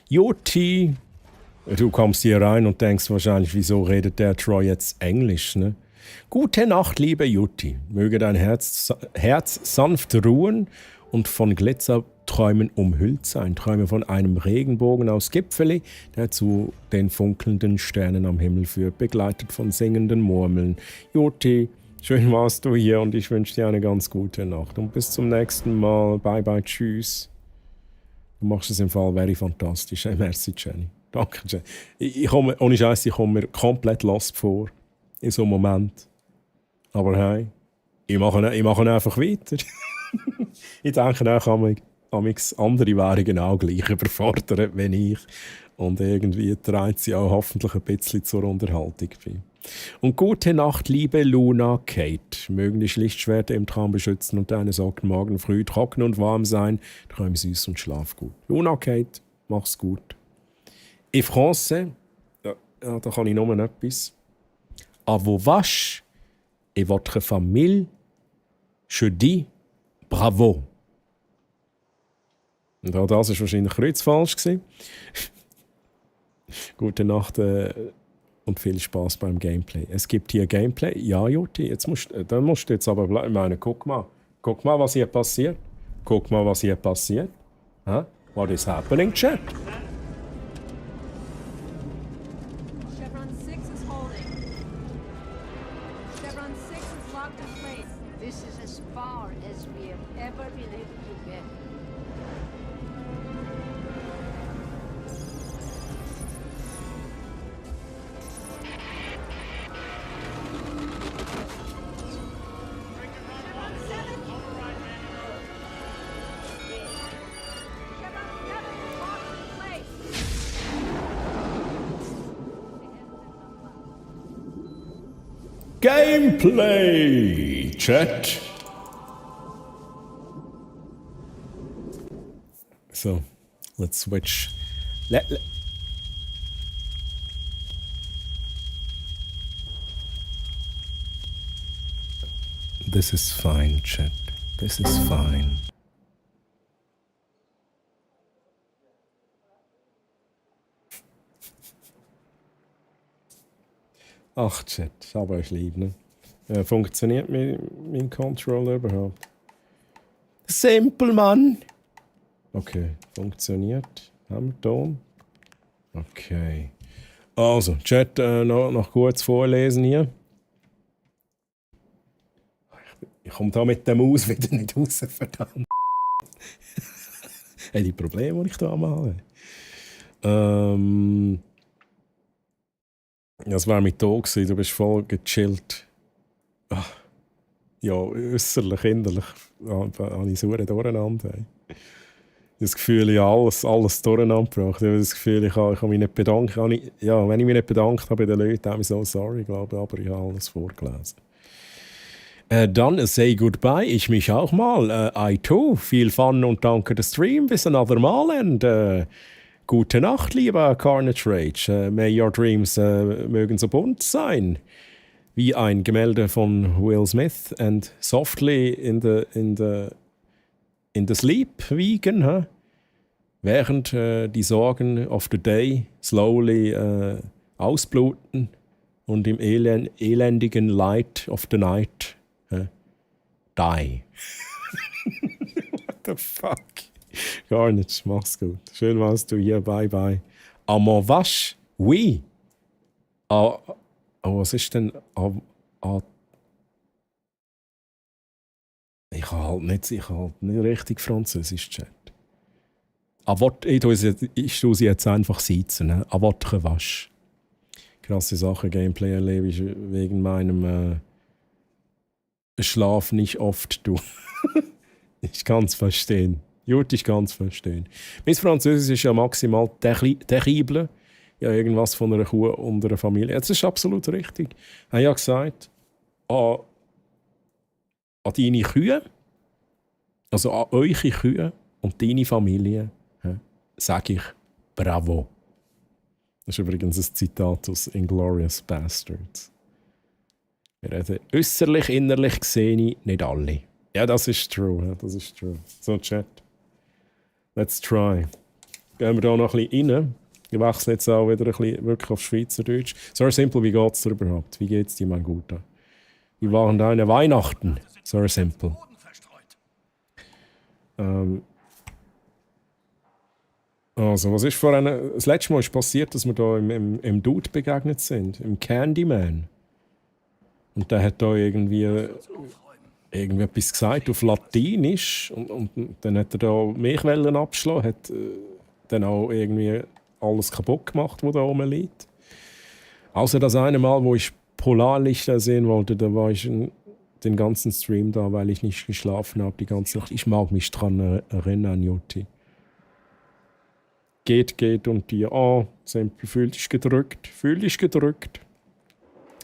Juti, du kommst hier rein und denkst wahrscheinlich, wieso redet der Troy jetzt Englisch, ne? Gute Nacht, liebe Juti. Möge dein Herz sanft ruhen und von Glitzerträumen umhüllt sein. Träume von einem Regenbogen aus Gipfeli, der zu den funkelnden Sternen am Himmel führt, begleitet von singenden Murmeln. Juti, schön warst du hier und ich wünsche dir eine ganz gute Nacht. Und bis zum nächsten Mal. Bye, bye, tschüss. Du machst es im Fall very fantastisch. Hey, merci, Jenny. Danke, Jenny. Ohne Scheiß, ich komme mir komplett lost vor. In so einem Moment. Aber hey, ich mache einfach weiter. Ich denke auch, andere wären genau gleich überfordert wie ich. Und irgendwie trägt sie auch hoffentlich ein bisschen zur Unterhaltung bei. Und gute Nacht, liebe Luna Kate. Mögen die Lichtschwerter im Traum beschützen und deine Socken morgen früh trocken und warm sein. Träum süß und schlaf gut. Luna Kate, mach's gut. In Français, da kann ich nur etwas. À vos vaches et votre famille, je dis bravo. Und auch das war wahrscheinlich kreuzfalsch. Gute Nacht und viel Spaß beim Gameplay. Es gibt hier Gameplay. Ja, Juti, dann musst du jetzt aber bleiben. Ich meine, guck mal, was hier passiert. Guck mal, was hier passiert. Huh? What is happening, chat? Chevron 6 is holding. Chevron 6 is locked in place. This is as far as we have ever been able to get. Gameplay, chat. So, let's switch. This is fine, chat. This is fine. Ach, Chat, aber ich liebe, ne? Funktioniert mein Controller überhaupt? Simpel, Mann! Okay, funktioniert. Haben wir Ton? Okay. Also, Chat, noch kurz vorlesen hier. Ich komme da mit der Maus wieder nicht raus, verdammt. Hey, die Probleme, die ich da mache. Das war mit da gewesen, du bist voll gechillt. Ach, ja, äußerlich, innerlich habe ich sauer durcheinander. Hey. Das Gefühl, ich habe alles durcheinander gebracht. Ich habe das Gefühl, ich kann mich nicht bedanken. Wenn ich mich nicht bedankt habe bei den Leuten, habe ich so sorry, glaube ich, aber ich habe alles vorgelesen. Dann say goodbye, ich mich auch mal. I too, viel Fun und danke der Stream. Bis another Mal and gute Nacht, lieber Carnage Rage. May your dreams mögen so bunt sein. Wie ein Gemälde von Will Smith and softly in the sleep wiegen. Huh? während die Sorgen of the day slowly ausbluten und im elendigen Light of the night die. What the fuck? Gar nicht, mach's gut. Schön warst du hier, bye bye. Amon was? Oui. Was ist denn... Ich kann halt nicht richtig Französisch, Chat. Ich tue sie jetzt einfach sitzen. Ne? Avotre wasch. Krasse Sache, Gameplay erlebe ich wegen meinem Schlaf nicht oft. Du. Ich kann es verstehen. Gut, ich kann es verstehen. Mein Französisch ist ja maximal terrible. Ja, irgendwas von einer Kuh und einer Familie. Das ist absolut richtig. Ich habe ja gesagt, an deine Kühe, also an eure Kühe und deine Familie, sage ich Bravo. Das ist übrigens ein Zitat aus Inglourious Bastards. Wir reden äußerlich, innerlich gesehen, nicht alle. Ja, das ist true. Ja, das ist true. So, Chat. Let's try. Gehen wir da noch ein bisschen rein. Ich wechsle jetzt auch wieder ein bisschen wirklich auf Schweizerdeutsch. So simpel, wie geht es dir überhaupt? Wie geht es dir, mein Guter? Wie waren deine Weihnachten? So simpel. Also, was ist das letzte Mal ist passiert, dass wir da im Dude begegnet sind, im Candyman. Und der hat da irgendwie etwas gesagt auf Latinisch und dann hat er da Milchwellen abgeschlagen, hat dann auch irgendwie alles kaputt gemacht, was da oben liegt. Außer das eine Mal, wo ich Polarlichter sehen wollte, da war ich den ganzen Stream da, weil ich nicht geschlafen habe die ganze Nacht. Ich mag mich dran erinnern, Jutti. Geht und die Simpel, fühl dich gedrückt.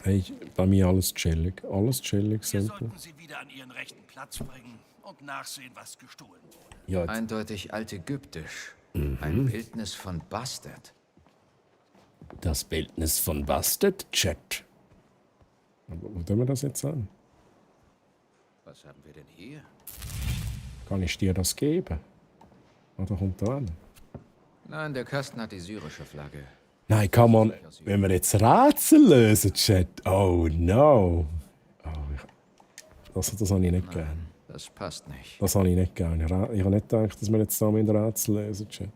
Hey, bei mir alles chillig, Simpel. Sollten Sie wieder an Ihren rechten Platz bringen und nachsehen, was gestohlen wurde. Ja, Eindeutig altägyptisch. Ein Bildnis von Bastard. Das Bildnis von Bastard, Chat. Wo tun wir das jetzt an? Was haben wir denn hier? Kann ich dir das geben? Oder kommt da an? Nein, der Kasten hat die syrische Flagge. Nein, kann man, wenn wir jetzt Rätsel lösen, Chat. Oh no. Das habe ich nicht gern. Das passt nicht. Das habe ich nicht gern. Ich habe nicht gedacht, dass wir jetzt da mit Rätsel lösen, Chat.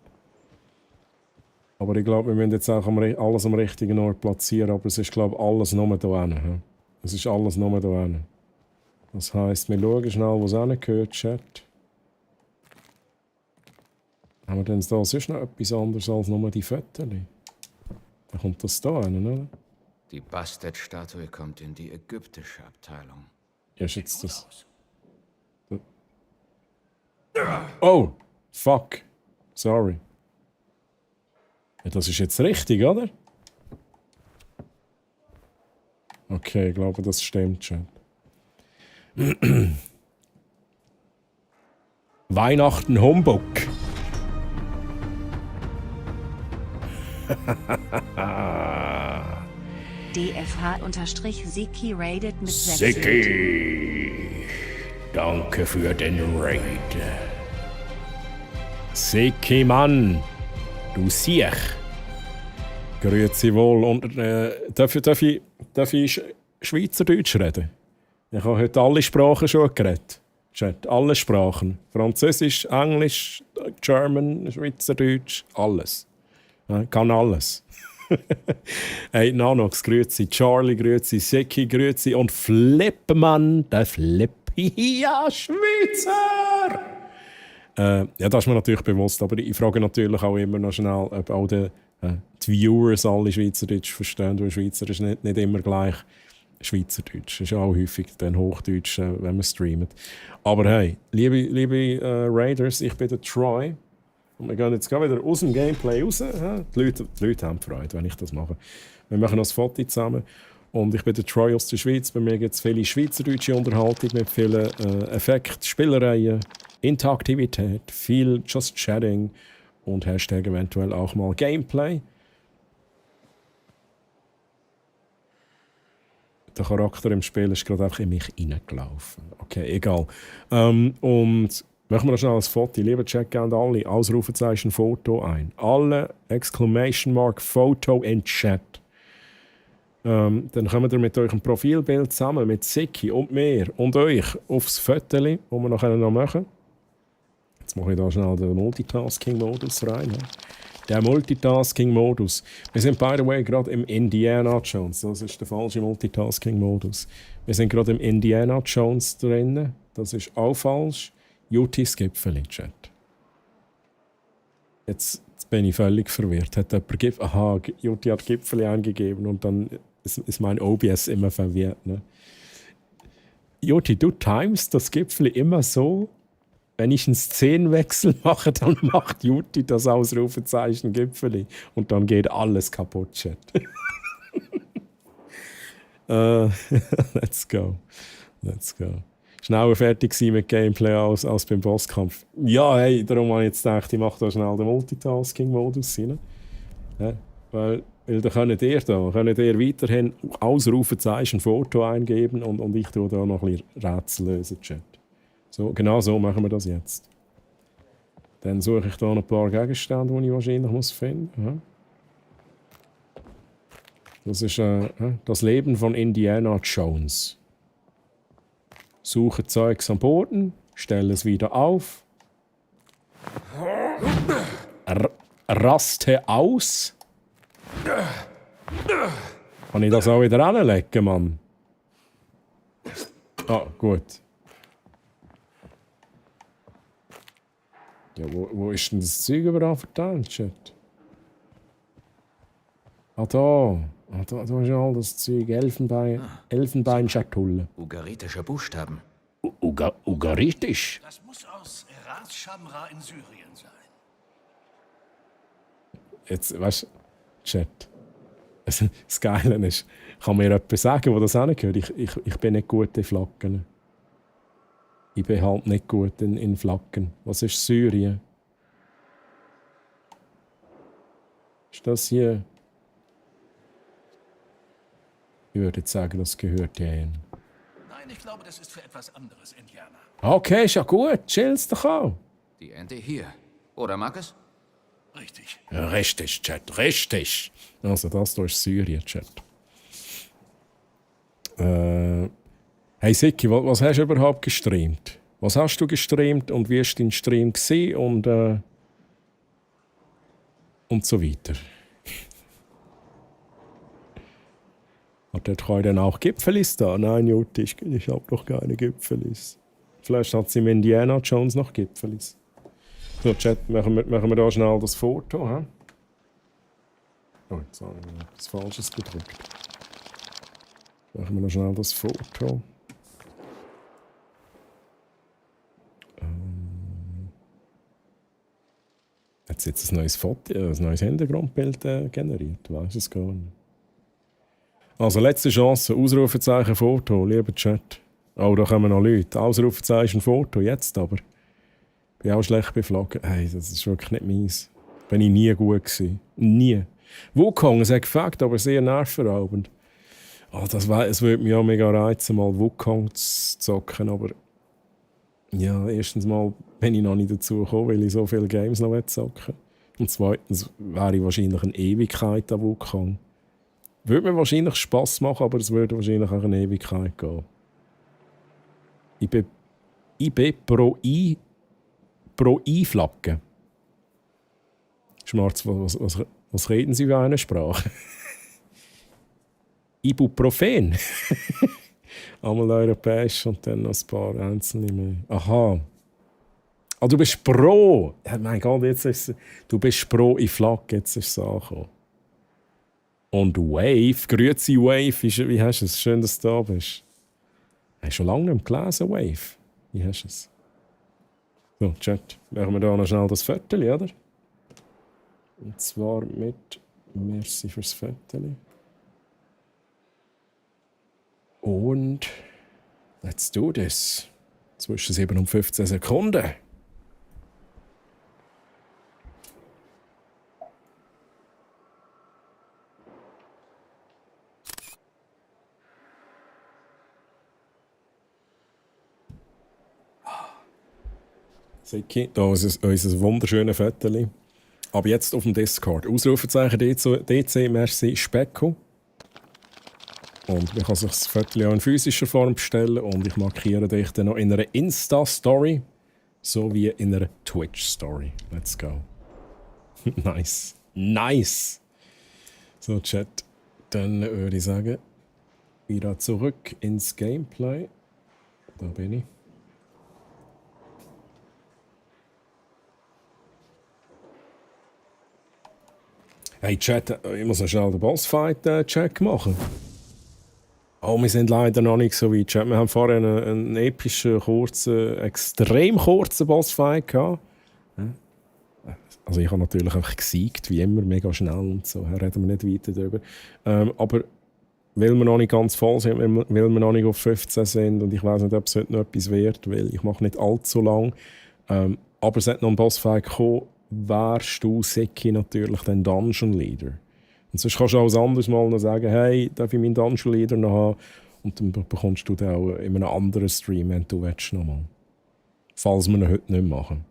Aber ich glaube, wir müssen jetzt auch alles am richtigen Ort platzieren. Aber es ist, glaube ich, alles nur da hin. Es ist alles nur da hin. Das heisst, wir schauen schnell, wo es hingehört, Chat. Haben wir denn da sonst noch etwas anderes als nur die Fotos? Dann kommt das da hin, oder? Die Bastard-Statue kommt in die ägyptische Abteilung. Ja, ist jetzt das... Oh! Fuck! Sorry. Ja, das ist jetzt richtig, oder? Okay, ich glaube, das stimmt schon. Weihnachten Humbug. DFH-Siki rated mit 6. Siki! Danke für den Raid. Siki, Mann! Du Siech! Grüezi wohl. Und, darf ich Schweizerdeutsch reden? Ich habe heute alle Sprachen schon geredet. Chat, alle Sprachen. Französisch, Englisch, German, Schweizerdeutsch, alles. Ich kann alles. Hey, Nanox, grüezi. Charlie, grüezi. Seki, grüezi. Und Flipmann, der Flip. Ja, Schweizer! Ja, das ist mir natürlich bewusst, aber ich frage natürlich auch immer noch schnell, ob auch die Viewers alle Schweizerdeutsch verstehen, weil Schweizer ist nicht immer gleich Schweizerdeutsch. Das ist auch häufig dann Hochdeutsch, wenn man streamt. Aber hey, liebe Raiders, ich bin der Troy. Und wir gehen jetzt wieder aus dem Gameplay raus. Die Leute haben Freude, wenn ich das mache. Wir machen noch ein Foto zusammen. Und ich bin der Troy aus der Schweiz. Bei mir gibt es viele schweizerdeutsche Unterhaltung mit vielen Effekten, Spielereien, Interaktivität, viel Just Chatting und Hashtag eventuell auch mal Gameplay. Der Charakter im Spiel ist gerade einfach in mich reingelaufen. Okay, egal. Und Machen wir noch schnell ein Foto. Lieber Chat, gerne alle. Ausrufezeichen Foto ein. Alle Exclamation Mark Foto in Chat. Dann kommen wir mit eurem Profilbild zusammen, mit Siki und mir und euch aufs Foto, das wir noch machen können. Jetzt mache ich da schnell den Multitasking-Modus rein. Der Multitasking-Modus. Wir sind, by the way, gerade im Indiana Jones. Das ist der falsche Multitasking-Modus. Wir sind gerade im Indiana Jones drin. Das ist auch falsch. Jutis Gipfeli, Chat. Jetzt bin ich völlig verwirrt. Hat jemand Aha, Juti hat Gipfeli eingegeben und dann ist mein OBS immer verwirrt. Ne? Juti, du timest das Gipfeli immer so, wenn ich einen Szenenwechsel mache, dann macht Juti das Ausrufezeichen Gipfeli und dann geht alles kaputt, Chat. Let's go. Let's go. Schneller fertig sein mit Gameplay als beim Bosskampf. Ja, hey, darum habe ich jetzt gedacht, ich mache da schnell den Multitasking-Modus rein. Ja, weil da könnt ihr weiterhin Ausrufezeichen Foto eingeben und ich tue da noch ein bisschen Rätsel lösen, Chat. So, genau so machen wir das jetzt. Dann suche ich da noch ein paar Gegenstände, die ich wahrscheinlich finden muss. Das ist das Leben von Indiana Jones. Suche Zeugs am Boden, stelle es wieder auf. Raste aus. Kann ich das auch wieder anlegen, Mann? Ah, gut. Ja, wo ist denn das Zeug überall verteilt, Chat? Da ist ja all das Zeug. Elfenbeinschatulle. Ugaritische Buchstaben. Ugaritisch? Das muss aus Ras Shamra in Syrien sein. Jetzt, weißt du, Chat. Das Geile ist, kann mir jemand sagen, der das hingehört? Ich bin nicht gut in Flaggen. Ich bin halt nicht gut in Flaggen. Was ist Syrien? Ist das hier? Ich würde jetzt sagen, das gehört hierhin. Nein, ich glaube, das ist für etwas anderes, Indianer. Okay, ist ja gut. Chill's doch auch. Die Ente hier. Oder, Marcus? Richtig. Ja, richtig, Chat. Richtig. Also das hier ist Syrien, Chat. Hey Siki, was hast du überhaupt gestreamt? Was hast du gestreamt und wie war dein Stream gewesen und so weiter? Hat der Treu denn auch Gipfelis da? Nein, Jutti, ich habe noch keine Gipfelis. Vielleicht hat sie im Indiana Jones noch Gipfelis. So, Chat, machen wir da schnell das Foto. He? Oh, jetzt habe ich etwas Falsches gedrückt. Machen wir noch schnell das Foto. Hat jetzt ein neues Foto, ein neues Hintergrundbild generiert? Weiß es gar nicht. Also, letzte Chance, Ausrufezeichen Foto, lieber Chat. Oh, da kommen noch Leute. Ausrufezeichen Foto, jetzt aber. Ich bin auch schlecht bei Flaggen. Hey, das ist wirklich nicht meins. Bin ich nie gut gewesen. Nie. Wukong, es hat gefällt, aber sehr nervenraubend. Oh, es würde mich auch mega reizen, mal Wukong zu zocken, aber ja, erstens mal bin ich noch nicht dazu gekommen, weil ich so viele Games noch zocken will. Und zweitens wäre ich wahrscheinlich eine Ewigkeit an Wukong. Würde mir wahrscheinlich Spass machen, aber es würde wahrscheinlich auch eine Ewigkeit gehen. Ich bin pro I-Flagge. Schmarz, was reden Sie für eine Sprache? Ibuprofen. Einmal europäisch und dann noch ein paar einzelne mehr. Aha. Ah, du bist pro. Ja, mein Gott, du bist pro in Flagge, jetzt ist es angekommen. Und Wave, grüezi Wave, wie hast du es? Schön, dass du da bist. Hast du schon lange nicht mehr gelesen, Wave? Wie hast du es? So, Chat, machen wir da noch schnell das Viertel, oder? Und zwar mit Merci fürs Viertel. Und let's do this. Zwischen 7 und 15 Sekunden. Siki, da ist unser wunderschönes Foto. Aber jetzt auf dem Discord. Ausrufezeichen DC, merci, Specko. Und man kann sich das Foto auch in physischer Form bestellen. Und ich markiere dich dann noch in einer Insta-Story. Sowie in einer Twitch-Story. Let's go. Nice. Nice! So, Chat. Dann würde ich sagen, wieder zurück ins Gameplay. Da bin ich. Hey Chat, ich muss noch schnell den Bossfight-Check machen. Oh, wir sind leider noch nicht so weit, Chat. Wir haben vorher einen epischen, kurzen, extrem kurzen Bossfight gehabt. Also ich habe natürlich einfach gesiegt, wie immer, mega schnell und so. Da reden wir nicht weiter darüber. Aber weil wir noch nicht ganz voll sind, weil wir noch nicht auf 15 sind und ich weiß nicht, ob es heute noch etwas wird, weil ich mache nicht allzu lang. Aber es hat noch ein Bossfight gekommen, wärst du, Seki, natürlich den Dungeon Leader. Und sonst kannst du auch ein anderes Mal noch sagen, hey, darf ich meinen Dungeon Leader noch haben? Und dann bekommst du den auch in einem anderen Stream, wenn du willst, nochmal. Falls wir ihn heute nicht machen.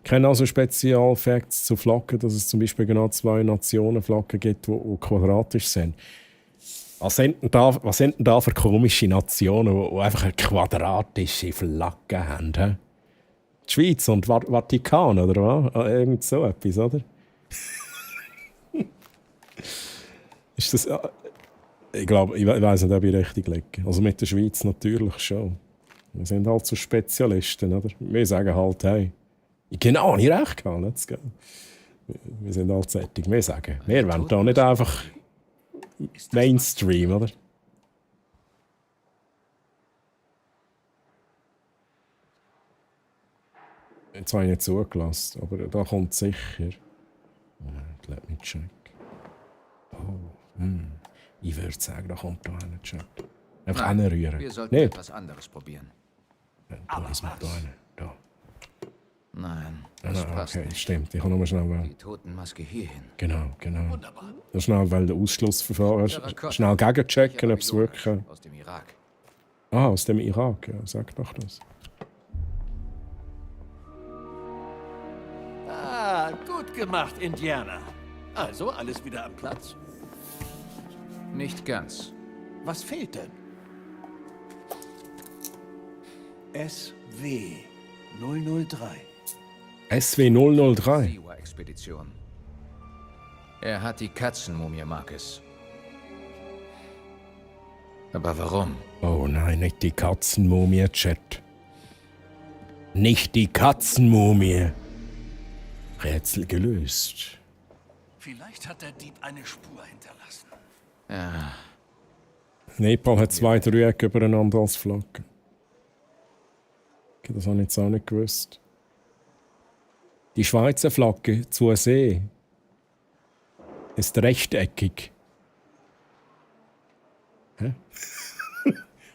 Ich kenne also Spezialfacts zu Flaggen, dass es zum Beispiel genau 2 Nationenflaggen gibt, die quadratisch sind. Was sind denn da für komische Nationen, die einfach eine quadratische Flagge haben? He? Die Schweiz und Vatikan, oder was? Irgend so etwas, oder? Ist das... Ich glaube, ich weiß nicht, ob ich richtig liege. Also mit der Schweiz natürlich schon. Wir sind halt so Spezialisten, oder? Wir sagen halt, hey, genau, nicht recht gehabt, let's go. Wir sind halt sättig. Wir sagen, wir wollen da nicht einfach Mainstream, oder? Jetzt habe ich nicht zugelassen, aber da kommt sicher. Let me check. Oh, ich würde sagen, da kommt da einer Chat. Einfach hinrühren. Wir sollten nicht etwas anderes probieren. Da ist noch da einer. Da. Nein, das passt okay, nicht. stimmt. Ich kann nur schnell... Die Totenmaske hierhin. Genau. Das schnell, weil der Ausschlussverfahren... Schnell gegenchecken, ob es wirklich... Aus dem Irak. Ah, aus dem Irak, ja. Sag doch das. Ah, gut gemacht, Indianer. Also, alles wieder am Platz? Nicht ganz. Was fehlt denn? SW 003. SW 003? Siwa-Expedition. Er hat die Katzenmumie, Marcus. Aber warum? Oh nein, nicht die Katzenmumie, Chat. Nicht die Katzenmumie. Rätsel gelöst. Vielleicht hat der Dieb eine Spur hinterlassen. Ja. Nepal hat 2 Dreiecke übereinander als Flagge. Okay, das habe ich jetzt auch nicht gewusst. Die Schweizer Flagge zur See ist rechteckig. Hä?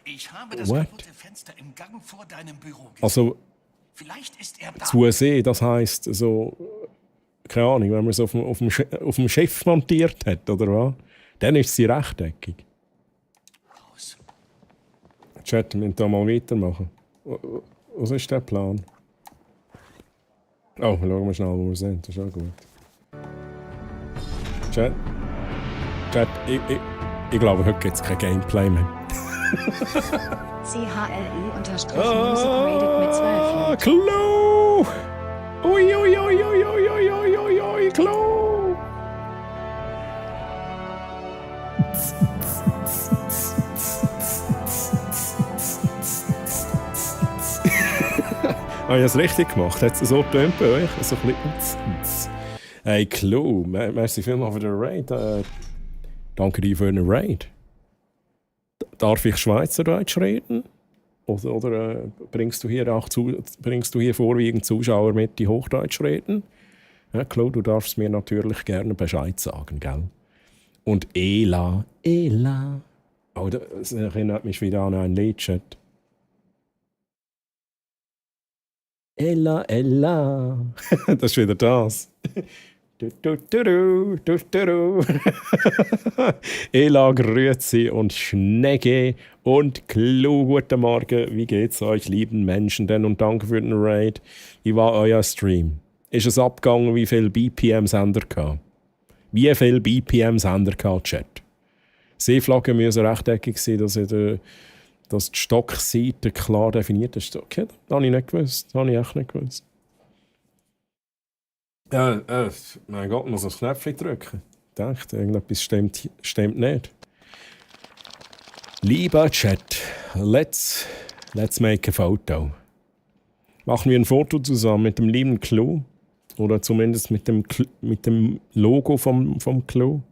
Ich habe das What? kaputte Fenster im Gang vor deinem Büro gesehen. Also, Vielleicht ist er da. zur See, das heisst so, keine Ahnung, wenn man es auf dem Schiff montiert hat, oder was? Dann ist sie rechteckig. Raus. Chat, wir müssen da mal weitermachen. Was ist der Plan? Oh, schauen wir schnell, wo wir sind. Das ist auch gut. Chat, ich glaube, heute gibt es kein Gameplay mehr. CHLI-Music rated mit 12. Klo! Ui, Klo! Habe ich das richtig gemacht? Hat es so getönt bei euch? So ein bisschen. Hey, Klo, merci vielmals für den Raid. Danke dir für den Raid. Darf ich Schweizerdeutsch reden? Oder bringst du hier vorwiegend Zuschauer mit, die Hochdeutsch reden? Ja, Klo, du darfst mir natürlich gerne Bescheid sagen, gell? Und Ela. Oh, das erinnert mich wieder an ein Liedchat. Ella. Das ist wieder das. Ela, Grüezi und Schnegge und Clou. Guten Morgen, wie geht's euch, lieben Menschen denn? Und danke für den Raid. Wie war euer Stream? Ist es abgegangen, wie viele BPMs habt ihr gehabt? Wie viele BPMs habt ihr gehabt, Chat? Seeflaggen müssen rechteckig sein, dass die Stockseite klar definiert ist. Okay, das habe ich nicht gewusst. Das habe ich echt nicht gewusst. Mein Gott, muss aufs Knöpfchen drücken. Ich dachte, irgendetwas stimmt nicht. Lieber Chat, let's make a photo. Machen wir ein Foto zusammen mit dem lieben Clou? Oder zumindest mit dem Logo vom Clou?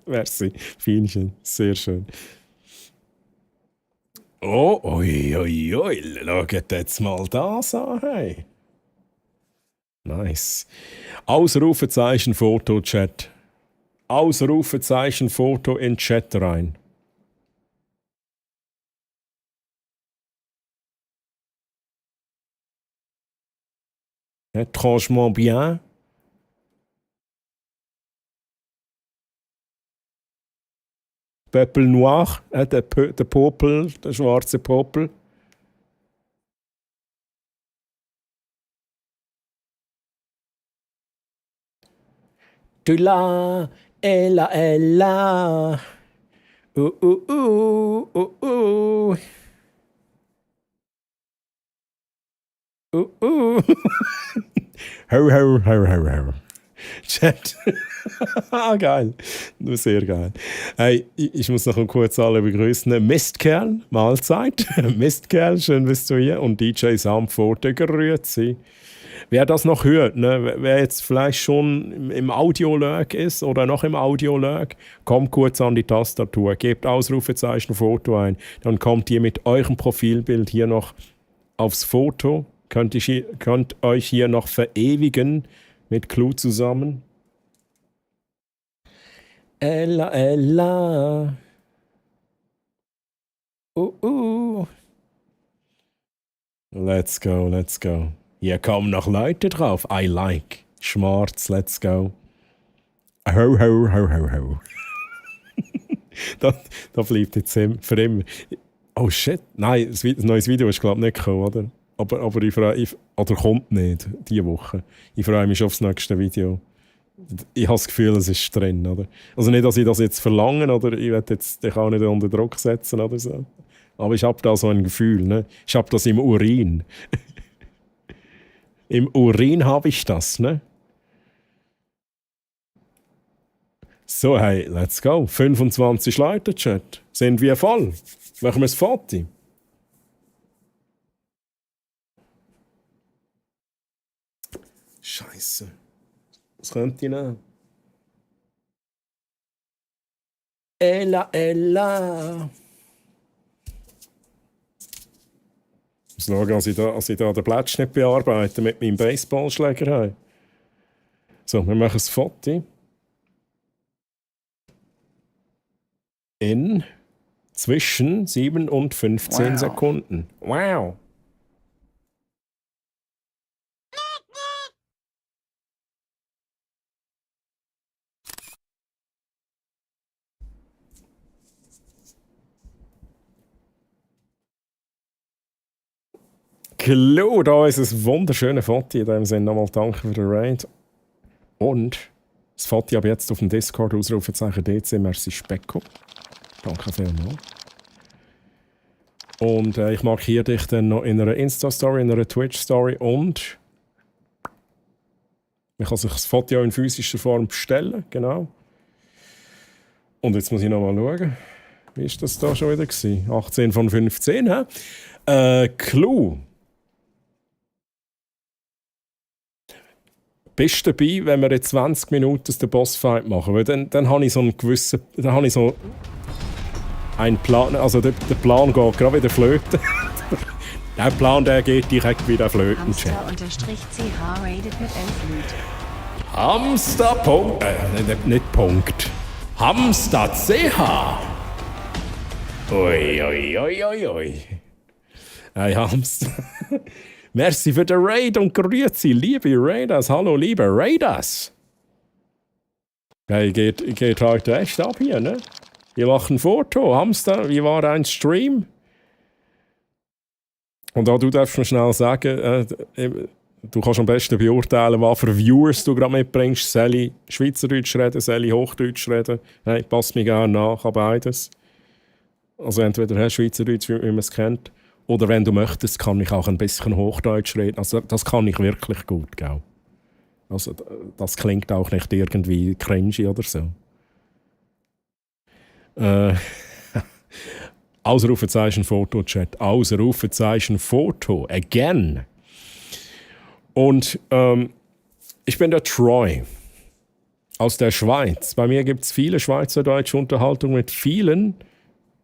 Merci, Fienchen, sehr schön. Oh, oi, schaut jetzt mal das an. Hey. Nice. Ausrufezeichen Foto, Chat. Ausrufezeichen Foto in Chat rein. Étrangement bien. Peuple noir, der Popel, der schwarze Popel. Tu la, ella, ella. Ho. Chat. Geil. Nur sehr geil. Hey, ich muss noch kurz alle begrüßen. Mistkerl, Mahlzeit. Mistkerl, schön bist du hier. Und DJ Sam Pfote, grüezi. Wer das noch hört, ne, wer jetzt vielleicht schon im Audio-Lurk ist oder noch im Audio-Lurk, kommt kurz an die Tastatur, gebt Ausrufezeichen Foto ein, dann kommt ihr mit eurem Profilbild hier noch aufs Foto, könnt euch hier noch verewigen mit Clou zusammen. Ella, ella. Let's go. Hier kommen noch Leute drauf. I like. Schwarz, let's go. Ho. Das bleibt jetzt für immer. Oh shit. Nein, ein neues Video ist glaube ich nicht gekommen, oder? Aber ich freue mich, oder kommt nicht, diese Woche. Ich freue mich aufs nächste Video. Ich habe das Gefühl, es ist drin, oder? Also nicht, dass ich das jetzt verlange, oder ich will jetzt dich auch nicht unter Druck setzen oder so. Aber ich habe da so ein Gefühl, ne? Ich habe das im Urin. Im Urin habe ich das, ne? So, hey, let's go. 25 Leute, Chat. Sind wir voll? Machen wir das Foto? Scheiße. Was könnte ich nehmen? Ella. Ich muss schauen, dass ich da den Plätsch nicht bearbeite mit meinem Baseballschläger. So, wir machen das Foto. In zwischen 7 und 15 Sekunden. Wow. Hallo, da ist ein wunderschönes Foto. In dem Sinne nochmal danke für den Raid. Und das Foto ab jetzt auf dem Discord, Ausrufezeichen DC, merci Specko. Danke vielmals. Und ich markiere dich dann noch in einer Insta-Story, in einer Twitch-Story und man kann sich das Foto auch in physischer Form bestellen, genau. Und jetzt muss ich noch mal schauen. Wie war das da schon wieder gewesen? 18 von 15, hä? Clou. Bist du dabei, wenn wir jetzt 20 Minuten den Bossfight machen? Weil dann habe ich so einen gewissen... Dann habe ich so einen Plan... Also der Plan geht gerade wieder flöten. Der Plan, der geht direkt wieder flöten. Hamster_CH rated mit 11 Loot. Hamster Punkt... nicht Punkt. Hamster CH. Ui. Hey Hamster. Merci für den Raid und grüezi, liebe Raiders. Hallo, liebe Raiders. Hey, geht heute echt ab hier, ne? Wir machen ein Foto. Hamster, wie war dein Stream? Und du darfst mir schnell sagen, du kannst am besten beurteilen, was für Viewers du gerade mitbringst. Soll ich Schweizerdeutsch reden, soll ich Hochdeutsch reden? Hey, passt mir gerne nach, an beides. Also entweder Schweizerdeutsch, wie man es kennt, oder wenn du möchtest, kann ich auch ein bisschen Hochdeutsch reden. Also das kann ich wirklich gut, gell? Also das klingt auch nicht irgendwie cringy oder so. Ausrufezeichen Foto-Chat. Ausrufezeichen Foto. Again. Und ich bin der Troy aus der Schweiz. Bei mir gibt es viele schweizerdeutsche Unterhaltung mit vielen,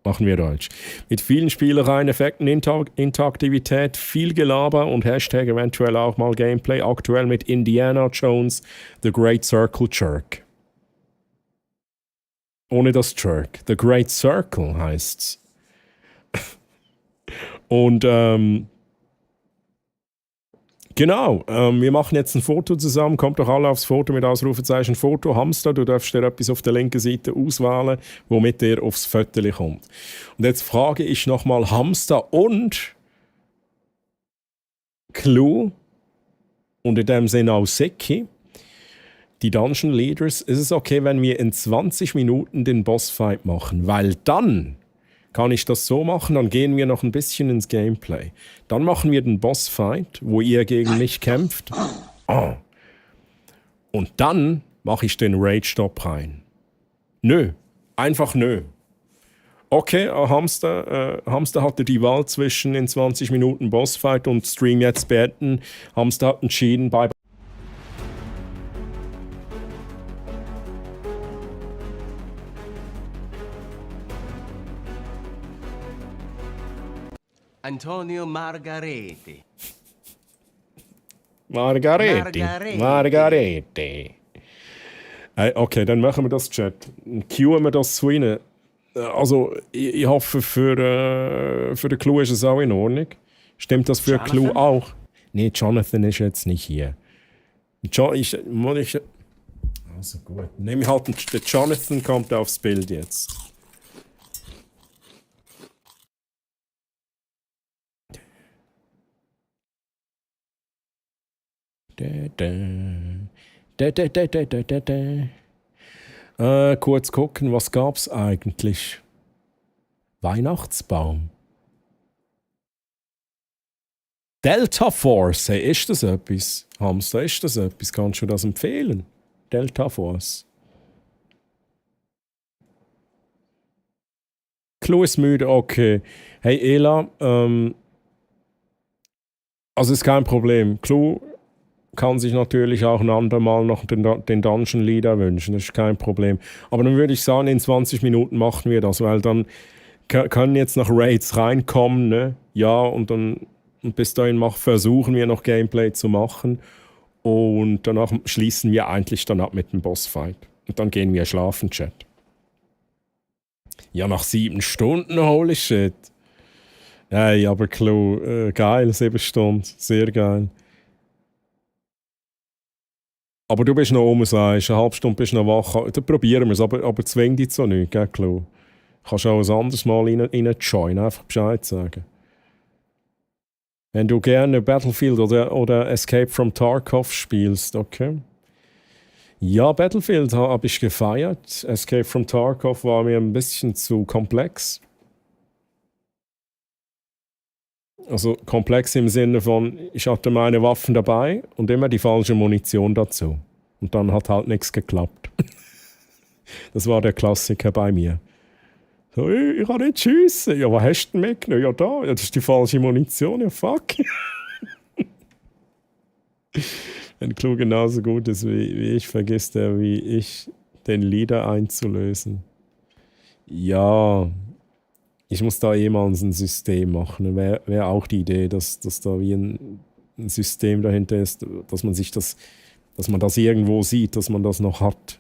machen wir Deutsch, mit vielen Spielereien, Effekten, Interaktivität, viel Gelaber und Hashtag eventuell auch mal Gameplay. Aktuell mit Indiana Jones, The Great Circle Jerk. Ohne das Jerk. The Great Circle heißt's. Und genau, wir machen jetzt ein Foto zusammen. Kommt doch alle aufs Foto mit Ausrufezeichen Foto. Hamster, du darfst dir etwas auf der linken Seite auswählen, womit ihr aufs Foto kommt. Und jetzt frage ich nochmal Hamster und Clue und in dem Sinne auch Seki, die Dungeon Leaders. Ist es okay, wenn wir in 20 Minuten den Bossfight machen? Weil dann kann ich das so machen, dann gehen wir noch ein bisschen ins Gameplay. Dann machen wir den Bossfight, wo ihr gegen mich kämpft. Oh. Und dann mache ich den Rage-Stop rein. Nö. Einfach nö. Okay, Hamster hatte die Wahl zwischen in 20 Minuten Bossfight und Stream jetzt beenden. Hamster hat entschieden, bye. Antonio Margareti. Margareti. Okay, dann machen wir das, Chat. Queuen wir das zu Ihnen. Also, ich hoffe, für den Clou ist es auch in Ordnung. Stimmt das für Clou auch? Nee, Jonathan ist jetzt nicht hier. Also gut. Nehme ich halt, der Jonathan kommt aufs Bild jetzt. Kurz gucken, was gab's eigentlich? Weihnachtsbaum. Delta Force, hey, ist das etwas? Hamster, ist das etwas? Kannst du das empfehlen? Delta Force. Clou ist müde, okay. Hey Ela, also ist kein Problem. Clou kann sich natürlich auch ein andermal noch den Dungeon Leader wünschen, das ist kein Problem. Aber dann würde ich sagen, in 20 Minuten machen wir das, weil dann können jetzt noch Raids reinkommen, ne? Ja, und bis dahin versuchen wir noch Gameplay zu machen und danach schließen wir eigentlich dann ab mit dem Bossfight. Und dann gehen wir schlafen, Chat. Ja, nach 7 Stunden, holy shit. Hey, aber Clou, geil, 7 Stunden, sehr geil. Aber du bist noch oben, sagst, eine halbe Stunde bist du noch wach. Dann probieren wir es, aber zwing dich so nicht, gell, Clou? Kannst auch ein anderes Mal rein joinen, einfach Bescheid sagen. Wenn du gerne Battlefield oder Escape from Tarkov spielst, okay? Ja, Battlefield habe ich gefeiert. Escape from Tarkov war mir ein bisschen zu komplex. Also komplex im Sinne von, ich hatte meine Waffen dabei und immer die falsche Munition dazu. Und dann hat halt nichts geklappt. Das war der Klassiker bei mir. So, ich kann nicht schiessen. Ja, was hast du denn mitgenommen? Ja, da. Ja, das ist die falsche Munition. Ja, fuck. Wenn Clou genauso gut ist wie ich, vergisst er, wie ich den Leader einzulösen. Ja, ich muss da jemals ein System machen. Wäre auch die Idee, dass da wie ein System dahinter ist, dass man das irgendwo sieht, dass man das noch hat.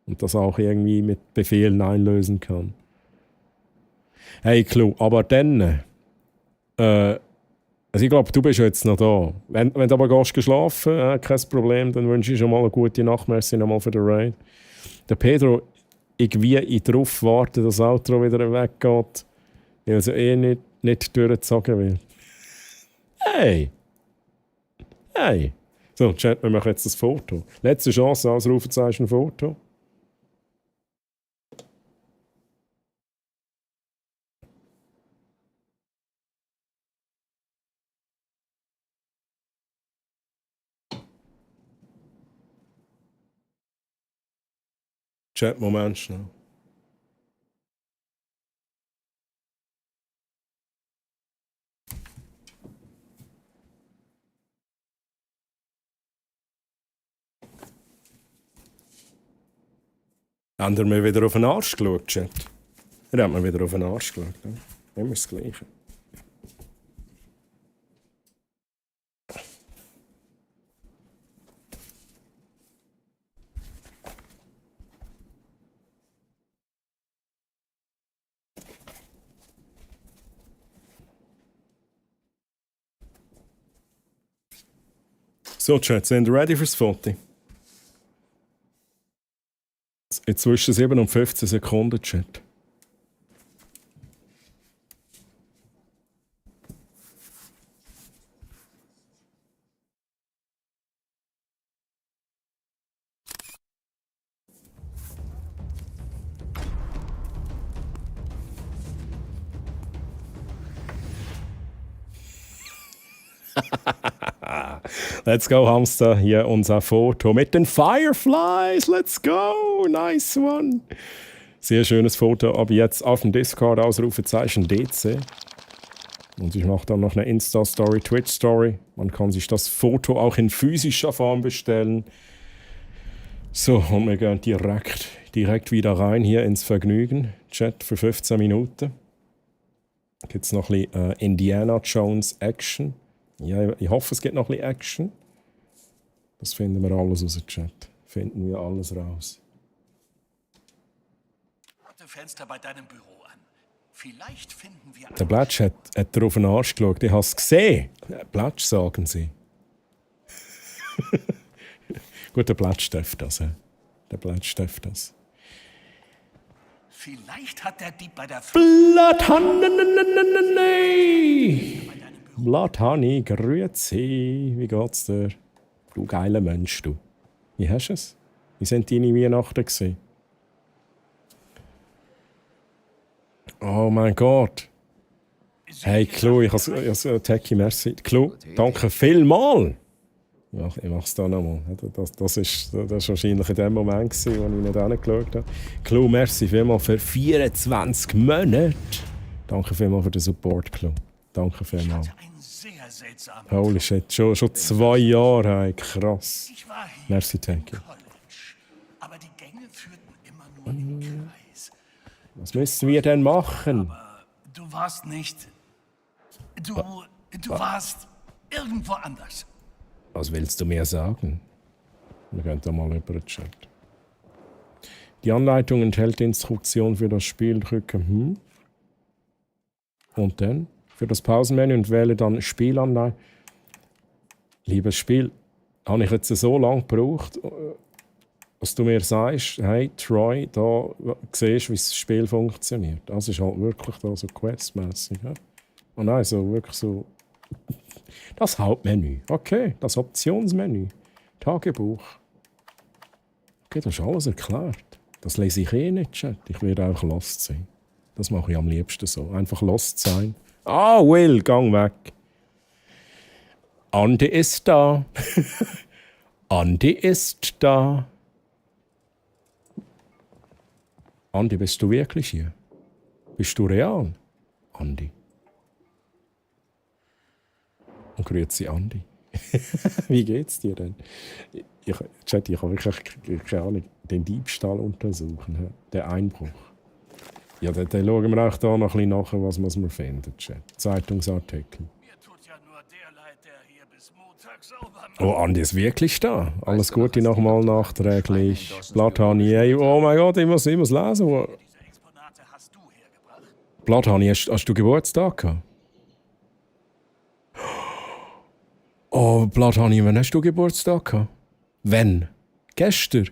Und das auch irgendwie mit Befehlen einlösen kann. Hey Clou, aber dann, also ich glaube, du bist jetzt noch da. Wenn du aber gehst geschlafen, kein Problem, dann wünsche ich schon mal eine gute Nacht. Merci nochmal für den Raid. Der Pedro irgendwie darauf warten, dass das Outro wieder weggeht, weil es nicht durchgezogen wird. Hey! Hey! So, Chat, wir machen jetzt das Foto. Letzte Chance, als Rufezeichen ein Foto. Chat, Moment schnell. Haben wir mir wieder auf den Arsch geschaut, Chat? Er hat mir wieder auf den Arsch geschaut. Ja? Immer das Gleiche. So, Chat, sind ihr ready fürs Foto? Jetzt zwischen 7 und 15 Sekunden, Chat. Let's go, Hamster. Hier unser Foto mit den Fireflies. Let's go. Nice one. Sehr schönes Foto. Aber jetzt auf dem Discord Ausrufezeichen DC. Und ich mache dann noch eine Insta-Story, Twitch-Story. Man kann sich das Foto auch in physischer Form bestellen. So, und wir gehen direkt wieder rein hier ins Vergnügen. Chat für 15 Minuten. Gibt es noch ein bisschen Indiana Jones Action. Ja, ich hoffe, es gibt noch ein bisschen Action. Das finden wir alles aus dem Chat. Finden wir alles raus. Fenster bei deinem Büro an. Vielleicht finden wir... Der Blatsch hat dir auf den Arsch geschaut. Ich habe es gesehen. Blatsch, sagen sie. Gut, der Blatsch darf das. Der Blatsch darf das. Vielleicht hat der Dieb bei der... Blathani, grüezi. Wie geht's dir? Du geiler Mensch, du. Wie hast du es? Wie sind deine Weihnachten gewesen? Oh mein Gott. Hey, Klo, ich habe Techie, merci. Klo, danke vielmals. Ja, ich mache es da nochmal. Das war wahrscheinlich in dem Moment, wo ich nicht hingeschaut habe. Klo, merci vielmals für 24 Monate. Danke vielmals für den Support, Klo. Danke vielmals. Holy shit, schon 2 Jahre, hey, krass. Merci, Techie. Aber die Gänge führten immer nur im Kreis. Was müssen wir denn machen? Aber du warst nicht... Du warst irgendwo anders. Was willst du mir sagen? Wir gehen da mal über den Chat. Die Anleitung enthält die Instruktion für das Spiel. Drücke Und dann für das Pausenmenü und wähle dann Spielanleitung. Liebes Spiel, habe ich jetzt so lange gebraucht, dass du mir sagst, hey Troy, da siehst du, wie das Spiel funktioniert. Das ist halt wirklich da so questmäßig. Ja? Und nein, so wirklich so. Das Hauptmenü. Okay, das Optionsmenü. Tagebuch. Okay, das ist alles erklärt. Das lese ich nicht, Chat. Ich werde einfach lost sein. Das mache ich am liebsten so. Einfach lost sein. Ah, Will, gang weg. Andi ist da. Andi ist da. Andi, bist du wirklich hier? Bist du real? Andi. Und grüezi Andi. Wie geht's dir denn? Chat, ich habe wirklich keine Ahnung, den Diebstahl untersuchen, den Einbruch. Ja, dann schauen wir auch da noch ein bisschen nach, was wir finden, Chat. Zeitungsartikel. Mir tut ja nur der leid, der hier bis Montag sauber macht. Oh, Andi ist wirklich da. Alles Gute nochmal nachträglich. Blathani, ey, oh mein Gott, ich muss lesen. Diese Exponate hast du hergebracht? Blathani, hast du Geburtstag gehabt? Oh, Blathani, wann hast du Geburtstag gehabt? Wenn? Gestern?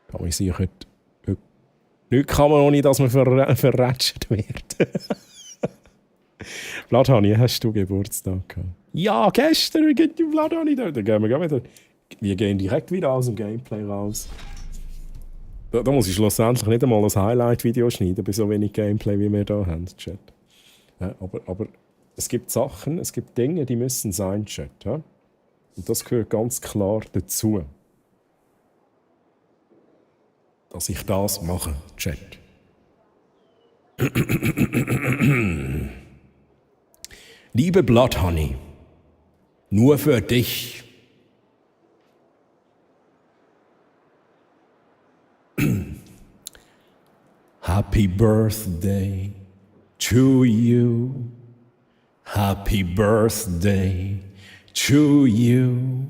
Da muss ich heute nichts kann man, ohne dass man verrätscht wird. Vladhani, hast du Geburtstag gehabt? Ja, gestern geht die Vladhani da. Dann gehen wir wieder. Wir gehen direkt wieder aus dem Gameplay raus. Da muss ich schlussendlich nicht einmal ein Highlight-Video schneiden, bei so wenig Gameplay, wie wir hier haben, Chat. Ja, aber es gibt Sachen, es gibt Dinge, die müssen sein, Chat. Ja? Und das gehört ganz klar dazu. Dass ich das mache, Chat. Liebe Bloodhoney, nur für dich. Happy birthday to you. Happy birthday to you.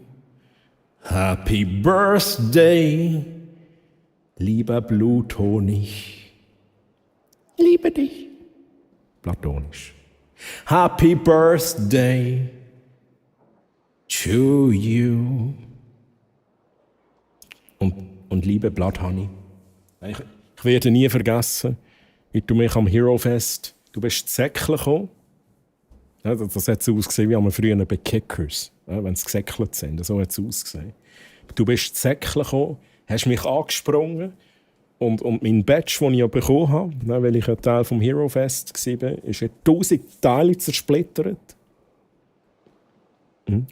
Happy birthday, lieber Bluthonig. Liebe dich. Platonisch. Happy birthday to you. Und liebe Bloodhoney, ich werde nie vergessen, wie du mich am Hero Fest, du bist Säckle gekommen. Ja, das hat so ausgesehen wie früher bei Kickers, ja, wenn sie gesäckelt sind. So hat es ausgesehen. Du bist Säckle gekommen, hast mich angesprungen und mein Badge, das ich ja bekommen habe, ja, weil ich ein Teil vom Hero Fest war, ist in 1000 Teile zersplittert.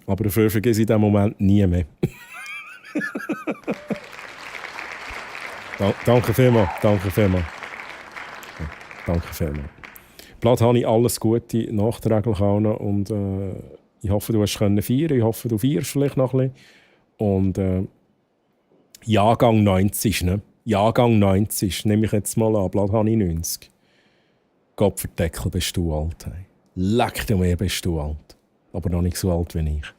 Aber dafür vergesse ich diesen Moment nie mehr. Danke vielmals, danke vielmals. Danke vielmals. Bloodhoney, alles Gute, nachträglich auch noch. Und ich hoffe, du hast feiern. Ich hoffe, du feierst vielleicht noch ein bisschen. Und Jahrgang 90, ne? Jahrgang 90, nehme ich jetzt mal an. Bloodhoney 90. Gott verdeckel, bist du alt. Hey. Leck dir mehr, bist du alt. Aber noch nicht so alt wie ich.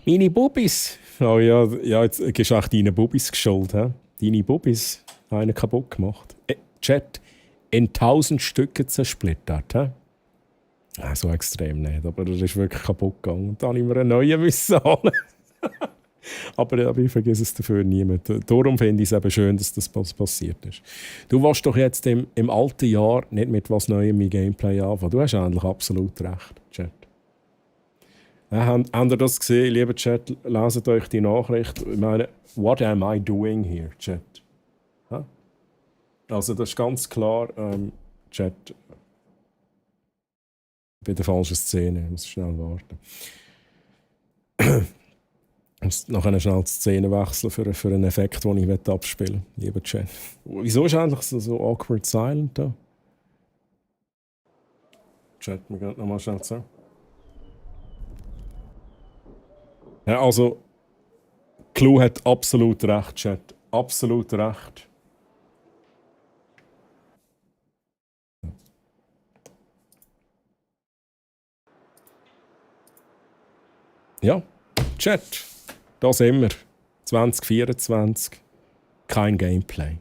Meine Bubis. Oh ja, jetzt gibst du auch deinen Bubis geschuld. He? Deine Bubis haben einen kaputt gemacht. Chat, in 1000 Stücke zersplittert. He? So extrem nicht, aber das ist wirklich kaputt gegangen. Und dann habe ich mir einen neuen holen. aber ich vergesse es dafür niemand. Darum finde ich es eben schön, dass das passiert ist. Du warst doch jetzt im alten Jahr nicht mit was Neuem im Gameplay anfangen. Du hast eigentlich absolut recht, Chat. Habt ihr das gesehen, lieber Chat? Leset euch die Nachricht. Ich meine, what am I doing here, Chat? Ha? Also das ist ganz klar, Chat, bei der falschen Szene. Ich muss schnell warten. Ich muss nachher schnell die Szene wechseln für einen Effekt, den ich abspielen will, lieber Chat. Wieso ist eigentlich so awkward silent da? Chat, wir gehen nochmal schnell zu. Ja, also, Clou hat absolut recht, Chat. Absolut recht. Ja, Chat. Da sind wir. 2024. Kein Gameplay.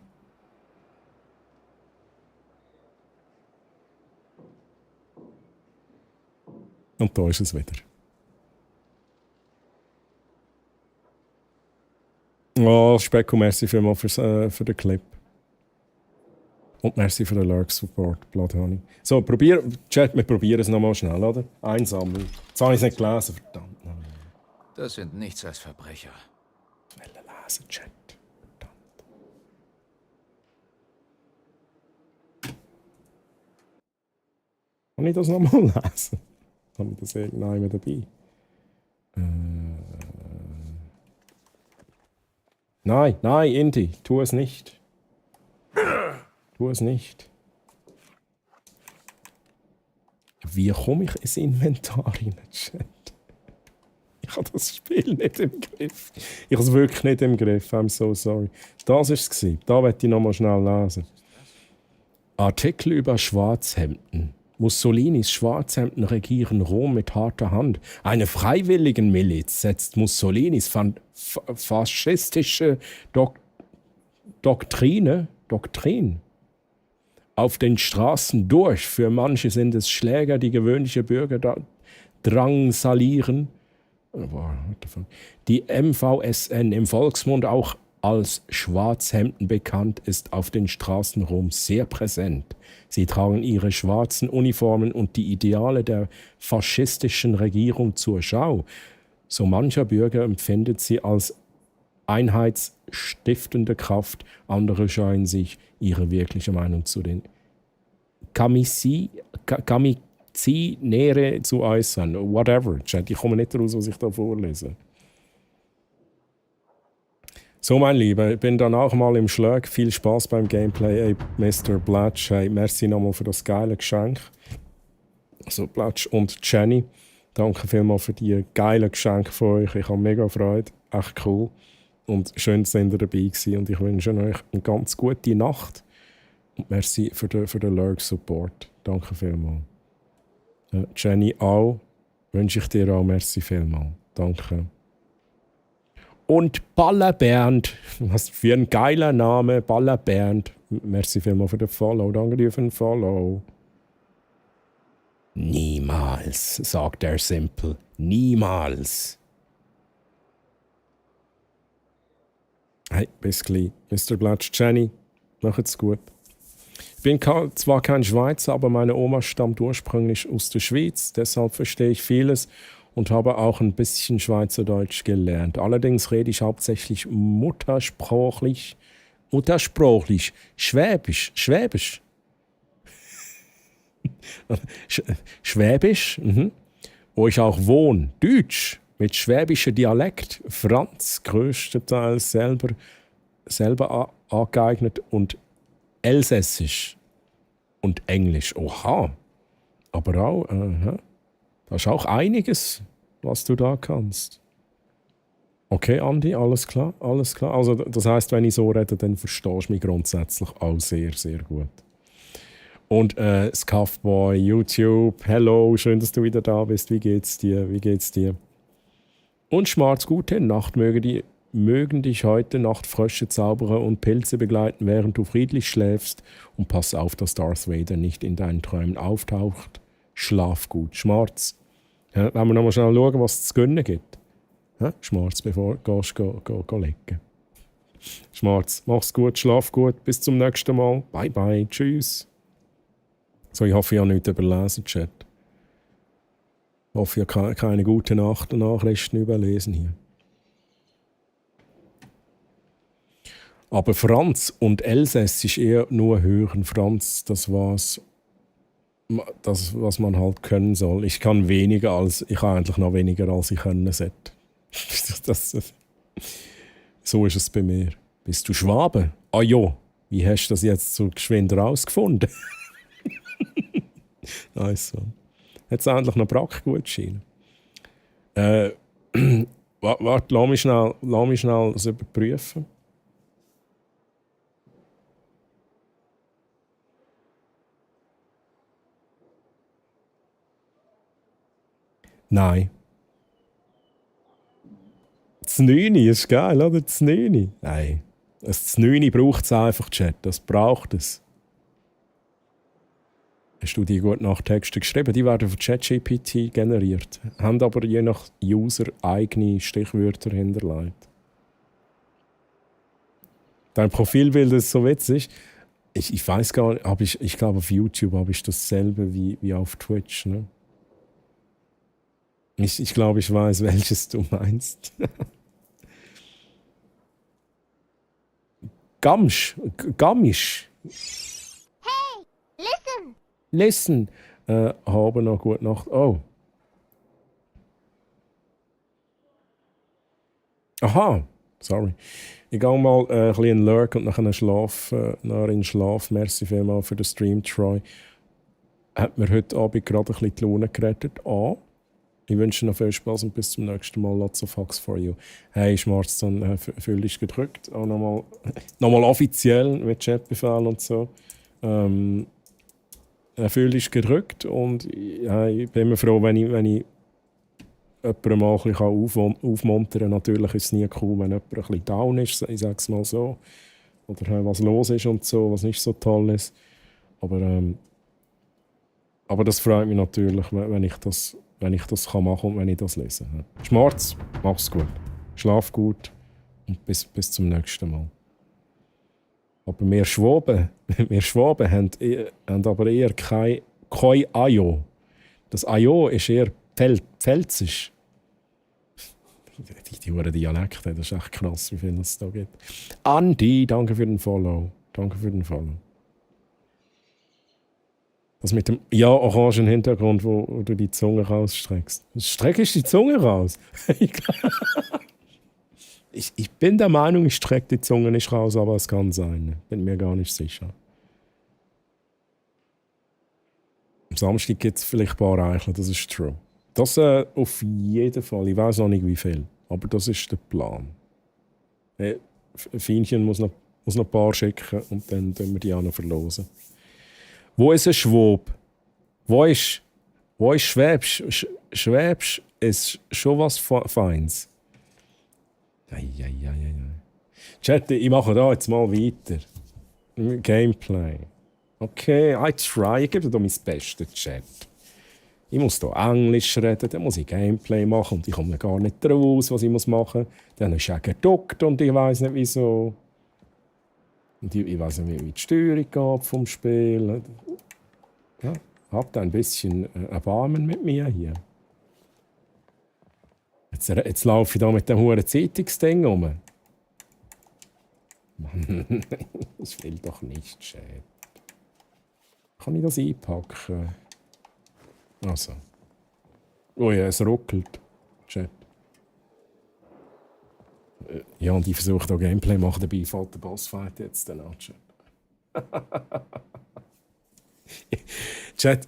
Und da ist es wieder. Oh, Specko, merci vielmals für den Clip. Und merci für den Lurk-Support, Bloodhoney. So, Chat, wir probieren es nochmal schnell, oder? Einsammeln. Jetzt habe ich es nicht gelesen, verdammt. Nein. Das sind nichts als Verbrecher. Ich will lesen, Chat. Verdammt. Kann ich das nochmal lesen? Habe ich das irgendwann dabei? Nein, Inti, tu es nicht. Tu es nicht. Wie komme ich ins Inventar rein, Chat? Ich habe das Spiel nicht im Griff. Ich habe es wirklich nicht im Griff. I'm so sorry. Das war es. Da möchte ich nochmal schnell lesen. Artikel über Schwarzhemden. Mussolinis Schwarzhemden regieren Rom mit harter Hand. Eine Freiwilligenmiliz setzt Mussolinis faschistische Doktrin auf den Straßen durch. Für manche sind es Schläger, die gewöhnliche Bürger drangsalieren. Die MVSN, im Volksmund auch als Schwarzhemden bekannt, ist auf den Straßen Roms sehr präsent. Sie tragen ihre schwarzen Uniformen und die Ideale der faschistischen Regierung zur Schau. So mancher Bürger empfindet sie als einheitsstiftende Kraft, andere scheuen sich ihre wirkliche Meinung zu den Kamizinere zu äußern. Whatever. Ich komme nicht raus, was ich da vorlese. So, mein Lieber, ich bin dann auch mal im Schlag. Viel Spaß beim Gameplay, ey, Mr. Blatch. Hey, merci nochmal für das geile Geschenk. Also Blatch und Jenny, danke vielmals für die geilen Geschenke von euch. Ich habe mega Freude. Echt cool. Und schön, dass ihr dabei gewesen. Und ich wünsche euch eine ganz gute Nacht. Und merci für den Lurk-Support. Danke vielmals. Jenny auch. Wünsche ich dir auch merci vielmals. Danke. Und Baller Bernd, was für ein geiler Name, Baller Bernd. Merci vielmals für den Follow, danke dir für den Follow. Niemals, sagt er simpel, niemals. Hey, bis gleich. Mr. Blatch, Jenny, macht's gut. Ich bin zwar kein Schweizer, aber meine Oma stammt ursprünglich aus der Schweiz, deshalb verstehe ich vieles und habe auch ein bisschen Schweizerdeutsch gelernt. Allerdings rede ich hauptsächlich muttersprachlich, Schwäbisch, Schwäbisch, wo ich auch wohne, Deutsch, mit schwäbischem Dialekt, Franz, größtenteils selber angeeignet und Elsässisch und Englisch. Oha, aber auch, da ist auch einiges, was du da kannst. Okay, Andi, alles klar, alles klar. Also das heisst, wenn ich so rede, dann verstehst du mich grundsätzlich auch sehr, sehr gut. Und Scuffboy, YouTube, hello, schön, dass du wieder da bist. Wie geht's dir? Wie geht's dir? Und Schmarz, gute Nacht. Mögen dich heute Nacht Frösche, Zauberer und Pilze begleiten, während du friedlich schläfst. Und pass auf, dass Darth Vader nicht in deinen Träumen auftaucht. Schlaf gut. Schmarz. Ja, wenn wir noch mal schnell schauen, was es zu gönnen gibt. Ja, Schmarz, bevor du gehst, go legen. Schmarz, mach's gut, schlaf gut. Bis zum nächsten Mal. Bye, bye. Tschüss. So, ich hoffe, ich habe nichts überlesen, Chat. Ich hoffe, ich habe keine guten Nachrichten überlesen hier. Aber Franz und Elsässisch eher nur hören. Franz, das was man halt können soll. Ich kann eigentlich noch weniger, als ich können sollte. So ist es bei mir. Bist du Schwabe? Ah ja, wie hast du das jetzt so geschwind rausgefunden? Nice. Hat es endlich noch Brackgutscheine? Warte, lass mich schnell das überprüfen. Nein. Das 9 ist geil, oder? Das 9. Nein. Das 9 braucht es einfach, Chat. Das braucht es. Hast du die gute Nacht-Texte geschrieben? Die werden von ChatGPT generiert. Haben aber je nach User eigene Stichwörter hinterlegt. Dein Profilbild ist so witzig. Ich weiß gar nicht, ich glaube auf YouTube habe ich dasselbe wie auf Twitch. Ne? Ich glaube, ich weiß, welches du meinst. Gamisch. Hey, listen! Listen. Habe noch gute Nacht. Oh. Aha. Sorry. Ich gehe mal ein bisschen in Lurk und nachher in Schlaf. Merci vielmals für den Stream, Troy. Hat mir heute Abend gerade ein bisschen die Laune gerettet. Ich wünsche dir noch viel Spaß und bis zum nächsten Mal. Lots of hugs for you. Hey, Schmarz, dann fühl dich gedrückt. Auch nochmal offiziell mit Chatbefehl und so. Fühl dich gedrückt und ich bin immer froh, wenn ich jemanden mal ein bisschen aufmuntern kann. Natürlich ist es nie cool, wenn jemand ein bisschen down ist, ich sage es mal so. Oder was los ist und so, was nicht so toll ist. Aber das freut mich natürlich, wenn ich wenn ich das machen kann und wenn ich das lese. Schmarz, mach's gut. Schlaf gut und bis zum nächsten Mal. Aber wir Schwaben haben aber eher kein Ajo. Das Ajo ist eher pfälzisch. Die Dialekte, das ist echt krass, wie viel es da gibt. Andi, danke für den Follow. Das mit dem orangen Hintergrund, wo du die Zunge rausstreckst. Streckst du die Zunge raus? Ich bin der Meinung, ich strecke die Zunge nicht raus, aber es kann sein. Bin mir gar nicht sicher. Am Samstag gibt es vielleicht ein paar Eichel, das ist true. Das auf jeden Fall. Ich weiß noch nicht wie viel, aber das ist der Plan. Fienchen muss noch ein paar schicken und dann verlosen wir die auch noch verlosen. Wo ist ein Schwab? Wo ist Schwäbsch? Schwäbsch ist schon was Feins. Chat, ich mache da jetzt mal weiter. Gameplay. Okay, I try. Ich gebe dir mein Bestes, Chat. Ich muss hier Englisch reden, dann muss ich Gameplay machen und ich komme gar nicht raus, was ich machen muss. Dann ist er geduckt und ich weiß nicht wieso. Und ich weiß nicht, wie die Steuerung geht vom Spiel. Ja, habt ein bisschen Erbarmen mit mir hier. Jetzt laufe ich da mit dem hohen Zeitungsding rum. Mann, das will doch nicht, Chat. Kann ich das einpacken? Also. Oh ja, es ruckelt. Chat. Ja, und ich versuche da Gameplay machen, dabei fällt der Bossfight jetzt dann an, Chat. Chat,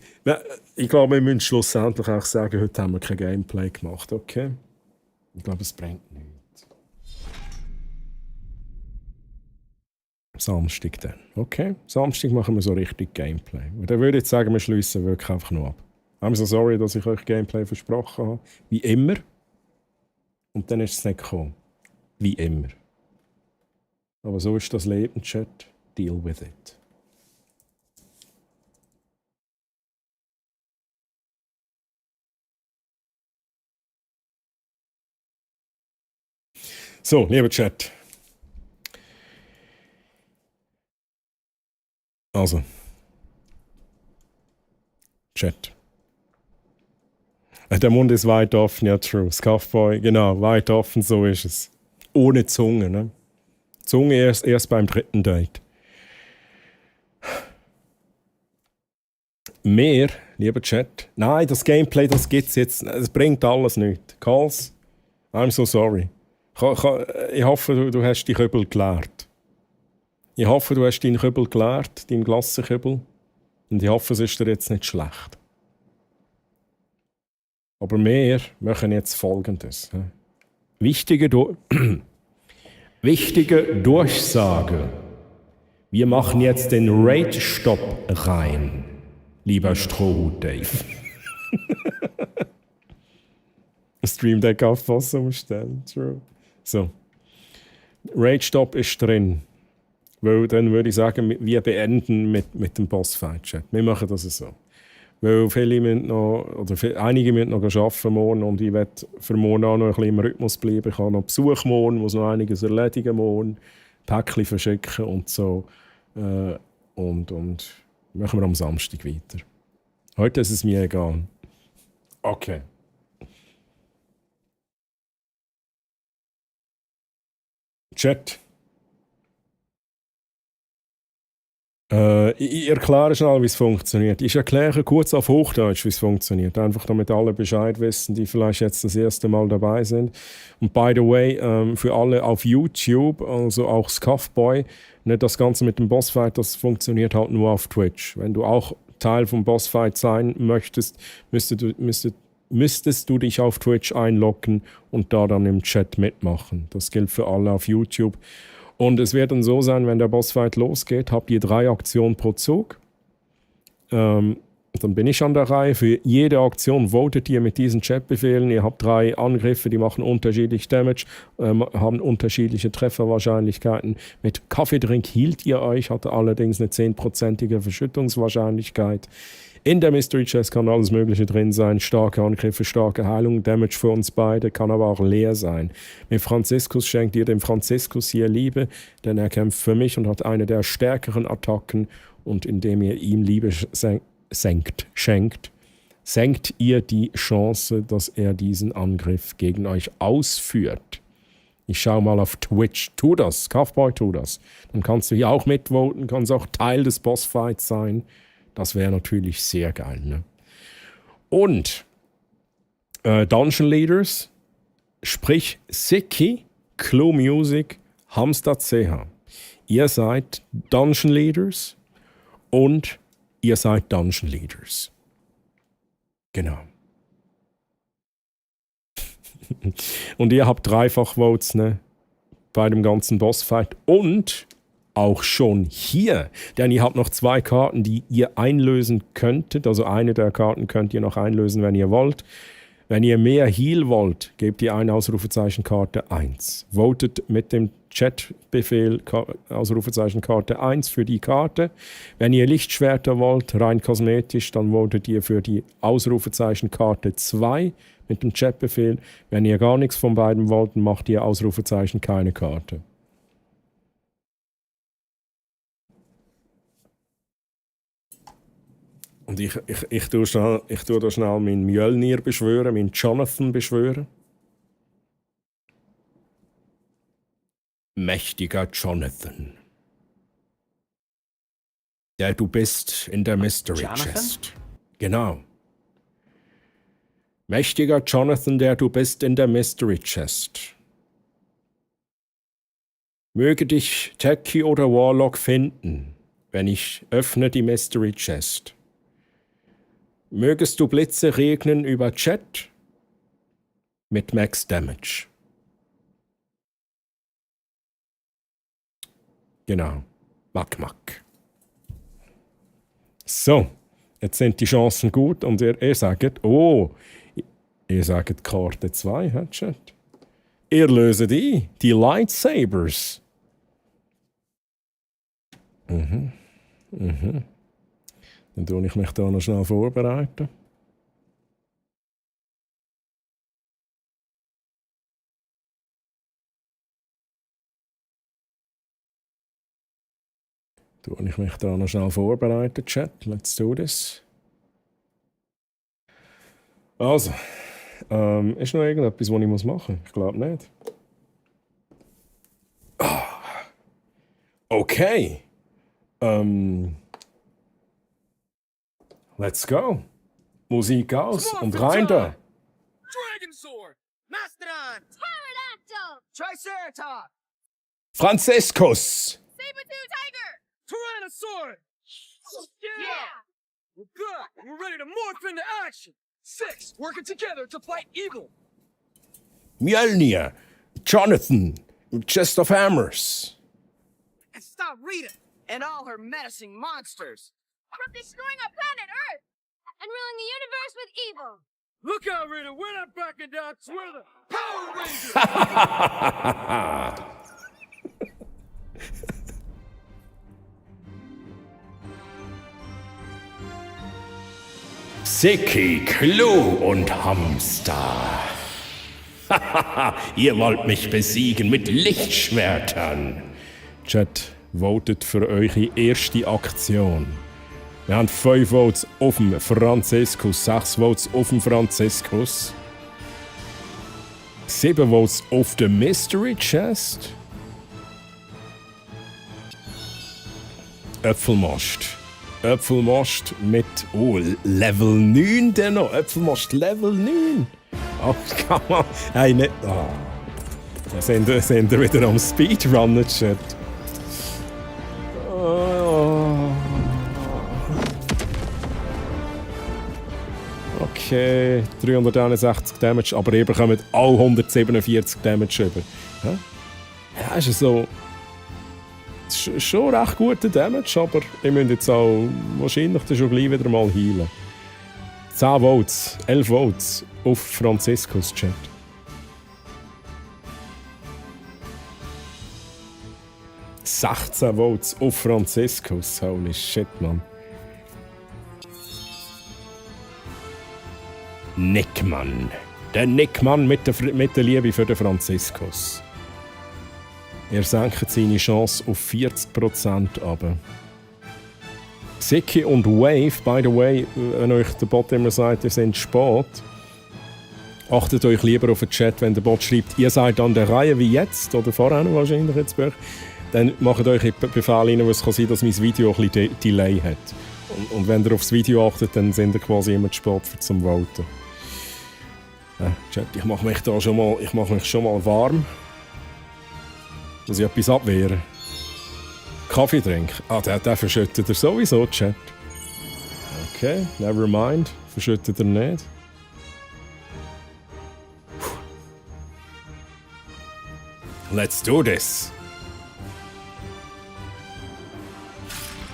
ich glaube, wir müssen schlussendlich auch sagen, heute haben wir kein Gameplay gemacht, okay? Ich glaube, es bringt nichts. Samstag dann, okay? Samstag machen wir so richtig Gameplay. Und dann würde ich sagen, wir schliessen wirklich einfach nur ab. I'm so sorry, dass ich euch Gameplay versprochen habe. Wie immer. Und dann ist es nicht gekommen. Wie immer. Aber so ist das Leben, Chat. Deal with it. So, lieber Chat. Also. Chat. Der Mund ist weit offen, ja, true. Scuffboy, genau, weit offen, so ist es. Ohne Zunge, ne? Zunge erst beim 3. Date. Mehr, lieber Chat. Nein, das Gameplay, das gibt's jetzt. Es bringt alles nichts. Calls, I'm so sorry. Ich hoffe, du hast die Kübel geleert. Ich hoffe, du hast deinen Kübel geleert, deinen Glassenkübel. Und ich hoffe, es ist dir jetzt nicht schlecht. Aber wir machen jetzt Folgendes. Wichtige Durchsage. Wir machen jetzt den Raid-Stopp rein, lieber Strohhut Dave. Stream Deck auf Boss umstellen. True. So. Raid-Stopp ist drin. Weil dann würde ich sagen, wir beenden mit dem Bossfight-Chat. Wir machen das so. Weil viele müssen noch, oder einige müssen noch arbeiten morgen und ich werde für morgen auch noch ein bisschen im Rhythmus bleiben. Ich habe noch Besuch morgen, muss noch einiges erledigen morgen, Päckchen verschicken und so. Und machen wir am Samstag weiter. Heute ist es mir egal. Okay. Chat. Ich erkläre schnell, wie es funktioniert. Ich erkläre kurz auf Hochdeutsch, wie es funktioniert. Einfach damit alle Bescheid wissen, die vielleicht jetzt das erste Mal dabei sind. Und by the way, für alle auf YouTube, also auch Scuffboy, nicht das Ganze mit dem Bossfight, das funktioniert halt nur auf Twitch. Wenn du auch Teil vom Bossfight sein möchtest, müsstest du dich auf Twitch einloggen und da dann im Chat mitmachen. Das gilt für alle auf YouTube. Und es wird dann so sein, wenn der Bossfight losgeht, habt ihr 3 Aktionen pro Zug. Dann bin ich an der Reihe. Für jede Aktion votet ihr mit diesen Chatbefehlen. Ihr habt 3 Angriffe, die machen unterschiedlich Damage, haben unterschiedliche Trefferwahrscheinlichkeiten. Mit Kaffeedrink hielt ihr euch, hatte allerdings eine 10%ige Verschüttungswahrscheinlichkeit. In der Mystery Chest kann alles Mögliche drin sein. Starke Angriffe, starke Heilung, Damage für uns beide, kann aber auch leer sein. Mit Franziskus schenkt ihr dem Franziskus hier Liebe, denn er kämpft für mich und hat eine der stärkeren Attacken. Und indem ihr ihm Liebe schenkt, senkt ihr die Chance, dass er diesen Angriff gegen euch ausführt. Ich schau mal auf Twitch. Tu das, Kaufboy, tu das. Dann kannst du hier auch mitvoten, kannst auch Teil des Bossfights sein. Das wäre natürlich sehr geil. Ne? Und Dungeon Leaders, sprich Siki, Clue Music, Hamstad CH. Ihr seid Dungeon Leaders und ihr seid Dungeon Leaders. Genau. Und ihr habt Dreifach-Votes, ne? Bei dem ganzen Bossfight. Und auch schon hier, denn ihr habt noch 2 Karten, die ihr einlösen könntet. Also eine der Karten könnt ihr noch einlösen, wenn ihr wollt. Wenn ihr mehr Heal wollt, gebt ihr eine Ausrufezeichen Karte 1. Votet mit dem Chatbefehl Ausrufezeichen Karte 1 für die Karte. Wenn ihr Lichtschwerter wollt, rein kosmetisch, dann votet ihr für die Ausrufezeichen Karte 2 mit dem Chatbefehl. Wenn ihr gar nichts von beiden wollt, macht ihr Ausrufezeichen keine Karte. Und ich tue da schnell meinen Mjölnir beschwören, meinen Jonathan beschwören. Mächtiger Jonathan, der du bist in der Mystery Chest. Genau. Mächtiger Jonathan, der du bist in der Mystery Chest. Möge dich Techie oder Warlock finden, wenn ich öffne die Mystery Chest. Mögest du Blitze regnen über Chat mit Max Damage. Genau. Mack. So, jetzt sind die Chancen gut und ihr sagt, ihr sagt Karte 2, hä, Chat? Ihr löset die Lightsabers. Dann tue ich mich da noch schnell vorbereiten. Chat. Let's do this. Also, ist noch irgendetwas, was ich machen muss? Ich glaube nicht. Okay. Let's go. Musik aus und rein da. Dragon Sword, Mastodon, Pterodactyl, Triceratops, Franziskus. Saber-tooth Tiger, Tyrannosaurus. Yeah! We're good. We're ready to morph into action. 6 working together to fight evil. Mjölnir, Jonathan, Chest of Hammers. And stop Rita and all her menacing monsters. From destroying our planet Earth and ruling the universe with evil. Look out, Rita, we're not backing down. We're the Power Rangers. Siki, Clue und Hamster. Ihr wollt mich besiegen mit Lichtschwertern. Chat, votet für eure erste Aktion. Wir haben 5 Votes auf dem Franziskus, 6 Votes auf dem Franziskus, 7 Votes auf der Mystery Chest. Äpfelmost mit Level 9 dennoch. Äpfelmost Level 9. Ach, kann man. Hey, nicht. Oh. Da sind wir wieder am Speedrunnen, Chat. Okay, 361 Damage, aber ihr bekommt alle 147 Damage über. Ja, ist so. Schon recht guter Damage, aber ihr müsst jetzt auch wahrscheinlich schon gleich wieder mal heilen. 10 Votes, 11 Votes auf Franziskus Chat. «16 Votes auf Franziskus. Holy shit, Mann. Nickmann. Der Nickmann mit der Liebe für den Franziskus. Er senkt seine Chance auf 40% runter. Siki und Wave, by the way, wenn euch der Bot immer sagt, ihr seid spät, achtet euch lieber auf den Chat, wenn der Bot schreibt, ihr seid an der Reihe wie jetzt, oder vorher wahrscheinlich jetzt bei euch, dann macht euch Befehl rein, weil es kann sein, dass mein Video ein bisschen Delay hat. Und wenn ihr aufs Video achtet, dann sind ihr quasi immer zu spät zum Voten. Chat, ich mache mich schon mal warm. Muss ich etwas abwehren? Kaffee trinken? Ah, den verschüttet er sowieso, Chat. Okay, never mind. Verschüttet er nicht. Let's do this.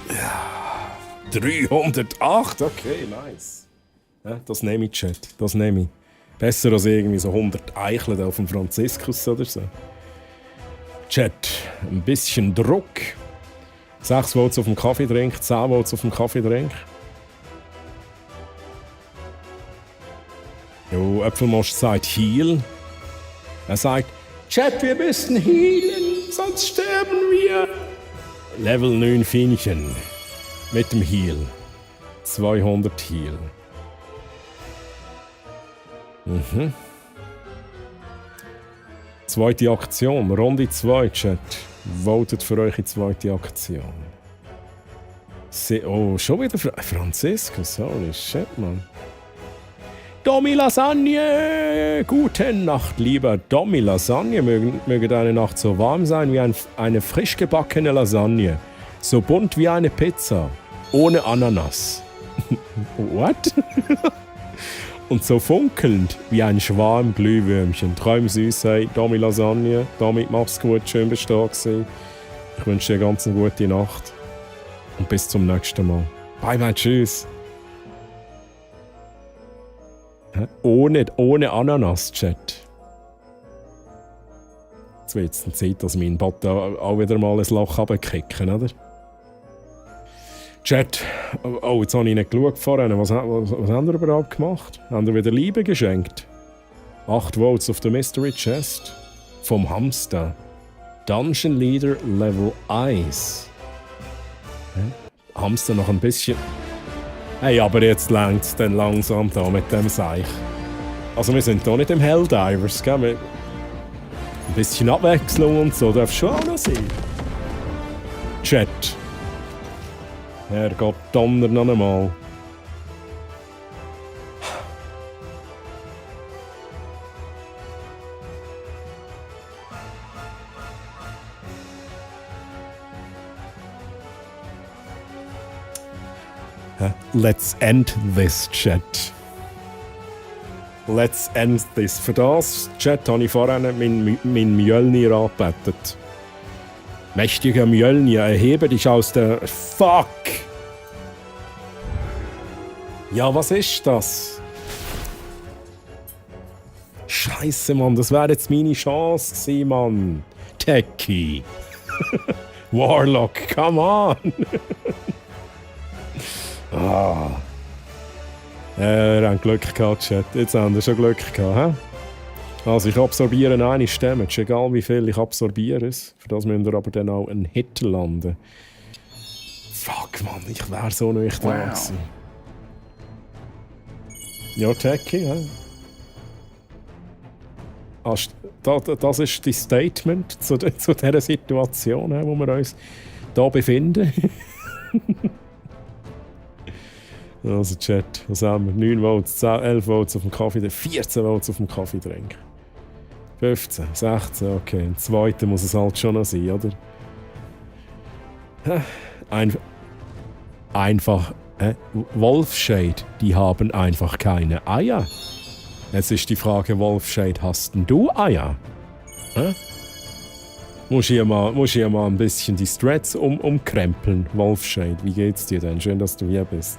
Ja. 308, okay, nice. Ja, das nehme ich, Chat. Das nehme ich. Besser als irgendwie so 100 Eicheln auf dem Franziskus oder so. Chat, ein bisschen Druck. 6 Votes auf dem Kaffeetrink, 10 Votes auf dem Kaffeetrink. Jo, Äpfelmosch sagt Heal. Er sagt, Chat, wir müssen healen, sonst sterben wir. Level 9 Fienchen. Mit dem Heal. 200 Heal. Mhm. Zweite Aktion, Runde 2, Chat. Votet für eure zweite Aktion. Oh, schon wieder Franziskus, holy shit, Mann. Domi Lasagne! Gute Nacht, lieber Domi Lasagne. Möge deine Nacht so warm sein wie eine frisch gebackene Lasagne. So bunt wie eine Pizza. Ohne Ananas. What? Und so funkelnd wie ein Schwarm Glühwürmchen. Träum süß, hey, Domi Lasagne. Domi, mach's gut, schön bist du da gewesen. Ich wünsche dir ganz eine gute Nacht. Und bis zum nächsten Mal. Bye, bye, tschüss. Ohne Ananas, Chat. Jetzt wird es Zeit, dass mein Bot auch wieder mal ein Loch runterkicken, oder? Chat, oh, jetzt habe ich nicht geschaut vorhin. Was haben wir überhaupt gemacht? Haben wir wieder Liebe geschenkt? 8 Votes auf der Mystery Chest. Vom Hamster. Dungeon Leader Level 1. Hamster noch ein bisschen... Hey, aber jetzt längt es dann langsam da mit dem Seich. Also wir sind hier nicht im Helldivers, gell? Ein bisschen Abwechslung und so darf schon auch noch sein. Chat. Herrgott, Donner noch einmal. Let's end this, Chat. Let's end this. Für das, Chat, habe ich vorhin mein Mjölnir angebetet. Mächtiger Mjölnir, erhebe dich aus der... Fuck! Ja, was ist das? Scheiße, Mann, das wäre jetzt meine Chance gewesen, Mann. Techie. Warlock, come on! Ah. Wir haben Glück gehabt, Chat. Jetzt haben wir schon Glück gehabt, he? Also ich absorbiere eine Damage, egal wie viel ich absorbiere es. Für das müsst ihr aber dann auch einen Hit landen. Fuck, Mann, ich wäre so nicht dran gewesen. Ja, Techie, he? Das ist das Statement zu dieser Situation, wo wir uns hier befinden. Also Chat, was haben wir? 9 Votes, 10, 11 Votes auf dem Kaffee, 14 Votes auf dem Kaffeetrink. 15, 16, okay. Im zweiten muss es halt schon noch sein, oder? Einfach, Wolfshade, die haben einfach keine Eier. Jetzt ist die Frage, Wolfshade, hast denn du Eier? Muss ich ja mal ein bisschen die Strats umkrempeln, Wolfshade. Wie geht's dir denn? Schön, dass du hier bist.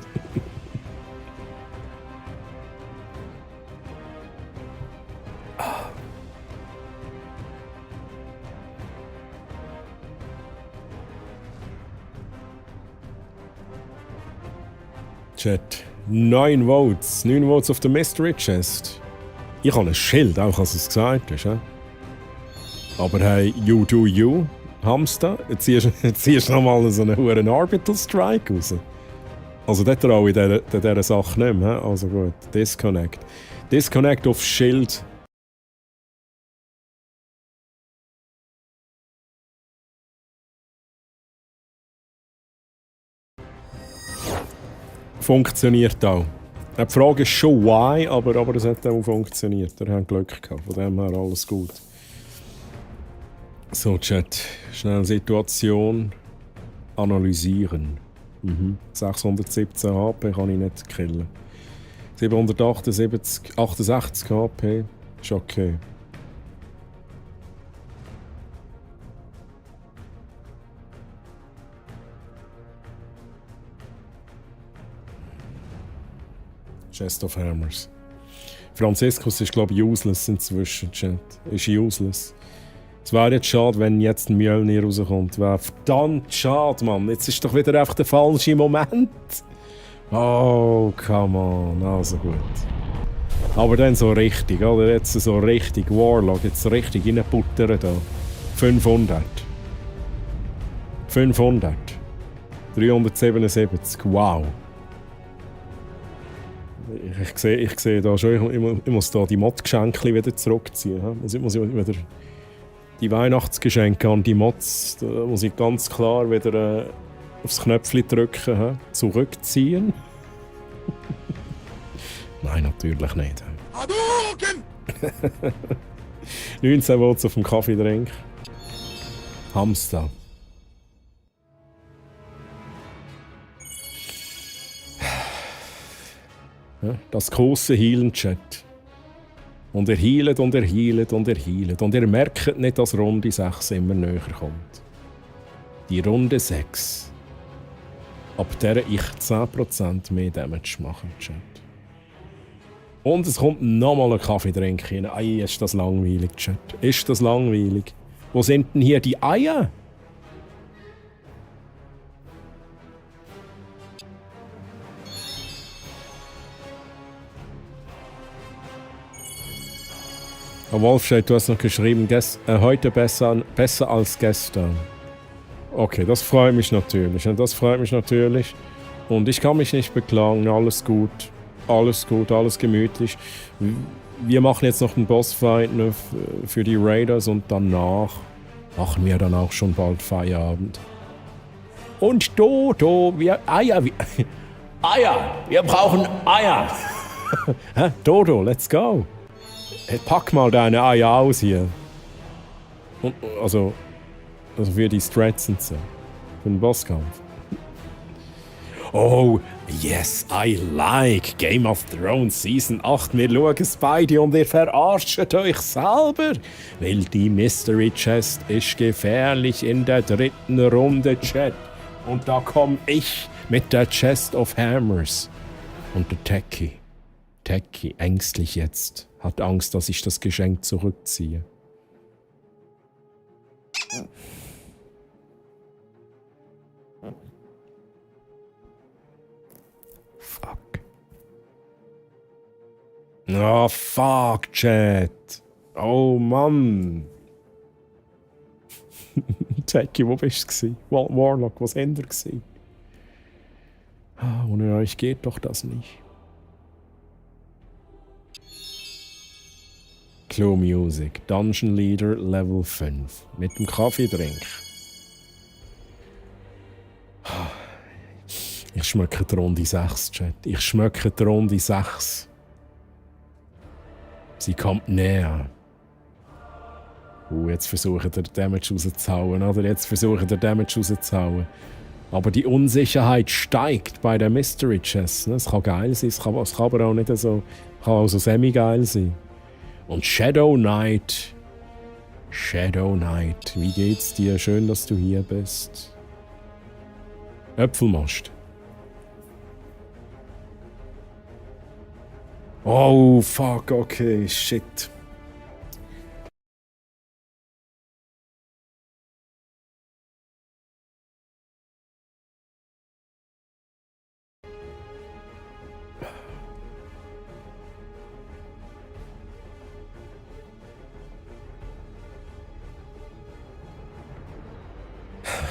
Chat. 9 Votes. 9 Votes auf der Mystery Chest. Ich habe ein Schild, auch als du es gesagt hast. Ja? Aber hey, you do you, Hamster. Jetzt ziehst du nochmal so einen hohen Orbital Strike raus. Also das traue ich dieser Sache nicht mehr. Also gut, Disconnect. Disconnect auf Schild. Funktioniert auch. Die Frage ist schon why, aber es hat auch funktioniert. Wir haben Glück gehabt, von dem her alles gut. So, Chat. Schnell Situation analysieren. 617 HP kann ich nicht killen. 778, 68 HP ist okay. Chest of Hammers. Franziskus ist, glaube ich, useless inzwischen, Chat. Ist useless. Es wäre jetzt schade, wenn jetzt ein Mjölnir rauskommt. Wäre verdammt schade, Mann. Jetzt ist doch wieder einfach der falsche Moment. Oh, come on. Also gut. Aber dann so richtig, oder? Jetzt so richtig Warlock. Jetzt richtig reinbuttern da. 500. 500. 377. Wow. Ich sehe da schon, ich muss da die Mod-Geschenke wieder zurückziehen. Ich muss wieder die Weihnachtsgeschenke an die Mods, da muss ich ganz klar wieder aufs Knöpfchen drücken. Zurückziehen. Nein, natürlich nicht. 19 Votes auf dem Kaffeetrink. Hamster. Ja, das große Healen-Chat. Und er healt und er healt und er healt. Und ihr merkt nicht, dass Runde 6 immer näher kommt. Die Runde 6. Ab der ich 10% mehr Damage mache, Chat. Und es kommt nochmal ein Kaffeetrink rein. Ei, ist das langweilig, Chat. Ist das langweilig. Wo sind denn hier die Eier? Wolfscheid, du hast noch geschrieben, heute besser als gestern. Okay, das freut mich natürlich. Und ich kann mich nicht beklagen, alles gut, alles gemütlich. Wir machen jetzt noch einen Bossfight für die Raiders und danach machen wir dann auch schon bald Feierabend. Und Dodo, Eier, wir brauchen Eier. Dodo, let's go. Hey, pack mal deine Eier aus hier. Und, also für die Strats und so. Für den Bosskampf. Oh, yes, I like Game of Thrones Season 8. Wir schauen es beide und ihr verarscht euch selber. Weil die Mystery Chest ist gefährlich in der 3. Runde, Chat. Und da komm ich mit der Chest of Hammers. Und der Techie, ängstlich jetzt. Hat Angst, dass ich das Geschenk zurückziehe. Fuck. Oh, fuck, Chat. Oh, Mann. Techie, wo bist du? Warlock, was war er? Ohne euch geht doch das nicht. Clue Music, Dungeon Leader Level 5. Mit dem Kaffeetrink. Ich schmecke die Runde 6, Chat. Ich schmecke die Runde 6. Sie kommt näher. Jetzt versuchen der Damage rauszuhauen, oder? Aber die Unsicherheit steigt bei der Mystery Chest. Es kann geil sein, es kann aber auch nicht so... Kann auch so semi-geil sein. Und Shadow Knight, wie geht's dir? Schön, dass du hier bist. Äpfelmast. Oh, fuck, okay, shit.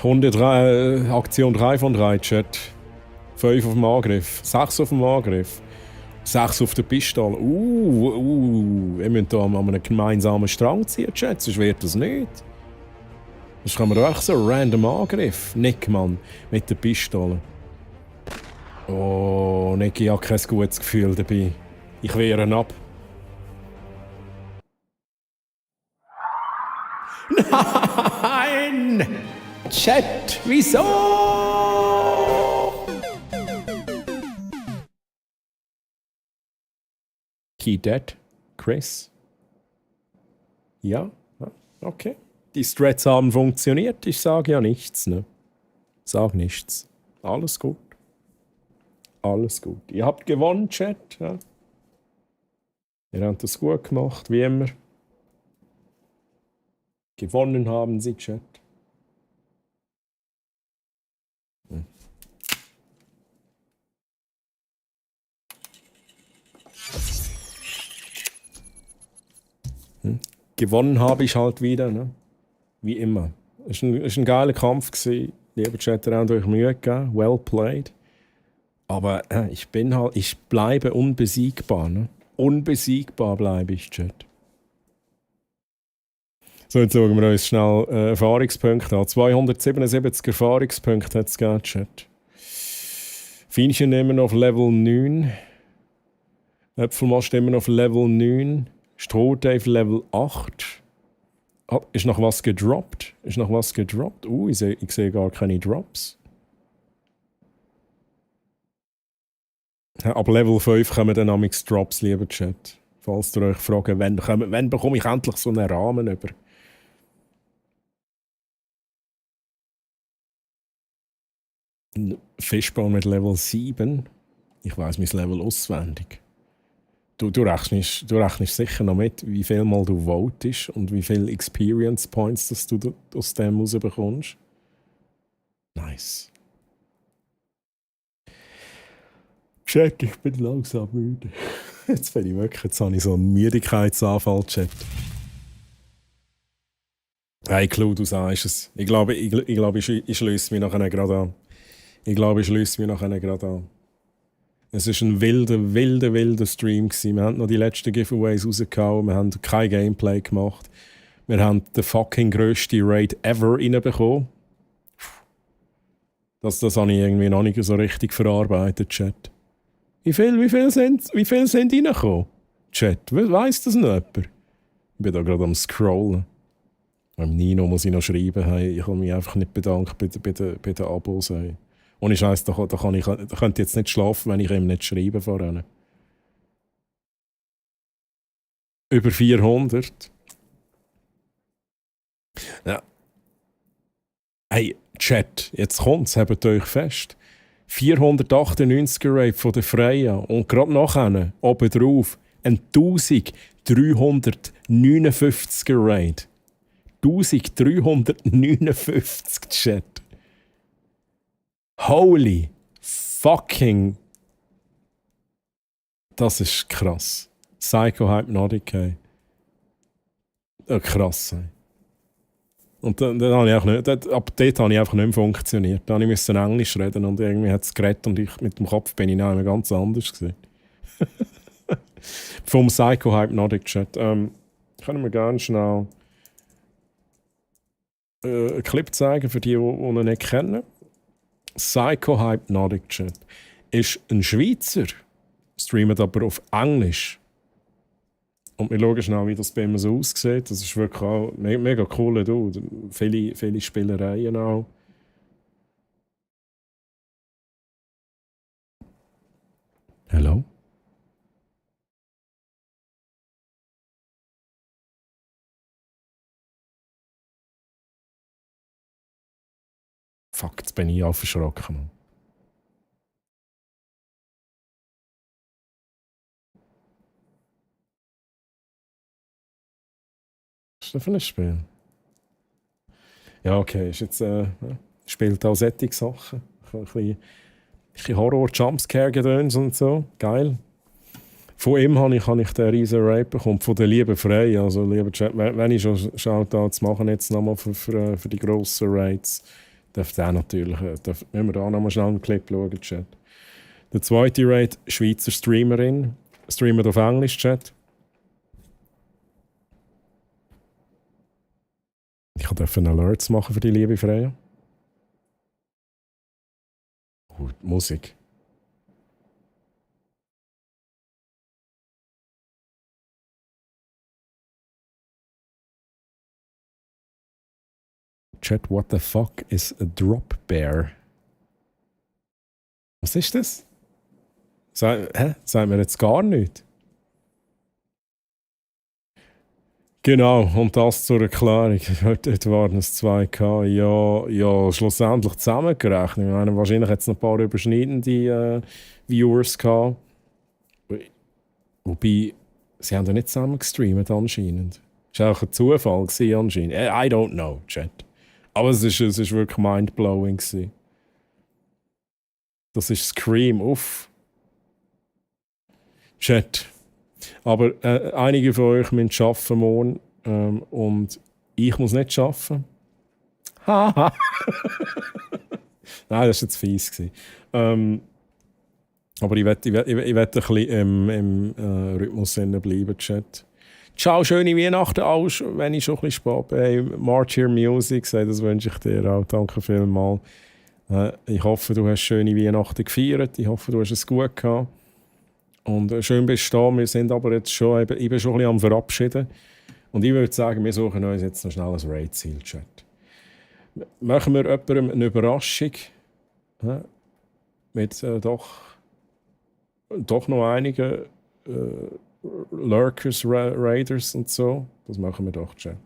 Aktion 3 von 3, Chat. 5 auf dem Angriff, 6 auf dem Angriff, 6 auf der Pistole. Wir müssen hier an einem gemeinsamen Strang ziehen, Chat, sonst wird das nicht. Sonst kann man doch echt so einen random Angriff. Nick, Mann, mit der Pistole. Oh, Nick, ich habe kein gutes Gefühl dabei. Ich wehre ihn ab. Nein! Chat, wieso? Key dead, Chris? Ja, okay. Die Strats haben funktioniert, ich sage ja nichts, ne? Sag nichts. Alles gut. Alles gut. Ihr habt gewonnen, Chat. Ja? Ihr habt das gut gemacht, wie immer. Gewonnen haben sie, Chat. Gewonnen habe ich halt wieder, ne? Wie immer. Es war ein geiler Kampf gewesen. Lieber Chat, ihr habt euch Mühe gegeben. Well played. Aber ich bleibe unbesiegbar, ne? Unbesiegbar bleibe ich, Chat. So, jetzt schauen wir uns schnell Erfahrungspunkte an. 277 Erfahrungspunkte hat es gegeben, Chat. Fienchen immer noch auf Level 9. Äpfelmast immer noch auf Level 9. Strohdave Level 8. Ist noch was gedroppt? Ich sehe gar keine Drops. Ab Level 5 kommen dann amix Drops, lieber Chat. Falls ihr euch fragt, wann bekomme ich endlich so einen Rahmen über? Fischball mit Level 7. Ich weiss mein Level auswendig. Du rechnest sicher noch mit, wie viel mal du votest und wie viele Experience Points dass du aus dem rausbekommst. Nice. Check, ich bin langsam müde. Jetzt habe ich so einen Müdigkeitsanfall, Chat. Hey, Clou, du sagst es. Ich glaube, ich schließe mich nachher gerade an. Es war ein wilder Stream gewesen. Wir haben noch die letzten Giveaways rausgehauen. Wir haben kein Gameplay gemacht. Wir haben den fucking grössten Raid ever reinbekommen. Das habe ich irgendwie noch nicht so richtig verarbeitet, Chat. Wie viel sind reingekommen? Chat, weiss das noch jemand? Ich bin da gerade am Scrollen. Beim Nino muss ich noch schreiben. Hey, ich habe mich einfach nicht bedankt bei den Abos. Hey. Ohne Scheiß, da könnte ich jetzt nicht schlafen, wenn ich ihm nicht schreibe vorhin. Über 400. Ja. Hey, Chat, jetzt kommt's, habt euch fest. 498er Raid von der Freya und gerade nachher, oben drauf, ein 1359er Raid. 1359, Chat. Holy fucking. Das ist krass. Psycho Hypnotic, hey. Krass, hey. Und dann habe ich auch nicht, ab dort habe ich einfach nicht mehr funktioniert. Dann musste ich Englisch reden und irgendwie hat es geredet und ich mit dem Kopf bin ich noch ganz anders gewesen. Vom Psycho Hypnotic Chat. Können wir gerne schnell einen Clip zeigen für die ihn nicht kennen. Psycho Hypnotic Chat ist ein Schweizer, streamt aber auf Englisch. Und wir schauen schnell, wie das bei ihm so aussieht. Das ist wirklich auch mega cool. Viele Spielereien auch. Hallo? Fuck, jetzt bin ich auch verschrocken. Was ist das für ein Spiel? Ja, okay, ist jetzt, spielt auch solche Sachen. Ein bisschen Horror-Jumpscare-Gedöns und so. Geil. Von ihm habe ich den riesen Raid bekommen, von der lieben Frey. Also, lieber Chat, wenn ich schon Shoutouts mache, jetzt nochmal für die grossen Raids. Darf der natürlich, wenn wir da noch mal schnell einen Clip schauen, Chat. Der zweite Raid, Schweizer Streamerin. Streamt auf Englisch, Chat. Ich durfte Alerts machen für die liebe Freya. Musik. Chat, what the fuck is a drop bear? Was ist das? Sagt mir jetzt gar nichts. Genau, und das zur Erklärung. Dort waren es 2K. Ja, schlussendlich zusammengerechnet. Ich meine, wahrscheinlich hat es noch ein paar überschneidende Viewers gehabt. Wobei, sie haben ja nicht zusammen gestreamt anscheinend. Das war auch ein Zufall gewesen, anscheinend. I don't know, Chat. Aber es ist wirklich mindblowing gewesen. Das ist Scream, uff. Chat. Aber einige von euch müssen arbeiten morgen und ich muss nicht arbeiten. Haha. Nein, das war jetzt fies gewesen. Aber ich werde ein bisschen im Rhythmus bleiben, Chat. Ciao, schöne Weihnachten, alles, wenn ich schon ein bisschen spät bin. Hey, March Here Music, das wünsche ich dir auch. Danke vielmals. Ich hoffe, du hast schöne Weihnachten gefeiert. Ich hoffe, du hast es gut gehabt. Und schön bist du da. Wir sind aber jetzt schon, ich bin schon ein bisschen am Verabschieden. Und ich würde sagen, wir suchen uns jetzt noch schnell ein Raid-Ziel, Chat. Machen wir jemandem eine Überraschung. Mit doch noch einigen Lurkers, Raiders und so. Das machen wir doch, Chat.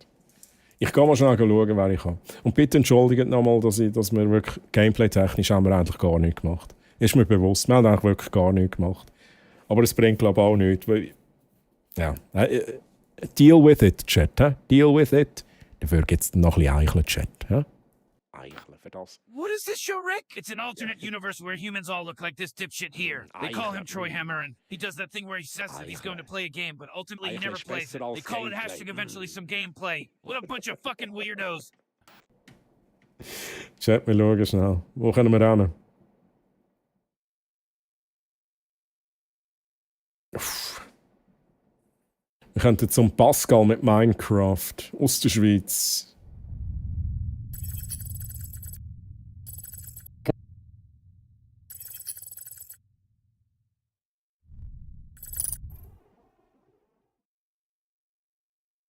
Ich gehe mal schnell schauen, wer ich kann. Und bitte entschuldigt nochmal, dass wir wirklich gameplay-technisch haben wir eigentlich gar nichts gemacht. Ist mir bewusst, wir haben eigentlich wirklich gar nichts gemacht. Aber es bringt, glaube ich, auch nichts. Weil, ja. Deal with it, Chat. Deal with it. Dafür gibt es noch ein bisschen Eicheln, Chat. Eicheln für das. What is this show, Rick? It's an alternate universe where humans all look like this dipshit here. They call him Troy Hammerin. He does that thing where he says that he's going to play a game, but ultimately he never plays it. They call it hashtag eventually some gameplay. What a bunch of fucking weirdos. Chat, wir schauen schnell. Wo können wir hin? Wir könnten zum Pascal mit Minecraft aus der Schweiz.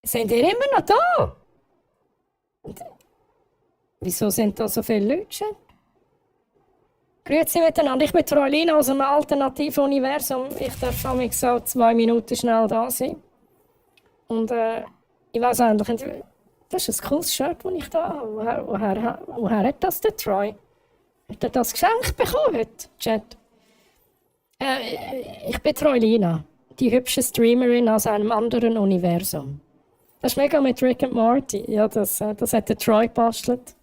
Sind ihr immer noch da? Wieso sind da so viele Leute? Grüezi miteinander, ich bin Troilina aus einem alternativen Universum. Ich darf so 2 Minuten schnell da sein. Und ich weiß eigentlich, das ist ein cooles Shirt, das ich da habe. Woher hat das der Troy? Hat er das geschenkt bekommen heute, Chat? Ich bin Troilina, die hübsche Streamerin aus einem anderen Universum. Das ist mega mit Rick and Morty. Ja, das hat der Troy gebastelt.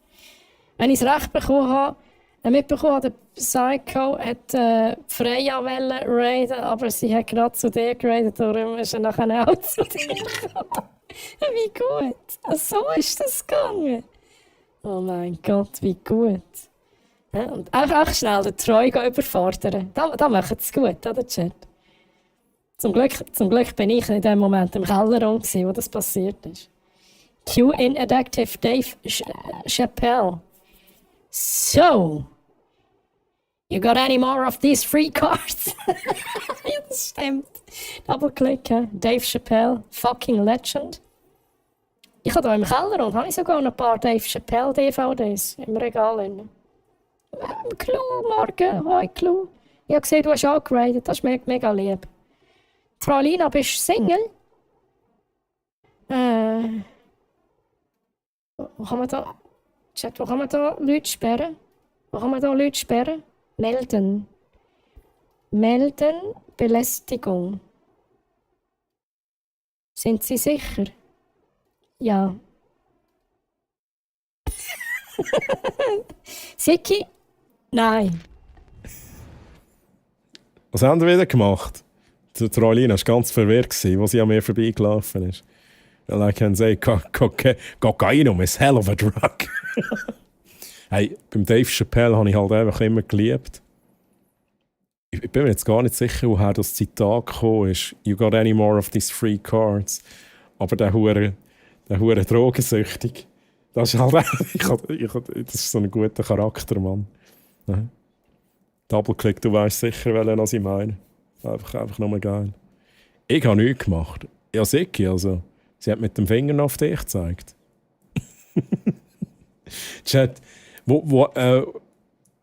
Wenn ich es recht bekommen habe, mitbekommen, der Psycho hat Freya raiden, aber sie hat gerade zu dir geradet, darum ist er nachher auch zu dir gekommen. Wie gut. So ist das gegangen. Oh mein Gott, wie gut. Ja, und auch schnell den Troy überfordern. Da macht es gut, oder Chat? Zum Glück bin ich in dem Moment im Keller wo das passiert ist. Q Inactive Dave Chappelle. So, you got any more of these free cards? Ja, das stimmt. Double-click, Dave Chappelle, fucking legend. Ich habe hier im Keller und habe sogar noch ein paar Dave Chappelle DVDs im Regal. Clou, morgen, hoi Clou. Ich habe gesehen, du hast angeradet, das ist mega lieb. Troilina, bist du Single? Wo kann man da... Chat, wo kann man da Leute sperren? Melden. Melden Belästigung. Sind Sie sicher? Ja. Siki? Nein. Was haben wir wieder gemacht? Die Troilina war ganz verwirrt, als sie an mir vorbeigelaufen ist. Well, I can say cocaine is hell of a drug. Hey, beim Dave Chappelle habe ich halt einfach immer geliebt. Ich bin mir jetzt gar nicht sicher, woher das Zitat gekommen ist. You got any more of these free cards? Aber der hure drogensüchtig. Das ist halt das ist so ein guter Charakter, Mann. Ja. Doppelklick, du weißt sicher, was ich meine. Einfach nur geil. Ich habe nichts gemacht. Ja, Siki, also. Sie hat mit dem Finger noch auf dich gezeigt. Chat,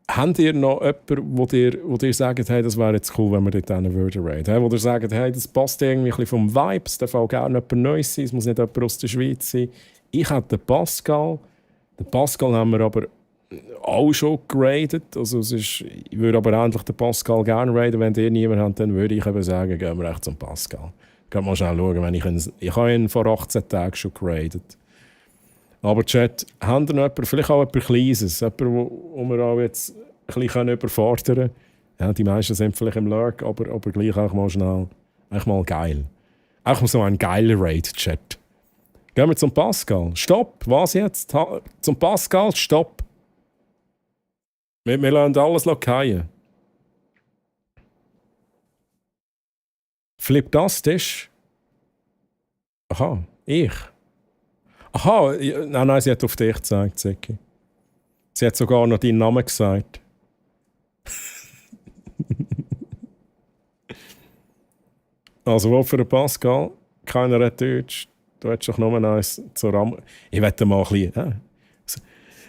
habt ihr noch jemanden, wo dir sagt, hey, das wäre jetzt cool, wenn wir dort hin würden raiden? Hey, wo dir sagt, hey, das passt irgendwie ein bisschen vom Vibe, es darf auch gerne jemand Neues sein, es muss nicht jemand aus der Schweiz sein. Ich hätte den Pascal. Den Pascal haben wir aber auch schon geradet. Also ich würde aber endlich den Pascal gerne raiden. Wenn ihr niemanden habt, dann würde ich eben sagen, gehen wir echt zum Pascal. Geht mal schnell schauen, wenn ich habe ihn vor 18 Tagen schon geradet. Aber Chat, habt ihr noch jemanden, vielleicht auch etwas Kleines, jemanden, wo wir auch jetzt ein bisschen überfordern können? Ja, die meisten sind vielleicht im Lurk, aber gleich auch mal schnell. Eigentlich mal geil. Auch mal so ein geiler Raid-Chat. Gehen wir zum Pascal. Stopp, was jetzt? Zum Pascal, stopp. Wir lassen alles fallen. Flip das Tisch. Aha, ich. Aha, nein, sie hat auf dich gezeigt, Zeki. Sie hat sogar noch deinen Namen gesagt. Also, wo für den Pascal? Keiner hat Deutsch. Du hättest doch nur eins zur Amurant. Ich wette mal ein bisschen.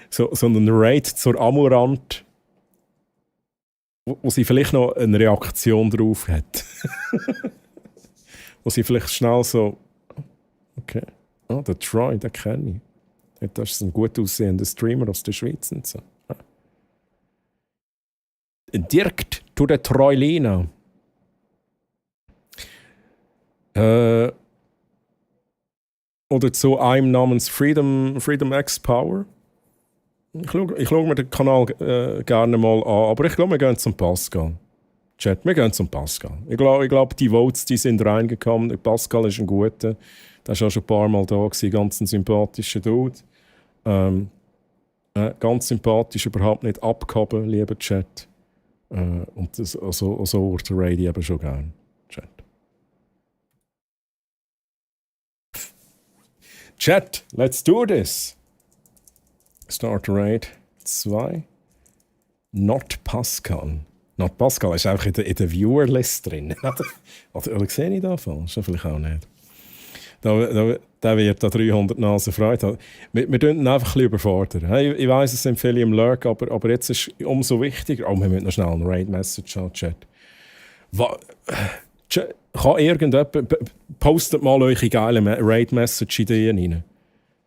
So einen Raid zur Amurant, wo sie vielleicht noch eine Reaktion drauf hat. Wo sie vielleicht schnell so. Okay. Oh, der Troy, den kenne ich. Das ist ein gut aussehender Streamer aus der Schweiz und so. Direkt zu der Troilina. Oder zu einem namens Freedom X Power. Ich schaue mir den Kanal gerne mal an, aber ich glaube, wir gehen zum Pascal. Chat, wir gehen zum Pascal. Ich glaube, die Votes die sind reingekommen. Der Pascal ist ein guter. Der war auch schon ein paar Mal da, ganz ein sympathischer Dude. Ganz sympathisch, überhaupt nicht abgehoben, lieber Chat. Und das, so der Raid eben schon gern. Chat. Chat, let's do this. Start Raid 2. Not Pascal. Not Pascal ist einfach in der Viewer-List drin. Oder sehe ich da falsch? Vielleicht auch nicht. Der wird da 300 Nasen Freude haben. Wir tun ihn einfach ein bisschen überfordern. Hey, ich weiss, es sind viele im Lurk, aber jetzt ist es umso wichtiger. Oh, wir müssen noch schnell eine Raid-Message haben, Chat. Kann irgendjemand... Postet mal eure geilen Raid-Message-Ideen rein.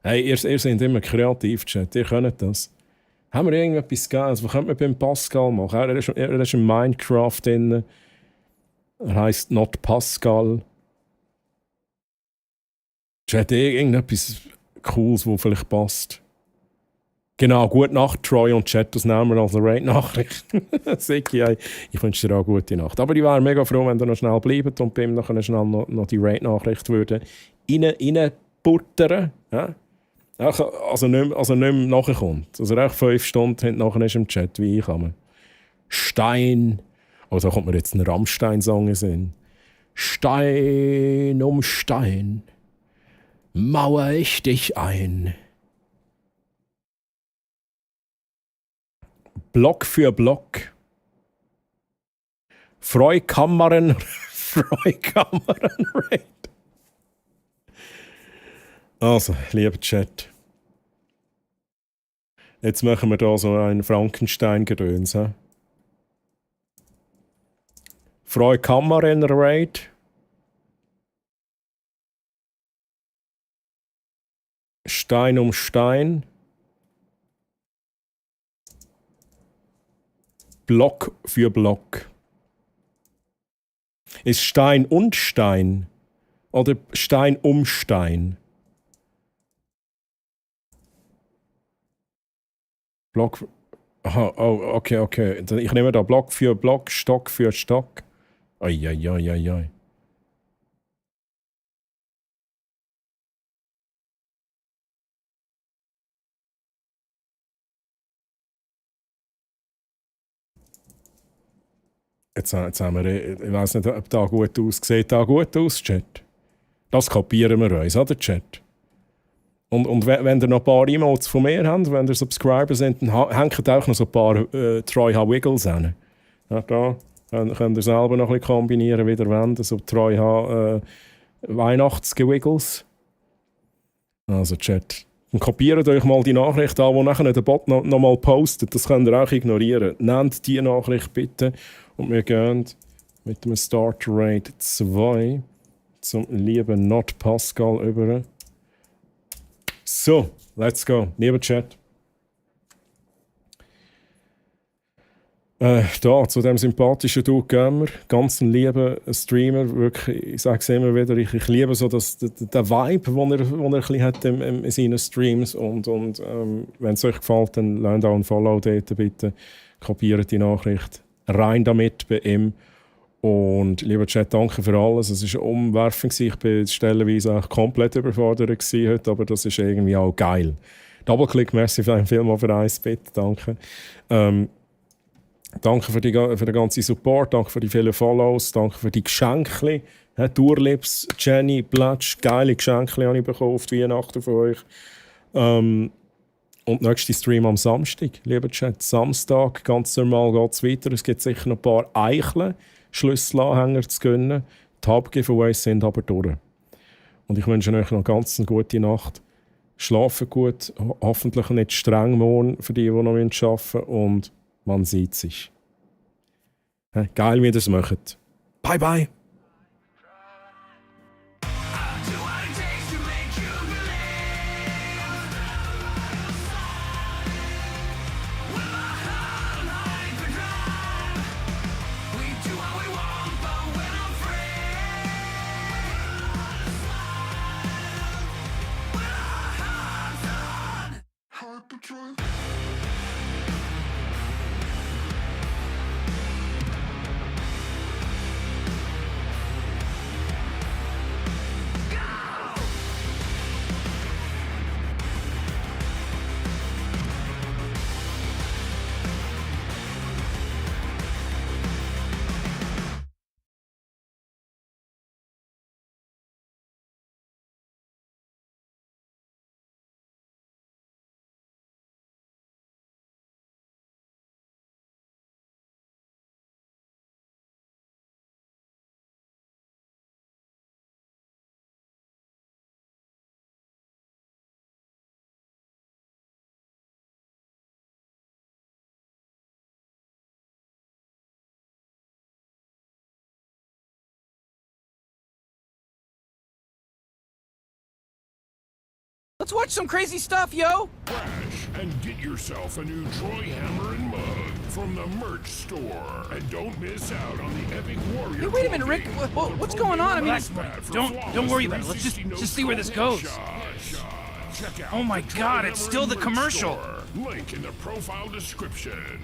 Hey, ihr seid immer kreativ, Chat. Ihr könnt das. Haben wir irgendetwas Geiles? Was könnte man beim Pascal machen? Er ist in Minecraft drin. Er heisst Not Pascal. Chat, irgendetwas Cooles, das vielleicht passt. Genau, gute Nacht, Troy und Chat, das nehmen wir als eine Raid-Nachricht. Siki, ich wünsche dir auch eine gute Nacht. Aber ich wäre mega froh, wenn ihr noch schnell bleibt und bei ihm nachher schnell noch die Raid-Nachricht reinbuttern. Ja? Also nicht mehr nachkommt. Also echt 5 Stunden nachher ist im Chat, wie ich habe. Stein. Also da kommt mir jetzt ein Rammstein-Song in Sinn. Stein um Stein mauer ich dich ein. Block für Block. Freukammern Raid. Also, lieber Chat. Jetzt machen wir da so einen Frankenstein-Gedöns. Freukammern Raid. Stein um Stein. Block für Block. Ist Stein und Stein oder Stein um Stein? Block. Aha, oh, okay. Ich nehme da Block für Block, Stock für Stock. Ai. Jetzt haben wir, ich weiss nicht, ob da gut aussieht. Sieht da gut aus, Chat? Das kopieren wir uns, oder, Chat? Und wenn ihr noch ein paar Emotes von mir habt, wenn ihr Subscriber sind, dann hängt auch noch so ein paar Troy H. Wiggles an. Ja, da könnt ihr selber noch ein bisschen kombinieren, wie ihr wollt. So Troy H. Weihnachtsgewiggles. Also, Chat. Und kopiert euch mal die Nachricht an, die nachher der Bot noch mal postet. Das könnt ihr auch ignorieren. Nehmt die Nachricht bitte. Und wir gehen mit dem Start Rate 2 zum lieben Not Pascal über. So, let's go. Lieber Chat. Da, zu dem sympathischen Dude gehen wir. Ganz ein lieber Streamer. Wirklich, ich sage es immer wieder, ich liebe so den Vibe, den er ein bisschen hat in seinen Streams. Und wenn es euch gefällt, dann lasst auch ein Follow dort bitte. Kopiert die Nachricht. Rein damit bei ihm. Und lieber Chat, danke für alles. Es war umwerfend. Ich war stellenweise auch komplett überfordert heute, aber das ist irgendwie auch geil. Doppelklick, merci für den Film für 1 Bit, danke. Danke für den ganzen Support, danke für die vielen Follows, danke für die Geschenke. Durlips, Jenny, Blatsch, geile Geschenke habe ich bekommen auf die Weihnachten von euch. Und nächster Stream am Samstag, lieber Chat. Samstag, ganz normal geht es weiter. Es gibt sicher noch ein paar Eicheln, Schlüsselanhänger zu gönnen. Die Hub-Giveaways sind aber durch. Und ich wünsche euch noch ganz eine gute Nacht. Schlafen gut, hoffentlich nicht streng morgen für die noch arbeiten müssen. Und man sieht sich. Geil, wie ihr das macht. Bye, bye. Let's watch some crazy stuff, yo! Crash and get yourself a new Troy Hammer and mug from the merch store. And don't miss out on the epic warrior. Hey, wait a minute, Rick. What's going on? I mean, don't worry about it. Let's just see where this goes. Check out Oh my God! It's still the commercial. Link in the profile description.